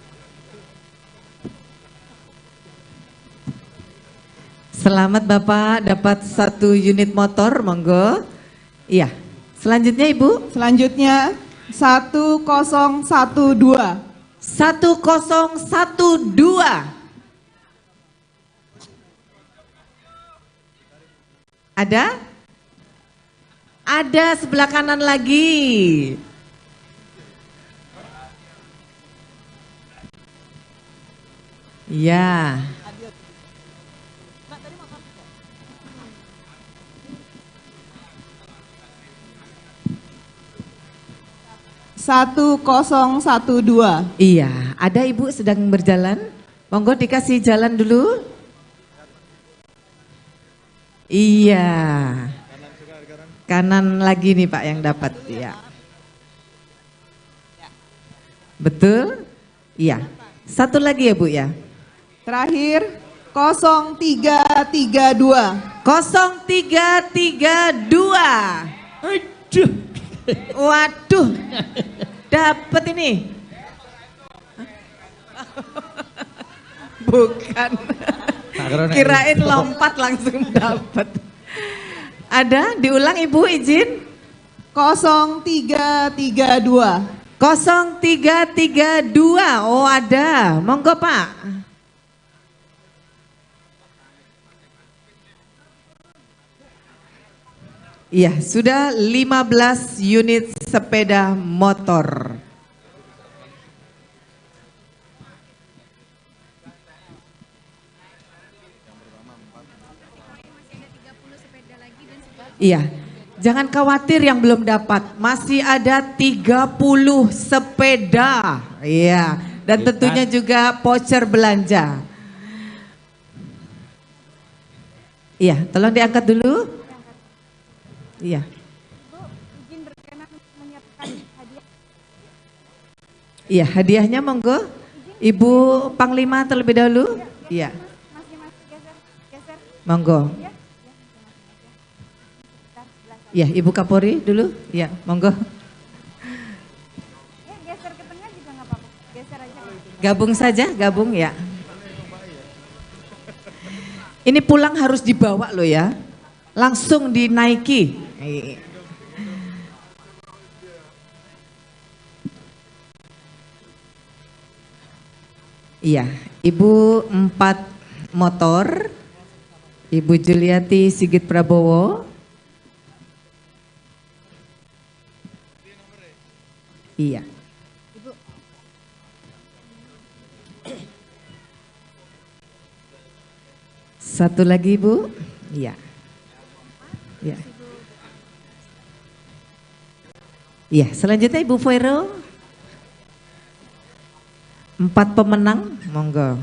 Selamat Bapak dapat 1 unit motor, monggo. Iya. Selanjutnya Ibu. Selanjutnya 1012. 1012. Ada? Ada sebelah kanan lagi. Ya. 1012. Iya, ada Ibu sedang berjalan. Monggo dikasih jalan dulu. Iya. Kanan lagi nih Pak yang dapat, ya. Betul? Iya. Satu lagi ya Bu ya. Terakhir 0332. 0332. Aduh. Waduh. Dapat ini. Bukan. Kirain lompat langsung dapat. Ada, diulang Ibu izin. 0332. 0332. Oh ada, monggo Pak. Iya, sudah 15 unit sepeda motor. Iya, jangan khawatir yang belum dapat, masih ada 30 sepeda. Iya, dan tentunya juga voucher belanja. Iya, tolong diangkat dulu. Iya. Iya, hadiahnya monggo. Ibu Panglima terlebih dahulu. Iya. Monggo. Ya, Ibu Kapolri dulu. Ya, monggo. Geser ke tengah juga nggak apa-apa. Geser aja. Gabung saja, gabung ya. Ini pulang harus dibawa loh ya. Langsung dinaiki. Iya, Ibu 4 motor. Ibu Juliati Sigit Prabowo. Iya. Ibu. Satu lagi Ibu. Iya. Iya. Iya, selanjutnya Ibu Vero. 4 pemenang, monggo.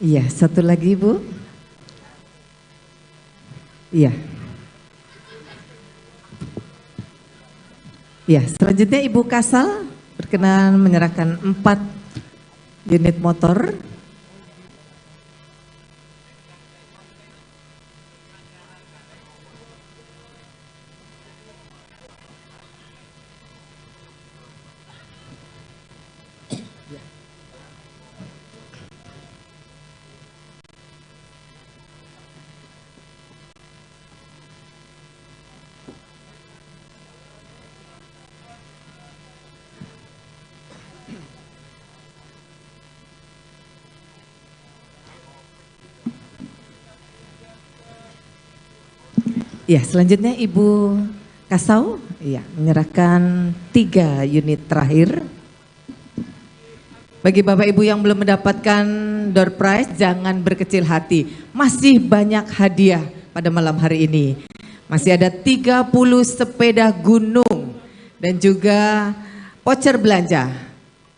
Iya, satu lagi Bu. Iya. Iya, selanjutnya Ibu Kasal berkenan menyerahkan 4 unit motor. Ya, selanjutnya Ibu Kasau ya, menyerahkan 3 unit terakhir. Bagi Bapak Ibu yang belum mendapatkan door prize, jangan berkecil hati. Masih banyak hadiah pada malam hari ini. Masih ada 30 sepeda gunung dan juga voucher belanja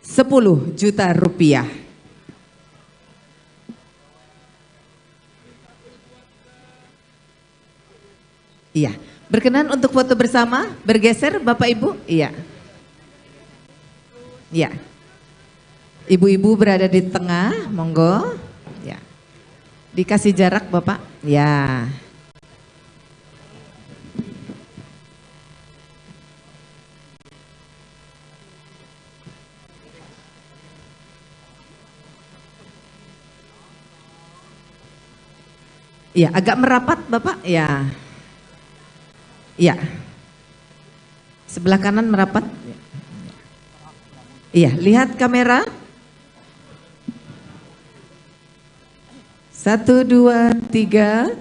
10 juta rupiah. Iya, berkenan untuk foto bersama, bergeser Bapak Ibu? Iya. Iya. Ibu-ibu berada di tengah, monggo. Ya. Dikasih jarak Bapak. Ya. Ya, agak merapat Bapak. Ya. Ya. Sebelah kanan merapat. Iya, lihat kamera. 1, 2, 3.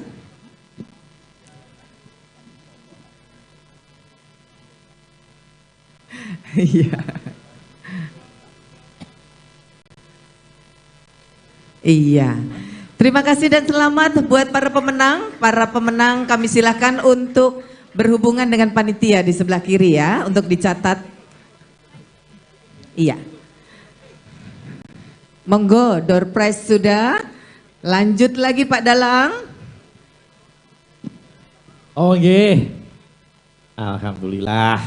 Iya. Iya. Terima kasih dan selamat buat para pemenang. Para pemenang kami silakan untuk berhubungan dengan panitia di sebelah kiri ya, untuk dicatat. Iya. Monggo, door prize sudah. Lanjut lagi Pak Dalang. Oh nggih. Alhamdulillah.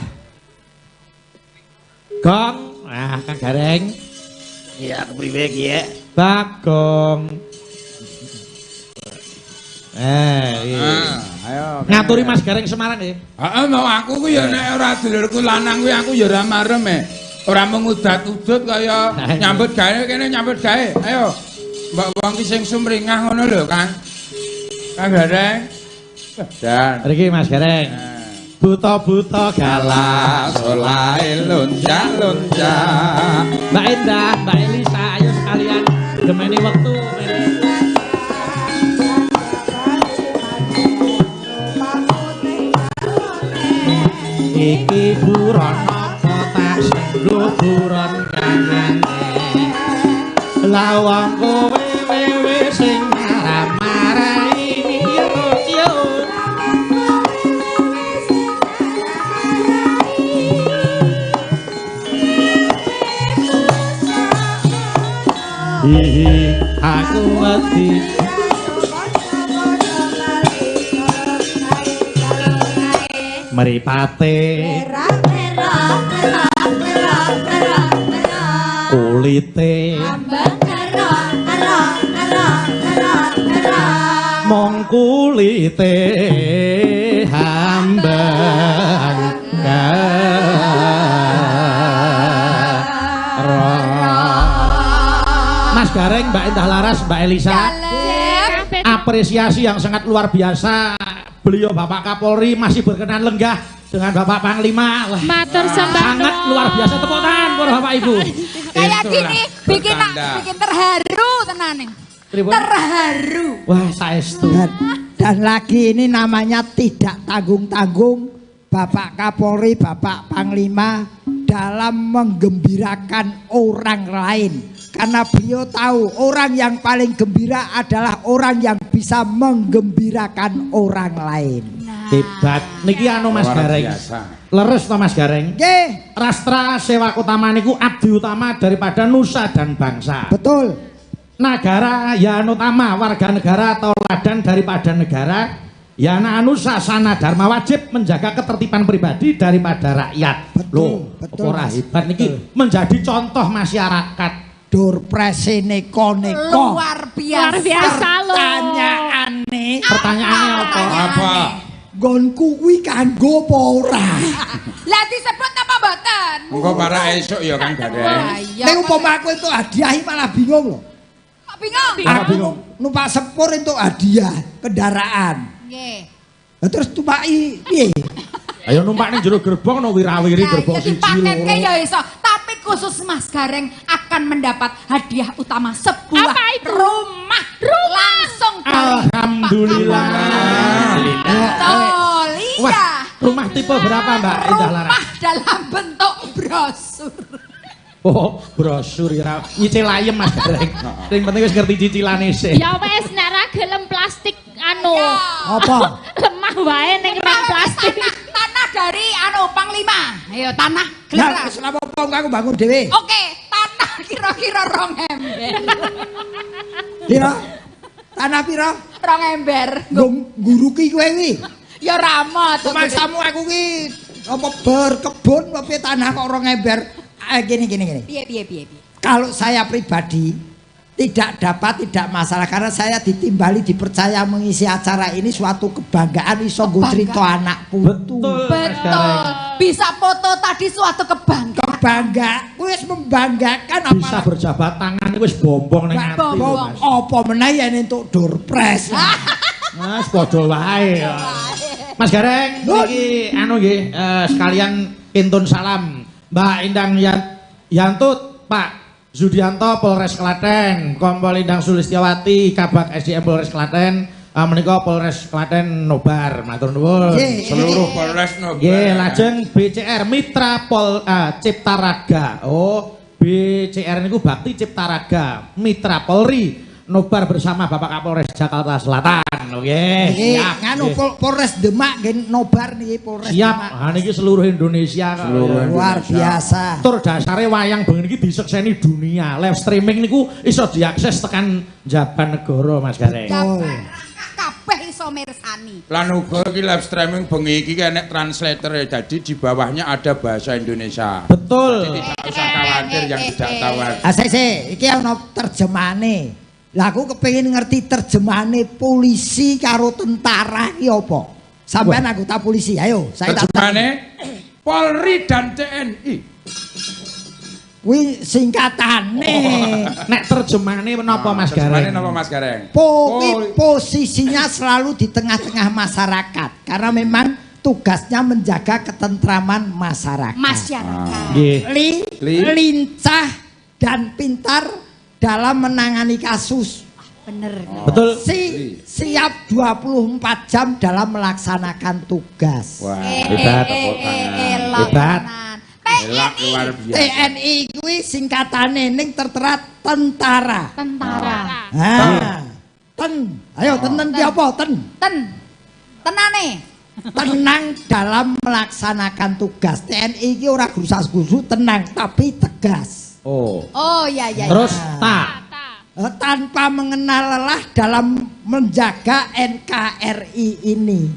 Gong, nah Kang Gareng. Iya, kepriwe iki ya? Bagong. Iya. Ayo. Ngaturi Mas Gareng Semarang nggih. Heeh, mau aku ku ya nek ora dulurku lanang kuwi aku ya ora marem e. Ora mengudat-udut kaya nyambut gawe kene nyambut gawe. Ayo. Mbak wong ki sing sumringah ngono lho, Kang. Kang Gareng. Dan mriki Mas Gareng. Buta-buta galak solahe lonjak-lonjak. Mbak Endah, Mbak Elisa, ayo sekalian demeni wektu. Iki buron apa tak senggo buron kanane. Lawang kowe wewe sing marah-marahi yo yo. Hihi aku wedi. Mripate kulite mong kulite hambang. Mas Gareng, Mbak Endah Laras, Mbak Elisa, apresiasi yang sangat luar biasa. Beliau Bapak Kapolri masih berkenan lenggah dengan Bapak Panglima. Wah, matur sembah sangat luar biasa, tepuk tangan para Bapak Ibu. Kayak gini bikin terharu tenane. Terharu. Wah, saestu. Dan lagi ini namanya tidak tanggung-tanggung Bapak Kapolri, Bapak Panglima dalam menggembirakan orang lain. Karena beliau tahu orang yang paling gembira adalah orang yang bisa menggembirakan orang lain. Nah. Hebat. Niki anu Mas Gareng. Leres to Mas Gareng? Nggih. Rastra Sewak Utama niku abdi utama daripada nusa dan bangsa. Betul. Nagara ya utama, warga negara atau ladan daripada negara. Ya anusa sana dharma wajib menjaga ketertiban pribadi daripada rakyat. Betul, loh, betul, ora hebat niki menjadi contoh masyarakat. Door prize neko-neko. Luar biasa. Luar biasa loh. Pertanyaane. Pertanyaane apa? Apa? Nggonku kuwi kanggo apa ora? Lah disebut apa mboten? Engko para esuk ya Kang Gareng. Nek umpama aku entuk hadiah malah bingung lho. Kok bingung? Aku bingung. Numpak sepur entuk hadiah kendaraan. Nggih. Lah terus tumpaki piye? Ayo numpak ning jero gerbong no wirawiri gerbong siji loro. Dipaketke ya iso, tapi khusus Mas Gareng akan mendapat hadiah utama sebuah rumah. Langsung dari Alhamdulillah. Pak Kapolri. Iya. Rumah tipe berapa Mbak Indah Laras? Rumah dalam bentuk brosur. Oh, brosur ya. Nyicil ayem Mas Gareng. Sing penting wis ngerti cicilane sih. Ya wes nek ra gelem plastik anu. Apa? Lemah wae ning rong plastik. Tanah dari anu Panglima. Ayo tanah gelem Lah ra? wis ora apa-apa aku bangun dhewe. Oke, tanah kira-kira 2 ember. Piro? Tanah piro? 2 ember. Nggo nguruki kowe kuwi. Ya ramot. Rumangsamu aku ki apa berkebun apa piye tanah kok 2 ember. Gini gini gini. Piye piye piye piye. Kalau saya pribadi tidak dapat tidak masalah karena saya ditimbali dipercaya mengisi acara ini suatu kebanggaan iso nggo cerita anak putu. Betul. Bisa foto tadi suatu kebanggaan. Kebanggaan wis membanggakan Bisa berjabat tangan wis bombong ning ati. Bombong apa meneh yen entuk door prize. Mas padha wae. Mas Gareng niki anu nggih sekalian kintun salam Mbak Indang Yantut, Pak Zudianto Polres Klaten, Kompol Indang Sulistyawati Kabag SDM Polres Klaten, menika Polres Klaten Nobar, matur nuwun. Seluruh Polres Nobar. Nggih, lajeng BCR Mitra Pol Cipta Raga. Oh, BCR niku Bakti Cipta Raga, Mitra Polri Nobar bersama Bapak Kapolres Jakarta Selatan. Oke. Niki siap. nganu Polres Demak nggih Nobar niki Polres Siap. Demak. Ha niki seluruh Indonesia kok. Seluruh Luar biasa. Tur dasare wayang bengi niki disekseni dunia. Live streaming niku iso diakses tekan jaban negara Mas Gareng. Kabeh iso mirsani. Lan uga iki live streaming bengi iki enek translator jadi di bawahnya ada bahasa Indonesia. Betul. Jadi tidak usah khawatir yang tidak tahu. Ah sik sik, iki ana terjemahane. Lah aku kepengin ngerti terjemahane polisi karo tentara ki apa? Sampean anggota polisi, ayo saya tak Terjemahane Polri dan TNI. Kuwi singkatane. Nek terjemahane menapa Mas Terjemahane Gareng? napa Mas Gareng? Posisinya selalu di tengah-tengah masyarakat karena memang tugasnya menjaga ketentraman masyarakat. Masyarakat. Nggih. Lincah dan pintar dalam menangani kasus. Bener. Betul. Siap 24 jam dalam melaksanakan tugas. Wah, hebat. Hebat. Elak luar biasa. TNI kuwi singkatane ning tertera tentara. Tentara. Ha. Ten. Ayo tenen ki apa? Ten. Ten. Tenane. Tenang dalam melaksanakan tugas. TNI iki ora grusak-grusu, tenang tapi tegas. Oh. Oh iya iya. Terus ta. Tanpa mengenal lelah dalam menjaga NKRI ini.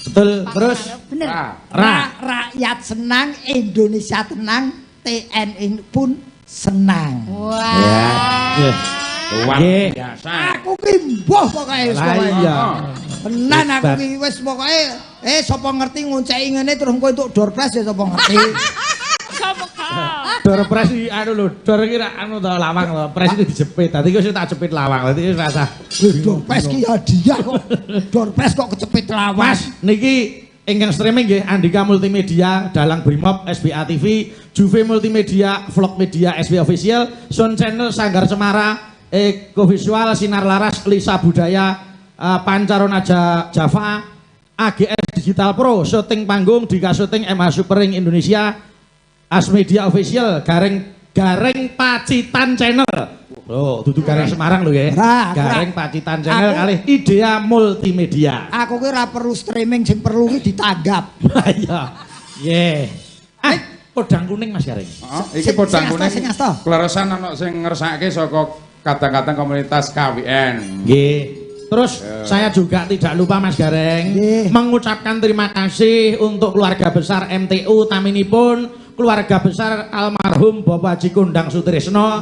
Betul. Terus bener. Ra. Rakyat senang, Indonesia tenang, TNI pun senang. Wah. Nggih. Luar biasa. Aku ki mbuh pokoke wis Lah pokoke. iya. Tenan aku ki wis pokoke sapa ngerti ngonceki ngene terus engko entuk door prize ya sapa ngerti. Dor pres iki anu lho, dor iki rak anu to lawang to. Pres iki dijepit. Dadi iki wis tak jepit lawang. Dadi wis rasah. Door prize ki hadiah kok. Door prize kok kecepit lawang. Mas, niki ingkang streaming nggih Andika Multimedia, Dalang Brimob, SBA TV, Juve Multimedia, Vlog Media, SB Official, Sound Channel, Sanggar Cemara, Eko Visual, Sinar Laras, Lisa Budaya, Pancarona Java, AGS Digital Pro, Syuting Panggung, Dika Syuting, MH Supering Indonesia, Asmedia Official, Gareng Pacitan Channel. Loh, dudu Gareng Semarang lho nggih. Gareng Pacitan Channel kalih Idea Multimedia. Aku ki ora perlu streaming, sing perlu ki ditanggap. Iya. Nggih. Ah, podang kuning Mas Gareng. Heeh, iki podang kuning. Kleresan ana sing ngersake saka kadang-kadang komunitas KWN. Nggih. Terus saya juga tidak lupa Mas Gareng mengucapkan terima kasih untuk keluarga besar MTU taminipun keluarga besar almarhum Bapak Haji Kondang Sutrisno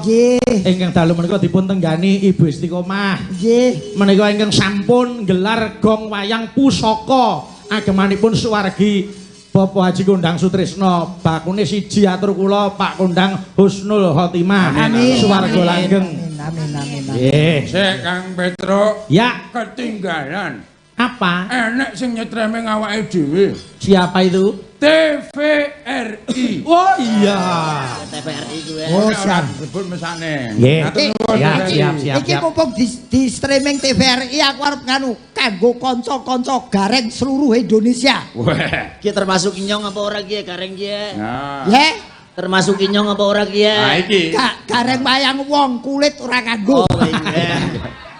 ingkang dalu menika dipun tenggani Ibu Istiqomah. Nggih. Menika ingkang sampun gelar gong wayang pusaka agemanipun suwargi Bapak Haji Kondang Sutrisno bakune siji atur kula Pak Kondang Husnul Khotimah. Amin. Suwarga langgeng. Amin amin amin. Nggih. Sik Kang Petro. Ya. Ketinggalan. Apa Apa? Enek sing nyetreme awake dhewe. Siapa itu? TVRI. Oh iya. TVRI kuwi. Oh, siap. Sebut mesane. Nggih. Matur nuwun, Siap, TVRI. siap, siap. Iki mumpung di streaming TVRI aku arep nganu kanggo kanca-kanca gareng seluruh Indonesia. Weh. Ki termasuk inyong apa ora ki gareng ki? Nah. Ya, Termasuk inyong apa ora ki? Nah iki. Gareng wayang wong kulit ora kanggo. Oh iya.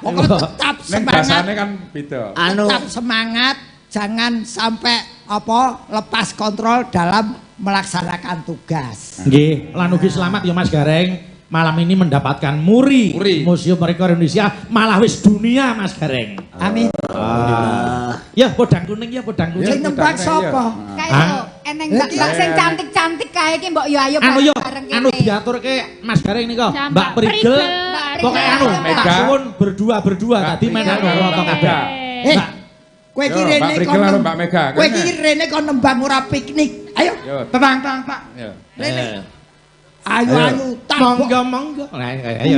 Pokoknya tetap Ning semangat. dasane kan beda. Anu Tetap semangat, jangan sampai apa lepas kontrol dalam melaksanakan tugas. Nggih, lan ugi selamat ya Mas Gareng. Malam ini mendapatkan muri, Museum Rekor Indonesia, malah wis dunia Mas Gareng. Amin. Ah. Ya podang kuning ya podang kuning. Sing nembang sapa? Kae lho, eneng mbak-mbak sing cantik-cantik kae iki mbok yo ayo Anu yo, bareng anu kene. diaturke Mas Gareng nika, Ya, Mbak Mbak Prigel. Prigel. Mbak Pokoke anu, Prigel. tak Mega. suwun berdua-berdua tadi Mbak men Prigel anu karo rata Mbak kabeh. Mega. Eh, kowe iki Yo, rene Mbak Prigel kon karo Mbak Mega, Kowe kene. iki rene kon nembang ora piknik. Ayo, Yo, tenang, tenang, tak. Yo. rene. Ayo ayo tabok. Monggo monggo. Nah, ayo.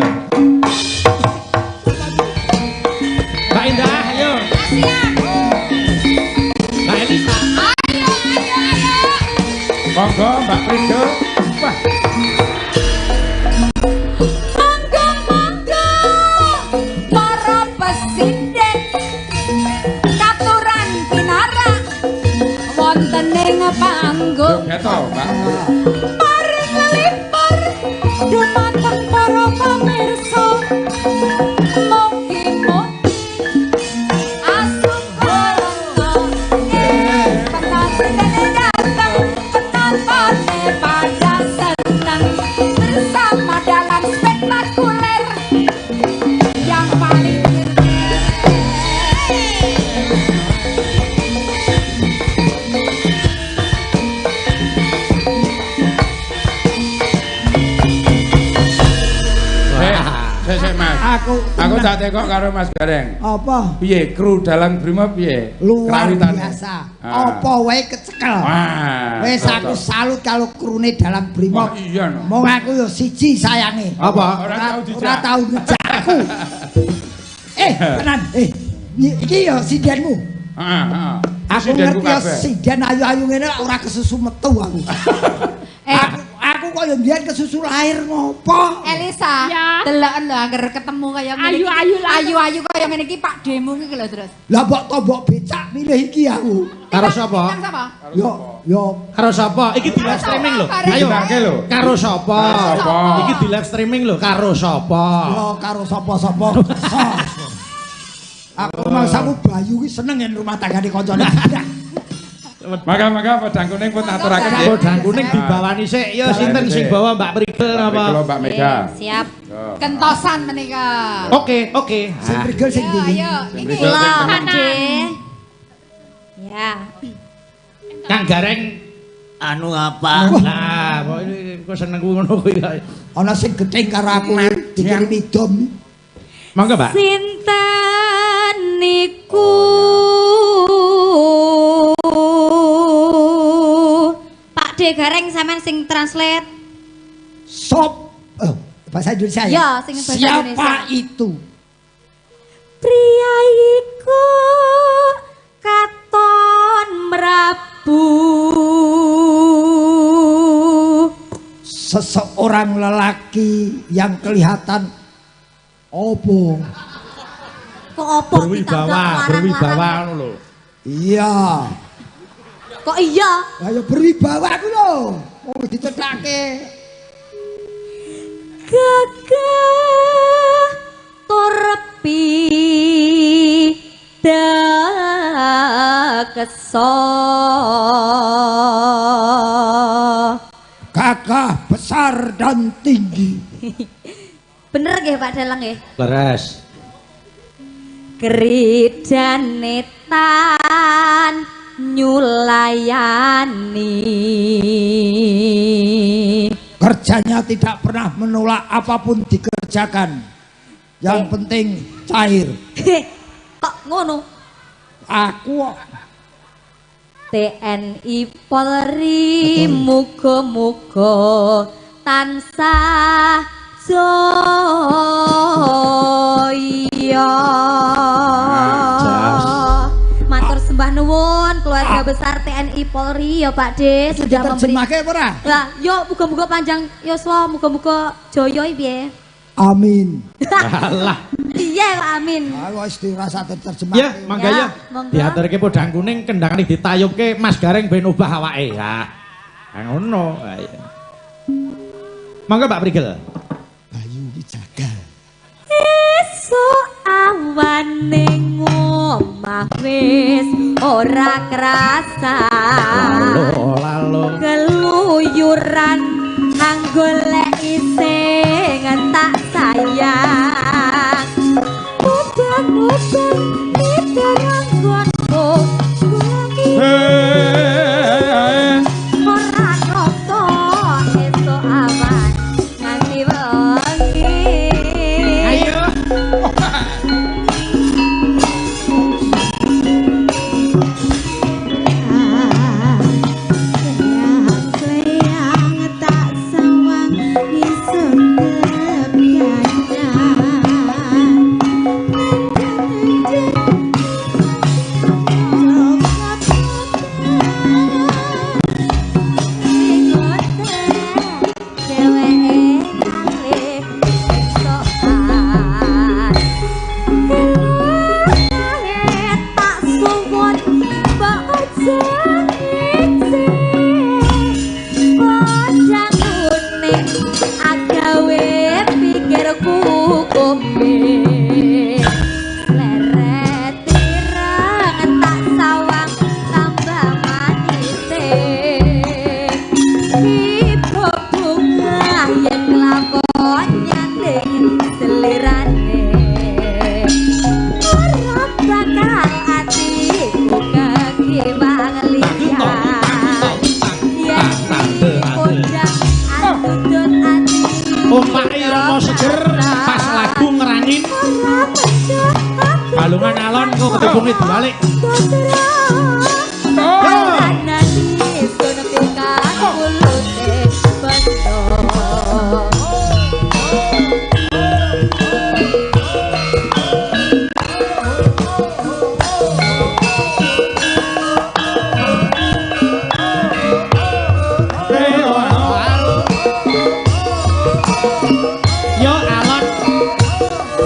Mbak Indah, ayo. Mbak Elisa. Monggo Mbak Prigel. Wah, Monggo monggo para presiden katuran pinarak wonten ing panggung. keto, Mbak. Paring lelipur dumateng para pamirsa. Mugi-mugi asup corona penontonnya datang, penontonnya pada senang bersama dalam spektakuler yang paling Sik, sik, Mas. Aku Aku tak tekok karo Mas Gareng. Apa? Piye kru dalang Brimob piye? Luar Krawitane. biasa. Ah. Apa wae kecekel. Wah. Wis aku salut kalau krune dalang Brimob. Wah, iya no. Mong aku yo siji sayange. Apa? Ora tau dijak. Ora tau ngejak aku. Tenan. Iki yo sindenmu. Heeh, heeh. Aku Sindenku ngerti yo kabeh. sinden ayu-ayu ngene ora kesusu metu aku. Aku kok yo mbiyen kesusu lahir ngopo? Elisa, Ya. deloken lho angger ketemu kaya ngene iki. Ayu-ayu lah. Ayu-ayu kaya ngene iki Pak Demo iki lho terus. Lah mbok tombok becak milih iki aku. Karo sapa? Kang sapa? Yo yo Karo sapa? Iki di live streaming lho. Ayo. Dijenengke lho. Karo sapa? Karo sapa? Iki di live streaming lho, karo sapa? yo karo sapa-sapa. Aku mangsaku Bayu ki seneng yen rumah tanggane kancane. Maka-maka podang kuning pun aturaken nggih. Podang kuning dibawani sik. Ya sinten sing bawa Mbak Prigel Mbak apa? Prigel, Mbak Mega. Siap. Yo. Kentosan menika. Oke, oke. Sing Prigel sing Ayo, ndi? ayo. Sing Iki Prigel sing Kula, tengen. Pak De. Ya. Kang Gareng. Anu apa? Lah, kok ini kok seneng ngono kuwi. Ana sing gething karo aku dikirimi dom. Monggo, Mbak. Sinten niku Pak De Gareng sampean sing translate. Sop bahasa Indonesia ya? Ya, sing bahasa Siapa Indonesia. itu? Pria iku katon mrabu. Seseorang lelaki yang kelihatan opo? Kok opo Berwibawa, berwibawa ngono lho. Iya. Kok iya? Ayo berwibawa aku lho. Mau dicethake. Gagah torpi dakeso. Gagah besar dan tinggi. Bener nggih Pak Dalang nggih? Leres. Gridane tan nyulayani. Kerjanya tidak pernah menolak apapun dikerjakan. Yang penting cair. Kok ngono? Aku kok TNI Polri muga-muga tansah jaya. Sembah nuwun keluarga besar TNI Polri ya Pak D sudah memberi. Diterjemahke apa ora? Lah, yo muga-muga panjang yuswa, muga-muga jaya piye. Amin. Alah. Piye kok amin. Ah wis dirasa terjemah. Ya, mangga ya. Monggo. Diaturke podang kuning kendangane ditayubke Mas Gareng ben obah awake. Ya. Ha ngono. Ha, iya. Mangga Pak Prigel. Bayu Wijaga. Esuk awane ngomah wis ora krasa. Lalo lalo. Keluyuran anggoleki sing tak sayang. Udan-udan mideranggonku ora krasa esuk awan nganti wengi. Ayo. Kleyang tak sawang ngisor kepianan. Dheweke ngalih esokan. Tak suwun mbok aja ngece. Podang kuning agawe pikirku kombe. Leret ireng tak sawang tambah manise. Ibu bunga yen kelakon nyanding selirane. Ora bakal atiku kekiwang liyan. Yen dipundhang andudut ati. Ompake Romo seger pas lagu ngerangin. Balungan alon kok ketepungnya dibalik. Yo alon.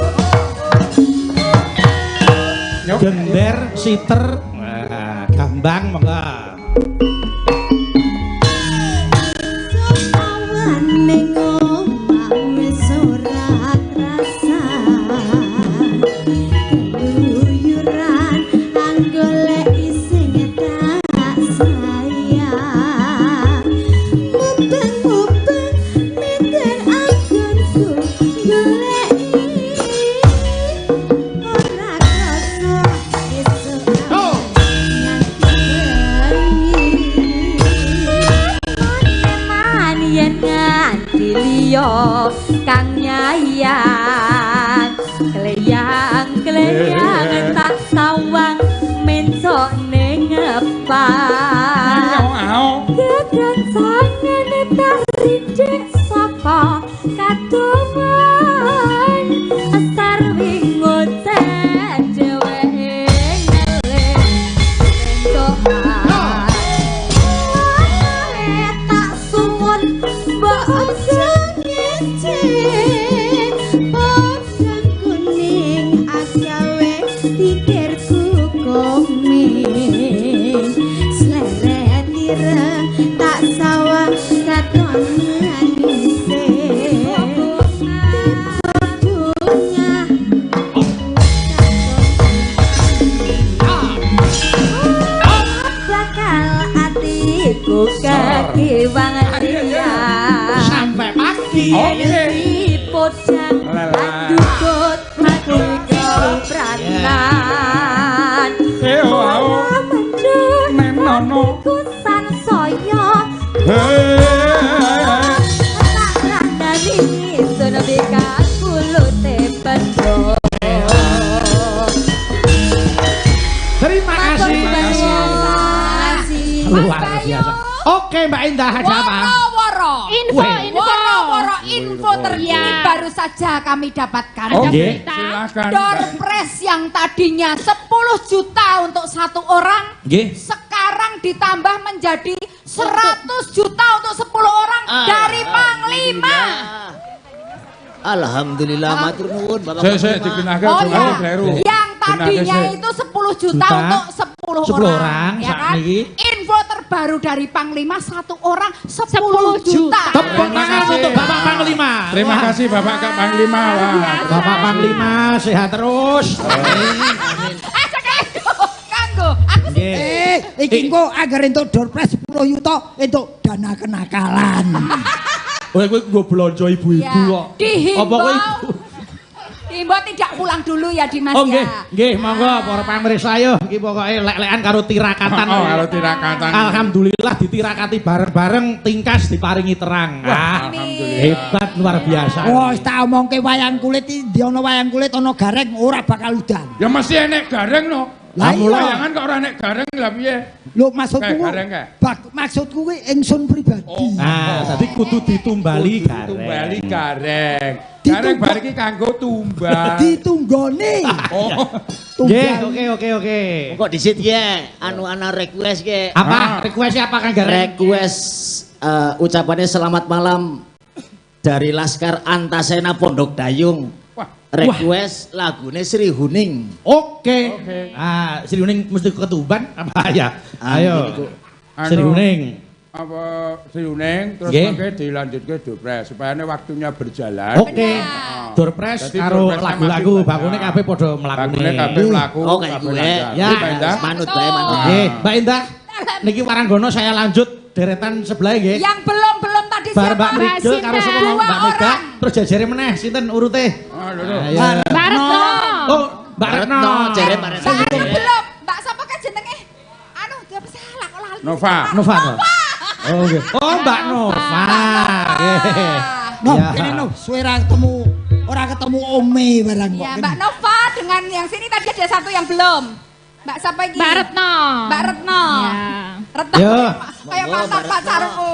Gender, siter, wah, gambang monggo. Awane ngomah wis ora krasa. Keluyuran anggoleki sing tak sayang. Mubeng-mubeng miter anggonku goleki. Ora krasa esuk nganti bengi. Eman yen nganti liya kang nyayang. Kleyang-kleyang tak sawang mencok ning ngepan. Gegancangan tak rindik saka kadoman. Sarwi ngoceh dheweke ngelih mencokan. Tak suwun mbok aja ngece. Podang kuning agawe pikirku koming. Sleret ireng tak sawang katon manise. Tiba bunga bakal atiku kekiwang liyan. Sampai pagi. Oke. Dipodang andukut ati kepratan. Ora mendut Nenono. atiku sansaya. Tak kandhani sun pikat kulute pendho. Terima kasih. Terima kasih. Luar biasa. Oke Mbak Indah, ada apa? Woro-woro. Info, info. Woro-woro info terkini Iya. baru saja kami dapatkan. Oh, Ada nggih. berita. Silakan. Door prize yang tadinya 10 juta untuk satu orang, Nggih. sekarang ditambah menjadi 100 juta untuk 10 orang dari Panglima. Alhamdulillah matur nuwun Bapak. Sik sik Panglima. digenahke Oh aja ya, nganti kleru. yang tadinya Genahke sik. itu 10 juta, Juta. untuk 10, 10 orang, ya kan? sakniki. Info terbaru dari Panglima satu orang 10 10 juta. juta. Tepuk tangan kasih. untuk Bapak Panglima. Terima Wah. kasih Bapak Kak Panglima. Wah. Bapak Panglima sehat terus. Eh, cekek. Kanggo, aku sih. Nggih. Eh, iki engko agar entuk door prize 10 yuta entuk dana kenakalan. Oh, kowe nggo blonjo ibu-ibu Ya, kok. dihimbau. Apa kowe ibu? Dihimbau tidak pulang dulu ya Dimas Oh nggih, ya. nggih monggo para pamirsa ayo iki pokoke lek-lekan karo tirakatan. Oh, karo tirakatan. Alhamdulillah ditirakati bareng-bareng tingkas diparingi terang. Wah, Ah, alhamdulillah. hebat luar biasa. Wah, wis tak omongke wayang kulit iki ndi ana wayang kulit ana gareng ora bakal udan. Ya mesti enek gareng no. Lah iya. Layangan kok ora enek gareng lah piye? Lho maksudku Kayak gareng kae. Maksudku kuwi ingsun pribadi. Nah, tadi kudu ditumbali gareng. Tumbali gareng. Gareng bar iki kanggo tumbal. Ditunggone. Oh. Nggih, Tunggal. oke. Kok disit ya anu ana request ke. Apa? Request apa Kang Gareng? Request ucapannya selamat malam dari Laskar Antasena Pondok Dayung. Wah. Request lagune Sri Huning. Oke. Oke. Ah, Sri Huning mesti ketuban apa ya? Ah, Ayo. niku. Sri Anu, Huning. Apa Sri Huning terus Nggih. mangke dilanjutke Dopres supaya ini waktunya berjalan. Oke. Doorpress Jadi karo doorpressnya lagu-lagu masih bakune banyak. kabeh padha mlakune. Bakune kabeh mlaku. Oh kayak kabeh gue. lancar. Ya. Nggih, Mbak Indah. Manut bae manut. Nggih, Mbak Indah. Niki Waranggono saya lanjut deretan sebelah nggih. Yang belum-belum tadi Bar siapa? Mbak Mrigel karo sapa mau Mbak Mega, Dua orang. terus jajare meneh sinten urute? Ah, lho, lho. Ayo. Mbak Retno. Oh, Mbak Retno. Jere Mbak Retno. Mbak Anu belum. Mbak siapa kan jenenge? Anu, dia salah kok lali. Nova. Nova. toh? Oh, nggih. Oh, Mbak Nova. Nggih. No, Ya. kene no, suwe ra ketemu ora ketemu ome barang kok. Ya, Mbak Nova dengan yang sini tadi ada satu yang belum. Mbak siapa ini? Mbak Retno. Mbak Retno. Ya. Retno Yo. kayak Monggo, mantan Mbak Retno. pacarku.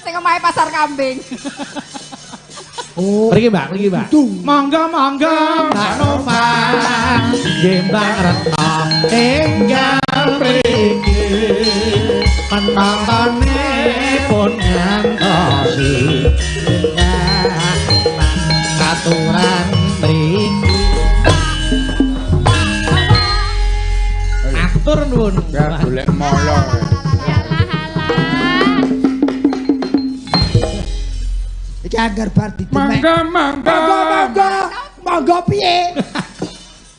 Sing omahe pasar kambing. Oh, Mriki Mbak, mriki Mbak. Monggo monggo Mbak Nova. Nggih Mbak Retno enggal mriki. Penontone pun ngantosi. Aturan mriki. Atur nuwun. Ya golek molo. Iki anggar bar didemek. Mangga mangga. Monggo monggo. Monggo piye?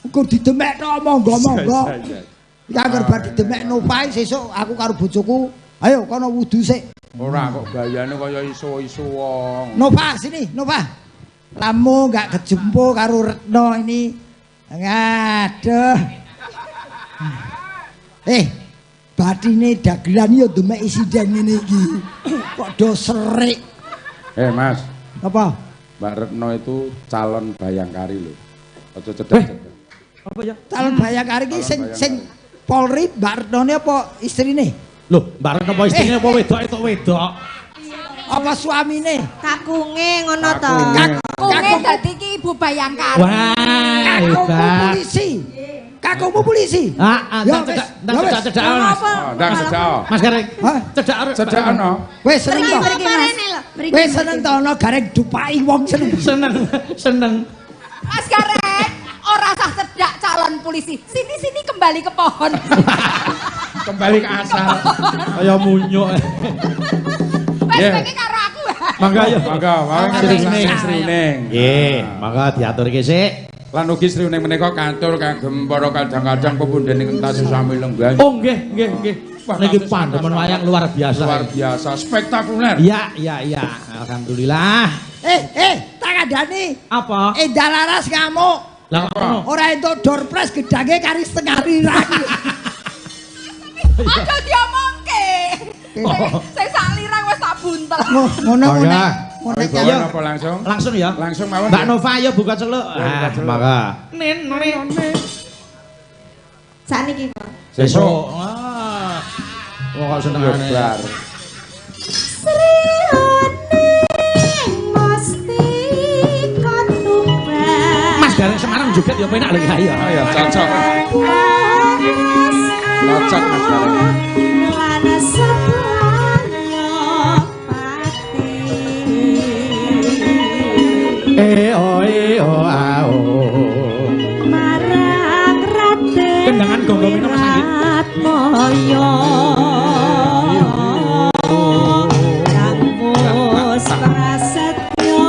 Engko didemek tok monggo monggo. Iki anggar bar didemek Nova sesuk aku karo bojoku, ayo kono wudu sik. Ora kok gayane kaya iso-iso wong. Nova sini, Nova. Lamu gak kejumpo karo Retno ini. Aduh. Eh, batine dagelan yo demek sinden ngene iki. Kok do serik. Eh Mas, Apa? Mbak Retno itu calon Bayangkari lho. Aja cedak-cedak. Apa ya? Calon Bayangkari iki sing sing Polri Mbak Retnone apa istrine? Loh, Mbak Retno apa istrine apa wedok itu wedok? Apa suamine? Kakunge ngono to. Kakunge dadi iki Ibu Bayangkari. Wah, Kakungmu hebat. polisi. Kakungmu polisi. Ah, ah, Ya ndang wis, cedak, ndang ya wis. cedak cedak Mas. Oh, ndang cedak. Mas Gareng. Hah? Cedak Cedak ono. Wis seneng Mriki to. mriki Mas. Mriki. Wis seneng to ana gareng dupaki wong seneng. Seneng, seneng. Mas Gareng, ora sah cedak calon polisi. Sini-sini kembali ke pohon. Kembali ke asal. Kaya munyuk. Wes Yeah. kowe iki karo aku. Mangga ya. Mangga, mangga Sri Huning. Sri Huning. Nggih, mangga diaturke sik. Lan ugi Sri Huning menika katur kagem para kadang-kadang pepunden ingkang tasih sami lenggah. Oh nggih, nggih, nggih. Wah, Niki kasus pandemen wayang luar biasa. Luar biasa, spektakuler. Iya, iya, iya. Alhamdulillah. Eh, eh, tak kandhani. Apa? Endah Laras ngamuk. Lah ngono. Ora entuk door prize gedange kari setengah rirang. Aja diomongke. Oh. Sing sak lirang wis tak buntel. Ngono Mangga. ngono. Ngono Ayo, ya. apa langsung? Langsung ya. Langsung mawon. Mbak ya. Nova ayo buka celuk. Ya, buka Ah, celuk. mangga. Nen nen. Sakniki, Pak. Sesuk. Ah. Wah, kok Ya, senengane. bar. Sri Huning Mustika Tuban. Mas Gareng Semarang juga ya penak lho ya. Iya, cocok. Cocok Mas Gareng. Lan sedaya pati. E o e o a o. Marang Raden Kendangan gonggong itu Mas Anggit. Wiratmoyo. Kang Mus Prasetyo.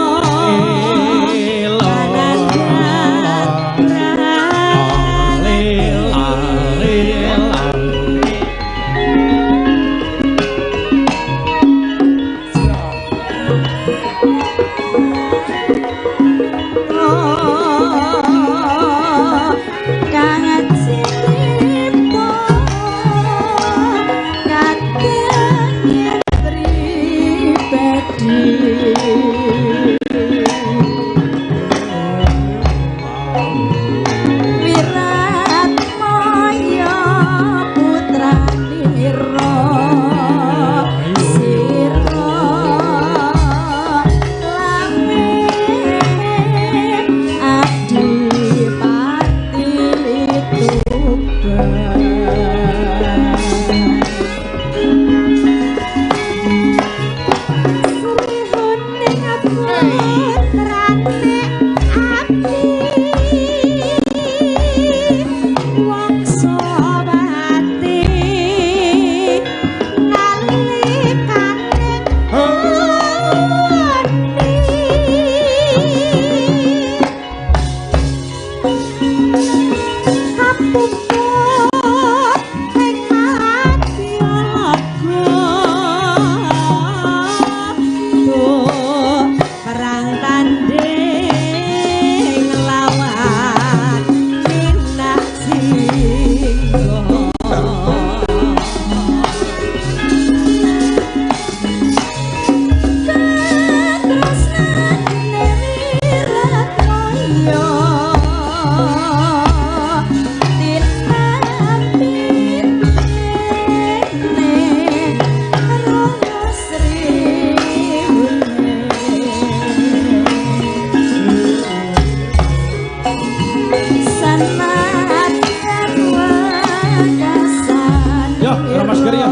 Kang Cipta kadang pribadi. Wiratmoyo putranira sira lame adipati Tuban. Sri Huning putrane abdi Wangsawati nalikane uni kapuput ing madyaga perang tanding lawan Minak Singgo. Katresnane Wiratmoyo tinampi dene Rama Sri Huning. Sanadyan wekasan Yo, karo Mas Geri yo.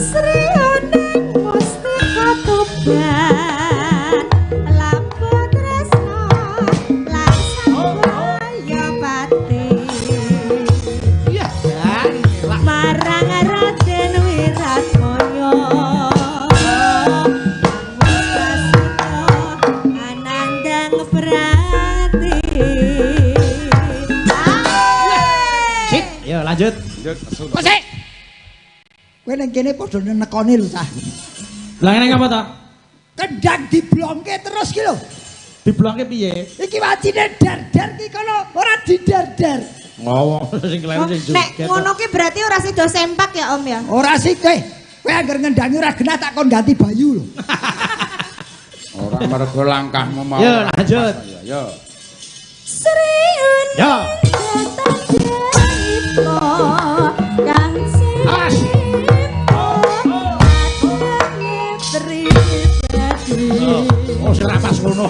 Sri Huning Mustika Tuban labu tresna lan sabaya pati marang Raden Wiratmoyo Prasetyo anandang prati. Sip, yo lanjut. Kok sik. Kowe ning kene padha nenekone lho cah. Lah ngene apa to? Kendang diblongke terus ki lho. Diblongke piye? Iki wajine dar-dar ki kono ora didar-dar. Ngomong sing kleru sing Nek joget. ngono ki berarti ora sida sempak ya Om ya. Ora sih kowe. Kowe angger ngendangi ora genah tak kon ganti Bayu lho. Ora mergo langkahmu mau. Yo lanjut. Yo. Sri Huning Yo. Kang Awas. Pribadi Oh, sing ora pas ngono.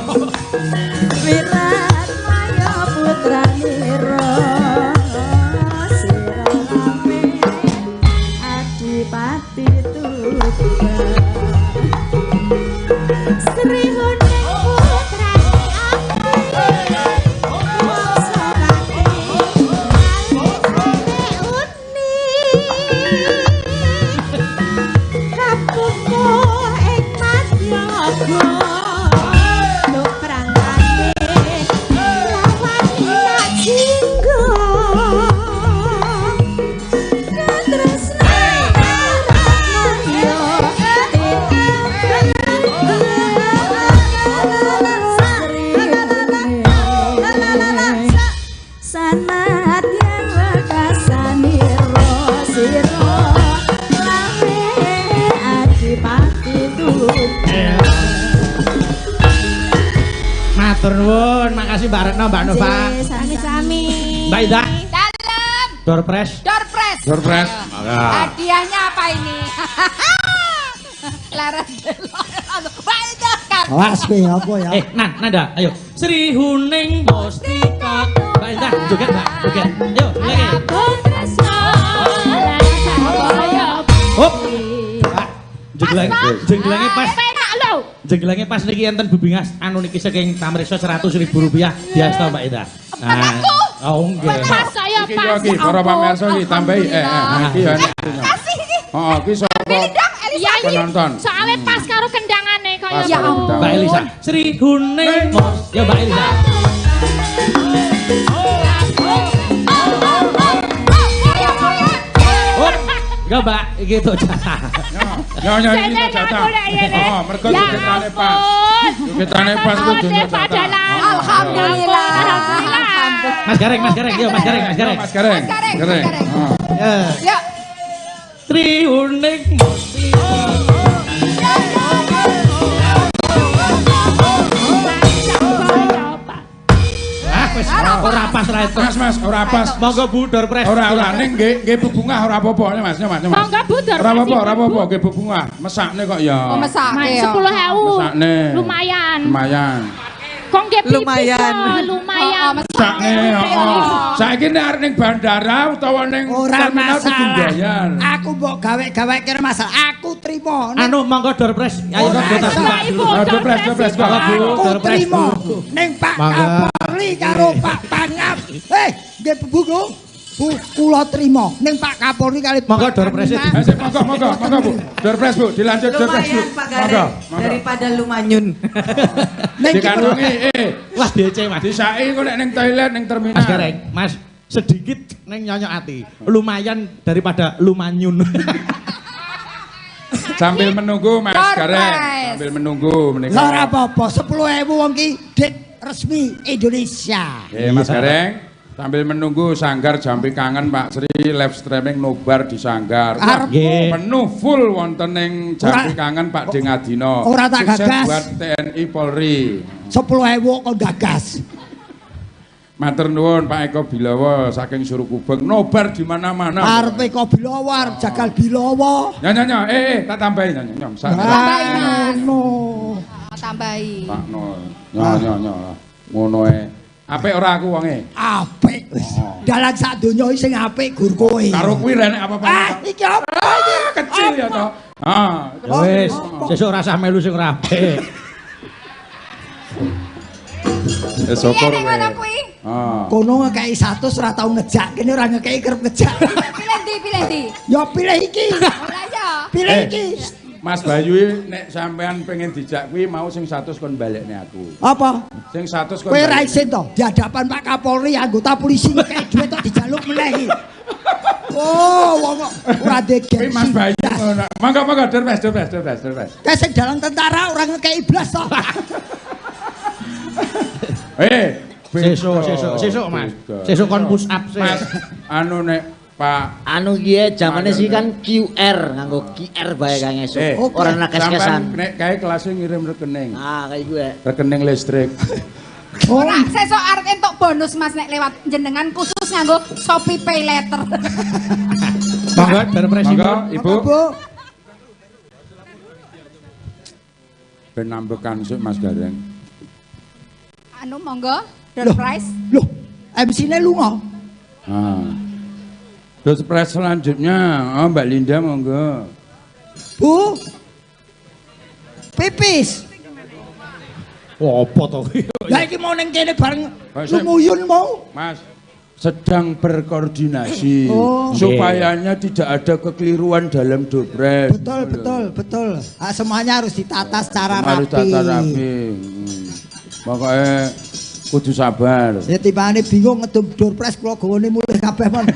Wiratmaya putranira sira rame adipati Tuban. Sri Huning putrane abdi Wangsawati nalikane uni kapupuh ing madyaga. Luk perang tanding Matur nuwun, makasih Mbak Retno, Mbak Nova. Sami-sami. Mbak Ida. Dalem. Door press. Door press. Door press. Hadiahnya apa ini? Laras Mbak Ida. Awas kowe apa ya? Nanda, ayo. Sri Huning Mustika. Mbak Ida, joget Mbak, joget. Ayo, lagi. Hop. Jenggelange pas. Jenggelange pas niki enten bubingas anu niki saking Tamrisa Rp100.000 diasta Mbak Ida. Nah, oh nggih. Pas saya pas. Iki para pamirsa iki tambahi iki ya. Heeh, iki saka penonton. Soale pas karo kendangane kaya Ya ampun. Mbak Elisa. Sri Huning Mos. Ya Mbak Elisa. Enggak, Mbak, iki tok jatah. Yo yo iki tok jatah. Oh, mergo jogetane pas. Jogetane pas kudu jatah. Alhamdulillah. Mas Gareng, Mas Gareng, yo Mas Gareng, Mas Gareng. Mas Gareng. Gareng. Ya. Sri Huning Mustika. Ora pas ra itu. Mas, Mas, ora pas. Monggo Bu door press. Ora ora ning nggih nggih bebungah ora apa-apa Mas, Mas, Mas. Monggo Bu door press. Ora apa-apa, ora apa-apa nggih bebungah. Mesakne kok ya. Oh, mesakne. 10.000. Mesakne. Lumayan. Lumayan. Kok nggih pipis lumayan. Lumayan. Mesakne, heeh. Saiki nek arep ning bandara utawa ning terminal kudu bayar. Aku mbok gawe-gawe kira masalah. Aku trimo. Anu monggo door press. Ayo door press, door press. Aku trimo ning Pak Kapolri karo Pak Pangap. Nggih Bu, Bu kula trimo ning Pak Kapolri kali monggo door press. Monggo, monggo, monggo Bu. Door press Bu, dilanjut door press Bu. Lumayan Pak Gareng daripada lumanyun. Dikantongi wah DC Mas. Disaki engko nek ning toilet ning terminal. Mas Gareng, Mas sedikit neng nyonyok ati. Lumayan daripada lumanyun. Sambil menunggu Mas Gareng, sambil menunggu menika. Lah ora apa-apa, 10.000 wong ki dik resmi Indonesia. Nggih Mas Gareng, sambil menunggu Sanggar Jampi Kangen Pak Sri live streaming nobar di Sanggar. Wah, penuh full wonten ning Jampi Kangen Pak De Ngadino. Ora tak gagas. Buat TNI Polri. 10.000 kok gagas. Matur nuwun Pak Eko Bilawa saking Surukubeng nobar di mana-mana. Arep Eko Bilawa, arep Jagal Bilawa. Nyo nyo nyo, tak tambahi nyo nyo. Tambahi Mas. Tambahi. Pak no. Nyo nyo nyo. Ngono e. Apik ora aku wonge? Apik wis. Dalan sak donya iki sing apik gur kowe. Karo kuwi renek apa-apa. Ah, iki apa iki? Kecil ya to. Ah, wis, sesuk ora usah melu sing ora apik. Syukur kowe. Kono ngekeki 100 ora tau ngejak, kene ora ngekeki kerep ngejak. Pilih ndi, pilih ndi? Ya pilih iki. Ora ya. Pilih iki. Mas Bayu nek sampean pengen dijak kuwi mau sing 100 kon balekne aku. Apa? Sing 100 kon. Kowe ra isin to di hadapan Pak Kapolri anggota polisi ngekeki dhuwit tok dijaluk meneh iki. Oh, wong kok ora ndek gengsi. Mas Bayu ngono. Monggo monggo door press, door press, door press, door press. Kae sing dalang tentara ora ngekeki blas to. Sesuk, sesuk, sesuk Mas. Sesuk kon push up sih. Mas, anu nek Pak anu kiye jamane sih kan QR nganggo QR bae kang esuk. Ora ana kes-kesan. Nek kae kelasnya ngirim rekening. Ah, kayak gue. Rekening listrik. Ora sesuk arep entuk bonus Mas nek lewat jenengan khusus nganggo Shopee Pay Later. Monggo door press Monggo Ibu. Ben nambekan sik Mas Gareng. Anu monggo door prize. Loh, MC-ne lunga. Ah. Door prize selanjutnya, oh Mbak Linda monggo. Bu. Pipis. Wah, apa to? Lah iki mau ning kene bareng lumuyun mau. Mas, sedang berkoordinasi supayanya tidak ada kekeliruan dalam door prize. Betul, betul, betul. Ah, semuanya harus ditata secara rapi. Harus tata rapi. Pokoknya kudu sabar. Ya timbangane bingung ngedum door prize kula gawane mulih kabeh mon.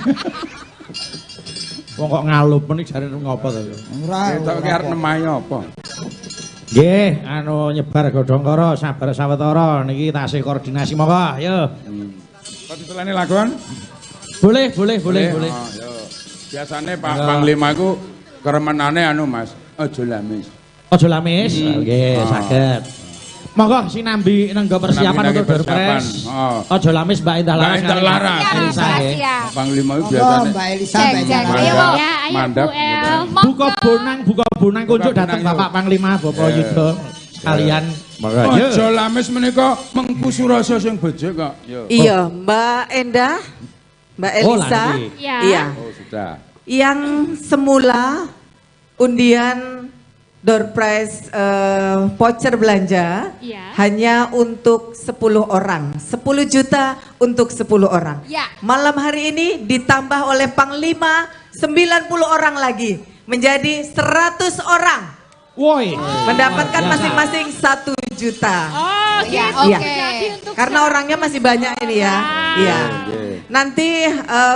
Wong kok ngalup menik jare ngopo to? Ora. Ketok ki arep nemahi apa? Nggih, anu nyebar godhong kara sabar sawetara niki tasih koordinasi monggo, ayo. Kok ditelani lagon? Boleh, boleh, boleh, boleh. Oh, yo. Biasane Pak Panglima ku keremenane anu Mas, aja lamis. Aja lamis? Nggih, saged. Monggo sinambi nenggo persiapan untuk door prize. Aja lamis Mbak Indah Laras. Mbak Indah Laras. Elisa nggih. Panglima itu Monggo biasanya. Mbak Elisa, Mbak Indah Ayo, Laras. ya, ayo Mandap, Bu El. Buka bonang kunjuk dateng Bapak Panglima Bapak Yudo sekalian. Aja lamis menika mengku surasa sing becik kok. Iya, Mbak Endah, Mbak Oh, Elisa. lagi. Iya. Iya. Oh, sudah. Yang semula undian door prize voucher belanja Iya. hanya untuk 10 orang. 10 juta untuk 10 orang. Ya. Malam hari ini ditambah oleh Panglima 90 orang lagi menjadi 100 orang. Woi. Mendapatkan masing-masing 1 juta. Oh, Ya, gitu. Iya. oke. Jadi untuk Karena orangnya masih banyak ini ya. Iya. Nanti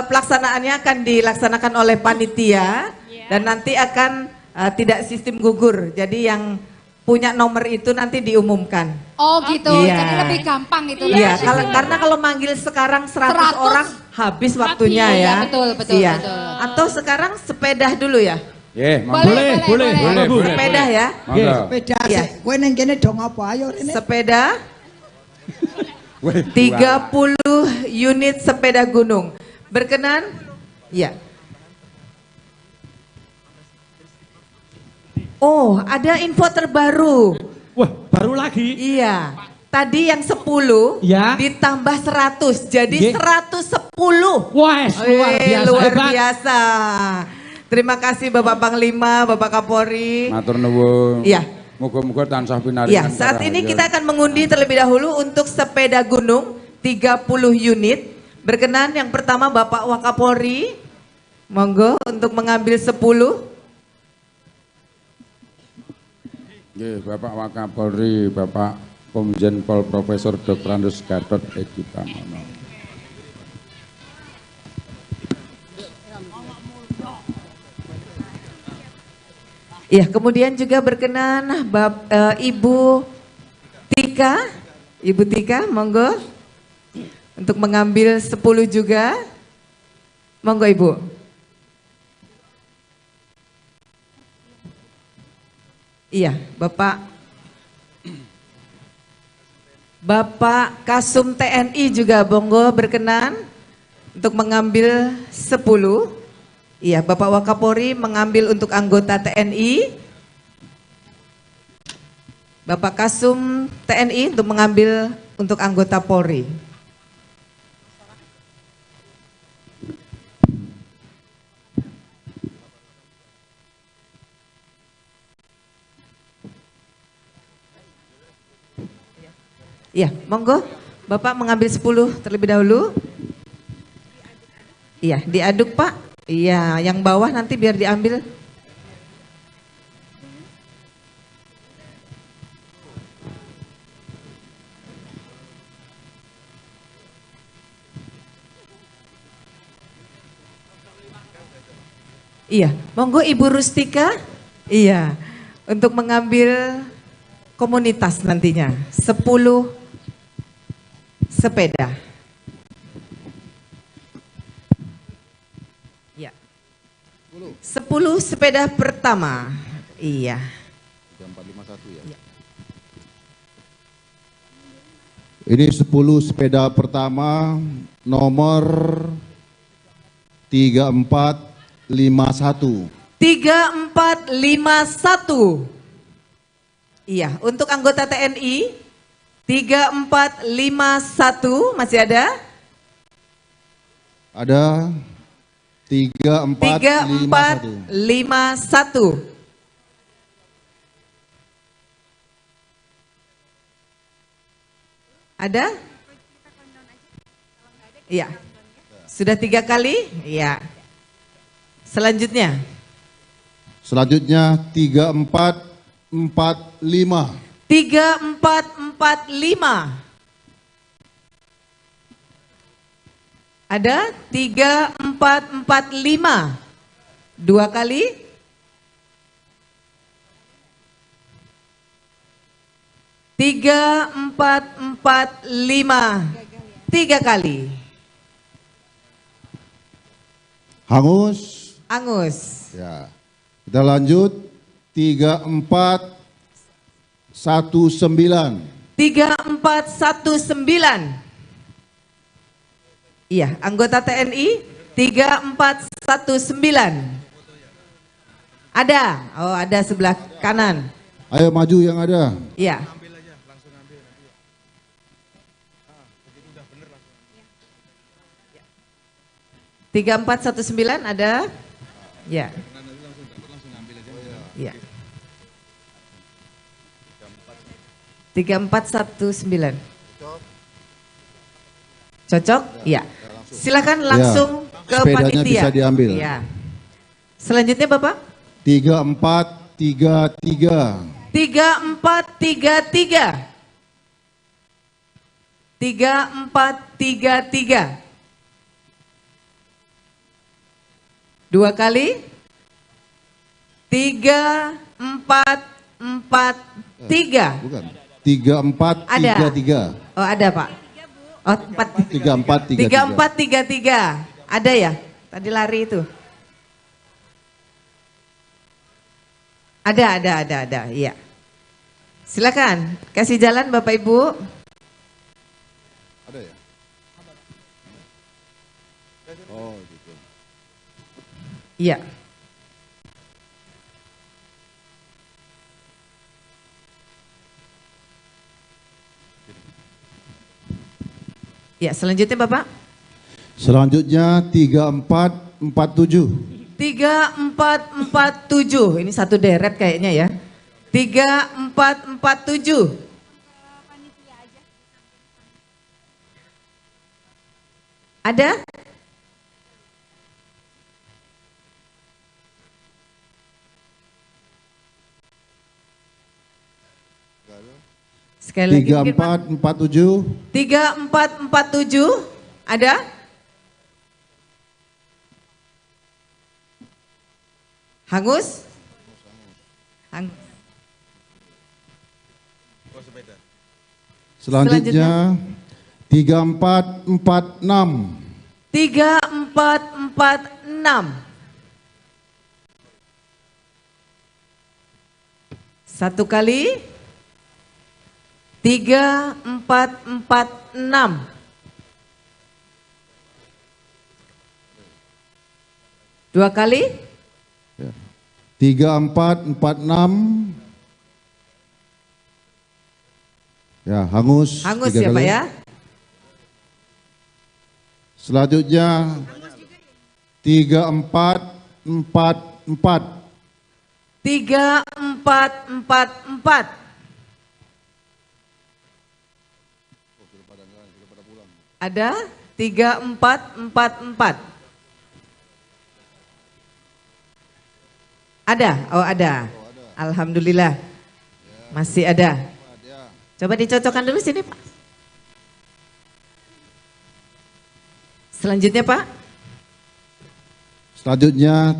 pelaksanaannya akan dilaksanakan oleh panitia dan nanti akan tidak sistem gugur. Jadi yang punya nomor itu nanti diumumkan. Oh gitu, Iya. jadi lebih gampang itu. Iya, kalau karena kalau manggil sekarang 100 100 orang habis waktunya Habis. ya. Iya, betul, betul, Iya. betul. Atau sekarang sepeda dulu ya. Nggih, monggo. Boleh, boleh, Boleh, Bu. boleh. Sepeda ya. Monggo. Sepeda Iya. sik. Kowe ning kene do ngopo? Ayo rene. Sepeda Weh, 30 unit sepeda gunung. Berkenan? Ya. Oh, ada info terbaru. Wah, baru lagi. Iya. Tadi yang 10 Ya. ditambah 100 jadi Nggih. 110. Wah, luar Eh, biasa luar hebat. biasa. Terima kasih Bapak Panglima, Bapak Kapolri. Matur nuwun. Iya. Muga-muga tansah pinaringan. Ya, saat ini kita akan mengundi terlebih dahulu untuk sepeda gunung 30 unit. Berkenan yang pertama Bapak Wakapolri, monggo untuk mengambil 10. Nggih, Bapak Wakapolri, Bapak Komjen Pol Profesor Dr. Andes Gatot Edi Pramono. Ya, kemudian juga berkenan Ibu Tika, Ibu Tika, monggo untuk mengambil 10 juga. Monggo Ibu. Iya, Bapak Kasum TNI juga monggo berkenan untuk mengambil 10. Iya, Bapak Wakapolri mengambil untuk anggota TNI. Bapak Kasum TNI untuk mengambil untuk anggota Polri. Iya, monggo Bapak mengambil 10 terlebih dahulu. Iya, diaduk Pak. Iya, yang bawah nanti biar diambil. Iya, monggo Ibu Rustika. Iya, untuk mengambil komunitas nantinya. 10 sepeda. Ya. 10 sepeda pertama. Iya. 3451 ya. Ini 10 sepeda pertama nomor 3451. 3451. Iya, untuk anggota TNI 3451 masih ada? Ada 3451. 3451. Ada? Iya. Sudah 3 kali? Iya. Selanjutnya. Selanjutnya 3445. 3445. Ada 3445. 2 kali. 3445. 3 kali. Hangus. Angus. Ya. Kita lanjut 3419. 3419. Iya, anggota TNI 3419. Ada. Oh, ada sebelah kanan. Ayo maju yang ada. Iya. 3419 ada? Ya. Ya. 3419. Cocok? Ya. Silakan langsung ya, ke sepedanya panitia. Bisa diambil. Ya. Selanjutnya Bapak? 3433. 3433. 3433. Dua kali. 3 4 4 3. Bukan. 3 4 3 3. Oh, ada Pak. Oh, 4 3 4 3 3 4 3 3. Ada ya? Tadi lari itu. Ada, iya. Silakan, kasih jalan Bapak Ibu. Ada ya? Oh, gitu. Iya. Ya, selanjutnya Bapak. Selanjutnya 3447. 3447. Ini satu deret kayaknya ya. 3447. Ada? Sekali lagi 3447. 3447 ada? Hangus? Hangus. Selanjutnya 3446. 3446. Satu kali. 3 4 4 6. Dua kali. 3 4 4 6. Ya, hangus. Hangus ya, kali. Pak ya. Selanjutnya 3 4 4 4. 3 4 4 4. Ada 3 4 4 4. Ada, oh ada. Alhamdulillah. Masih ada. Coba dicocokkan dulu sini, Pak. Selanjutnya, Pak. Selanjutnya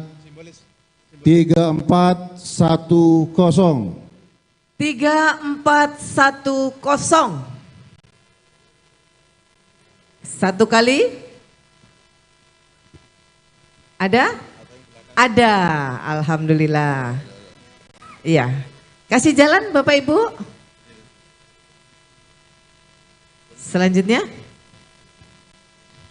3 4 1 0. 3 4 1 0. Satu kali. Ada? Ada, alhamdulillah. Iya. Kasih jalan Bapak Ibu. Selanjutnya.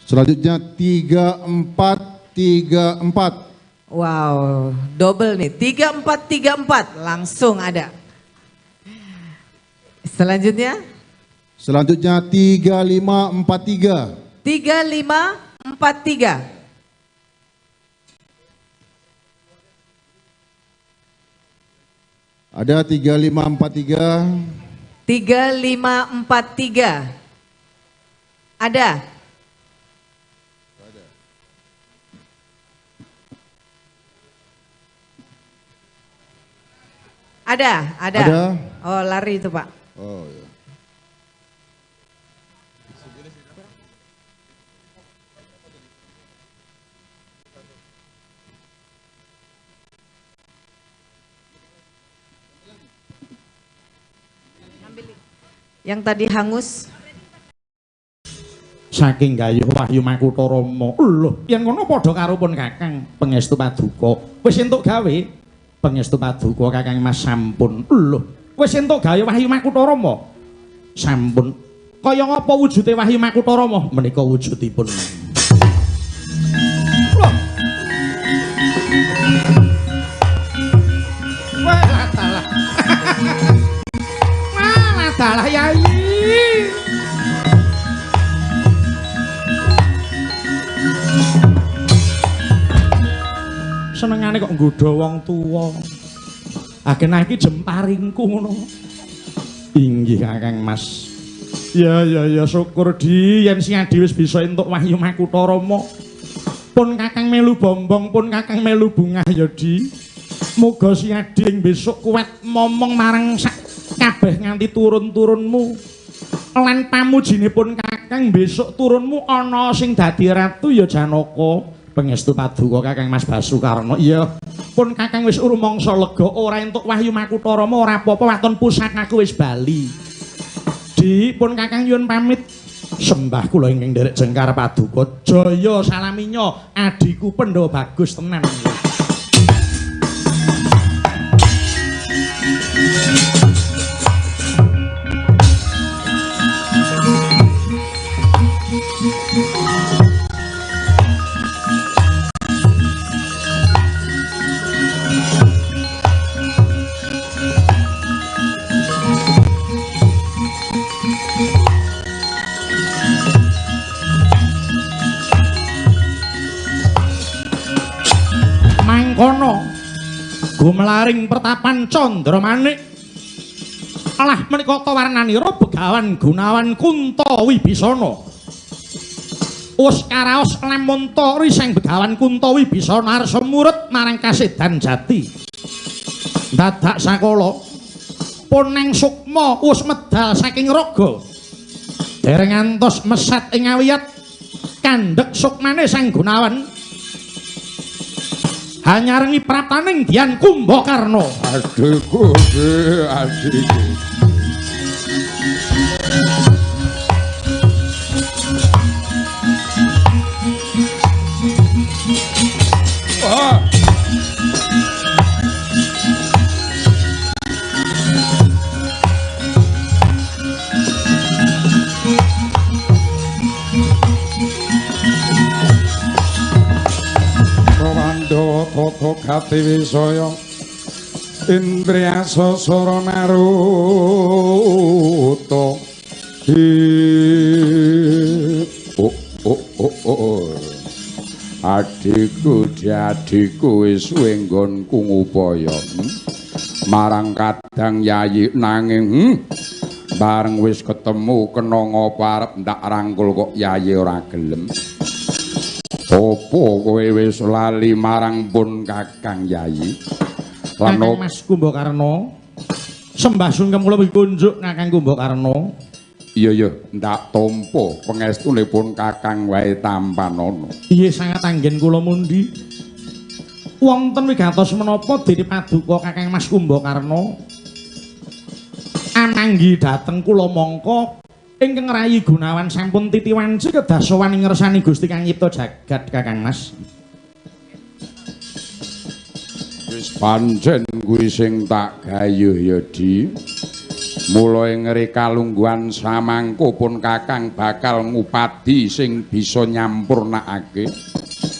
Selanjutnya 3 4 3 4. Wow, double nih. 3 4 3 4 langsung ada. Selanjutnya. Selanjutnya 3 5 4 3. 3 5 4 3. Ada 3 5 4 3. 3 5 4 3. Ada? Ada, ada. Ada. Oh, lari itu, Pak. Oh, iya. Yang tadi hangus. Saking gayuh wahyu makutha Rama. Lho, yen ngono padha karo pun Kakang Pangestu Paduka. Wis entuk gawe Pangestu Paduka Kakang Mas sampun. Lho, wis entuk gawe wahyu makutha Rama. Sampun. Kaya ngapa wujude Wahyu Makutha Rama? Menika wujudipun. Loh. Wah, dalah. Wah, dalah Yai. Senengane kok nggodha wong tuwa. Agenah iki jemparingku ngono. Inggih Kakang Mas. Ya ya ya syukur di yen sing adi wis bisa entuk Wahyu Makutha Rama. Pun Kakang melu bombong, pun Kakang melu bungah ya di. Muga sing adi ing besok kuwat momong marang sak kabeh nganti turun-turunmu. Lan pamujinipun Kakang besok turunmu ana sing dadi ratu ya Janaka. Pangestu paduka Kakang Mas Basukarna. Iya, pun Kakang wis rumangsa lega ora entuk Wahyu Makutha Rama ora apa-apa waton pusakaku wis bali. Di pun Kakang nyuwun pamit. Sembah kula ingkang nderek jengkar paduka. Jaya salaminya adhiku Pandhawa bagus tenan. Mangkono gumelaring pertapan Candramanik alah menika tawarnanira Begawan Gunawan Kunta Wibisana. Wus karaos lamunta riseng Begawan Kunta Wibisana arsa murut marang kasedan jati. Dadak sakala poneng sukma wus medal saking raga. Dereng ngantos mesat ing awiyat kandhek sukmane Sang Gunawan hanyarengi praptaning Dian Kumbakarna. Adhiku, adhiku. Wah. Pandhawa tata gati wisaya indriya sasara naruta oh oh oh oh adhiku adhiku wis suwe nggonku ngupaya marang kadang yayi nanging bareng wis ketemu kena ngapa arep ndak rangkul kok yayi ora gelem. Apa kowe wis lali marang pun Kakang Yayi? Lan Kakang Mas Kumbakarna, sembah sungkem kula kunjuk Kakang Kumbakarna. Iya iya, ndak tampa pangestunipun Kakang wae tampanana. Iya sangat anggen kula mundi. Wonten wigatos menapa dene paduka Kakang Mas Kumbakarna ananggi dhateng kula mangka ingkang rayi Gunawan sampun titi wanci kedah sowan ing ngersani Gusti Kang Nyipta jagat Kakang Mas. Wis pancen kuwi sing tak gayuh ya Di. Mula ing kalungguhan samangko pun Kakang bakal ngupadi sing bisa nyampurnakake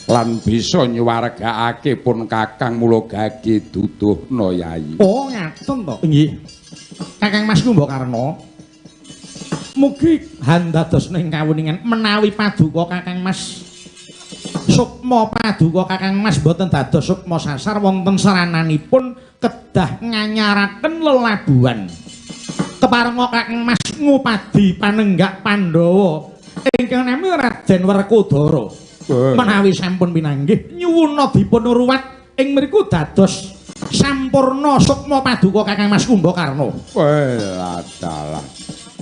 lan bisa nyuwargaake pun Kakang mula gage duduhna Yayi. Oh ngaten to. Nggih. Kakang Mas Kumbakarna mugi handados ing kawuningan menawi paduka Kakang Mas sukma paduka Kakang Mas boten dados sukma sasar wonten sarananipun kedah nganyaraken lelabuhan. Keparenga Kakang Mas ngupadi panenggak Pandhawa ingkang nami Raden Werkudara. Menawi sampun pinanggih nyuwuna dipun ruwat ing mriku dados sampurna sukma paduka Kakang Mas Kumbakarna. Wah, dalah.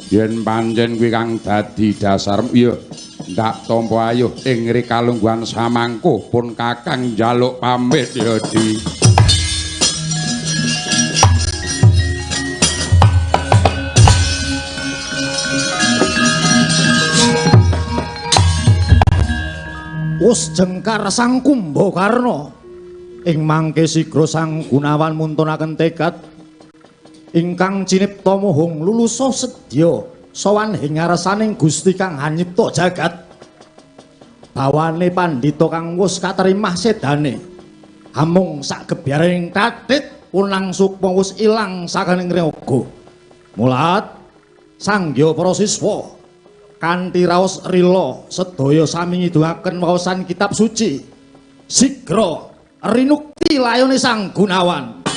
Yen pancen kuwi kang dadi dasar iya ndak tampa ayuh ing rikalungguhan samangko pun Kakang njaluk pamit ya Di. Wus jengkar Sang Kumbakarna ing mangke sigra Sang Gunawan muntunaken tekad ingkang cinipta muhung lulusa sedya Sowan ing ngarsaning Gusti kang hanyipta jagat. Bawane pandhita kang wis katerimah sedane. Amung sak gebyaring kathit punang sukma wis ilang sakaning raga. Mulat sanggya para siswa kanthi raos rila sedaya sami ngiduaken waosan kitab suci. Sigra rinukti layone Sang Gunawan.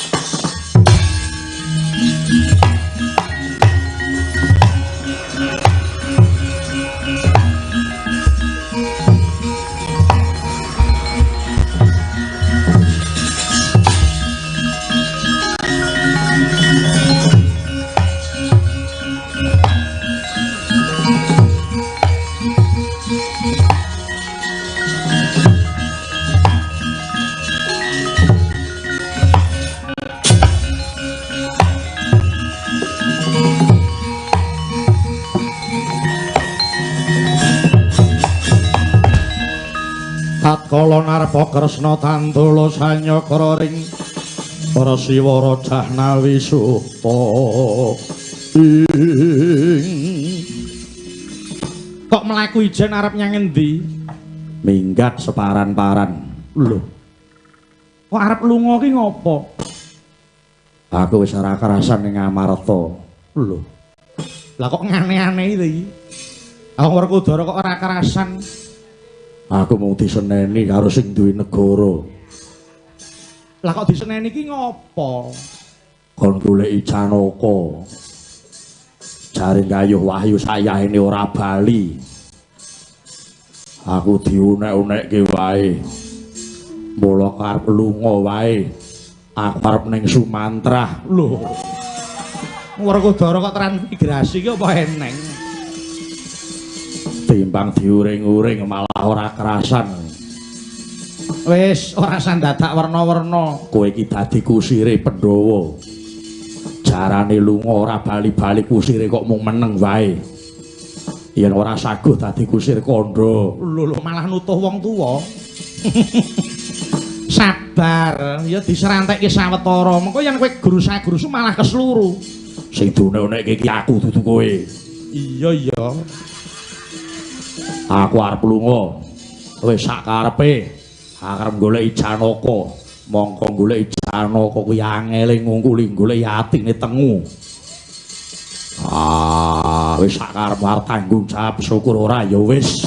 Tatkala narpa Kresna tandula sanyakra ring Resiwara Jahnawi Suta ing. Kok mlaku ijen arep nyang endi? Minggat separan-paran. Lho. Kok arep lunga ki ngopo? Aku wis ora kerasan ning Amarta. Lho. Lah kok ngane-ane iki? Aku Werkudara kok ora kerasan. Aku mau diseneni karo sing duwe negara. Lah kok diseneni iki ngopo? Kon goleki Janaka. Jare gayuh wahyu sayahene ora bali. Aku diunek-unekke wae. Mula arep lunga wae. Aku arep ning Sumantra. Lho. Werkudara kok transmigrasi ki apa eneng? Timbang diuring-uring malah ora kerasan. Wis ora sandadak werna-werna. Kowe iki dadi kusire Pandhawa. Jarane lunga ora bali-bali kusire kok mung meneng wae. Yen ora saguh dadi kusir kandha. Lho lho malah nutuh wong tuwa. Sabar, ya diserantekke sawetara. Mengko yen kowe grusa-grusu malah kesluru. Sing diunek-unekke iki aku dudu kowe. Iya iya. Aku arep lunga. Wis sak karepe. Aku arep goleki Janaka. Mongko goleki Janaka kuwi angele ngungkuli goleki atine tengu. Ah, wis sak karep arep tanggung jawab syukur ora ya wis.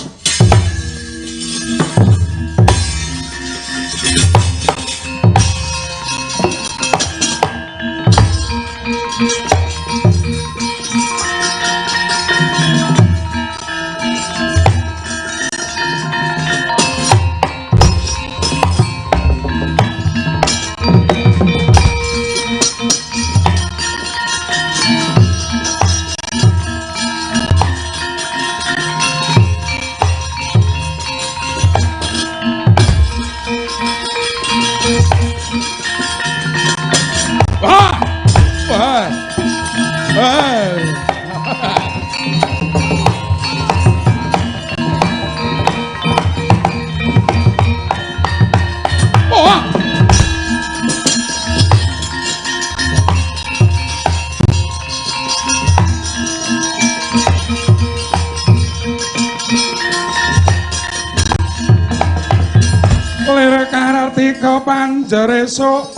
Panjereso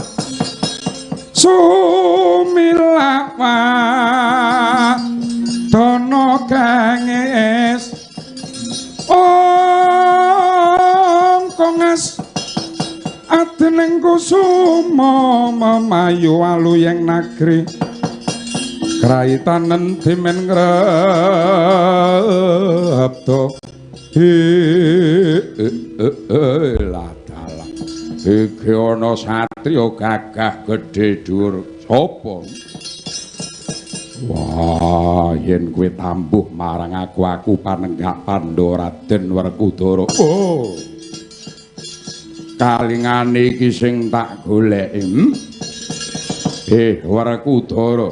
sumilawa dono ganges ongkonges adeneng kusuma memayu aluyeng nagri kraitan endi men ngrepto ladalah iki ana satriya gagah gedhe dhuwur sapa? Wah, yen kowe tambuh marang aku, aku panenggak Pandhawa Raden Werkudara. Oh. Kalingane iki sing tak goleki. Werkudara.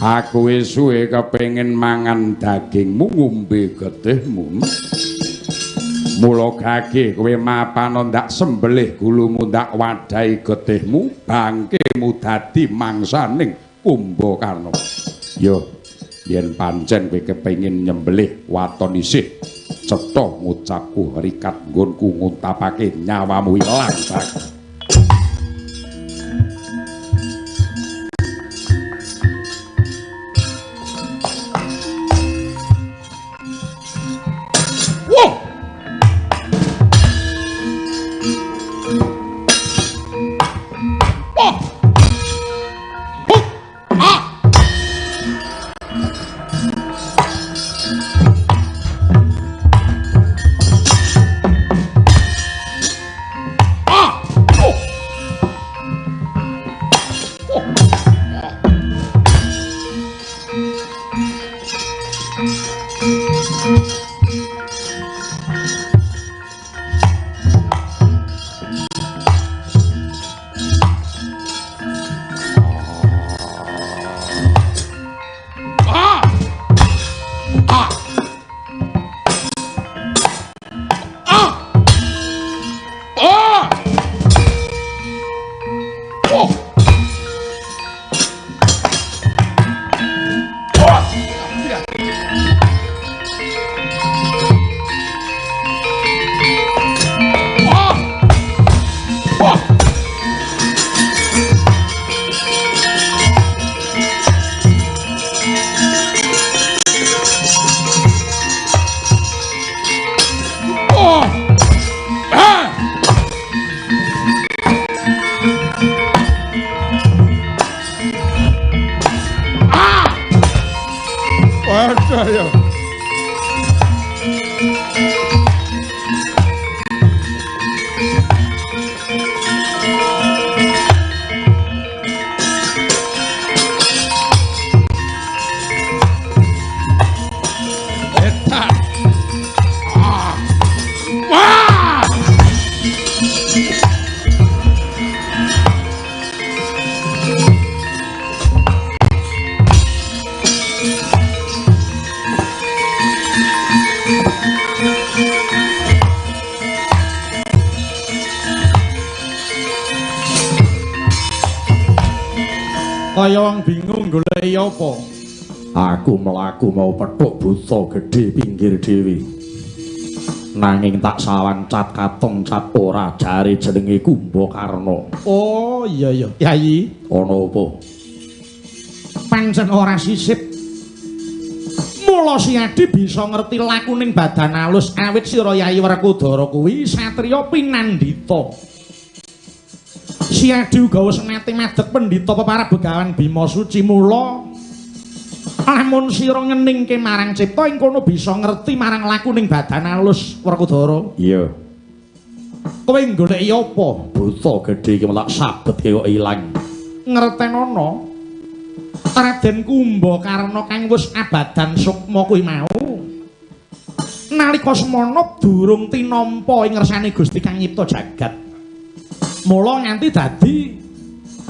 Aku wis suwe kepengin mangan dagingmu, ngombe getihmu. Mula gage kowe mapana ndak sembelih gulumu, ndak wadahi getihmu, bangkemu dadi mangsaning Kumbakarna. Yo, Yen pancen kowe kepengin nyembelih waton isih cetha ngucapku rikat nggonku nguntapake nyawamu ilang. Wah! Wah! Huh! Ah! Ah! Oh! Oh! Ah! Ah! Ah! Ah! Ah! Oh! Oh! Ah! Oh! Oh! Ah! Ah! Waduh ya. Eta. Ah. Wah! Kaya wong bingung goleki apa? Aku mlaku mau petuk buta gedhe pinggir dhewe. Nanging tak sawang cat katong cat ora jare jenenge Kumbakarna. Oh iya iya, Yayi, ana apa? Pancen ora sisip. Mula Siadi bisa ngerti lakuning badan alus awit sira Yayi Werkudara kuwi satriya pinandhita. Siadi uga wis nate madhep pendhita peparab Begawan Bima Suci mula lamun sira ngeningke marang cipta ing kono bisa ngerti marang lakuning badan alus Werkudara. Iya. Kowe goleki apa? Buta gedhe iki melak sabetke kok ilang. Ngertenono Raden Kumbakarna kang wis abadan sukma kuwi mau nalika semana durung tinampa ing ngersane Gusti kang nyipta jagat. Mula nganti dadi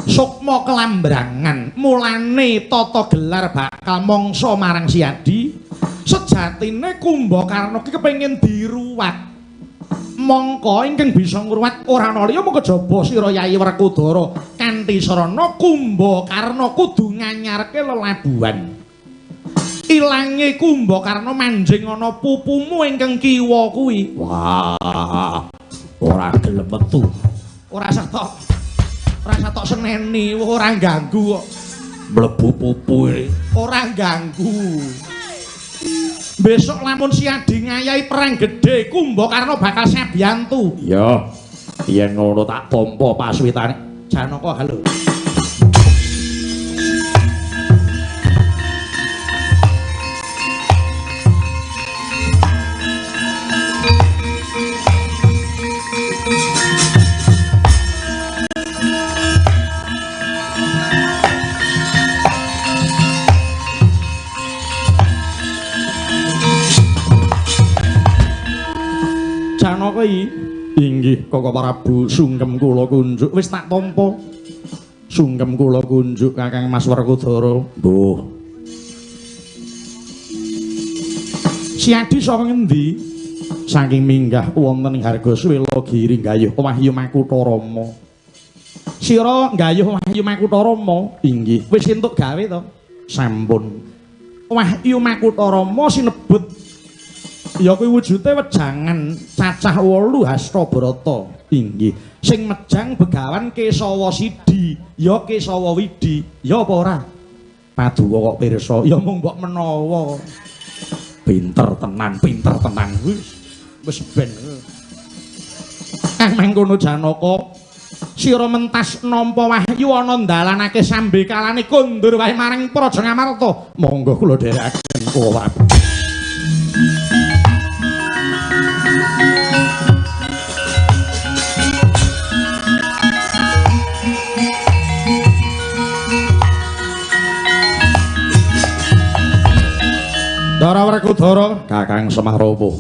sukma kelambrangan, mulane tata gelar bakal mangsa marang Siadi. Sejatine Kumbakarna ki kepengin diruwat. Mongko ingkang bisa ngruwat ora ana liya mung kejaba sira Yayi Werkudara kanthi sarana Kumbakarna kudu nganyarke lelabuhan. Ilange Kumbakarna manjing ana pupumu ingkang kiwa kuwi. Wah, ora gelem metu. Ora tok seneni, ora ganggu kok. Mlebu pupu ora ganggu. Besok lamun Siadi ngayahi perang gedhe, Kumbakarna bakal sabiyantu. Iya. Yen ngono tak tampa paswitane. Janaka halo. Janaka inggih Koko Prabu sungkem kula kunjuk wis tak tampa. Sungkem kula kunjuk Kakang Mas Werkudara. Mbuh. Siadi saka ngendi? Saking minggah wonten ing Hargasuwela Giri nggayuh Wahyu Makutha Rama. Sira nggayuh Wahyu Makutha Rama? Inggih. Wis entuk gawe to? Sampun. Wahyu Makutharama sinebut ya kuwi wujude wejangan cacah 8 Hastabrata. Inggih. Sing mejang Begawan Kesawa Sidi, ya Kesawa Widi, ya apa ora? Paduka kok pirsa, ya mung mbok menawa. Pinter tenan, pinter tenan. Wis ben. Kang mangkono Janaka, sira mentas nampa wahyu ana ndalanake sambekalane kondur wae marang Praja Ngamarta. Monggo kula dherekaken kula. Ndara Werkudara, Kakang Semar rawuh.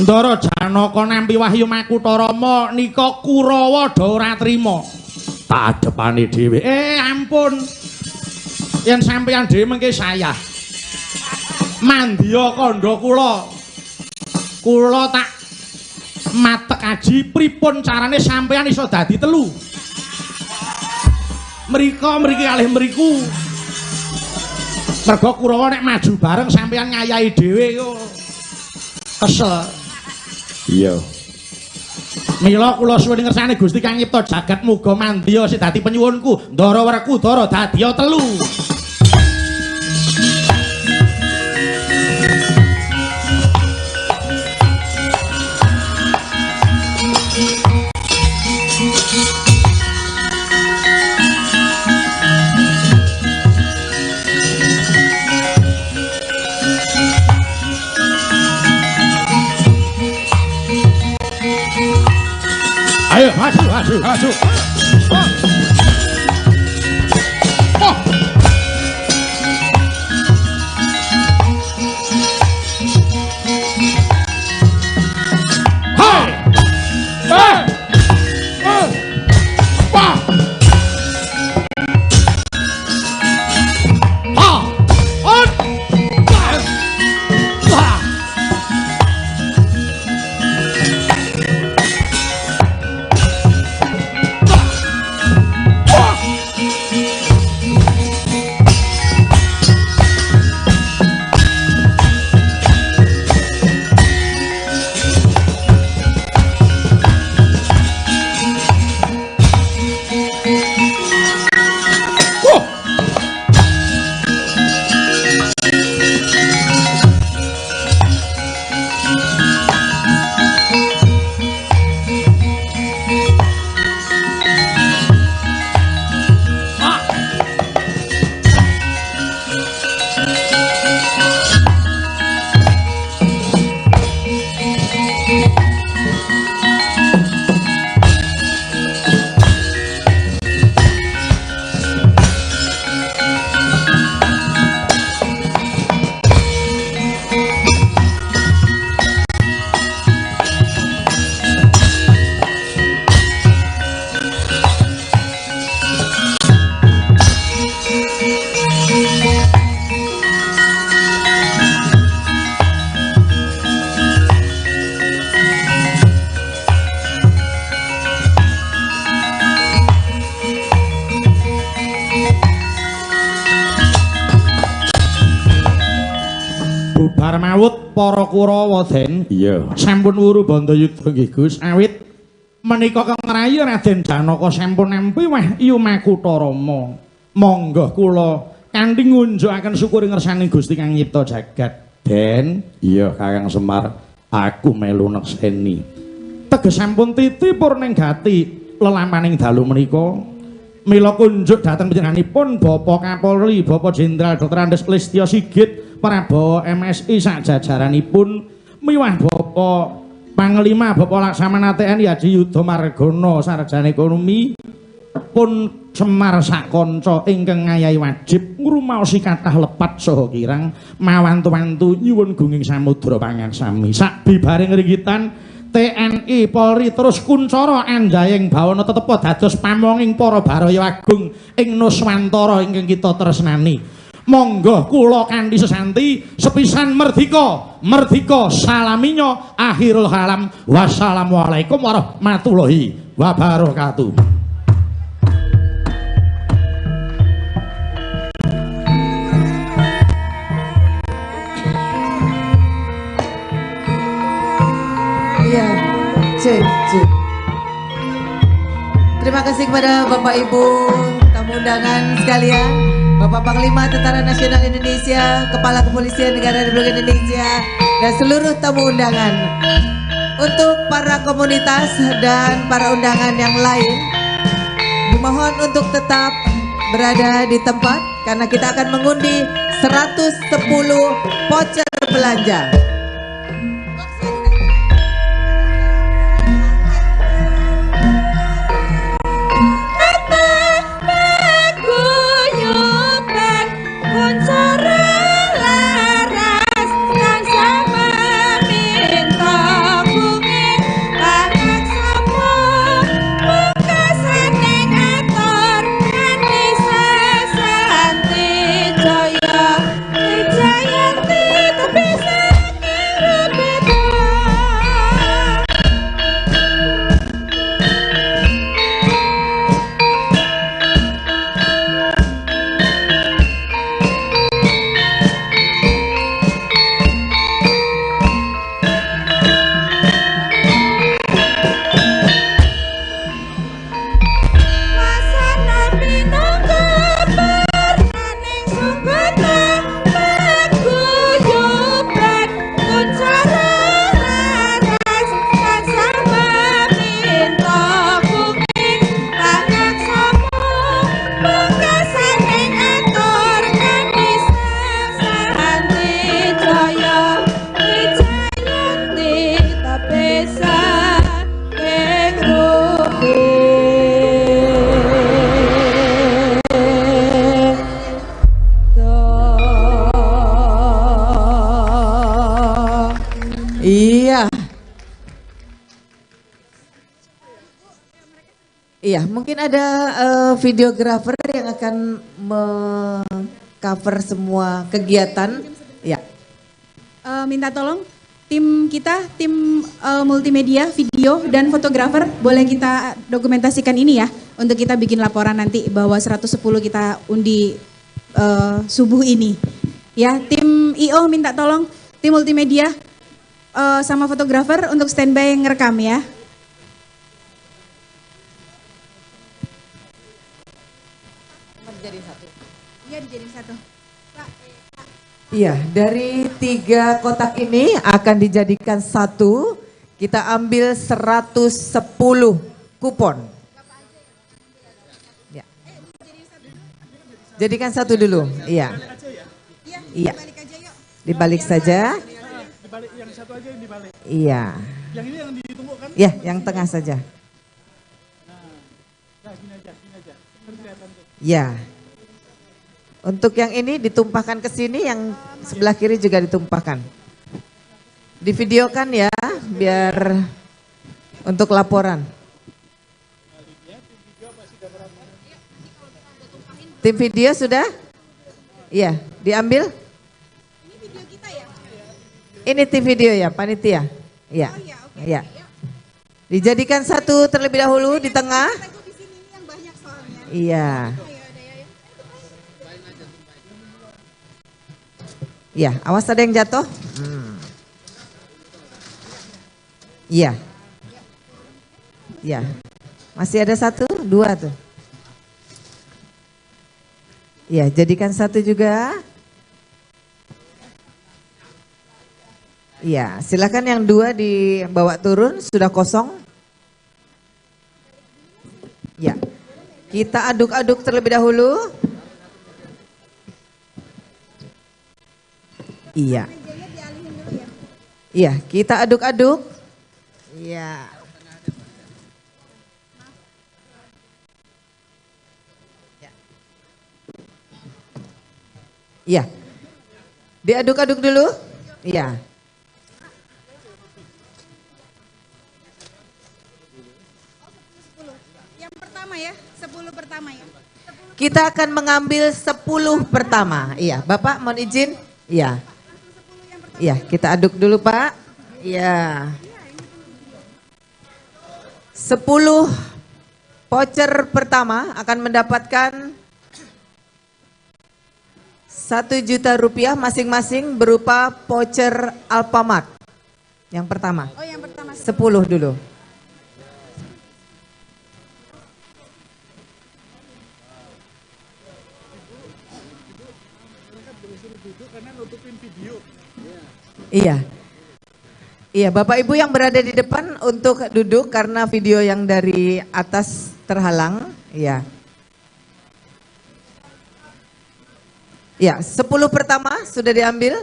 Ndara Janaka nampi wahyu Makutharama nika Kurawa do ora trima. Tak adepane dhewe. Ampun. Yen sampeyan dhewe mengke sayah. Mandya kandha kula. Kula tak matek aji pripun carane sampeyan iso dadi telu. Mriko mriki kalih mriku. Mergo Kurawa nek maju bareng sampeyan ngayahi dhewe kok. Kesel. Iya. Mila kula suwun ngersane Gusti Kang nyipta jagat muga mandya sing dadi penyuwunku. Ndara Werkudara dadiya telu. Ayo, maju, maju, maju. Oh. Hai. Eh. Eh. Wah. Ha. On. Wah. Bubar mawut para Kurawa, Den. Iya. Sampun wuru bandayuda nggih, Gus. Awit menika kang ngrayi Raden Janaka sampun nampi wahyu Makutharama. Monggo kula kanthi ngunjukaken syukur ngersane Gusti kang nyipta jagat. Den. Iya, Kakang Semar, aku melu nekseni. Teges sampun titi purning gati lelampaning dalu menika. Mila kunjuk dhateng panjenenganipun Bapak Kapolri, Bapak Jenderal Dr. Andes Listyo Sigit Prabowo MSI sajajaranipun miwah Bapak Panglima Bapak Laksamana TNI Haji Yudo Margono Sarjana Ekonomi pun Semar sakanca ingkang ngayahi wajib ngrumaosi kathah lepat saha kirang mawantu-wantu nyuwun gunging samudra pangaksami sabibaring ringgitan TNI Polri terus kuncara anjayeng bawana tetepa dados pamonging para baraya agung ing Nuswantara ingkang kita tresnani. Monggo kula kanthi sesanti sepisan merdika, merdika salaminyo akhirul kalam. Wassalamualaikum warahmatullahi wabarakatuh. Cek, cek. Terima kasih kepada Bapak Ibu tamu undangan sekalian, Bapak Panglima Tentara Nasional Indonesia, Kepala Kepolisian Negara Republik Indonesia, dan seluruh tamu undangan. Untuk para komunitas dan para undangan yang lain, dimohon untuk tetap berada di tempat karena kita akan mengundi 110 voucher belanja. Iya, mungkin ada videografer yang akan meng-cover semua kegiatan. Ya. Minta tolong tim kita, tim multimedia, video dan fotografer, boleh kita dokumentasikan ini ya, untuk kita bikin laporan nanti bahwa 110 kita undi subuh ini. Ya, tim IO minta tolong, tim multimedia sama fotografer untuk standby ngerekam ya. Iya, dari 3 kotak ini akan dijadikan satu. Kita ambil 110 kupon. Ya. Jadikan satu dulu. Iya. Iya. Dibalik saja. Iya. Yang ini yang ditumbuk kan? Iya, yang tengah saja. Nah, gini aja, gini aja. Iya. Untuk yang ini ditumpahkan ke sini, yang sebelah kiri juga ditumpahkan. Divideokan ya, biar untuk laporan. Tim video sudah? Iya, diambil? Ini tim video ya, panitia. Iya. Iya. Dijadikan satu terlebih dahulu di tengah. Iya. Ya, awas ada yang jatuh. Iya. Iya. Masih ada satu, dua tuh. Iya, jadikan satu juga. Iya, silakan yang dua dibawa turun, sudah kosong. Ya. Kita aduk-aduk terlebih dahulu. Iya. Iya, kita aduk-aduk. Iya. Iya. Diaduk-aduk dulu. Iya. Yang pertama ya, 10 pertama ya. Kita akan mengambil 10 pertama. Iya, Bapak mohon izin. Iya. Iya, kita aduk dulu Pak. Iya. 10 voucher pertama akan mendapatkan 1 juta rupiah masing-masing berupa voucher Alfamart. Yang pertama. Oh, yang pertama. 10 dulu. Duduk karena nutupin video. Iya. Iya, Bapak Ibu yang berada di depan untuk duduk karena video yang dari atas terhalang. Iya. Ya, 10 pertama sudah diambil.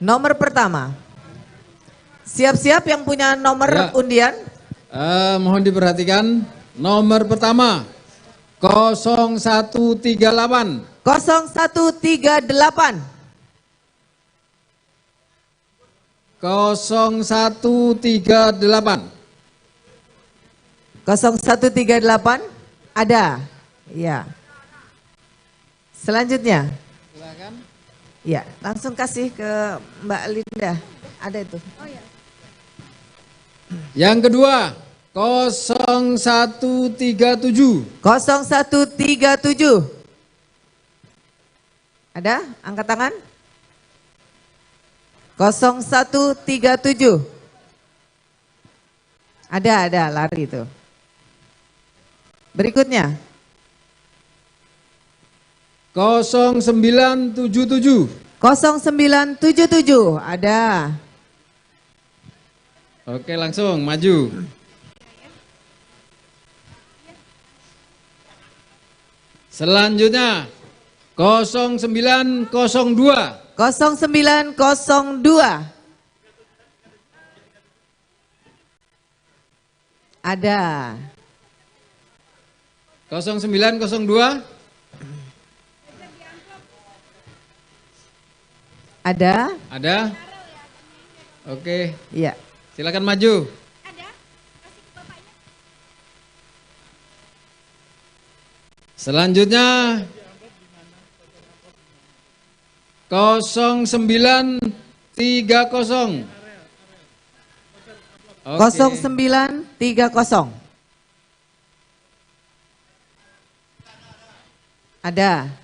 Nomor pertama. Siap-siap yang punya nomor ya. Undian. Mohon diperhatikan nomor pertama 0138. 0138. 0138. 0138 ada. Ya. Selanjutnya. Silakan. Ya, langsung kasih ke Mbak Linda. Ada itu. Oh, ya. Yang kedua, 0137. 0137. Ada? Angkat tangan. 0137. Ada, lari itu. Berikutnya. 0977. 0977 ada. Oke, langsung maju. Selanjutnya 0902. 0902. Ada. 0902. Ada. Ada. Oke. Iya. Silakan maju. Ada. Kasih ke bapaknya. Selanjutnya 0930. Oke. 0930. Ada.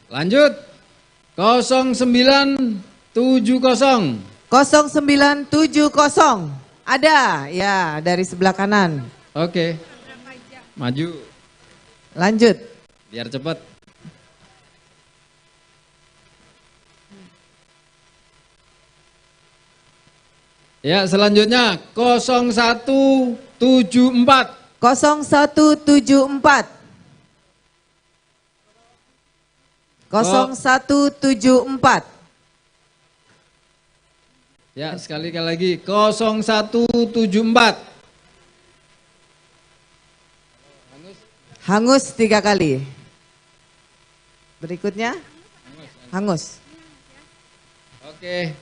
Lanjut. 0970. 0970. Ada, ya, dari sebelah kanan. Oke. Maju. Lanjut. Biar cepat. Ya, selanjutnya 0174. 0174. 0174. Ya, sekali lagi 0174. Hangus 3 kali. Berikutnya hangus. Oke.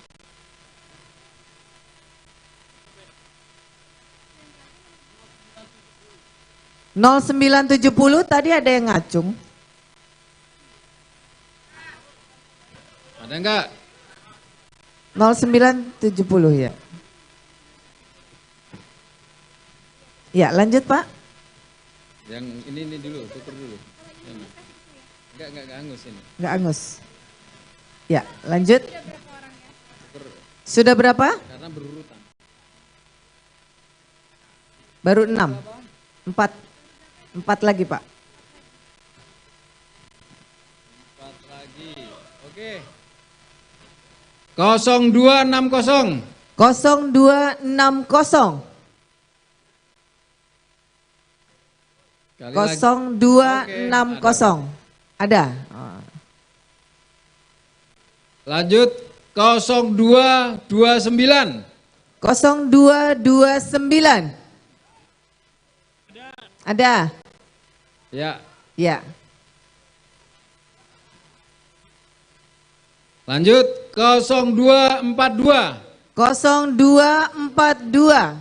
Nol 0970 tadi ada yang ngacung. Ada enggak? 0970 ya. Ya, lanjut Pak. Yang ini dulu, tuker dulu. Enggak angus ini. Enggak angus. Ya, lanjut. Sudah berapa? Karena berurutan. Baru 6. 4. 4 lagi, Pak. 4 lagi. Oke. 0260. 0260. 0260. Ada. Lanjut 0229. 0229. Ada. Ya. Ya. Lanjut 0242. 0242.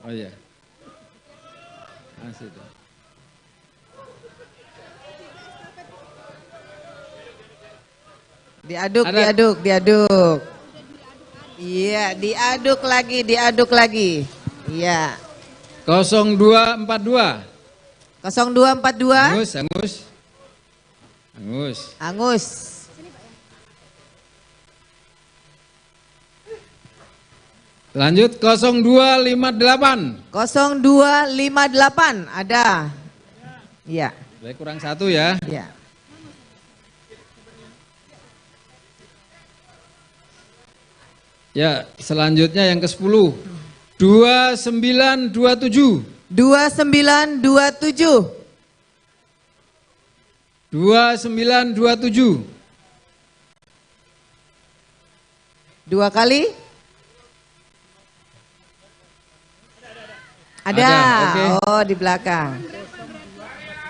Oh iya. Asik. Diaduk, ada. Diaduk, diaduk. Iya, diaduk lagi, diaduk lagi. Iya. 0242. 0242. Angus, angus. Angus. Angus. Lanjut 0258. 0258 ada. Iya. Baik, kurang satu ya. Iya. Ya, selanjutnya yang ke-10. 2927. 2927. 2927. Dua kali. Ada. Ada, oke. Oh, di belakang.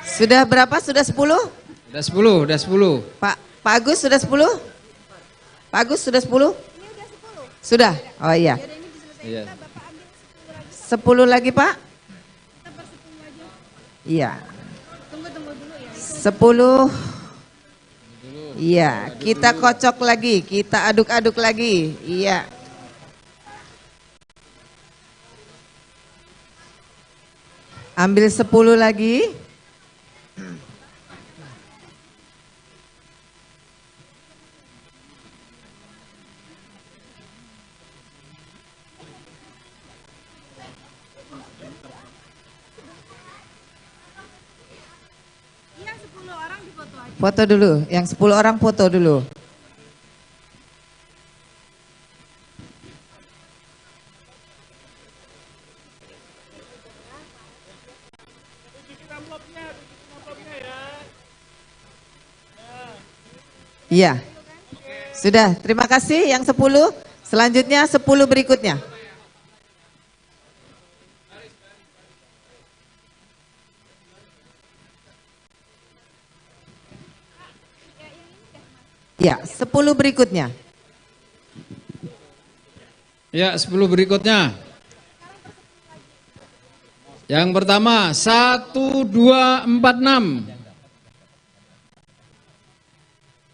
Sudah berapa? Sudah 10? Udah 10, udah 10. Pak Agus sudah 10? Pak Agus sudah 10? Sudah. Oh iya. Iya. 10 lagi, Pak? Iya. 10. Iya, kita kocok lagi, kita aduk-aduk lagi. Iya. Ambil 10 lagi. Foto dulu, yang 10 orang foto dulu. Iya. Sudah, terima kasih yang 10. Selanjutnya 10 berikutnya. Ya, 10 berikutnya. Ya, 10 berikutnya. Yang pertama 1246.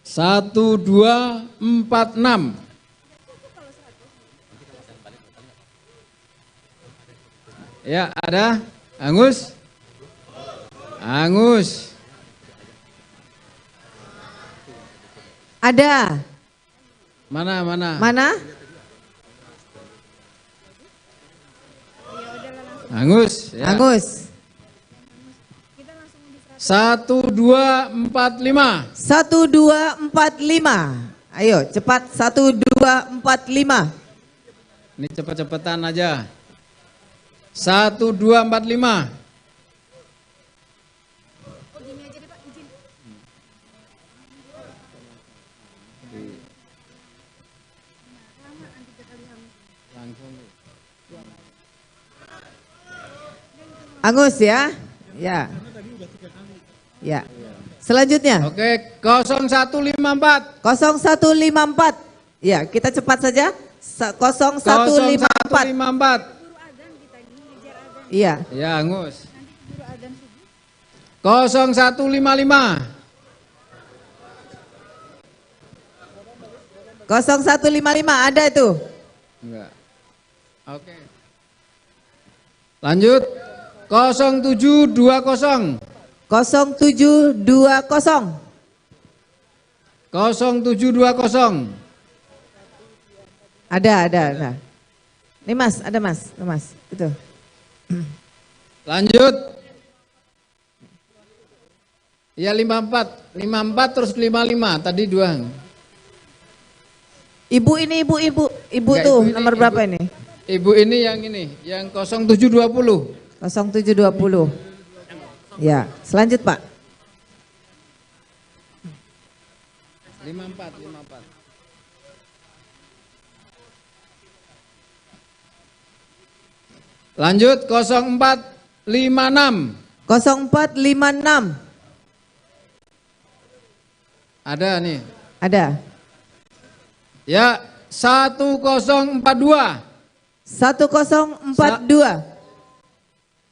1246. Ya, ada Angus? Angus. Ada. Mana, mana? Mana? Angus. Ya. Angus. 1245. 1245. Ayo cepat 1245. Ini cepat-cepatan aja. 1245. Angus ya. Ya. Ya. Selanjutnya. Oke, 0154. 0154. Ya, kita cepat saja. 0154. 0154. Iya. Ya, Angus. 0155. 0155 ada itu? Enggak. Oke. Lanjut. 0720. 0720. 0720. Ada. Ini Mas, ada Mas, ini Mas, itu. Lanjut. Ya 54, 54 terus 55, tadi dua. Ibu ini, ibu Enggak, tuh ibu ini, nomor berapa ini? Ibu ini yang ini, yang 0720. 0720. Ya, selanjut Pak. 54, 54. Lanjut 0456. 0456. Ada nih. Ada. Ya, 1042. 1042.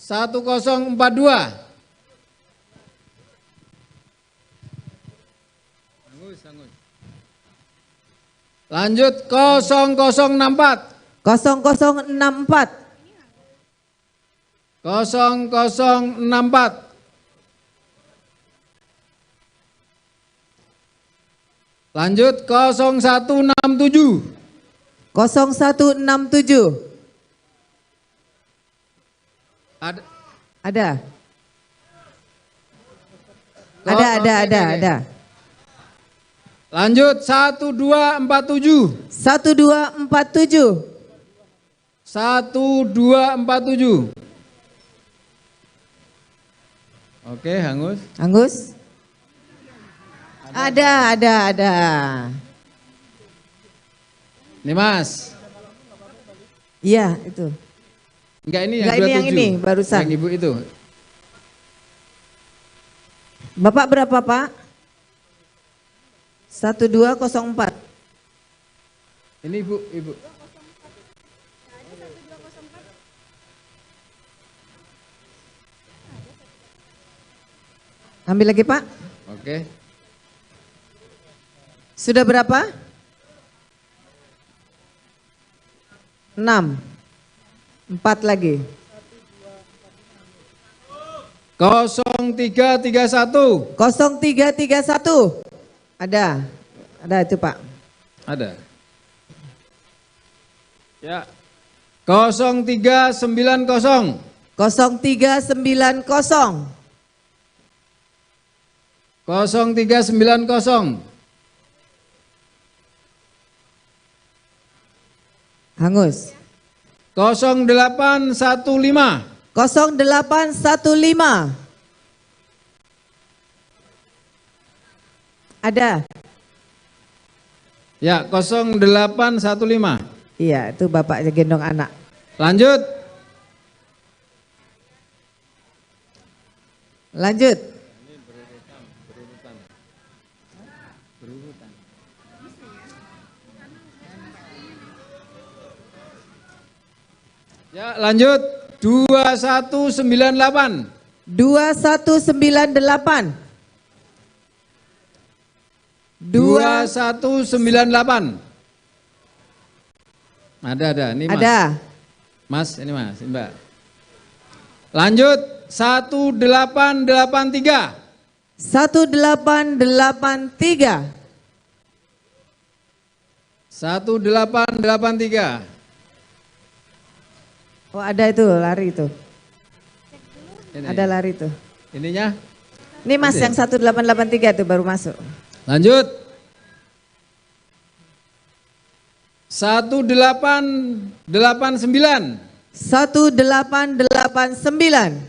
1042. Angus, Angus. Lanjut 0064. 0064. 0064. Lanjut 0167. 0167. Ada. Ada. Ada, ada, ada, ada. Lanjut 1247. 1247. 1247. Oke, hangus. Hangus. Ada, ada, ada. Ini Mas. Iya, itu. Enggak, ini yang Enggak, ini yang 27. ini barusan. Yang ibu itu. Bapak berapa, Pak? 1204. Ini ibu, ibu. Ambil lagi, Pak. Oke. Sudah berapa? 6. 4 lagi. 0331. 0331. Ada. Ada itu, Pak. Ada. Ya. 0390. 0390. 0390. Hangus. 0815. 0815. Ada. Ya, 0815. Iya, itu bapaknya gendong anak. Lanjut. Lanjut. Ini berurutan, berurutan. Berurutan. Ya, lanjut. 2198. 2198. 2198. Ada, ada. Ini Mas. Ada. Mas, ini Mas, ini Mbak. Lanjut 1883. 1883. 1883. Oh, ada itu, lari itu. Ini. Ada lari itu. Ininya? Ini Mas Ini. yang 1883 itu baru masuk. Lanjut. 1889. 1889.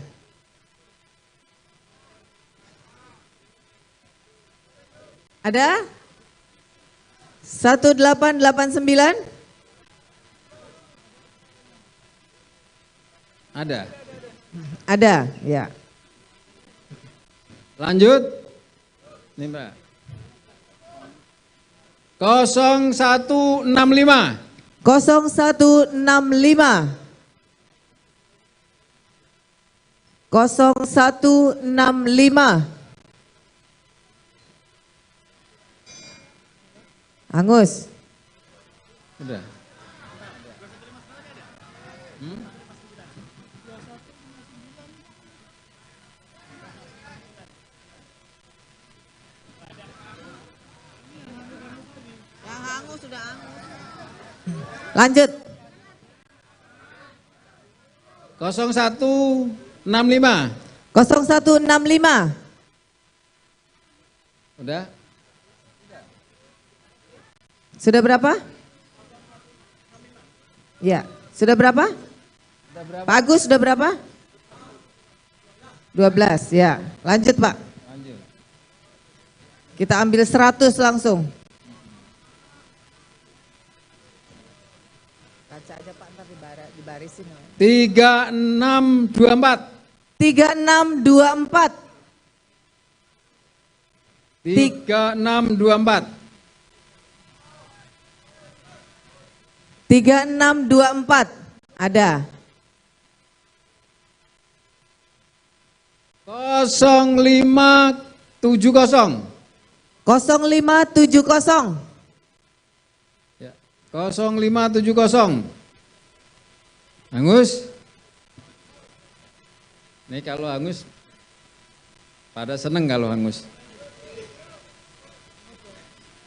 Ada? 1889? Ada. Ada, ya. Lanjut. Ini Mbak. 0165. 0165. 0165. Hangus. Udah. Lanjut. 0165. 0165. Udah. Sudah berapa? Ya, sudah berapa? Sudah berapa? Pak Agus sudah berapa? 12, ya. Lanjut, Pak. Lanjut. Kita ambil 100 langsung. Baca aja Pak, ntar dibarisin. 3624. 3624. 3624. 3624. Ada. 0570. 0570. Ya, 0570. Hangus. Ini kalau hangus pada seneng kalau hangus.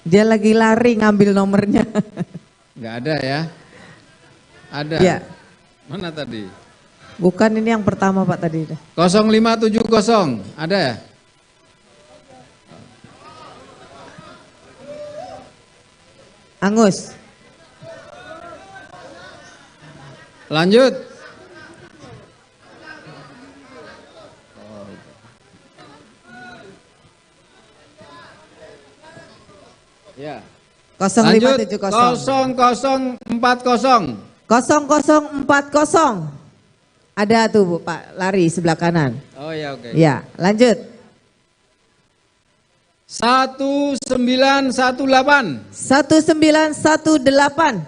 Dia lagi lari ngambil nomornya. Enggak ada ya? Ada. Ya. Mana tadi? Bukan ini yang pertama Pak tadi. 0570, ada ya? Angus. Lanjut. Ya. 0570. 0040. 0040. Ada tuh Bu, Pak, lari sebelah kanan. Oh ya, oke. Ya, lanjut. 1918. 1918.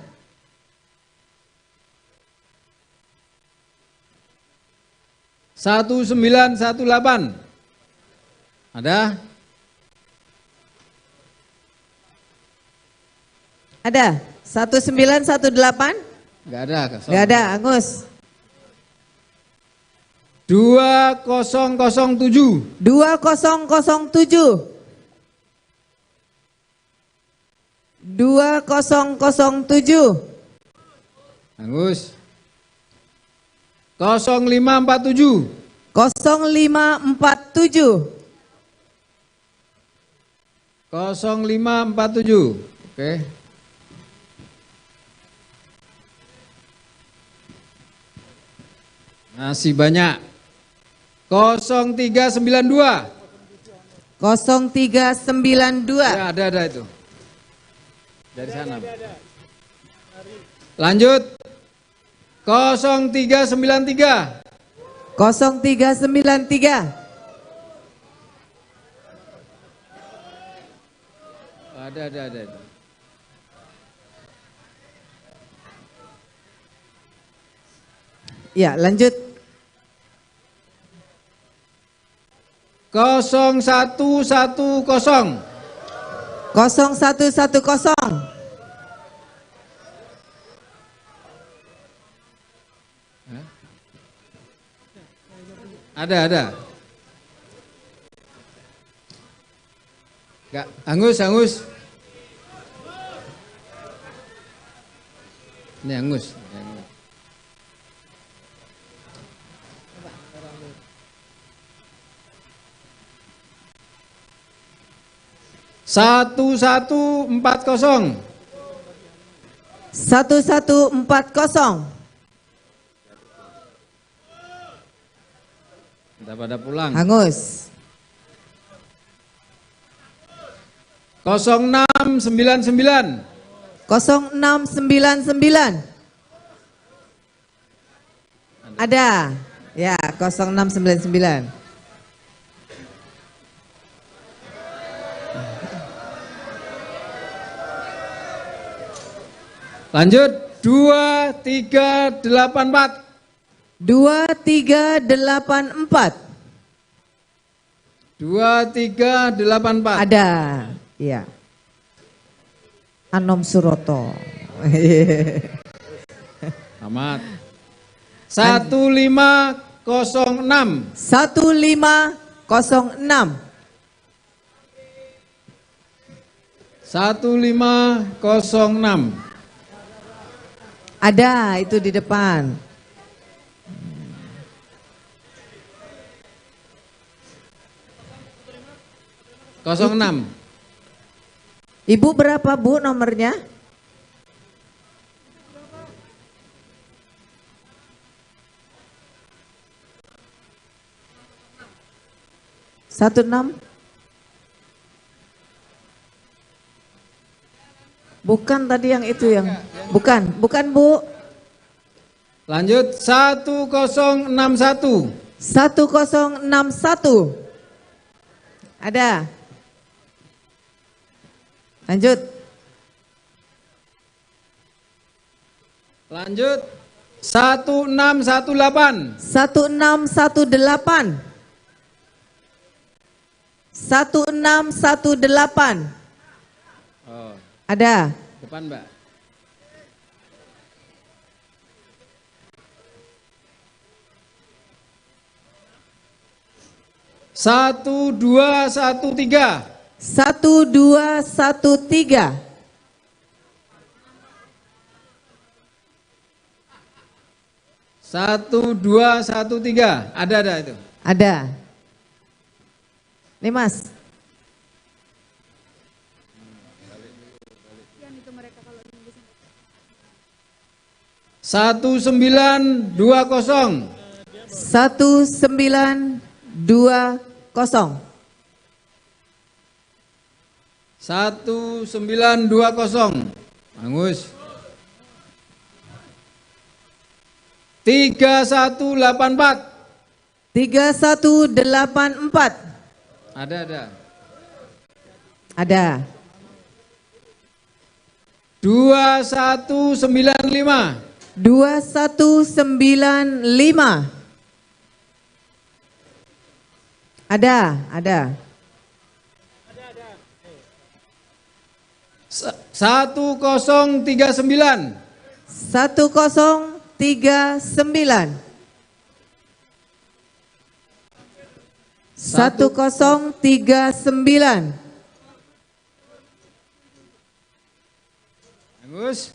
1918. Ada? Ada. 1918? Enggak ada. Enggak ada, Angus. 2007. 2007. 2007. Angus. 0547. 0547. 0547. Oke. Masih banyak. 0392. 0392. Ya, ada itu. Dari sana. Lanjut. 0393. 0393. Ada. Ya, lanjut. 0110. 0110. Ada. Enggak, Angus. Ini Angus. 1140. 1140. Udah pada pulang. Hangus. 0699. 0699. Ada. Ya, 0699. Lanjut 2384. 2384. 2384. Ada. Iya. Anom Suroto. Amat. 1506. 1506. 1506. Ada itu di depan. Kosong 06. Ibu berapa Bu nomornya? 16. Bukan tadi yang itu yang bukan, bukan Bu. Lanjut 1061. 1061. Ada. Lanjut. Lanjut 1618. 1618. 1618. Oh. Ada. Depan, Mbak. 1213. 1213. 1213. Ada itu. Ada. Nih Mas. 1920. 1920. 1920. Angus. 3184. 3184. Ada. Ada. 2195. 2195. Ada. 1039. 1039. 1039. Agus.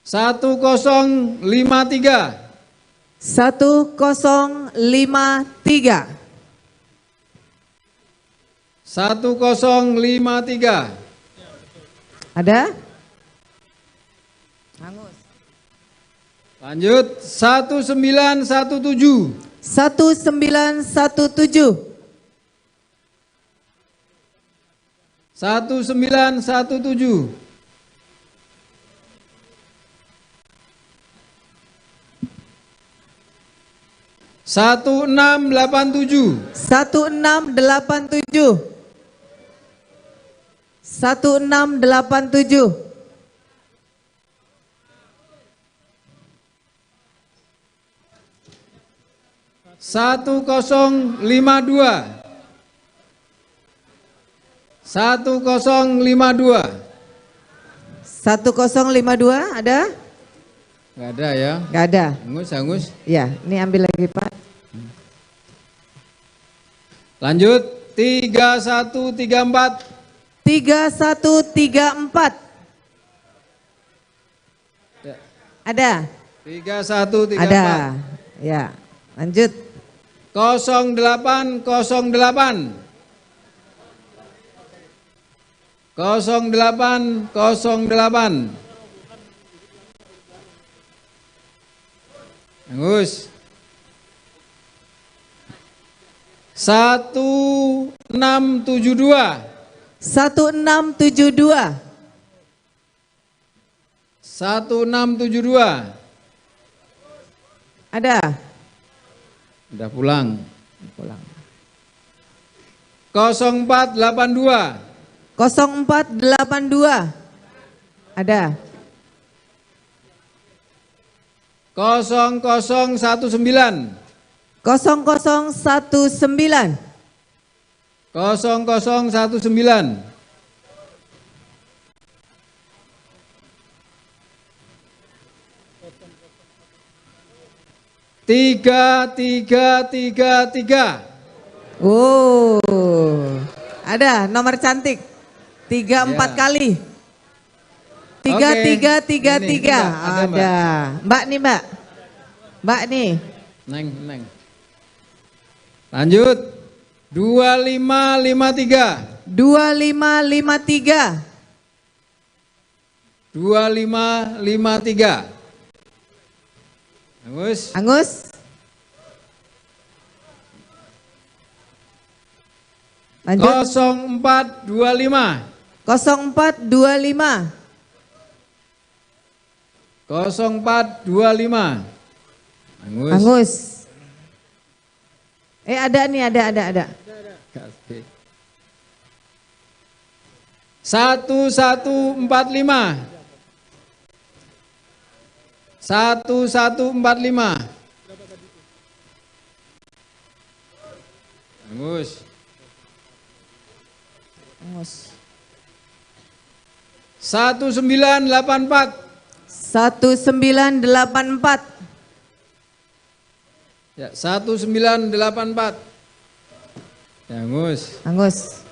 1053. 1053. 1053. Ada? Hangus. Lanjut 1917. 1917. 1917. 1687. 1687. 1687. 1052. 1052. 1052 ada? Enggak ada ya? Enggak ada. Angus. Ya, ini ambil lagi Pak. Lanjut 3134. 3134. Ya. Ada? 3134. Ada. Ya, lanjut. 0808. 0808. Angus. 1672. 1672. 1672. Ada? Udah pulang. 0482. 0482. Ada. 0019. 0019. 0019. 3333. Oh, ada nomor cantik. 3 4 kali. 3 3 3 3. Ada. Mbak nih, Mbak. Mbak nih. Neng, neng. Lanjut. 2553. 2553. 2553. Angus. Angus. Lanjut. 0425. 0425. 0425. Angus. Angus. Ada nih, ada. 1145. 1145. Angus. Angus. 1984. 1984. Ya, 1984. Ya, Angus. Angus.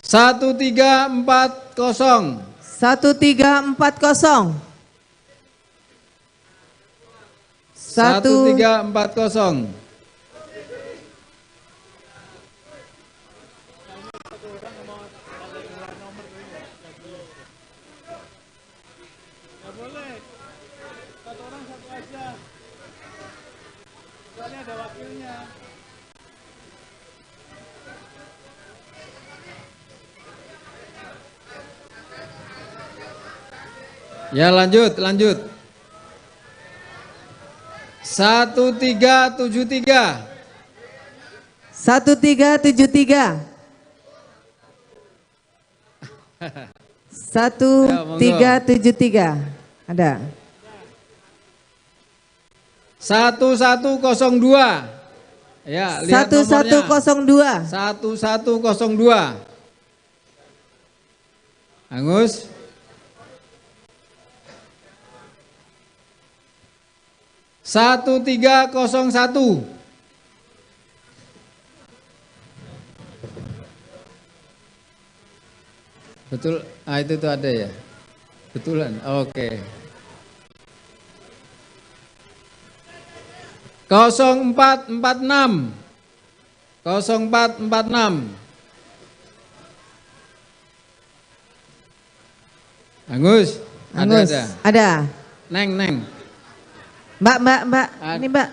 1340. 1340. 1340. Nggak boleh. Satu orang satu aja. Soalnya ada wakilnya. Ya, lanjut, lanjut. 1373. 1373. 1373. Ada. 1102. Ya, lihat nomornya. 1102. 1102. Angus. 1301. Betul, ah itu tuh ada ya. Betulan. Oke. 0446. 0446. Angus, Angus. Ada, ada. Ada. Neng, neng. Mbak, mbak, mbak, ini mbak.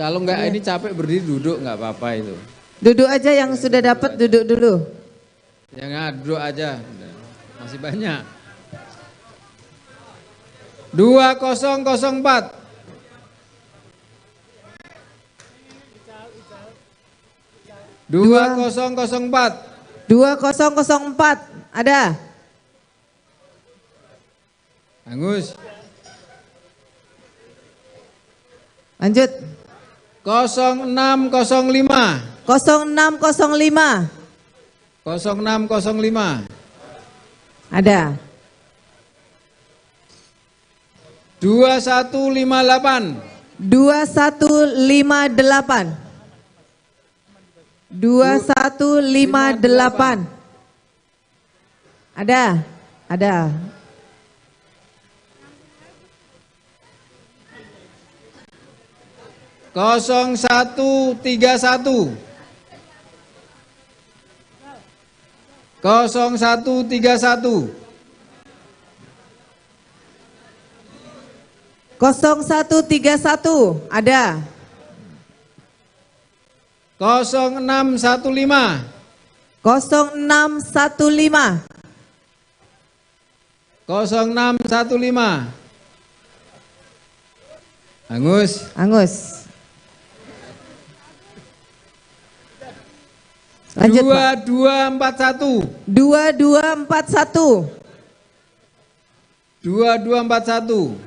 Kalau enggak ini capek berdiri duduk enggak apa-apa itu. Duduk aja yang sudah dapat duduk dulu. Ya enggak, duduk aja. Masih banyak. 2004. 2004. 2004 ada. Angus. Lanjut. 0605. 0605. 0605. Ada. 2158. 2158. 2158. Ada. Ada. 0131. 0131. 0131 ada. 0615. 0615. 0615. Angus. Angus. Lanjut, 2241. 2241. 2241.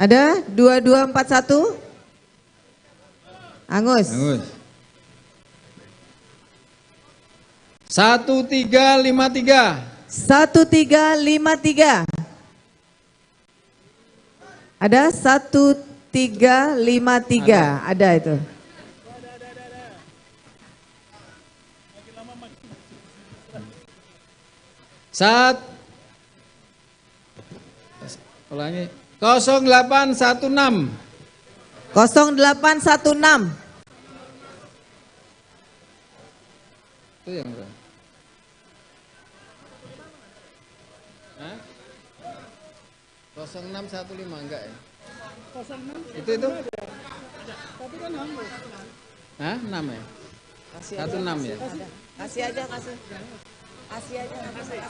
Ada 2241? Angus. Angus. 1353. 1353. Ada 1353, ada itu. Saat ulangi 0816. 0816. Itu yang berapa? Hah? 0615 enggak ya? 06. Itu itu? Tapi kan hangus. Hah? 6 ya? 16 ya? Kasih aja, kasih. Kasih aja, kasih.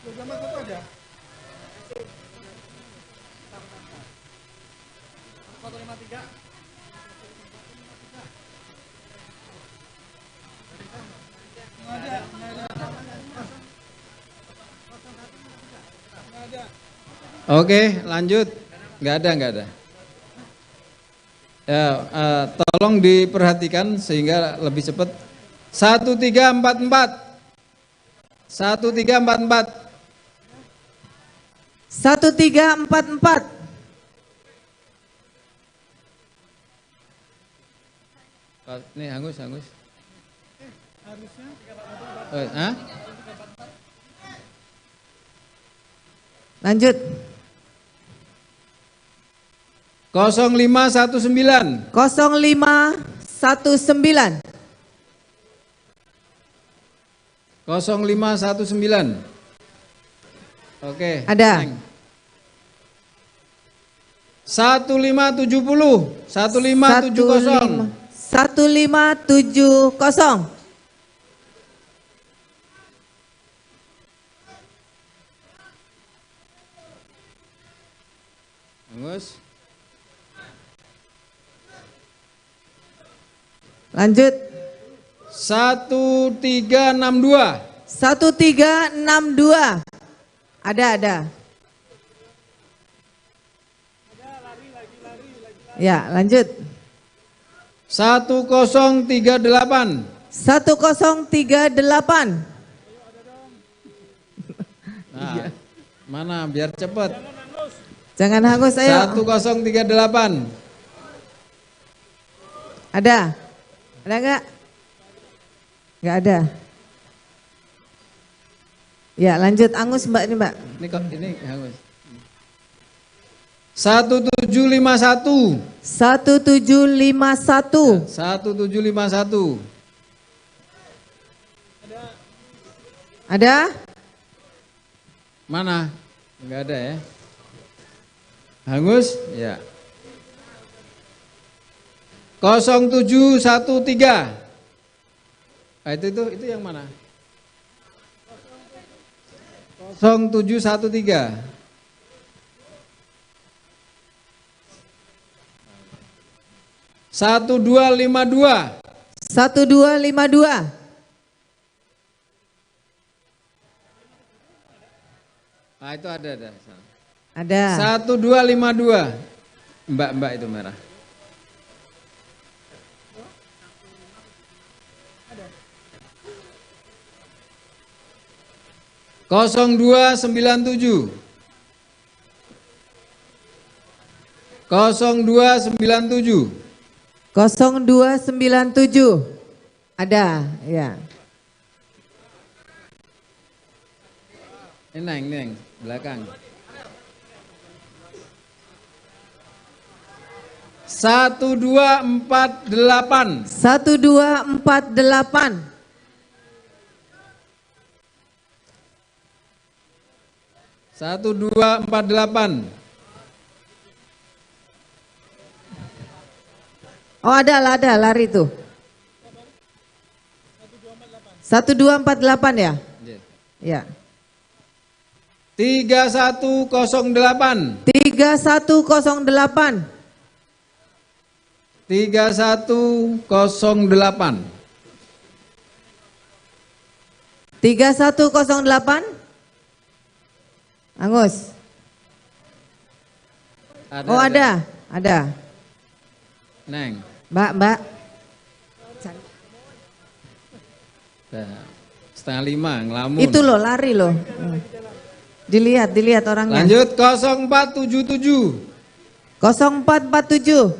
Sama satu aja. 453. Nggak ada. Oke, lanjut. Nggak ada, nggak ada. Ya, tolong diperhatikan sehingga lebih cepat. 1344. 1344. 1344. Nih, hangus, hangus. Hah? Lanjut. 0519. 0519. 0519. Oke. Ada. 1570, 1570. 1570. Bagus. Lanjut. 1362. 1362. Ada, ada. Ya, lanjut. 1038. 1038. Nah, mana biar cepat. Jangan hangus, ayo. 1038. Ada? Ada enggak? Enggak ada. Ya, lanjut angus Mbak ini, Mbak. Ini kok ini hangus. 1751. 1751. 1751. Ada? Mana? Enggak ada ya. Hangus? Ya. 0713. Nah, itu yang mana? 0713. 1252. 1252. Nah, itu ada. Ada. 1252. Mbak-mbak itu merah. 0297. 0297. 0297. Ada, ya. Ini neng, belakang. 1248. 1248. 1248. Oh, ada lari tuh. 1248 ya? Ya. 3108. 3108. 3108. 3108. Angus. Ada, oh, ada. Ada. Neng. Mbak, Mbak. Nah, 4:30 ngelamun. Itu loh, lari loh. Dilihat, dilihat orangnya. Lanjut 0477. 0447.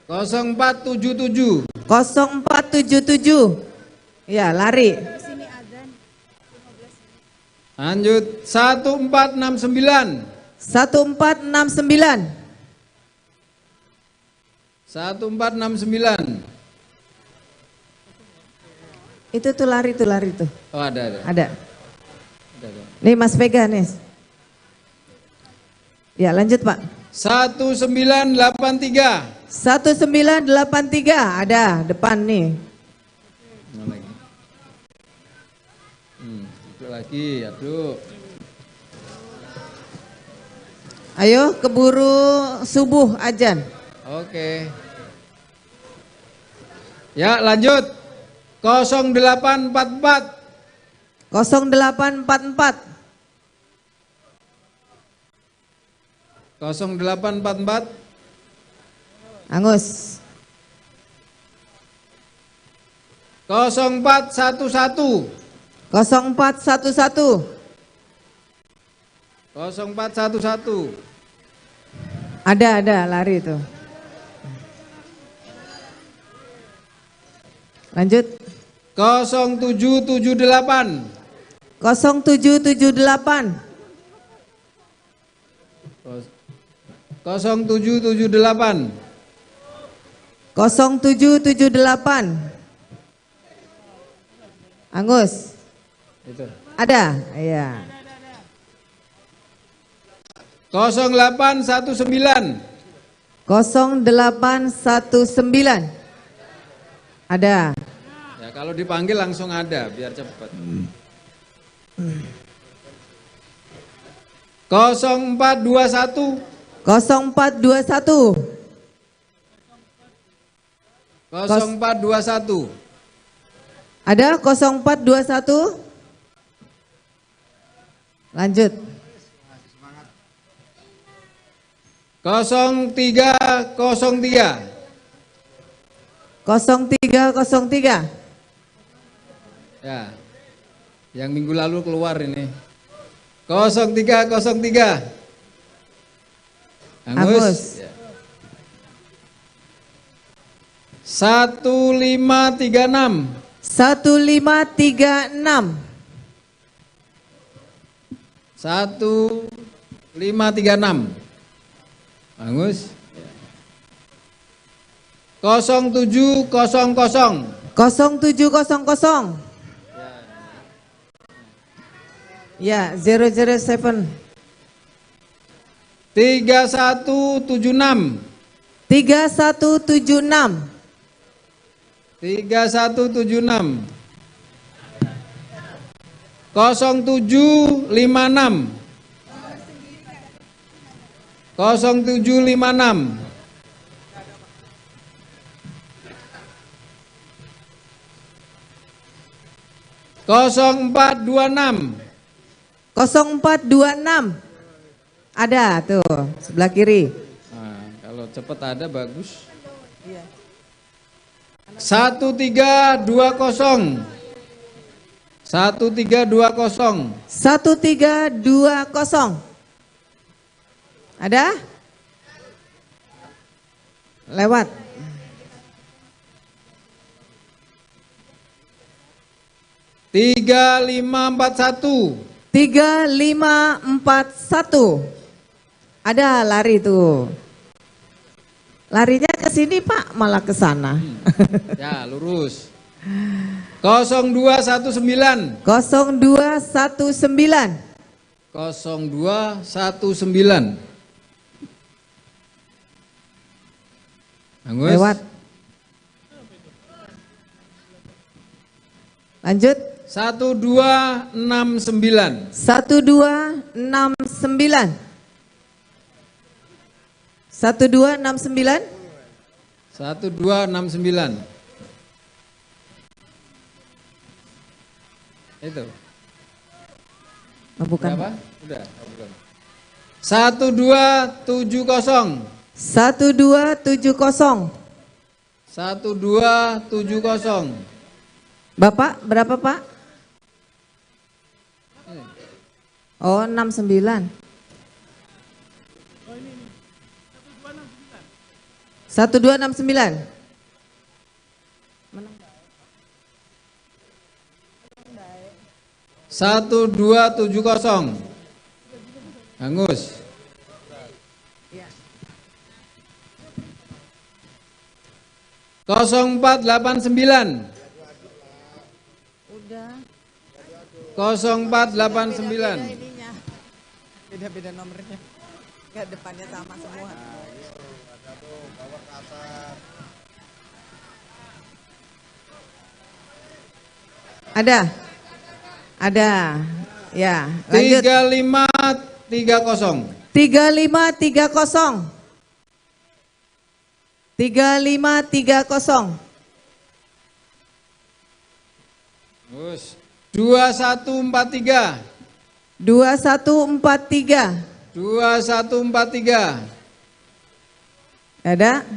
0477. 0477. Ya, lari. Lanjut 1469. 1469. 1469. Itu tuh lari tuh, lari tuh. Oh, ada. Ada. Ada. Nih Mas Vega nih. Ya, lanjut Pak. 1983. 1983 ada depan nih. Mana lagi? Duduk lagi, aduh. Ayo keburu subuh ajan. Oke. Ya, lanjut. 0844. 0844. 0844. Angus. 0411. 0411. 0411. Ada, lari itu. Lanjut. 0778. 0778. 0778. 0778. Angus. Itu. Ada? Iya. 0819. 0819. Ada. Ya, kalau dipanggil langsung ada biar cepat. 0421. 0421. 0421. Ada 0421? Lanjut. 0303. 0303. Ya. Yang minggu lalu keluar ini. 0303. Angus. Agus. Ya. 1536. 1536. 1536. Angus. 0700. 0700. Ya, 007. 3176. 3176. 3176. 0756. 0756. 0426. 0426. Ada tuh sebelah kiri. Nah, kalau cepat ada bagus. 1320. 1320. 1320. Ada? Lewat. 3541. 3541. Ada lari tuh. Larinya ke sini Pak, malah ke sana. Ya, lurus. 0219. 0219. 0219. Angus. Lewat. Lanjut. 1269. 1269. 1269. 1269. Itu. Oh, bukan. Berapa? Udah, oh, bukan. 1270. 1270. 1270. Bapak berapa Pak? Oh, 69. 1269. 1270. Angus. 0489. Udah. 0489. Beda-beda nomornya. Enggak, depannya sama semua. Ada. Ada. Ya, lanjut. 3530. 3530. 3530. Terus 2143. 2143. 2143. Ada?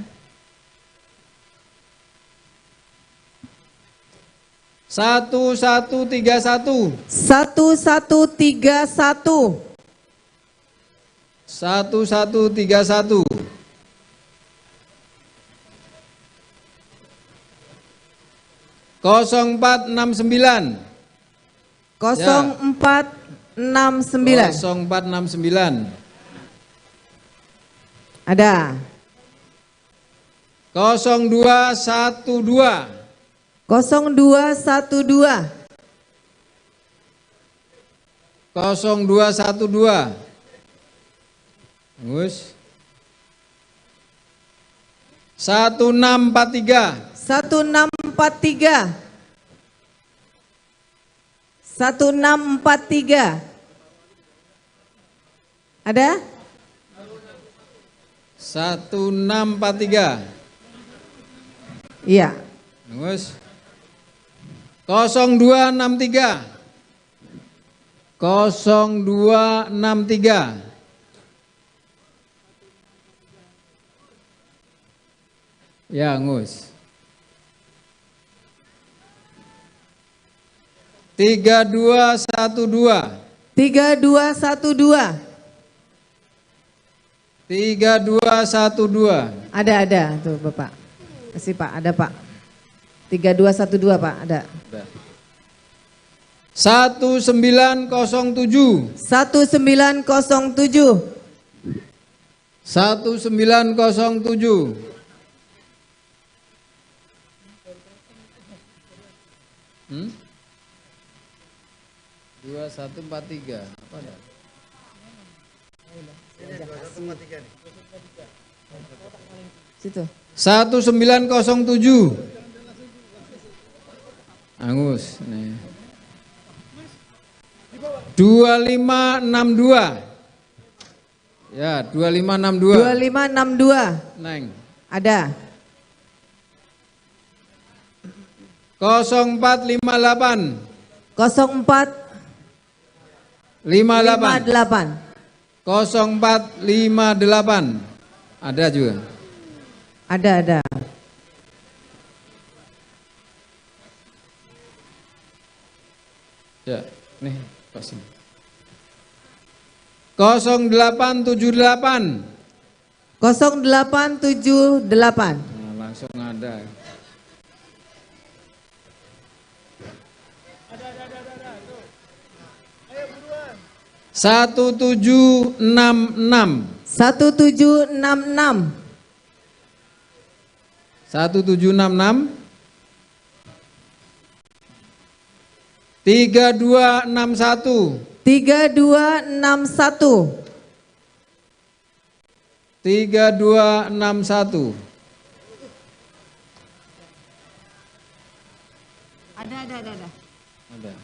1131. 1131. 1131. 0469. 0469. 0469. Ada. 0212. 0212. 0212. Bagus. 1643. 1643. 1643. Ada? 1643. Iya. Bagus. 0263. 0263. Ya, Ngus. 3212. 3212. 3212. Ada tuh Bapak. Kasih Pak, ada Pak. 3212 Pak, ada. 1907. 1907. 1907. Hmm? 2143. Apa ada? Situ. 1907. Angus nih. 2562. Ya, 2562. 2562. Neng. Ada. 0458. 04 58. 58. 0458. Ada juga. Ada. Ya, nih kasih. 0878. 0878. Nah, langsung ada. Ada. 1766. 1766. 1766. 3261. 3261. 3261.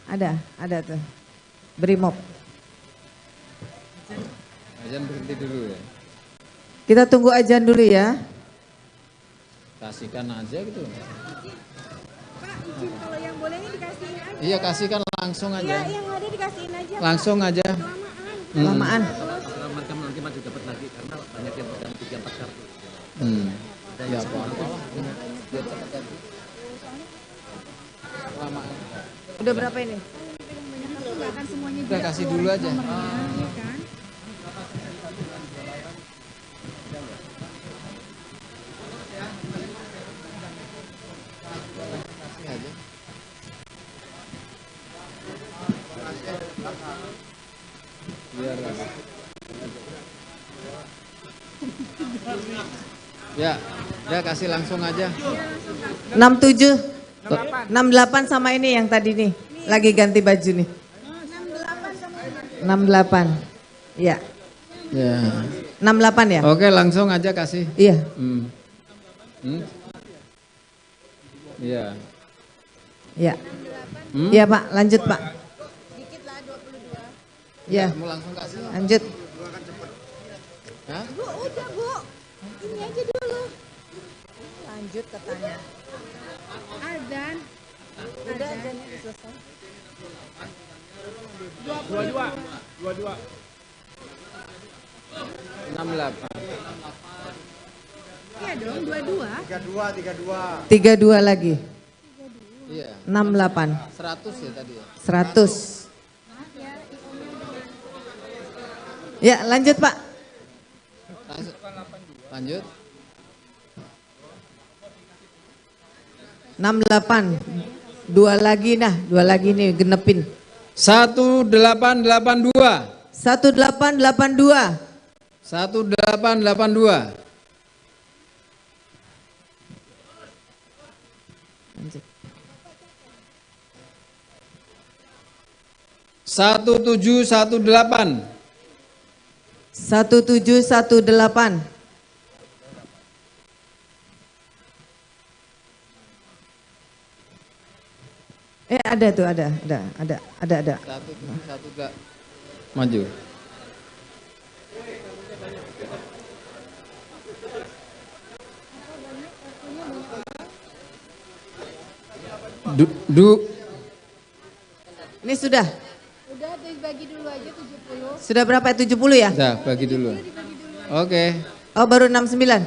Ada. Ada tuh. Brimob. Ajan berhenti dulu ya. Kita tunggu ajan dulu ya. Kasihkan aja gitu. Pak, izin kalau yang boleh ini dikasihin aja. Iya, kasihkan langsung aja. Iya, yang ada dikasihin aja. Langsung aja. Kelamaan. Mereka nanti masih dapat lagi karena banyak yang pegang 3-4 kartu. Ya, biar cepat ganti. Kelamaan. Udah berapa ini? Udah kasih dulu aja. Ya, udah kasih langsung aja. 67, 68 sama ini yang tadi nih, lagi ganti baju nih. 68, ya. Ya. 68 ya? Oke, langsung aja kasih. Iya. Iya. Iya. Iya Pak, lanjut Pak. Ya. Mau langsung kasih. Lanjut. Hah? Bu, udah Bu. Ini aja dulu. Lanjut katanya. Azan. Udah azannya selesai. 22. 22. 68. Iya dong, 22. 32, 32. 32 lagi. Iya. 68. 100 ya tadi ya. 100. Ya, lanjut Pak. Lanjut. 68. Dua lagi nah, dua lagi nih genepin. 1882. 1882. 1882. Lanjut. 1718. 1718. Ada tuh, ada. 1712. Maju. Ini sudah. Udah dibagi dulu aja 70. Sudah berapa? 70 ya? Sudah, bagi dulu. Oke. Oh, baru 69.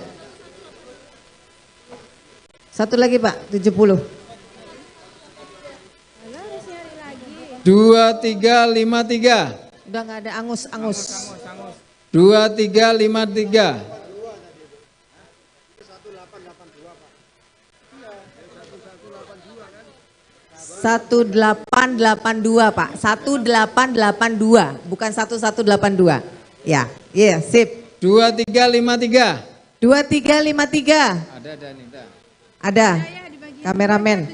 Satu lagi, Pak, 70. 2353. Udah nggak ada angus-angus. 2353. 1882, Pak. 1882, bukan 1182. Ya, iya, yeah, sip. 2353. 2353. Ada nih, dah. Ada. Kameramen.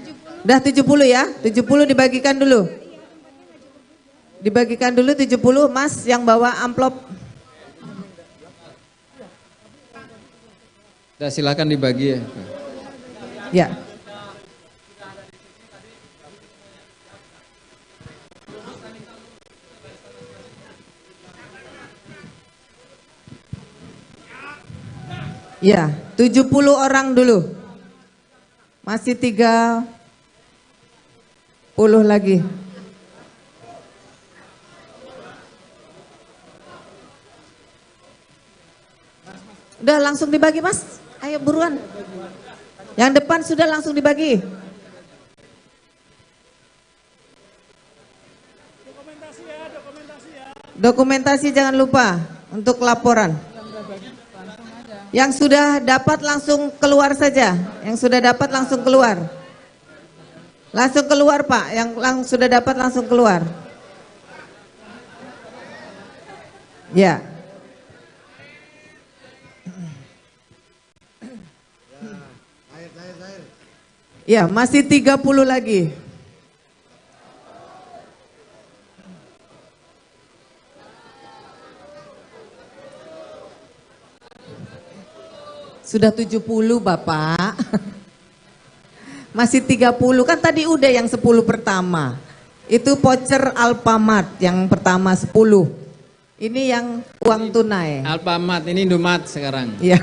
Udah 70 ya? 70 dibagikan dulu. Dibagikan dulu 70, Mas yang bawa amplop. Udah, silakan dibagi ya. Ya. Ya, 70 orang dulu. Masih 30 lagi. Udah langsung dibagi, Mas. Ayo buruan. Yang depan sudah langsung dibagi. Dokumentasi ya, dokumentasi ya. Dokumentasi jangan lupa untuk laporan. Yang sudah dapat langsung keluar saja. Yang sudah dapat langsung keluar. Langsung keluar, Pak. Yang sudah dapat langsung keluar. Ya. Ya, masih 30 lagi. Sudah 70, Bapak. Masih 30, kan tadi udah yang 10 pertama. Itu voucher Alfamart yang pertama 10. Ini yang uang tunai. Alfamart, ini Indomaret sekarang. Iya.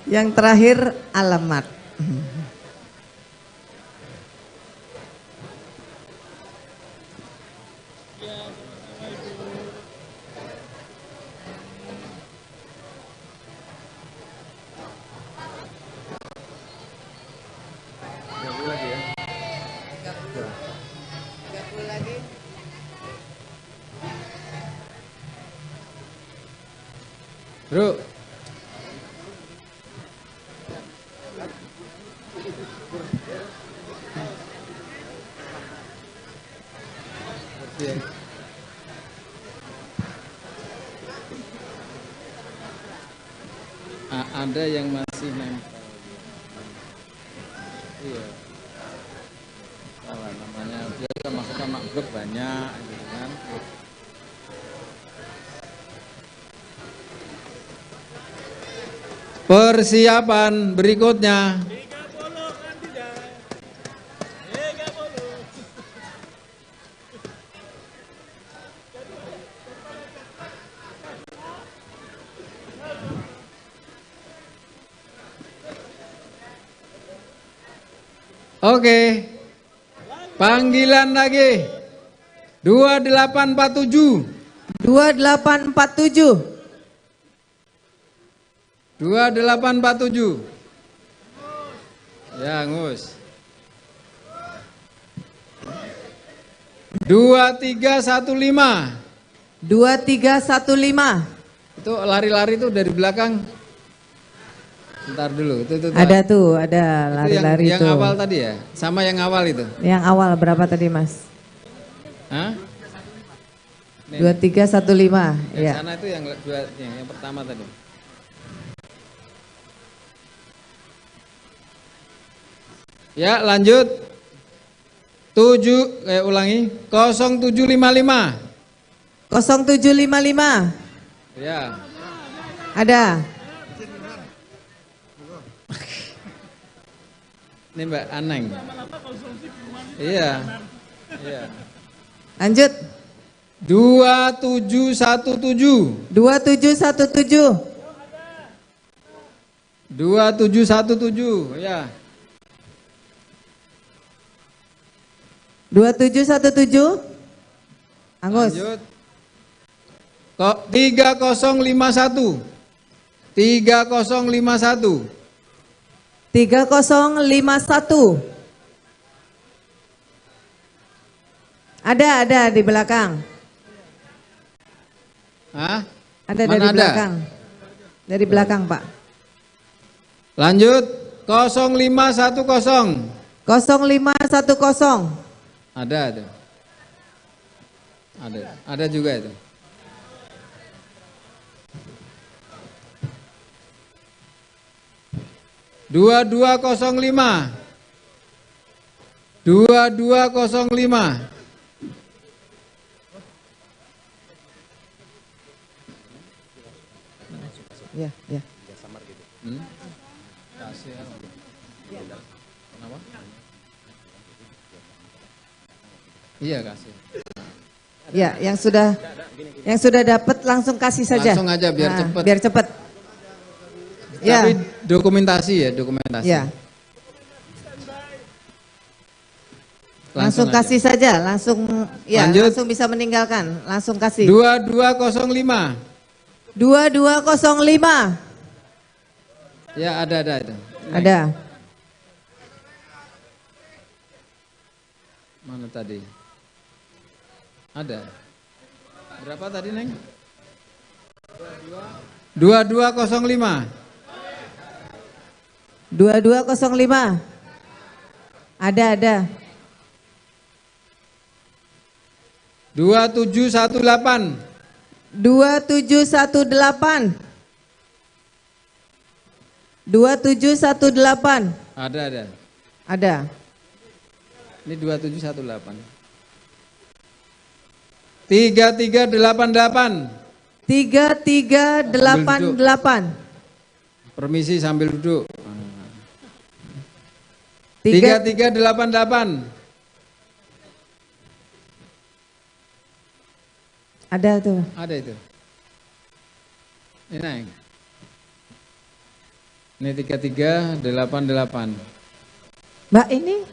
Yang terakhir alamat. Bro. Ada yang masih nempel. Iya. Salah namanya, dia masuk sama grup banyak gitu kan. Persiapan berikutnya. Oke. Panggilan lagi. 2847. 2847. 2847. Ya, Ngus. 2315. 2315. Itu lari-lari tuh dari belakang. Bentar dulu. Itu, Ada tuh, ada lari-lari yang, tuh. Yang awal tadi ya? Sama yang awal itu? Yang awal berapa tadi, Mas? Hah? 2315. Yang ya. sana itu yang dua, yang pertama tadi. Ya, lanjut. 7 ulangi 0755. 0755. Ya. Ada. Ini Mbak Aneng. Iya. Iya. Lanjut. 2717. 2717. 2717, ya. 2717. Angus. Lanjut. 3051. 3051. 3051. Ada di belakang. Hah? Ada. Mana dari ada? Belakang. Dari belakang, Pak. Lanjut 0510. 0510. Ada itu. Ada juga itu. 2205. 2205. Ya, ya. Kenapa? Iya, kasih. Ya, yang sudah dapat langsung kasih saja. Langsung aja biar cepat. Biar cepat. Ya. Tapi dokumentasi ya, dokumentasi. Ya. Langsung kasih saja, langsung ya, lanjut. Langsung bisa meninggalkan, langsung kasih. 2205. 2205. Ya, ada itu. Ada. Mana tadi? Ada. Berapa tadi, Neng? 2205. 2205. Ada. 2718. 2718. 2718. Ada. Ada. Ini 2718. 3388. 3388. Permisi sambil duduk. 3388. Ada tuh. Ada itu. Ini naik. Ini 3388. Mbak ini.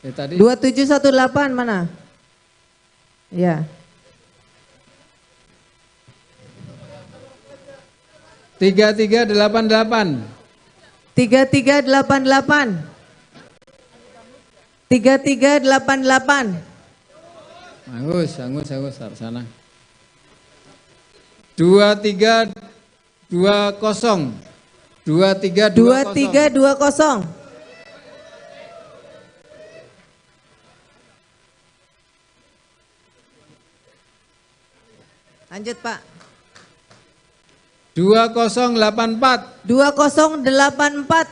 Ya, tadi. 2718 mana? Ya. 3388. 3388. 3388. Angus, sana. 2320. 2320. 2320. Lanjut, Pak. 2084. 2084.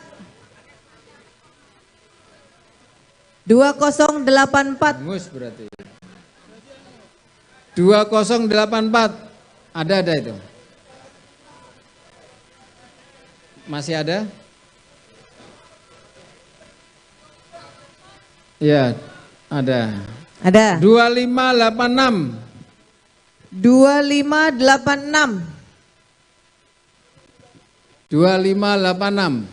2084. Angus berarti. 2084. Ada itu. Masih ada? Ya, ada. Ada. 2586. 2586. 2586.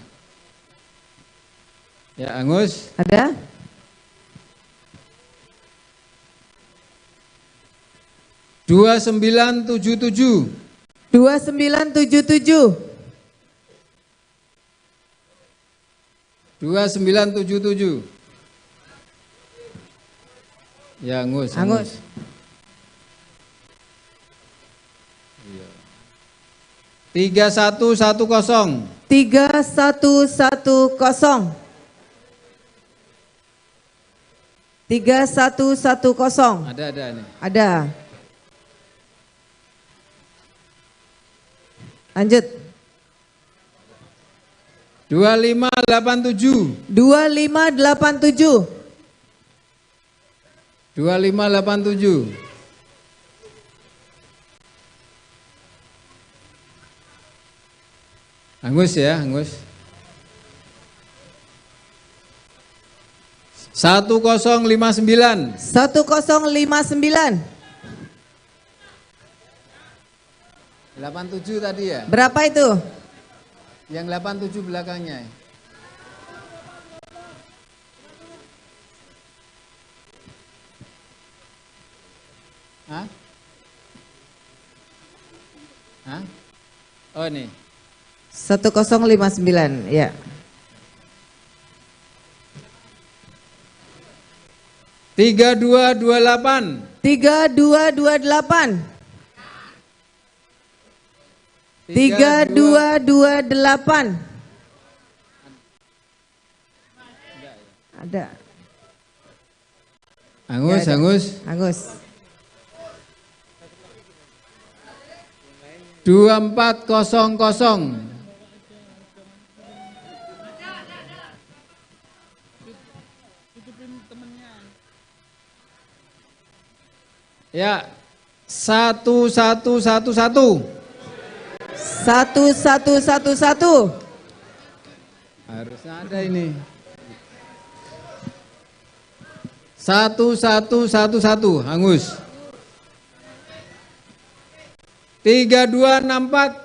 Ya, Angus. Ada? 2977. 2977. 2977. Ya, Angus. Angus. Iya. 3110. 3110. 3110. Ada ini. Ada. Lanjut. 2587. 2587. 2587. Angus ya, Angus. 1059. 1059. 87 tadi ya? Berapa itu? Yang 87 belakangnya. Hah? Hah? Oh ini. 1059 ya. 3228. 3228. 3228. Ada. Angus, ya, ada. Angus. Angus. 2400. Ya, 1111. 1111. Harusnya ada ini. 1111, Angus. 3264.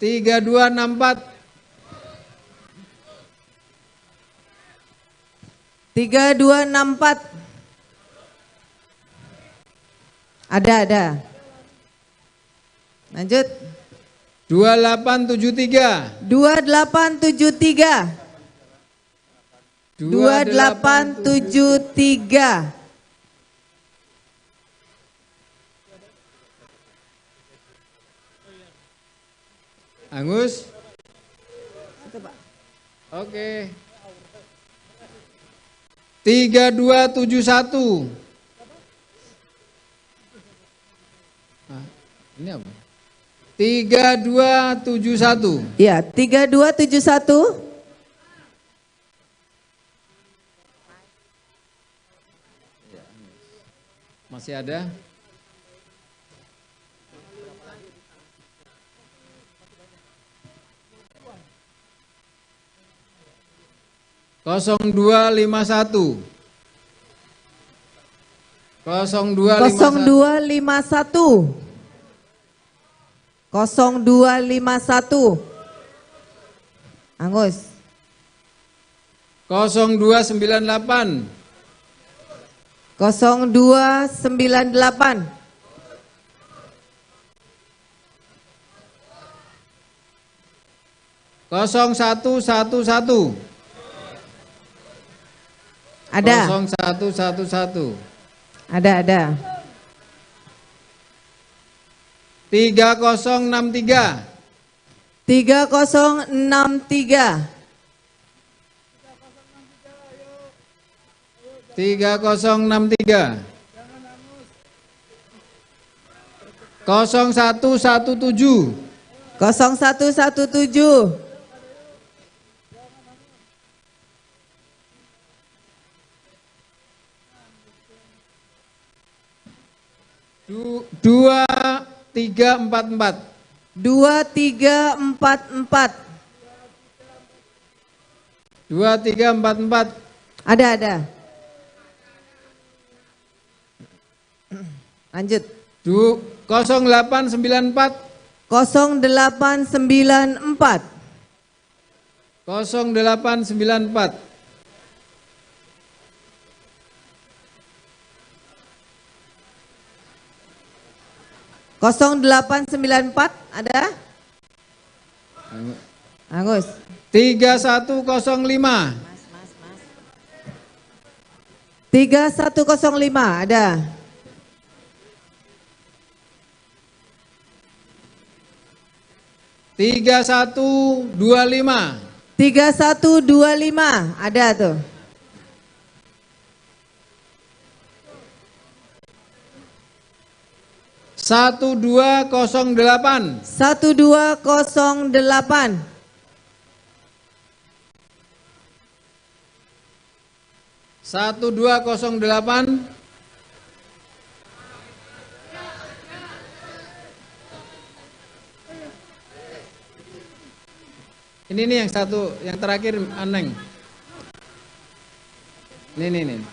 3264. 3264. Ada, ada. Lanjut. 2873. 2873. 2873. Angus. Oke. 3271. Ini apa? 3271. Ya, 3271. Masih ada? 0251. 0251. 0251. 0251. Angus. 0298. 0298. 0111. Ada. 0111. Ada, ada. 3063. 3063. 3063. 0117. 0117. 2344. 2344. 2344. Ada, ada. Lanjut. 0894. 0894. 0894. 0894 ada? Angus. 3105. 3105 ada. 3125. 3125 ada tuh. 1208. 1208. 1208. Ini nih yang satu, yang terakhir aneng. Ini nih.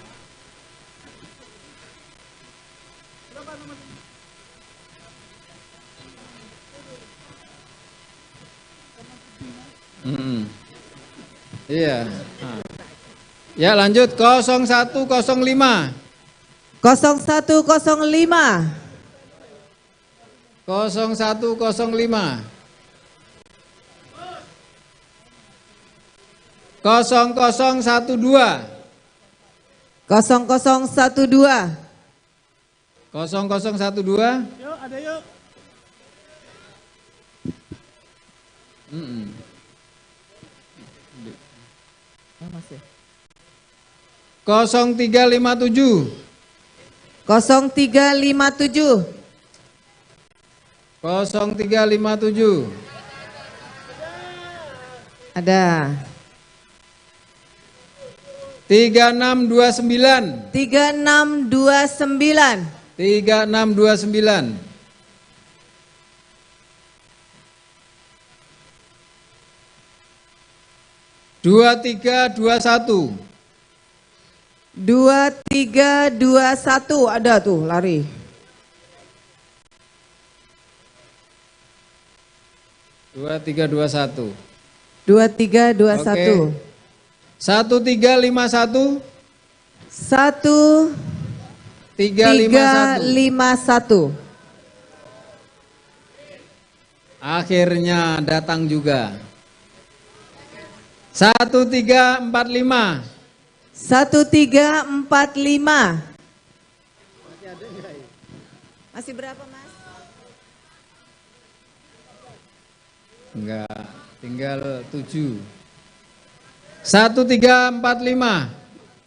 Iya. Ya lanjut 0105. 0105. 0105. 0012. 0012. 0012. Yuk, ada yuk. Masih. 0357. 0357. 0357. Ada. 3629. 3629. 3629. 2321. 2321 ada tuh lari. 2321. 2321. Oke. 1351. 1351. Akhirnya datang juga. 1345. 1345. Masih berapa, Mas? Enggak, tinggal 7. 1345.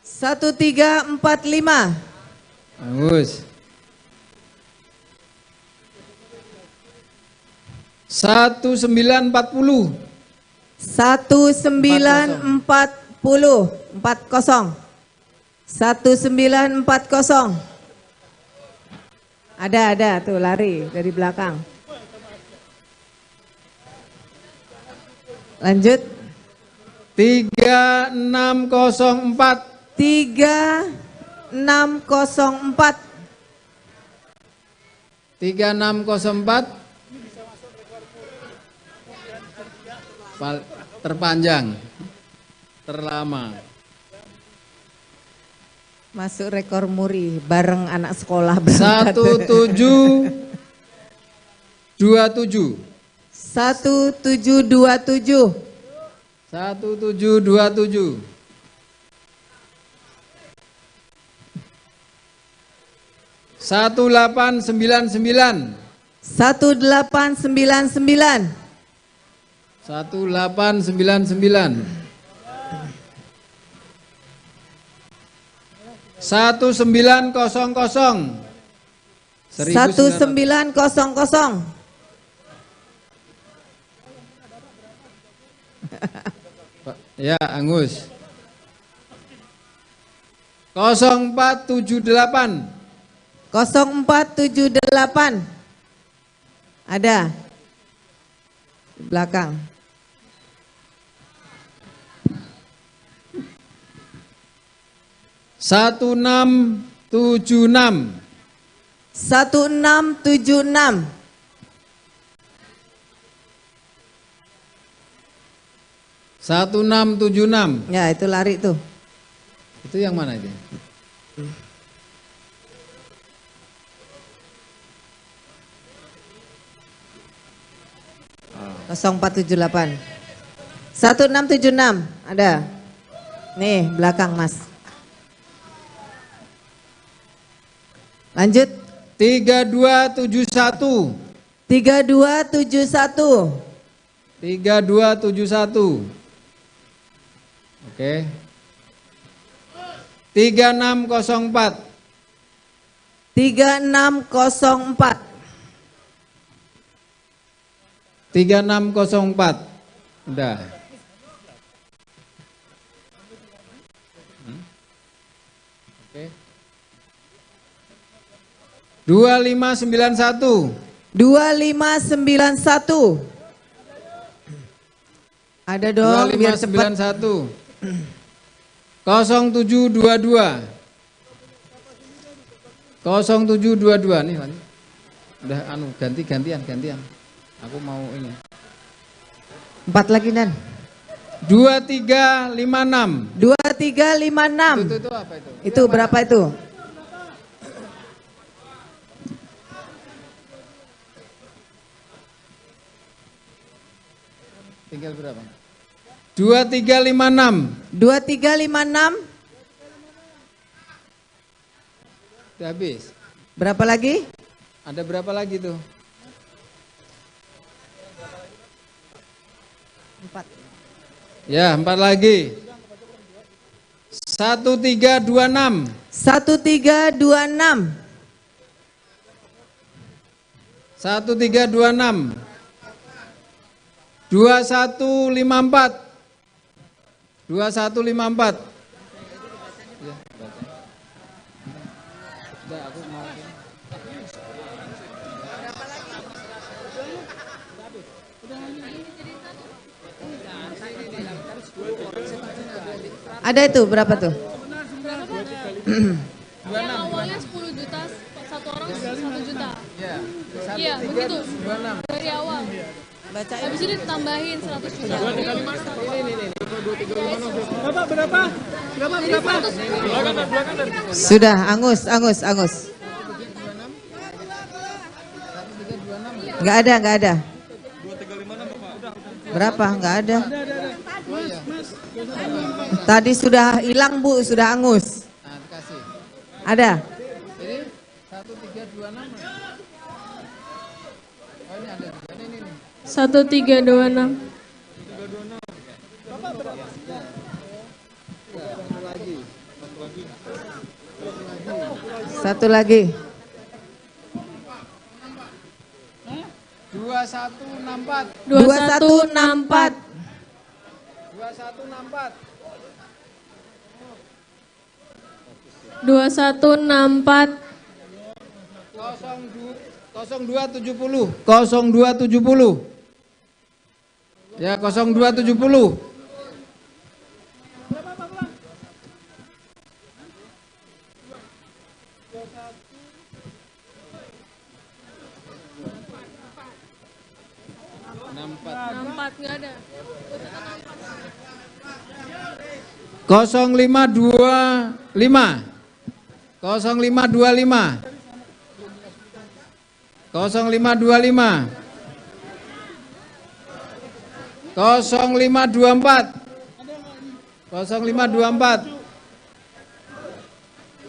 1345. Bagus. 1940. 1940. 40. 1940. Ada tuh lari dari belakang. Lanjut. 3604. 3604. 3604. Terpanjang, terlama. Masuk rekor muri bareng anak sekolah berangkat. 1727. 1727. 1727. 1899. 1899. 1899. 1900. 1900. Ya, Angus. 0478. 0478. Ada. Di belakang. 1676. 1676. 1676. Ya, itu lari tuh. Itu yang mana itu? Ah. 0478. 1676 ada. Nih, belakang Mas. Lanjut. 3271. 3271. 3271. Oke. 3604. 3604. 3604. Udah. Oke. 2591. 2591. Ada dong biar cepat. 2591. 0722. 0722 nih lanjut. Udah anu ganti-gantian gantian. Aku mau ini. 4 lagi Nan. 2356. 2356. Itu apa itu? Itu berapa itu? Tinggal berapa? 2356. 2356. Udah habis. Berapa lagi? Ada berapa lagi tuh? 4. Ya, 4 lagi. 1326. 1326. 1326. 2154. 2154. Ya, baca. Udah, aku mau ini. Ada itu berapa tuh? Yang awalnya 10 juta, satu orang 1 juta. Iya, begitu. Dari awal. Habis itu ditambahin 100 juta. Bapak berapa? Berapa berapa? Sudah, angus, angus, angus. Enggak ada, enggak ada. Berapa? Enggak ada. Tadi sudah hilang Bu, sudah angus. Ada? Ini 1326. Oh, ini ada juga. Ini. 1326. Satu lagi. 2164. 2164. 2164. 2164. 0270. 0270. Ya, 0270. Enam empat nggak ada. 0525. 0525. 0525. 0524. 0524.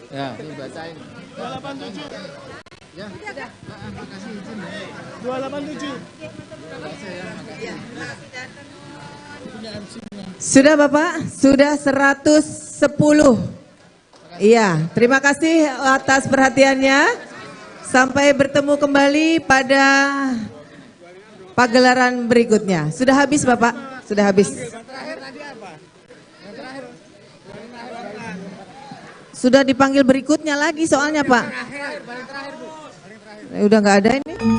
Ya, ini bacain. 287. Ya. Makasih izin. 287. Sudah Bapak, sudah 110. Iya, terima kasih atas perhatiannya. Sampai bertemu kembali pada pagelaran berikutnya. Sudah habis Bapak, sudah habis. Sudah dipanggil berikutnya lagi soalnya Pak. Udah nggak ada ini.